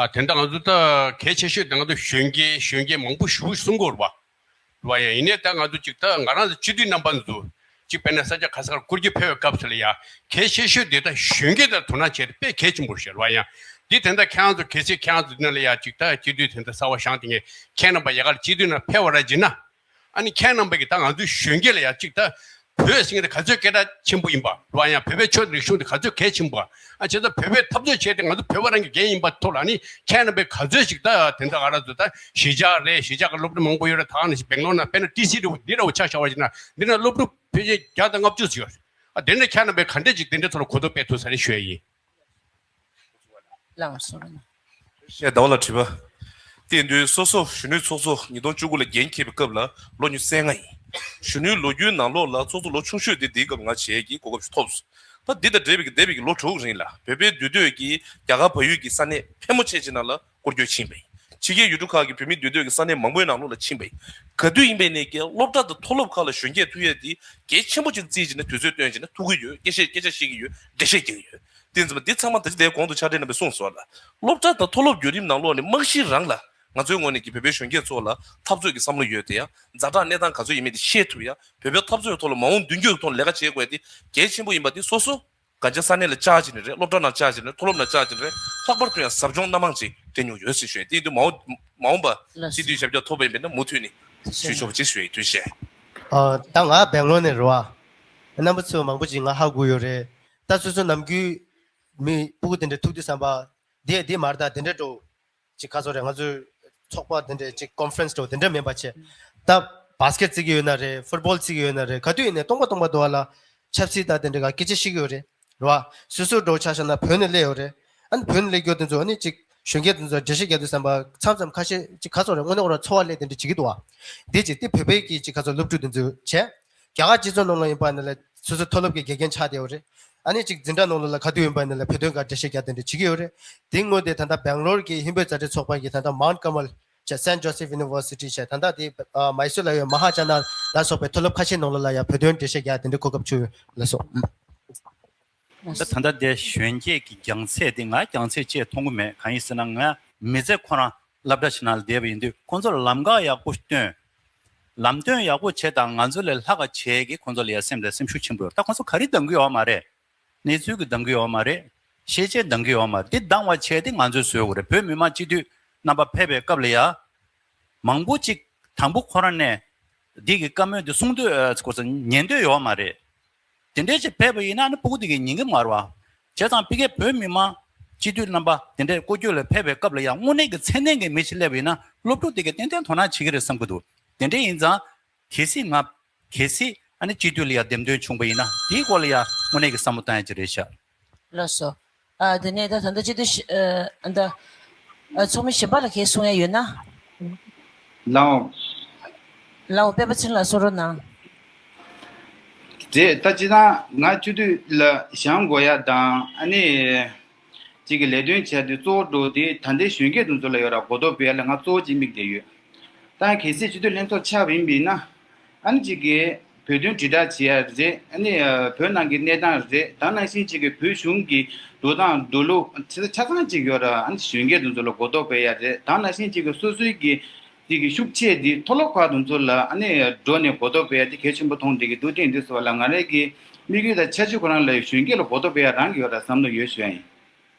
ཨ་དེ་འདྲ་ང་ཚོ་ད་གལ་ཆེ་ཤོས་དེ་ང་ཚོ་གཞོན་སྐྱེས་གཞོན་སྐྱེས་མང་པོ་ཞེ་པོ་གསུང་གི་ཡོད་རེད་བ། རེད་བ། ཡང་ཡིན་ནའི་ད་ང་ཚོ་ཅིག་ད་ང་རང་ཚོ་སྤྱི་འཐུས་རྣམ་པ་ཚོ་ཅིག་དཔེར་ན་ས་ཆ་ག་ས་གར་སྐོར་སྐྱོད་ཕེབས་པའི་སྐབས་སུ་ལ་ཡ་གལ་ཆེ་ཤོས་དེ་ད་གཞོན་སྐྱེས་དང་དོ་སྣང་བྱས་ཏེ་དཔེ་གལ་ཆེན་པོ་རེད་བ། ཡང་འདི་དེ་འདྲ་ཁྱེད་རང་ཚོ་གལ་སྲིད་ཁྱེད་རང་ཚོ་འདི་ན་ལ་ཡ་ཅིག་ད་སྤྱི་འཐུས་དེ་འདྲ་གསར་བ་བཞེངས་དེ་ངས་ཁྱེད་རྣམ་པ་ཡ་གར་སྤྱི་འཐུས་ནང་ཕེབས་པ་ར་བྱིན་ན། ཨ་ནི་ཁྱེད་རྣམ་པས་ཀྱི་ད་ང་ཚོའི་གཞོན་སྐྱེས་ལ་ཡ་གཅིག་ད་བོད་ཟེར་མཁན་དེ་ག་ཚོད་སྐད་གྲགས་ཆེན་པོ་ཡིན་པ་རེད་བ། ཡང་བོད་པའི་ཆོས་དང་རིག་གཞུང་དེ་ག་ཚོད་གལ་ཆེན་པོ། ཨ་བྱས་ཙང་བོད་པའི་འཐབ་རྩོད་བྱས་ཏེ་ང་ཚོ་བོད་པ་རང་གི་འགན་ཡིན་པ་ཐོག་ལ་ཨ་ནི་ཁྱེད་རྣམ་པས་ག་ཚོད་ཅིག་ད་དེ་འདྲ་ང་རང་ཚོ་ད་གཞིས་ཆགས་རེད། གཞིས་ཆགས་ཀྱི་སློབ་གྲྭ་མང་པོ་ཡོད་རེད། ད་ཨ་ནི་བེང་ལོར་ན་དཔེར་ན་ཊི་སི་འདྲ་བོ་འདི་འདྲ་བོ་ཆ་བཞག་པ་ཡིན་ན་འདི་ན་སློབ་ཕྲུག་ཕལ་ཆེར་བརྒྱ་དང་ལྔ་བཅུ་ཙམ་ཡོད་རེད། ཨ་དེ་འདྲ་ཁྱེད་རྣམ་པས་ག་འདྲས་ཅིག་དེ་འདྲའི་ཐོག་ལ་གོ་རྟོགས་སྤེལ་ཐུབ་ས་རེད་ཞུ་ཡ་ཡིན། ལགས་སོ། ཤེས་ཟླ་བ་ལ་དྲི་བ། དེ་ཡིན་དུས་སོ་སོ་གཞོན་ནུའི་ཚོགས་གཙོ་ཉིས་སྟོང་བཅུ་དགུ་ལ་འགན་འཁྱེར་བའི་སྐབས་ལ་ལོ་ཉི་ཤུ་རྩ་ལྔ་ཡིན། གཞོན་ནུའི་ལོ་རྒྱུས་ནང་ལོགས་ལ་ཚོགས་གཙོ་ལོ་ཆུང་ཤོས་དེ་འདིའི་སྐབས་ལ་ང་བྱེད་ཀྱི་གོ་སྐབས་ཤིག་ཐོབ་སོང་། ད་འདི་དང་འབྲེལ་བའི་འདས་པའི་གི་ལོ་དྲུག་རིང་ལ་བོད་པའི་འདུས་སྡོད་ཀྱི་རྒྱ་གར་བལ་ཡུལ་གྱི་ས་གནས་ཕལ་མོ་ཆེ་ཅིག་ནང་ལ་སྐོར་སྐྱོད་ཕྱིན་པ་ཡིན། ཕྱི་རྒྱལ་ཡུལ་གྲུ་ཁག་གི་བོད་མི་འདུས་སྡོད་ཀྱི་ས་གནས་མང་པོའི་ནང་ལོགས་ལ་ཕྱིན་པ་ཡིན། ག་དུས་ཡིན་པ་ཡིན་ནའི་ཀྱང་སློབ་གྲྭ་དང་མཐོ་སློབ་ཁག་ལ་གཞོན་སྐྱེས་ཐུག་ཡས་དེ་གལ་ཆེན་པོ་ཅིག་བརྩིས་བྱས་ནས་དུས་ཚོད་བཏོན་བྱས་ནས་ཐུག་གི་ཡོད། སྐད་ཆ་སྐད་ཆ་བཤད་ཀྱི་ཡོད། འགྲེལ་བཤད་རྒྱག་གི་ཡོད། དེ་ཙམ་འདི་ཚང་མ་ད་ཅི་དེའི་གོང་དུ་ཕྱག་སྦྲེལ་རྣམ་པས་གསུངས་སོང་ལ། སློབ་གྲྭ་དང་མཐོ་སློབ་བརྒྱུད་རིམ་ནང་ལོགས་ནས་རྨང་གཞི་རང་ལ་ང་ཚོའི་ངོས་ནས་ཀྱི་བོད་པའི་གཞོན་སྐྱེས་ཚོ་ལ་འཐབ་རྩོད་ཀྱི་བསམ་བློ་ཡོད་དེ་ཡང་ཛ་དྲག་གནས་སྟངས་ག་ཚོད་ཡིན་མིན་དེ་ཤེས་ཐུབ་ཡ། བོད་པའི་འཐབ་རྩོད་ཐོག་ལ་མ་འོངས་མདུན་སྐྱོད་ཐོག་ལ་ལས་ཀ་བྱེད་དགོས་ཡ་དེ་གལ་ཆེན་པོ་ཡིན་པ་དེ་སོ་སོ་གན་རྒྱ་ས་གནས་ལ་བཅར་བྱས་ནས་རེད། སློབ་གྲྭ་ནང་བཅར་བྱས་ནས་མཐོ་སློབ་ནང་བཅར་བྱས་ནས་རེད། ལྷག་པར་དུ་ཡང་ཟབ་སྦྱོང་སྣ་མང་ཅིག་སྤྲད་མྱོང་ཡོད་ཟེར་ཞུ་ཡ། དེ་ཡིན་དུས་མ་འོངས་མ་འོངས་པ་ལགས་སོ། སྤྱི་འཐུས་ཞབས་བཀྱག་ཐོབ་པ་ཡིན་པས་ན་མུ་མཐུད་ནས་ཞུ་ཆོག་པ་ཅིག་ཞུ་ཡ། ཐུགས་རྗེ་ཆེ། ཨ་ད་ང་སྦེང་ལོར་ནས་རེད་བ། རྣམ་པ་ཚོ་མང་པོ་ཅིག་ང་ཧ་གོ་ཡོད་རེད། ད་སོ་སོ་ནམ་རྒྱུན་མི་སྤུ་གུ་དེ་འདྲ་ཐུག་དུས་ཙམ་པ་དེ་དེ་མ་རེད། ད་དེ་འདྲ་འགྲོ། ཅིག་ཁ་སོ་རེད། ང་ཚོའི་ཚོགས་པ་དེ་འདྲའི་ཅིག་ཀོན་ཕ་རེན་སི་འདྲ་བོ་དེ་འདྲ་མིན་པ་བྱས། ད་བཱ་སི་ཀེ་ཊི་རྩེ་གི་ཡོད་ན་རེད། ཕུཊ་བོལ་རྩེ་གི་ཡོད་ན་རེད། ག་དུས་ཡིན་ནའི་སྟོང་པ་སྟོང་པ་འདུག་བ་ལ། ཆབ་སྲིད་ད་དེ་འདྲ་ག་སྐད་ཆ་བཤད་གི་ཡོད་རེད། རེད་བ། སོ་སོ་འདྲ་བོ་ཆ་བཞག་ན་བོད་ནས་སླེབས་ཡོད་རེད། ཨ་ནི་བོད་ནས་སླེབས་རྒྱུ་དེ་ཚོ་ཨ་ནི་ཅིག་གཞོན་སྐྱེས་དེ་ཚོ་འགྲེལ་བཤད་རྒྱག་དུས་ཙམ་པ་མཚམས་མཚམས་ཁ་ཤས་ཅིག་ཁ་སོ་རེད། དངོས་གནས་ཁོ་རང་ཚོར་བ་སླེབས་དེ་འདྲ་བྱེད་ཀྱི་འདུག་བ། དེ་ཅིག་དེ་བོད་པའི་གི་ཅིག་ཁ་སོ་སློབ་ཕྲུག་དེ་ཚོ་བྱས། རྒྱ་གར་སྤྱི་ཚོགས་ནང་ལ་ཡིན་པ་ནི་ལ་སོ་སོ་མཐོ་སློབ་ཀྱི་དགེ་རྒན་ཆགས་བསྡད་ཡོད་རེད། ཨ་ནི་ཅིག་འཛིན་གྲྭ་ནང་ལོགས་ལ་ག་དུས་ཡིན་པ་ནི་ལ་བོད་དོན་སྒང་འགྲེལ་བཤད་རྒྱག་དེ་འདྲ་བྱེད་ཀྱི་ཡོད་རེད། དེ་སྔོན་དེ་ད་ལྟ་སྦེང་ལོར་གྱི་ཧིན་བོད་མཛའ་འབྲེལ་ཚོགས་པ་གི་ད་ལྟ་མའུནཊ་ཀར་མལ་བྱས། སེན་ཇོ་སེཕ་ཡུ་ནི་ཝར་སི་ཊི་བྱས། ད་ལྟ་དེ་ཨ་མའི་སོར་ལ་ཡོད་མ་ཧ་ཅ་ན་ལ་སོགས་པའི་མཐོ་སློབ་ཁ་ཤས་ནང་ལོགས་ལ་ཡང་བོད་དོན་འགྲེལ་བཤད་རྒྱག་དེ་འདྲ་གོ་སྐབས་བྱུང་ཡོད་ལགས་སོ། ད་ད་ལྟ་དེ་གཞོན་སྐྱེས་ཀྱི་རྒྱང་ཚད་དེ་ང་རྒྱང་ཚད་ཅེས་མཐོང་གི་མེད། གང་ཡིན་ཟེར་ན་ང་མི་ཚེ་ཁོ་རང་སློབ་གྲྭ་ཞིག་ནང་ལ་བསྡད་པ་ཡིན་དུས་ཁོང་ཚོར་ལམ་ཁ་ཡག་པོ་སྟོན། ལམ་སྟོན་ཡག་པོ་བྱེད་དང་ང་ཚོ་ལས་ལྷག་ག་བྱེད་ཀྱི་ཁོང་ཚོ་ལ་ཡ་སེམས་དང་སེམས་ཤུགས་ཆེན་པོ་ཡོད། ད་ཁོང་ཚོ་ག་རེ་འདང་གི་ཡོད་མ་རེད། གནས་ཚུལ་གྱི་འདང་གི་ཡོད་མ་རེད། ཤེས་བྱའི་འདང་གི་ཡོད་མ་རེད། དེ་འདང་བ་བྱས་ཏེ་ང་ཚོས་བཟོ་དགོས་རེད། བོད་མི་མང་སྤྱི་འཐུས་རྣམ་པ་ཕེབས་པའི་སྐབས་ལ་ཡ། མང་པོ་ཅིག་དང་པོ་ཁོ་རང་ནས་འདི་གི་བཀའ་མོལ་འདི་གསུང་འདོད་ཨ་ཁོ་ཚོ་ཉན་འདོད་ཡོད་མ་རེད། དེ་འདྲས་ཅིག་ཕེབས་པ་ཡིན་ན་ནི་སྤུ་གུ་དེ་གས་ཉན་གི་མ་རེད་བ། བྱས་ཙང་ཕ་གིའི་བོད་མི་མང་སྤྱི་འཐུས་རྣམ་པ་དེ་འདྲས་སྐོར་སྐྱོད་ལ་ཕེབས་པའི་སྐབས་ལ་ཡང་དངོས་གནས་ཀྱི་མཚན་ལྡན་གྱི་མི་ཞིག་སླེབས་པ་ཡིན་ན་སློབ་ཕྲུག་དེ་གས་ཏན་ཏན་དོ་སྣང་བྱེད་ཀྱི་རེད་བསམ་གྱི་འདུག་དེ་འདྲས་ཡིན་ཙང་། གལ་སྲིད་ང་། གལ་སྲིད་ཨ་ནི་སྤྱི་འཐུས་ལ་ཡ་འདེམས་ཐོན་བྱུང་པ་ཡིན་ན་དེའི་སྐོར་ལ་ཡ་དངོས་གནས་ཀྱི་བསམ་བློ་བཏང་ཡ་ཅིག་རེད་ཤག་ལགས་སོ། ཨ་དེ་ནས་ད་ད་ལྟ་སྤྱི་འཐུས་ཤི་ཨ་ད་ཨ་ཚོགས་མི་གཞན་པ་ལ་གང་གསུང་ཡ་ཡོད་ན། ལའོ། ལའོ་སྤེན་པ་ཚེ་རིང་ལགས་གསུང་རོགས་གནང་། རེད། ད་སྤྱིར་བཏང་ང་སྤྱི་འཐུས་ལ་བཞེངས་དགོས་ཡ་དང་ཨ་ནི། གཅིག་གི་ལས་དོན་བྱས་ཏེ་གཙོ་བོ་འགྲོ་དེ་ད་ལྟའི་གཞོན་སྐྱེས་དེ་ཚོ་ལ་ཡོད་ར་གོ་རྟོགས་སྤེལ་ཡ་ལ་ང་གཙོ་བོ་གཅིག་དམིགས་བསྡད་ཡོད། ད་གལ་སྲིད་སྤྱི་འཐུས་ལྷན་ཚོགས་ཆགས་པ་ཡིན་པ་ཡིན་ན། ཨ་ནི་གཅིག་གི་བོད་དོན་དྲིལ་བསྒྲགས་བྱེད་ཡ་རེད། ཨ་ནི་བོད་ནང་གི་གནས་སྟངས་རེད། ད་ནང་བཞིན་གཅིག་གི་བོད་གཞུང་གི་འགྲོ་སྟངས་འགྲོ་ལུགས་ཆ་ཚང་གཅིག་ཡོད་ར། ཨ་ནི་གཞོན་སྐྱེས་དེ་ཚོ་ལ་གོ་རྟོགས་སྤེལ་ཡ་རེད། ད་ནང་བཞིན་གཅིག་གི་སོ་སོའི་གི་གཅིག་གི་ཤུགས་ཆེ་དེ་མཐོ་སློབ་ཁག་དེ་ཚོ་ལ་ཨ་ནི་འགྲོ་ནས་གོ་རྟོགས་སྤེལ་ཡ་དེ་གལ་ཆེན་པོ་མཐོང་བསྡད་ཀྱི་འདུག་དེ་ཡིན་དུས་ཙམ་པ་ལ་ང་རང་གི་དམིགས་ཡུལ་དང་འཆར་གཞི་ཁོ་རང་ལ་གཞོན་སྐྱེས་ལ་གོ་རྟོགས་སྤེལ་ཡ་རང་གི་ཡོད་ར་བསམ་བློ་ཡོད་ཞུ་ཡ་ཡིན།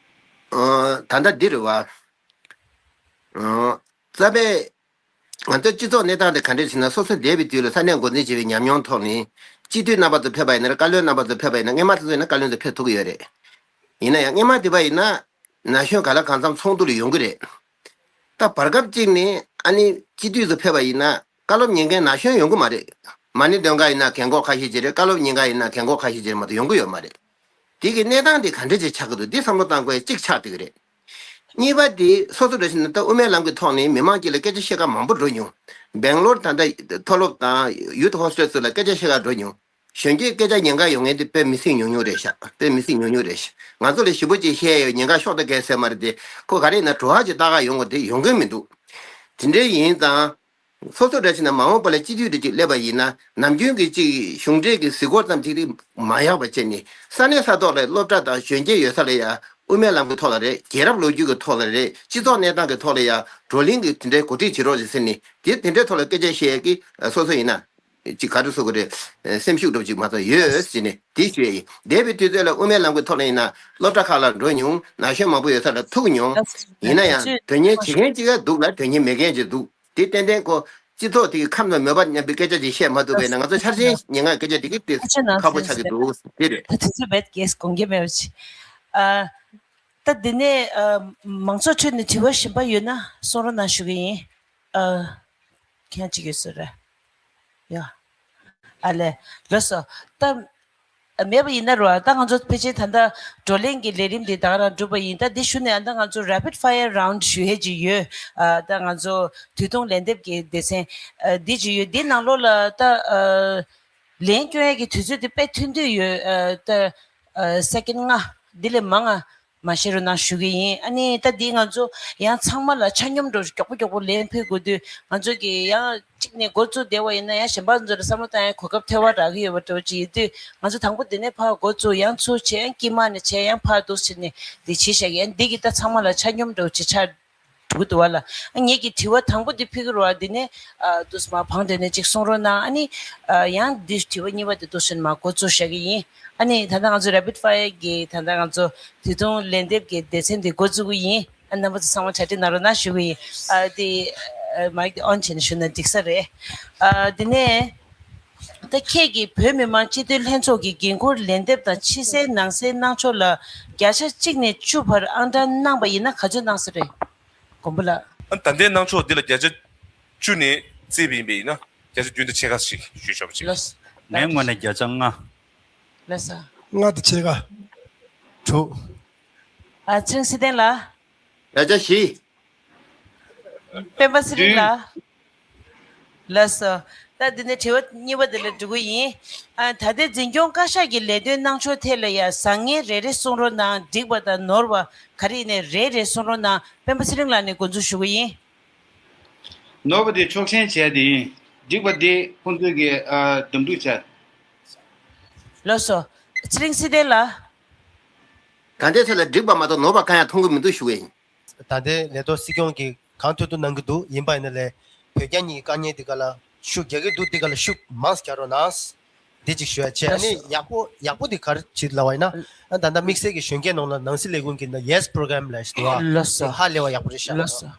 ཨ་ད་ལྟ་འདི་རེད་བ། ཨ་རྩ་བའི་ ང་ཚོའི་སྤྱི་ཚོགས་གནས་སྟངས་དེ་ག་འདྲས་ཞེ་ན། སོ་སོ་འདས་པའི་དུས་ལ་ས་གནས་འགོ་འཛིན་བྱས་པའི་ཉམས་མྱོང་ཐོག་ནས། སྤྱི་འཐུས་རྣམ་པ་ཚོ་ཕེབས་པ་ཡིན་ན་རེད། བཀའ་བློན་རྣམ་པ་ཚོ་ཕེབས་པ་ཡིན་ན། སྔས་མ་དེ་ཚོ་ཡིན་ན་བཀའ་བློན་ཚོ་ཕེབས་ཐུབ་ཀྱི་ཡོད་རེད། ཡིན་ན་ཡང་སྔས་མ་དེ་པ་ཡིན་ན། ན་གཞོན་ག་ལ་གང་འཚམ་ཚོགས་འདུ་ལ་ཡོང་གི་རེད། ད་བར་སྐབས་གཅིག་ནས་ཨ་ནི་སྤྱི་འཐུས་ཚོ་ཕེབས་པ་ཡིན་ན། བཀའ་སློབ་ཉན་མཁན་ན་གཞོན་ཡོང་གི་མ་རེད། མ་ཎི་འདོན་ག་ཡིན་ན་རྒན་གོག་ཁ་ཤས་ཅིག་རེད། བཀའ་སློབ་ཉན་ག་ཡིན་ན་རྒན་གོག་ཁ་ཤས་ཅིག་རེད་མ་གཏོགས་ཡོང་གི་ཡོད་མ་རེད། དེ་གི་གནས་སྟངས་དེ་ག་འདྲ་ཅིག་ཆགས་ཀྱི་འདུག་འདི་བསམ་བློ་བཏང་དགོས་གཅིག་ཆགས་བསྡད་ཀྱི་རེད། གཉིས་པ་དེ་སོ་སོ་འདྲ་ཞིག་ན་ད་དབུ་མའི་ལམ་གྱི་ཐོག་ནས་མི་མང་གཅིག་ལ་སྐད་ཆ་བཤད་མཁན་མང་པོ་འགྲོ་མྱོང་། སྦེང་ལོར་ད་ལྟ་མཐོ་སློབ་དང་ཡུ་ཐི་ཧོ་སི་ཊེལ་ཚོ་ལ་སྐད་ཆ་བཤད་ག་འགྲོ་མྱོང་། གཞོན་སྐྱེས་སྐད་ཆ་ཉན་ག་ཡོང་མཁན་དེ་དཔེ་མི་སྲིད་ཉུང་ཉུང་རེད་ཤག་དཔེ་མི་སྲིད་ཉུང་ཉུང་རེད་ཤག་ང་ཚོ་ལ་ཞེ་པོ་ཅིག་བཤད་ཡོད། ཉན་ག་ཤོག་ད་གས་ཟེར་མ་རེད་དེ། ཁོ་ག་རེ་ཡིན་ན་བྲོ་བ་ཅིག་ལྟ་ག་ཡོང་གི་དེ་ཡོང་གི་མི་འདུག་དེ་འདྲ་ཡིན་ཙང་། སོ་སོ་འདྲ་ཞིག་ན་མ་འོངས་པ་ལ་སྤྱི་འཐུས་འདྲ་ཅིག་སླེབས་པ་ཡིན་ན། ནམ་རྒྱུན་གྱི་ཅིག་གཞུང་འབྲེལ་གྱི་གཟིགས་སྐོར་ཙམ་ཅིག་མ་ཡག་པ་བྱས་ནས། ས་གནས་ས་ཐོག་ལ་སློབ་གྲྭ་དང་གཞོན་སྐྱེས་ཡོད་ས་ལ་ཡ་དབུ་མའི་ལམ་གྱི་ཐོག་ལ་རེད། རྒྱལ་རབས་ལོ་རྒྱུས་ཀྱི་ཐོག་ལ་རེད། སྤྱི་ཚོགས་གནས་སྟངས་ཀྱི་ཐོག་ལ་ཡ་བགྲོ་གླེང་གི་དེ་འདྲའི་གོ་སྒྲིག་བྱེད་རོགས་ཞེས་ཟེར་ནས། དེ་དེ་འདྲའི་ཐོག་ལ་སྐད་ཆ་བཤད་ཀྱི་སོ་སོ་ཡིན་ན། ཅིག་ག་རེ་ཟེར་དགོས་རེད། སེམས་ཤུགས་འདྲ་ཅིག་མ་གཏོགས་ཡོད་ཟེར་ནས་དེ་ཞུ་ཡ་ཡིན། འདས་པའི་དུས་ཚོད་ལ་དབུ་མའི་ལམ་གྱི་ཐོག་ལ་ཡིན་ན་སློབ་གྲྭ་ཁག་ལ་འགྲོ་མྱོང་། ན་གཞོན་མང་པོ་ཡོད་ས་ལ་ཐུག་མྱོང་། ཡིན་ན་ཡང་དོན་གཉེར་བྱེད་མཁན་གཅིག་ཡང་འདུག་ལ། དོན་གཉེར་མེད་མཁན་གཅིག་འདུག་དེ་ཏན་ཏན་ཁོ་སྤྱི་ཚོགས་དེ་གི་ཁམས་དང་མོས་པ་མཉམ་པའི་སྐད་ཆ་ཅིག་བཤད་མ་ཐུབ་པས་ན། ང་ཚོ་འཆར་ཅན་ཉེན་ཁ་སྐད་ཆ་དེ་གི་དེ་ཁག་པོ་ཆགས་ཀྱི་འདུག་དེ་རེད། ད་དུས་ཚོད་མེད་ཀྱིས་དགོངས་འགལ་མེད་པ་ཅིག་ཨ། ད་འདི་ནས་ཨ། མང་ཚོགས་ཁྲོད་ནས་དྲི་བ་གཞན་པ་ཡོད་ན་གསུང་རོགས་གནང་ཞུ་གི་ཡིན། ཨ། ཁྱེད་ཅིག་ཡོད་ས་རེད། ཡ། ཨ་ལས། ལགས་སོ། ད། མེད་པ་ཡིན་ན་རོ། ད་ང་ཚོ་ཕལ་ཆེར་ད་ལྟ་བགྲོ་གླེང་གི་ལས་རིམ་འདི་ད་ག་རང་གྲུབ་པ་ཡིན། ད་འདི་གཞུག་ནས་ཨ་ད་ང་ཚོ་rapid fire round ཞུ་ཡས་ཅིག་ཡོད། ཨ། ད་ང་ཚོ་དུས་ཐུང་ལན་འདེབས་ཀྱི་སྡེ་ཚན། ཨ། འདི་ཅིག་ཡོད། འདི་ནང་ལོགས་ལ་ད། ཨ། ལན་སྐྱོན་ཡས་ཀྱི་དུས་ཚོད་འདི་དཔེ་ཐུང་ཐུང་ཡོད། ཨ། ད། ཨ། སེ་ཀེན་ལྔ། འདི་ལས་མང་ང་མ་བཤད་རོགས་གནང་ཞུ་གི་ཡིན། ཨ་ནི་ད་འདི་ང་ཚོ་ཡང་ཚང་མ་ལ་ཆ་སྙོམས་འགྲོ་མགྱོགས་པོ་མགྱོགས་པོ་ལན་ཕུལ་དགོས་དུས། ང་ཚོ་གི་ཡང་གཅིག་ནས་འགོ་བཙུགས་བསྡད་པ་ཡིན་ན་ཡང་གཞན་པ་ཚོ་ལ་བསམ་བློ་བཏང་ཡ་གོ་སྐབས་འཐོལ་བ་རག་གི་ཡོད་པ་འདྲ་བོ་ཅིག་ཡིན་དུས། ང་ཚོ་དང་པོ་འདི་ནས་ཕར་འགོ་བཙུགས། ཡང་ཚུར་བྱས། ཡང་དཀྱིལ་མ་ནས་བྱས། ཡང་ཕར་འདུག་ཟེར་ནས་འདི་བྱས་བཞག་གི། ཡང་འདི་གི་ད་ཚང་མ་ལ་ཆ་སྙོམས་འགྲོ་ཅིག་ཆགས་འགྲོ་གི་འདུག་བ་ལ། ཨ། ངེད་ཀྱི་དྲི་བ་དང་པོ་འདི་ཕུལ་གི་རེད་བ། འདི་ནས། ཨ། འདུག་སེ་མར་བང་སྒྲིག་ནས་ཅིག་གསུང་རོགས་གནང་། ཨ་ནི། ཨ། ཡང་འདི་དྲི་བ་གཉིས་པ་འདི་འདུག་སེ་མར་འགོ་བཙུགས་བཞག་གི་ཡིན། ཨ་ནི་ད་ལྟ་ང་ཚོ་rapid fire གི་ད་ལྟ་ང་ཚོ་དུས་ཐུང་ལན་འདེབས་ཀྱི་སྡེ་ཚན་འདི་འགོ་བཙུགས་ཀྱི་ཡིན། ཨ། རྣམ་པ་ཚོ་ཚང་མ་གྲ་སྒྲིག་གནང་རོགས་གནང་ཞུ་གི་ཡིན། ཨ། དེ། ཨ། མའིག་དེ་on བྱས་ནས་ཞུ་ན་འགྲིག་ས་རེད། ཨ། དེ་ནས་ད་ཁྱེད་ཀྱིས་བོད་མི་མང་སྤྱི་འཐུས་ལྷན་ཚོགས་ཀྱི་འགན་འཁུར་ལན་འདེབས་དང་ཕྱི་གསལ་ནང་གསལ་གནང་ཕྱོགས་ལ་བརྒྱ་ཆ་གཅིག་ནས་བཅུ་བར་ཨང་གྲངས་གནང་པ་ཡིན་ན་ག་ཚོད་གནང་ས་རེད། མགོན་པོ་ལགས། ཨ། ད་ལྟའི་གནང་ཕྱོགས་འདི་ལ་བརྒྱ་ཆ་བཅུ་ནས་བརྩིས་པ་ཡིན་པ་ཡིན་ན། བརྒྱ་ཆ་བཅུ་དང་ཕྱེད་ཀ་ཞིག་ཞུས་ཆོག་པ་ཅིག་ལགས་སོ། ངའི་ངོས་ནས་བརྒྱ་ཆ་ལྔ། ལགས་སོ། ལྔ་དང་ཕྱེད་ཀ། དྲུག་ཨ། ཚེ་རིང་བསིལ་ལྡན་ལགས། བརྒྱ་ཆ་བཞི། སྤེན་པ་ཚེ་རིང་བདུན། ལགས། ལགས་སོ། ད་འདི་ནས་དྲི་བ་གཉིས་པ་འདི་ལ་འགྲོ་གི་ཡིན། ཨ། ད་ལྟའི་འཛིན་སྐྱོང་བཀའ་ཤག་གི་ལས་དོན་གནང་ཕྱོགས་ཐད་ལ་ཡ་བཟང་ངན་རེ་རེ་གསུང་རོགས་གནང་། འགྲིག་པ་དང་ནོར་བ་ག་རེ་ཡིན་ནའི་རེ་རེ་གསུང་རོགས་གནང་། སྤེན་པ་ཚེ་རིང་ལགས་ནས་འགོ་འཛུགས་ཞུ་གི་ཡིན། ནོར་བ་དེ་ཕྱོགས་ཞེན་བྱས་ཏེ་ཡིན། འགྲིག་པ་དེ་ཁོང་ཚོས་ཀྱི། ཨ། འདེམས་སྒྲུག་བྱས། ལགས་སོ། ཚེ་རིང་བསིལ་ལྡན་ལགས། ད་ལྟའི་ཆ་ལ་འགྲིག་པ་མ་གཏོགས་ནོར་བ་གང་ཡང་མཐོང་གི་མི་འདུག་ཞུ་གི་ཡིན། ད་ལྟའི་ལས་ཐོག་སྲིད་སྐྱོང་གིས་གང་ཐུབ་ཐུབ་གནང་གི་འདུག་ཡིན་པ་ཡིན་ན་ལས། བོད་རྒྱ་གཉིས་ཀྱི་དཀའ་ངལ་འདི་ག་ལ་ཤུགས་རྒྱག་གི་འདུག་འདི་ག་ལ་ཤུགས་མང་ཙམ་རྒྱག་རོགས་གནང་། འདི་གཅིག་ཞུ་ཡ་བྱས། ཨ་ནི་ཡག་པོ་ཡག་པོ་འདི་ག་རེ་བྱེད་ལབ་པ་ཡིན་ན། ཨ། ད་ལྟ་དམིགས་བསལ་གྱི་གཞོན་སྐྱེས་ནང་ལ་ནང་སྲིད་ལས་ཁུངས་ཀྱི་ནང་ཡེས་པོ་རོ་གྷ་རམ་ལབ་ཞིག་འདུག་བ། ལགས་སོ། ཧ་ལས་པ་ཡག་པོ་རེད་ཤག་ལགས་སོ།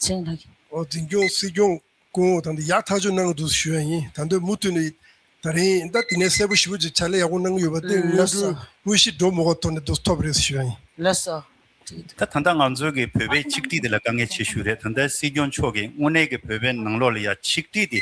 ཚེ་རིང་ལགས་ཀྱིས། ཨོ། འཛིན་སྐྱོང་སྲིད་སྐྱོང་སྐུ་ངོ་དང་འདི་ཡག་ཐག་ཆོད་གནང་གི་འདུག་ཞུ་ཡ་ཡིན། ད་འདོད་མུ་མཐུད་ནས་ད་རིང་ད་དེ་ནས་གསལ་པོ་ཞེ་པོ་ཅིག་ཕྱག་ལས་ཡག་པོ་གནང་གི་ཡོད་པ་དེ། ལགས་སོ། དངོས་གཞི་དངོས་གཞི་འགྲོ་མི་དགོས་ཐོག་ནས་འདུག་ཐོབ་རེད་ཞུ་ཡ་ཡིན། ལགས་སོ། ད་ད་ལྟ་ང་ཚོ་གི་བོད་པའི་ཆིག་སྒྲིལ་དེ་ལ་དཀའ་ངལ་ཆེ་ཤོས་རེད། ད་ལྟ་སྲིད་སྐྱོང་མཆོག་གིས་དངོས་གནས་ཀྱི་བོད་པའི་ནང་ལོགས་ལ་ཡ་ཆིག་སྒྲིལ་དེ་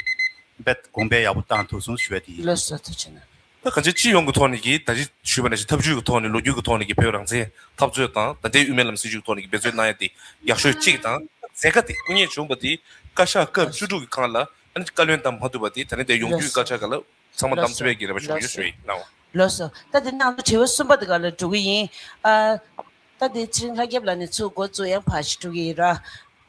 དཔེ་གོང་འཕེལ་ཡག་པོ་བཏང་ཐུབ་སོང་ཞུ་ཡ་དེ་ཡིན། ལགས་སོ། ཐུགས་རྗེ་གནང་། ད་གང་ཅི་སྤྱི་ཡོངས་ཀྱི་ཐོག་ནས་ཀྱི་ད་ཅི་ཞུས་པ་ནང་བཞིན་ཐབས་ཇུས་ཀྱི་ཐོག་ནས་ལོ་རྒྱུས་ཀྱི་ཐོག་ནས་ཀྱི་བོད་རང་བཙན་འཐབ་རྩོད་དང་ད་ལྟའི་དབུ་མའི་ལམ་སྲིད་བྱུས་ཀྱི་ཐོག་ནས་ཀྱི་འབད་བརྩོན་གནང་ཡ་དེ་ཡག་ཤོས་གཅིག་དང་། མཛད་དཀའ་དེ་དཀའ་ངལ་བྱུང་བ་དེ་བཀའ་ཤག་སྐབས་བཅུ་དྲུག་གི་སྒང་ལ་ཨ་ནི་བཀའ་བློན་བདམས་མ་ཐུབ་པ་དེ་ད་ནི་དེ་ཡོང་རྒྱུའི་བཀའ་ཤག་སྒང་ལ་ཚང་མ་བདམས་ཐུབ་ཡ་གི་རེ་བ་ཞུ་རྒྱུ་ཞུ་ཡིན་ནའོ། ལགས་སོ། ད་དེ་ནང་དུ་དྲི་བ་གསུམ་པ་དེ་ག་ལ་འགྲོ་གི་ཡིན། ཨ། ད་དེ་ཚེ་རིང་ལྷ་རྒྱལ་ལགས་ནས་ཚུར་འགོ་བཙུགས་ཡང་ཕར་ཞིག་འགྲོ་གི་ཡིན་ར།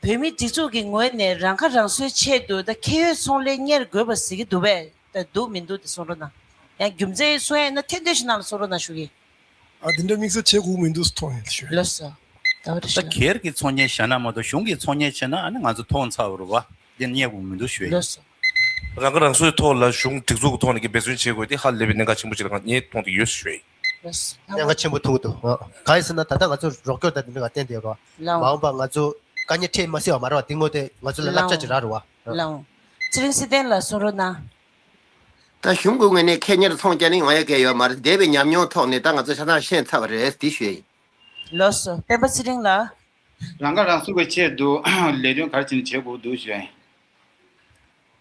བོད་མིའི་སྒྲིག་འཛུགས་ཀྱི་ངོས་ནས་རང་ཁ་རང་གསོའི་ཆེད་དུ་ད་ཁེ་ཡོད་ཚོང་ལས་གཉེར་དགོས་པ་ཟེར་གྱི་འདུག་པས། ད་འདུག་མི་འདུག་དེ་གསུང་རོགས་གནང་། ཡང་རྒྱུ་མཚན་གསུང་ཡ་ཡིན་ན་ཐེངས་ཐེངས་ཤིག་ནང་ལ་གསུང་རོགས་གནང་ཞུ་གི། ཨ། དེ་འདྲ་དམིགས་བསལ་བྱེད་དགོས་མི་འདུག་མཐོང་ཡོད་ཞུ། ལགས་སོ། ད་བར་ད་ཞུ། སྒེར་གྱི་ཚོང་གཉེར་བྱས་ན་མ་གཏོགས་གཞུང་གི་ཚོང་གཉེར་བྱས་ན་ཨ་ནི་ང་ཚོ་མཐོང་ཚར་བ་རེད་བ། དེ་གཉེར་དགོས་མི་འདུག་ཞུ་ཡ་ཡིན། ལགས་སོ། རང་ཁ་རང་གསོའི་ཐོག་ལ་གཞུང་སྒྲིག་འཛུགས་ཀྱི་ཐོག་ནས་ཀྱི་འབད་བརྩོན་བྱེད་དགོས་དེ་ཧ་ལས་པའི་གནད་འགག་ཆེན་པོ་ཅིག་ལ་ངས་མཐོང་བསྡད་ཡོད་ཞུ་ཡ་ཡིན། ལགས་སོ། གནད་འགག་ཆེན་པོ་མཐོང་གི་འདུག་གང་ཡིན་ཟེར་ན་ད་ལྟ་ང་ཚོ་རོགས་སྐྱོར་དང་དེ་འདྲ་ག་བརྟེན་བསྡད་ཡོད་རེད་བ། ལགས། མ་འོངས་པ་ང་ཚོ་དཀའ་ངལ་འཕྲད་མ་སྲིད་པ་མ་རེད་བ། དེ་དངོས་དེ་ང་ཚོ་ལ་བསླབ་བྱ་ཅིག་ ལགས། ཚེ་རིང་སྲིད་ལྡན་ལགས་གསུང་རོགས་གནང་། ད་གཞུང་གི་ངོས་ནས་ཁེ་གཉེར་ཚོང་རྒྱག་གླེང་ཡོང་ཡ་གལ་ཡོད་མ་རེད། འདས་པའི་ཉམས་མྱོང་ཐོག་ནས་ད་ང་ཚོ་ཆ་ཚང་ཤེས་ཚར་བ་རེད་དེ་ཞུ་ཡ་ཡིན། ལགས་སོ། སྤེན་པ་ཚེ་རིང་ལགས། རང་ཁ་རང་གསོ་གི་ཆེད་དུ་ལས་དོན་ག་རེ་བྱས་ནས་བྱེད་དགོས་འདུག་ཞུ་ཡ་ཡིན།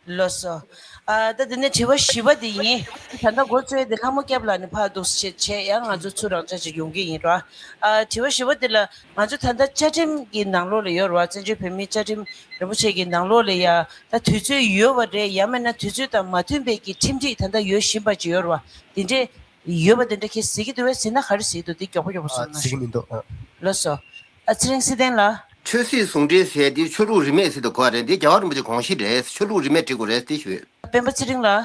ལགས་སོ། ཨ་ད་དེ་ནས་དྲི་བ་བཞི་པ་དེ་ཡིན། ད་ལྟ་འགོ་བཙུགས་ཡ་དེ་ལྷ་མོ་སྐྱབས་ལགས་ནས་ཕར་འདུག་སེ་བྱས་བྱས་ཡང་ང་ཚོ་ཚུར་རང་འཇགས་ཅིག་ཡོང་གི་ཡིན་ར། ཨ་དྲི་བ་བཞི་པ་དེ་ལ་ང་ཚོ་ད་ལྟ་བཅའ་ཁྲིམས་ཀྱི་ནང་ལོགས་ལ་ཡོད་ར། བཙན་བྱོལ་བོད་མིའི་བཅའ་ཁྲིམས་རིན་པོ་ཆེ་གི་ནང་ལོགས་ལ་ཡ་ད་དུས་ཚོད་ཡོད་པ་རེད། ཡང་མིན་ན་དུས་ཚོད་དང་མ་མཐུན་པའི་གི་ཁྲིམས་སྒྲིག་ད་ལྟ་ཡོད་བཞིན་པ་ཅིག་ཡོད་ར། དེ་འདྲས་ཡོད་པ་དེ་འདྲ་ཁྱེད་གཟིགས་ཀྱི་འདུག་བས། གཟིགས་ན་ག་རེ་གཟིགས་འདུག་དེ་མགྱོགས་པོ་མགྱོགས་པོ་གསུངས་ན། གཟིགས་ཀྱི་མི་འདུག་ཨ། ལགས་སོ། ཨ་ཚེ་རིང་སྲིད་ལྡན་ལགས། ཆོས་སྲིད་ཟུང་འབྲེལ་ཟེར་དེ་ཆོས་ལུགས་རིས་མེད་ཟེར་དུ་གོ་བ་རེད། འདི་རྒྱལ་བ་རིན་པོ་ཆེ་དགོངས་གཞི་རེད། ཆོས་ལུགས་རིས་མེད་འབྲི་དགོས་རེད་དེ་ཞུས། སྤེན་པ་ཚེ་རིང་ལགས།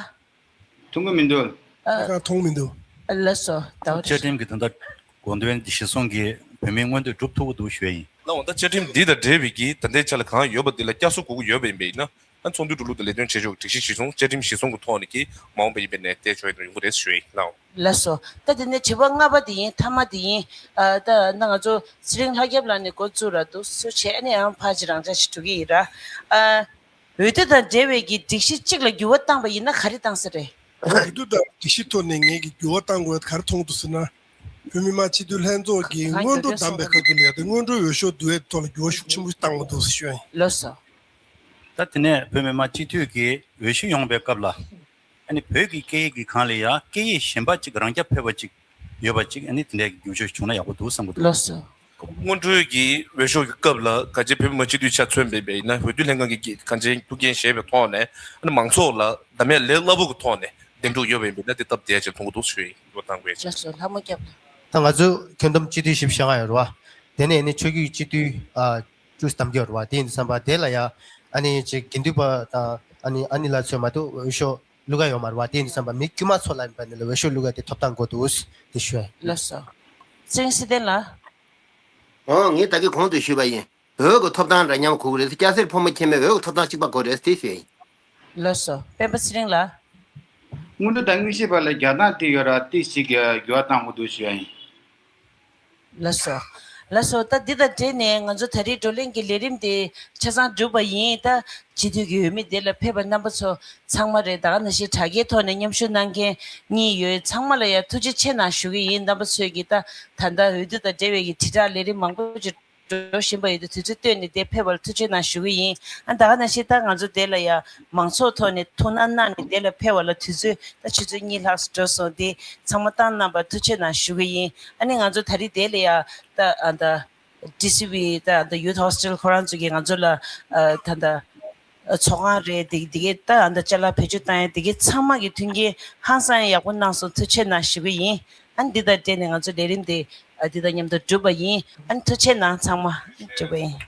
མཐུན་གྱི་མི་འདུག་ཨ། ཁ་མཐོང་མི་འདུག་ལགས་སོ། ཟླ་བ། བཅའ་ཁྲིམས་ཀྱི་ད་ལྟ་དགོངས་དོན་འདི་གཞིར་བཟུང་གིས་བོད་མིའི་མངོན་འདོད་སྒྲུབ་ཐུབ་ཀྱི་འདུག་ཞུ་ཡ་ཡིན། ལགས་འོང་། ད་བཅའ་ཁྲིམས་འདི་དང་འབྲེལ་བའི་གི་ད་ལྟའི་ཆ་ལ་གང་ཡོད་པ་འདི་ལ་བསྐྱར་གསོ་དགོས་ཀྱི་ཡོད་པ་ཡིན་པ་ཡིན་ན། ཨ་ཚོགས་འདུའི་འགྲོ་ལུགས་དང་ལས་དོན་བྱེད་ཕྱོགས་ཀྱི་སྒྲིག་གཞི་གཞིར་བཟུང་བཅའ་ཁྲིམས་གཞིར་བཟུང་གི་ཐོག་ནས་ཀྱི་མ་འོངས་པ་ཡིན་པའི་ནས་བལྟས་ཆོག་ཡིན་ཡོང་གི་རེད་ཞུ་ཡིན་ལགས། ལགས་སོ། ད་དེ་ནས་དྲི་བ་ལྔ་པ་དེ་ཡིན། ཐ་མ་དེ་ཡིན། ཨ་ད་ད་ང་ཚོ་ཚེ་རིང་ལྷ་སྐྱབས་ལགས་ནས་འགོ་བཙུགས་ར་འདུག་སེ་བྱས་ནས་ཡང་ཕར་ཅིག་རང་འཇགས་ཤིག་འགྲོ་གི་ཡིན་ར། ཨ་འོས་བསྡུ་དང་འབྲེལ་བའི་གི་སྒྲིག་གཞི་གཅིག་ལ་འགྱུར་བ་བཏང་པ་ཡིན་ན་ག་རེ་བཏང་ས་རེད། འོས་བསྡུ་དང་སྒྲིག་གཞི་ཐོག་ནས་ངེད་ཀྱིས་འགྱུར་བ་བཏང་དགོས་ཡ་ག་རེ་མཐོང་འདུག་ཟེར་ན། བོད་མི་མང་སྤྱི་འཐུས་ལྷན་ཚོགས་ཀྱིས་གང་སྔོན་འགྲོ་ག་རེ་བདམས་པའི་སྐབས་དུ་ལས་དེ་སྔོན་འགྲོའི་འོས་ཤོག་བསྡུ་བའི་ཐོག་ལ་འགྱུར་བ་ཤུགས་ཆེན་པོ་བཏང་མ་འདུག་ཟེར་ཞུ་ཡ་ཡིན། ལགས་སོ། ད་དེ་ནས་བོད་མི་མང་སྤྱི་འཐུས་ཀྱི་འོས་གཞི་ཡོང་བའི་སྐབས་ལ། ཨ་ནི་བོད་ཀྱི་སྐད་ཡིག་གི་སྒང་ལ་ཡང་སྐད་ཡིག་གཞན་པ་གཅིག་རང་རྐྱ་ཕེབས་པ་གཅིག་ཡོད་པ་གཅིག་ཨ་ནི་དེ་འདྲའི་འགྱུར་བཅོས་བྱུང་ན་ཡག་པོ་འདུག་བསམ་གྱི་འདུག་ལགས་སོ། སྔོན་འགྲོའི་གི་འོས་ཤོག་གི་སྐབས་ལ་ག་ཅི་བོད་མི་མང་སྤྱི་འཐུས་ཆ་མཚོན་པ་ཡིན་ན་འོས་བསྡུ་ལྷན་ཁང་གི་ག་ཅི་ཐུགས་འགན་བཞེས་པའི་ཐོག་ནས་ཨ་ནི་མང་ཚོགས་ལ་བདམས་ཡག་ལས་སླ་པོ་གི་ཐོག་ནས་འདེམས་སྒྲུག་ཡོད་པ་ཡིན་པ་ཡིན་ན་དེ་སྟབས་བདེ་ཡག་ཅིག་མཐོང་གི་འདུག་ཞུ་ཡིན། འགྲོ་སྟངས་དགོས་ཅིག་ལགས་སོ། ལྷ་མོ་སྐྱབས་ལགས། ད་ང་ཚོ་ཁྱོན་བསྡོམས་སྤྱི་འཐུས་བཞི་བཅུ་ཞེ་ལྔ་ཡོད་རེད་བ། དེ་ནས་ཨ་ནི་ཆོས་བརྒྱུད་སྤྱི་འཐུས་ཨ་བཅུ་ཐམ་གྱི་ཡོད་རེད་བ། དེ་ཡིན་དུས་ཙམ་པ་དེ་ལ་ཡ་ཨ་ནི་ཅིག་དགེ་འདུན་པ་དང་ཨ་ནི་ཨ་ནི་ལ་ཚོད་མ་གཏོགས་འོས་ཤོག་བླུག་ག་ཡོད་མ་རེད་བ། དེ་ཡིན་དུས་ཙམ་པ་མི་དཀྱུས་མ་ཚོ་ལ་ཡིན་པ་ནི་ལ་འོས་ཤོག་བླུག་ག་དེ་ཐོབ་ཐང་དགོས་འདུག་དེ་ཞུ་ཡ་ཡིན། ལགས་སོ། ཚེ་རིང་སྲིད་ལྡན་ལགས། འོ་ངས་ད་གིན་གོང་དུ་ཞུས་པ་ཡིན། འོས་ཀྱི་ཐོབ་ཐང་འདྲ་མཉམ་དགོས་ཀྱི་རེད། སྐྱ་སེར་ཕོ་མོ་ཁྱད་མེད་འོས་ཀྱི་ཐོབ་ཐང་གཅིག་པ་དགོས་རེད་དེ་ཞུ་ཡ་ཡིན། ལགས་སོ། སྤེན་པ་ཚེ་རིང་ལགས། སྔོན་འགྲོ་དང་དངོས་གཞི་བར་ལ་རྒྱག་སྟངས་དེ་ཡོད་ར་དེ་ཞིག་འགྱུར་བ་བཏང་དགོས་འདུག་ཞུ་ཡ་ཡིན། ལགས་སོ། ལགས་སོ། ད་འདི་དང་འབྲེལ་ནས་ང་ཚོ་ད་རེས་བགྲོ་གླེང་གི་ལས་རིམ་དེ་ཆ་ཚང་གྲུབ་པ་ཡིན། ད་སྤྱི་འཐུས་ཀྱི་འོས་མི་དེ་ལ་ཕེབས་པ་རྣམ་པ་ཚོ་ཚང་མ་རེད། ད་ག་ནང་བཞིན་དྲ་རྒྱའི་ཐོག་ནས་མཉམ་ཞུགས་གནང་མཁན་གཉིས་ཡོད། ཚང་མ་ལ་ཡང་ཐུགས་རྗེ་ཆེ་གནང་ཞུ་གི་ཡིན། རྣམ་པ་ཚོས་ཀྱིས་ད་ད་ལྟ་འོས་བསྡུ་དང་འབྲེལ་བའི་གི་དྲིལ་བསྒྲགས་ལས་རིམ་མང་པོ་ཅིག་འགྲོ་བཞིན་པ་ཡོད་དུས་དུས་ཚོད་བཏོན་ནས་དེ་ཕེབས་པར་ཐུགས་རྗེ་གནང་ཞུ་གི་ཡིན། ཨ་ད་ག་ནང་བཞིན་ད་ང་ཚོ་དེ་ལ་ཡང་མང་ཚོགས་ཐོག་ནས་ཐུགས་སྣང་གནང་ནས་དེ་ལ་ཕེབས་པ་ལ་དུས་ཚོད་ད་ཆུ་ཚོད་གཉིས་ལྷག་ཙམ་འགྲོ་སོང་། དེ་ཚང་མ་བཏང་གནང་བར་ཐུགས་རྗེ་གནང་ཞུ་གི་ཡིན། ཨ་ནི་ང་ཚོ་ད་རེས་དེ་ལ་ཡང་ད་ཨ་ད་ཌི་སི་བི་ད་ད་ཡུ་ཐི་ཧོ་སི་ཊེལ་ཁོ་རང་ཚོ་གིས་ང་ཚོ་ལ་ཨ་ད་ད་ཚོགས་ཁང་རེད། དེ་དེ་གའི་ད་ཨ་ད་ཅ་ལག་བེད་སྤྱོད་བཏང་ཡ་དེ་གའི་ཚང་མ་གི་མཐུན་རྐྱེན་ཧང་སང་ཡག་པོ་གནང་སོང་། ཐུགས་རྗེ་གནང་ཞུ་གི་ཡིན། ཨ་ནི་འདི་དང་འབྲེལ་ནས་ང་ཚོ་ལས་རིམ་དེ་ཨ་འདི་དང་མཉམ་དུ་གྲུབ་པ་ཡིན། ཨ་ནི་ཐུགས་རྗེ་གནང་ཚང་མ། གྲུབ་པ་ཡིན།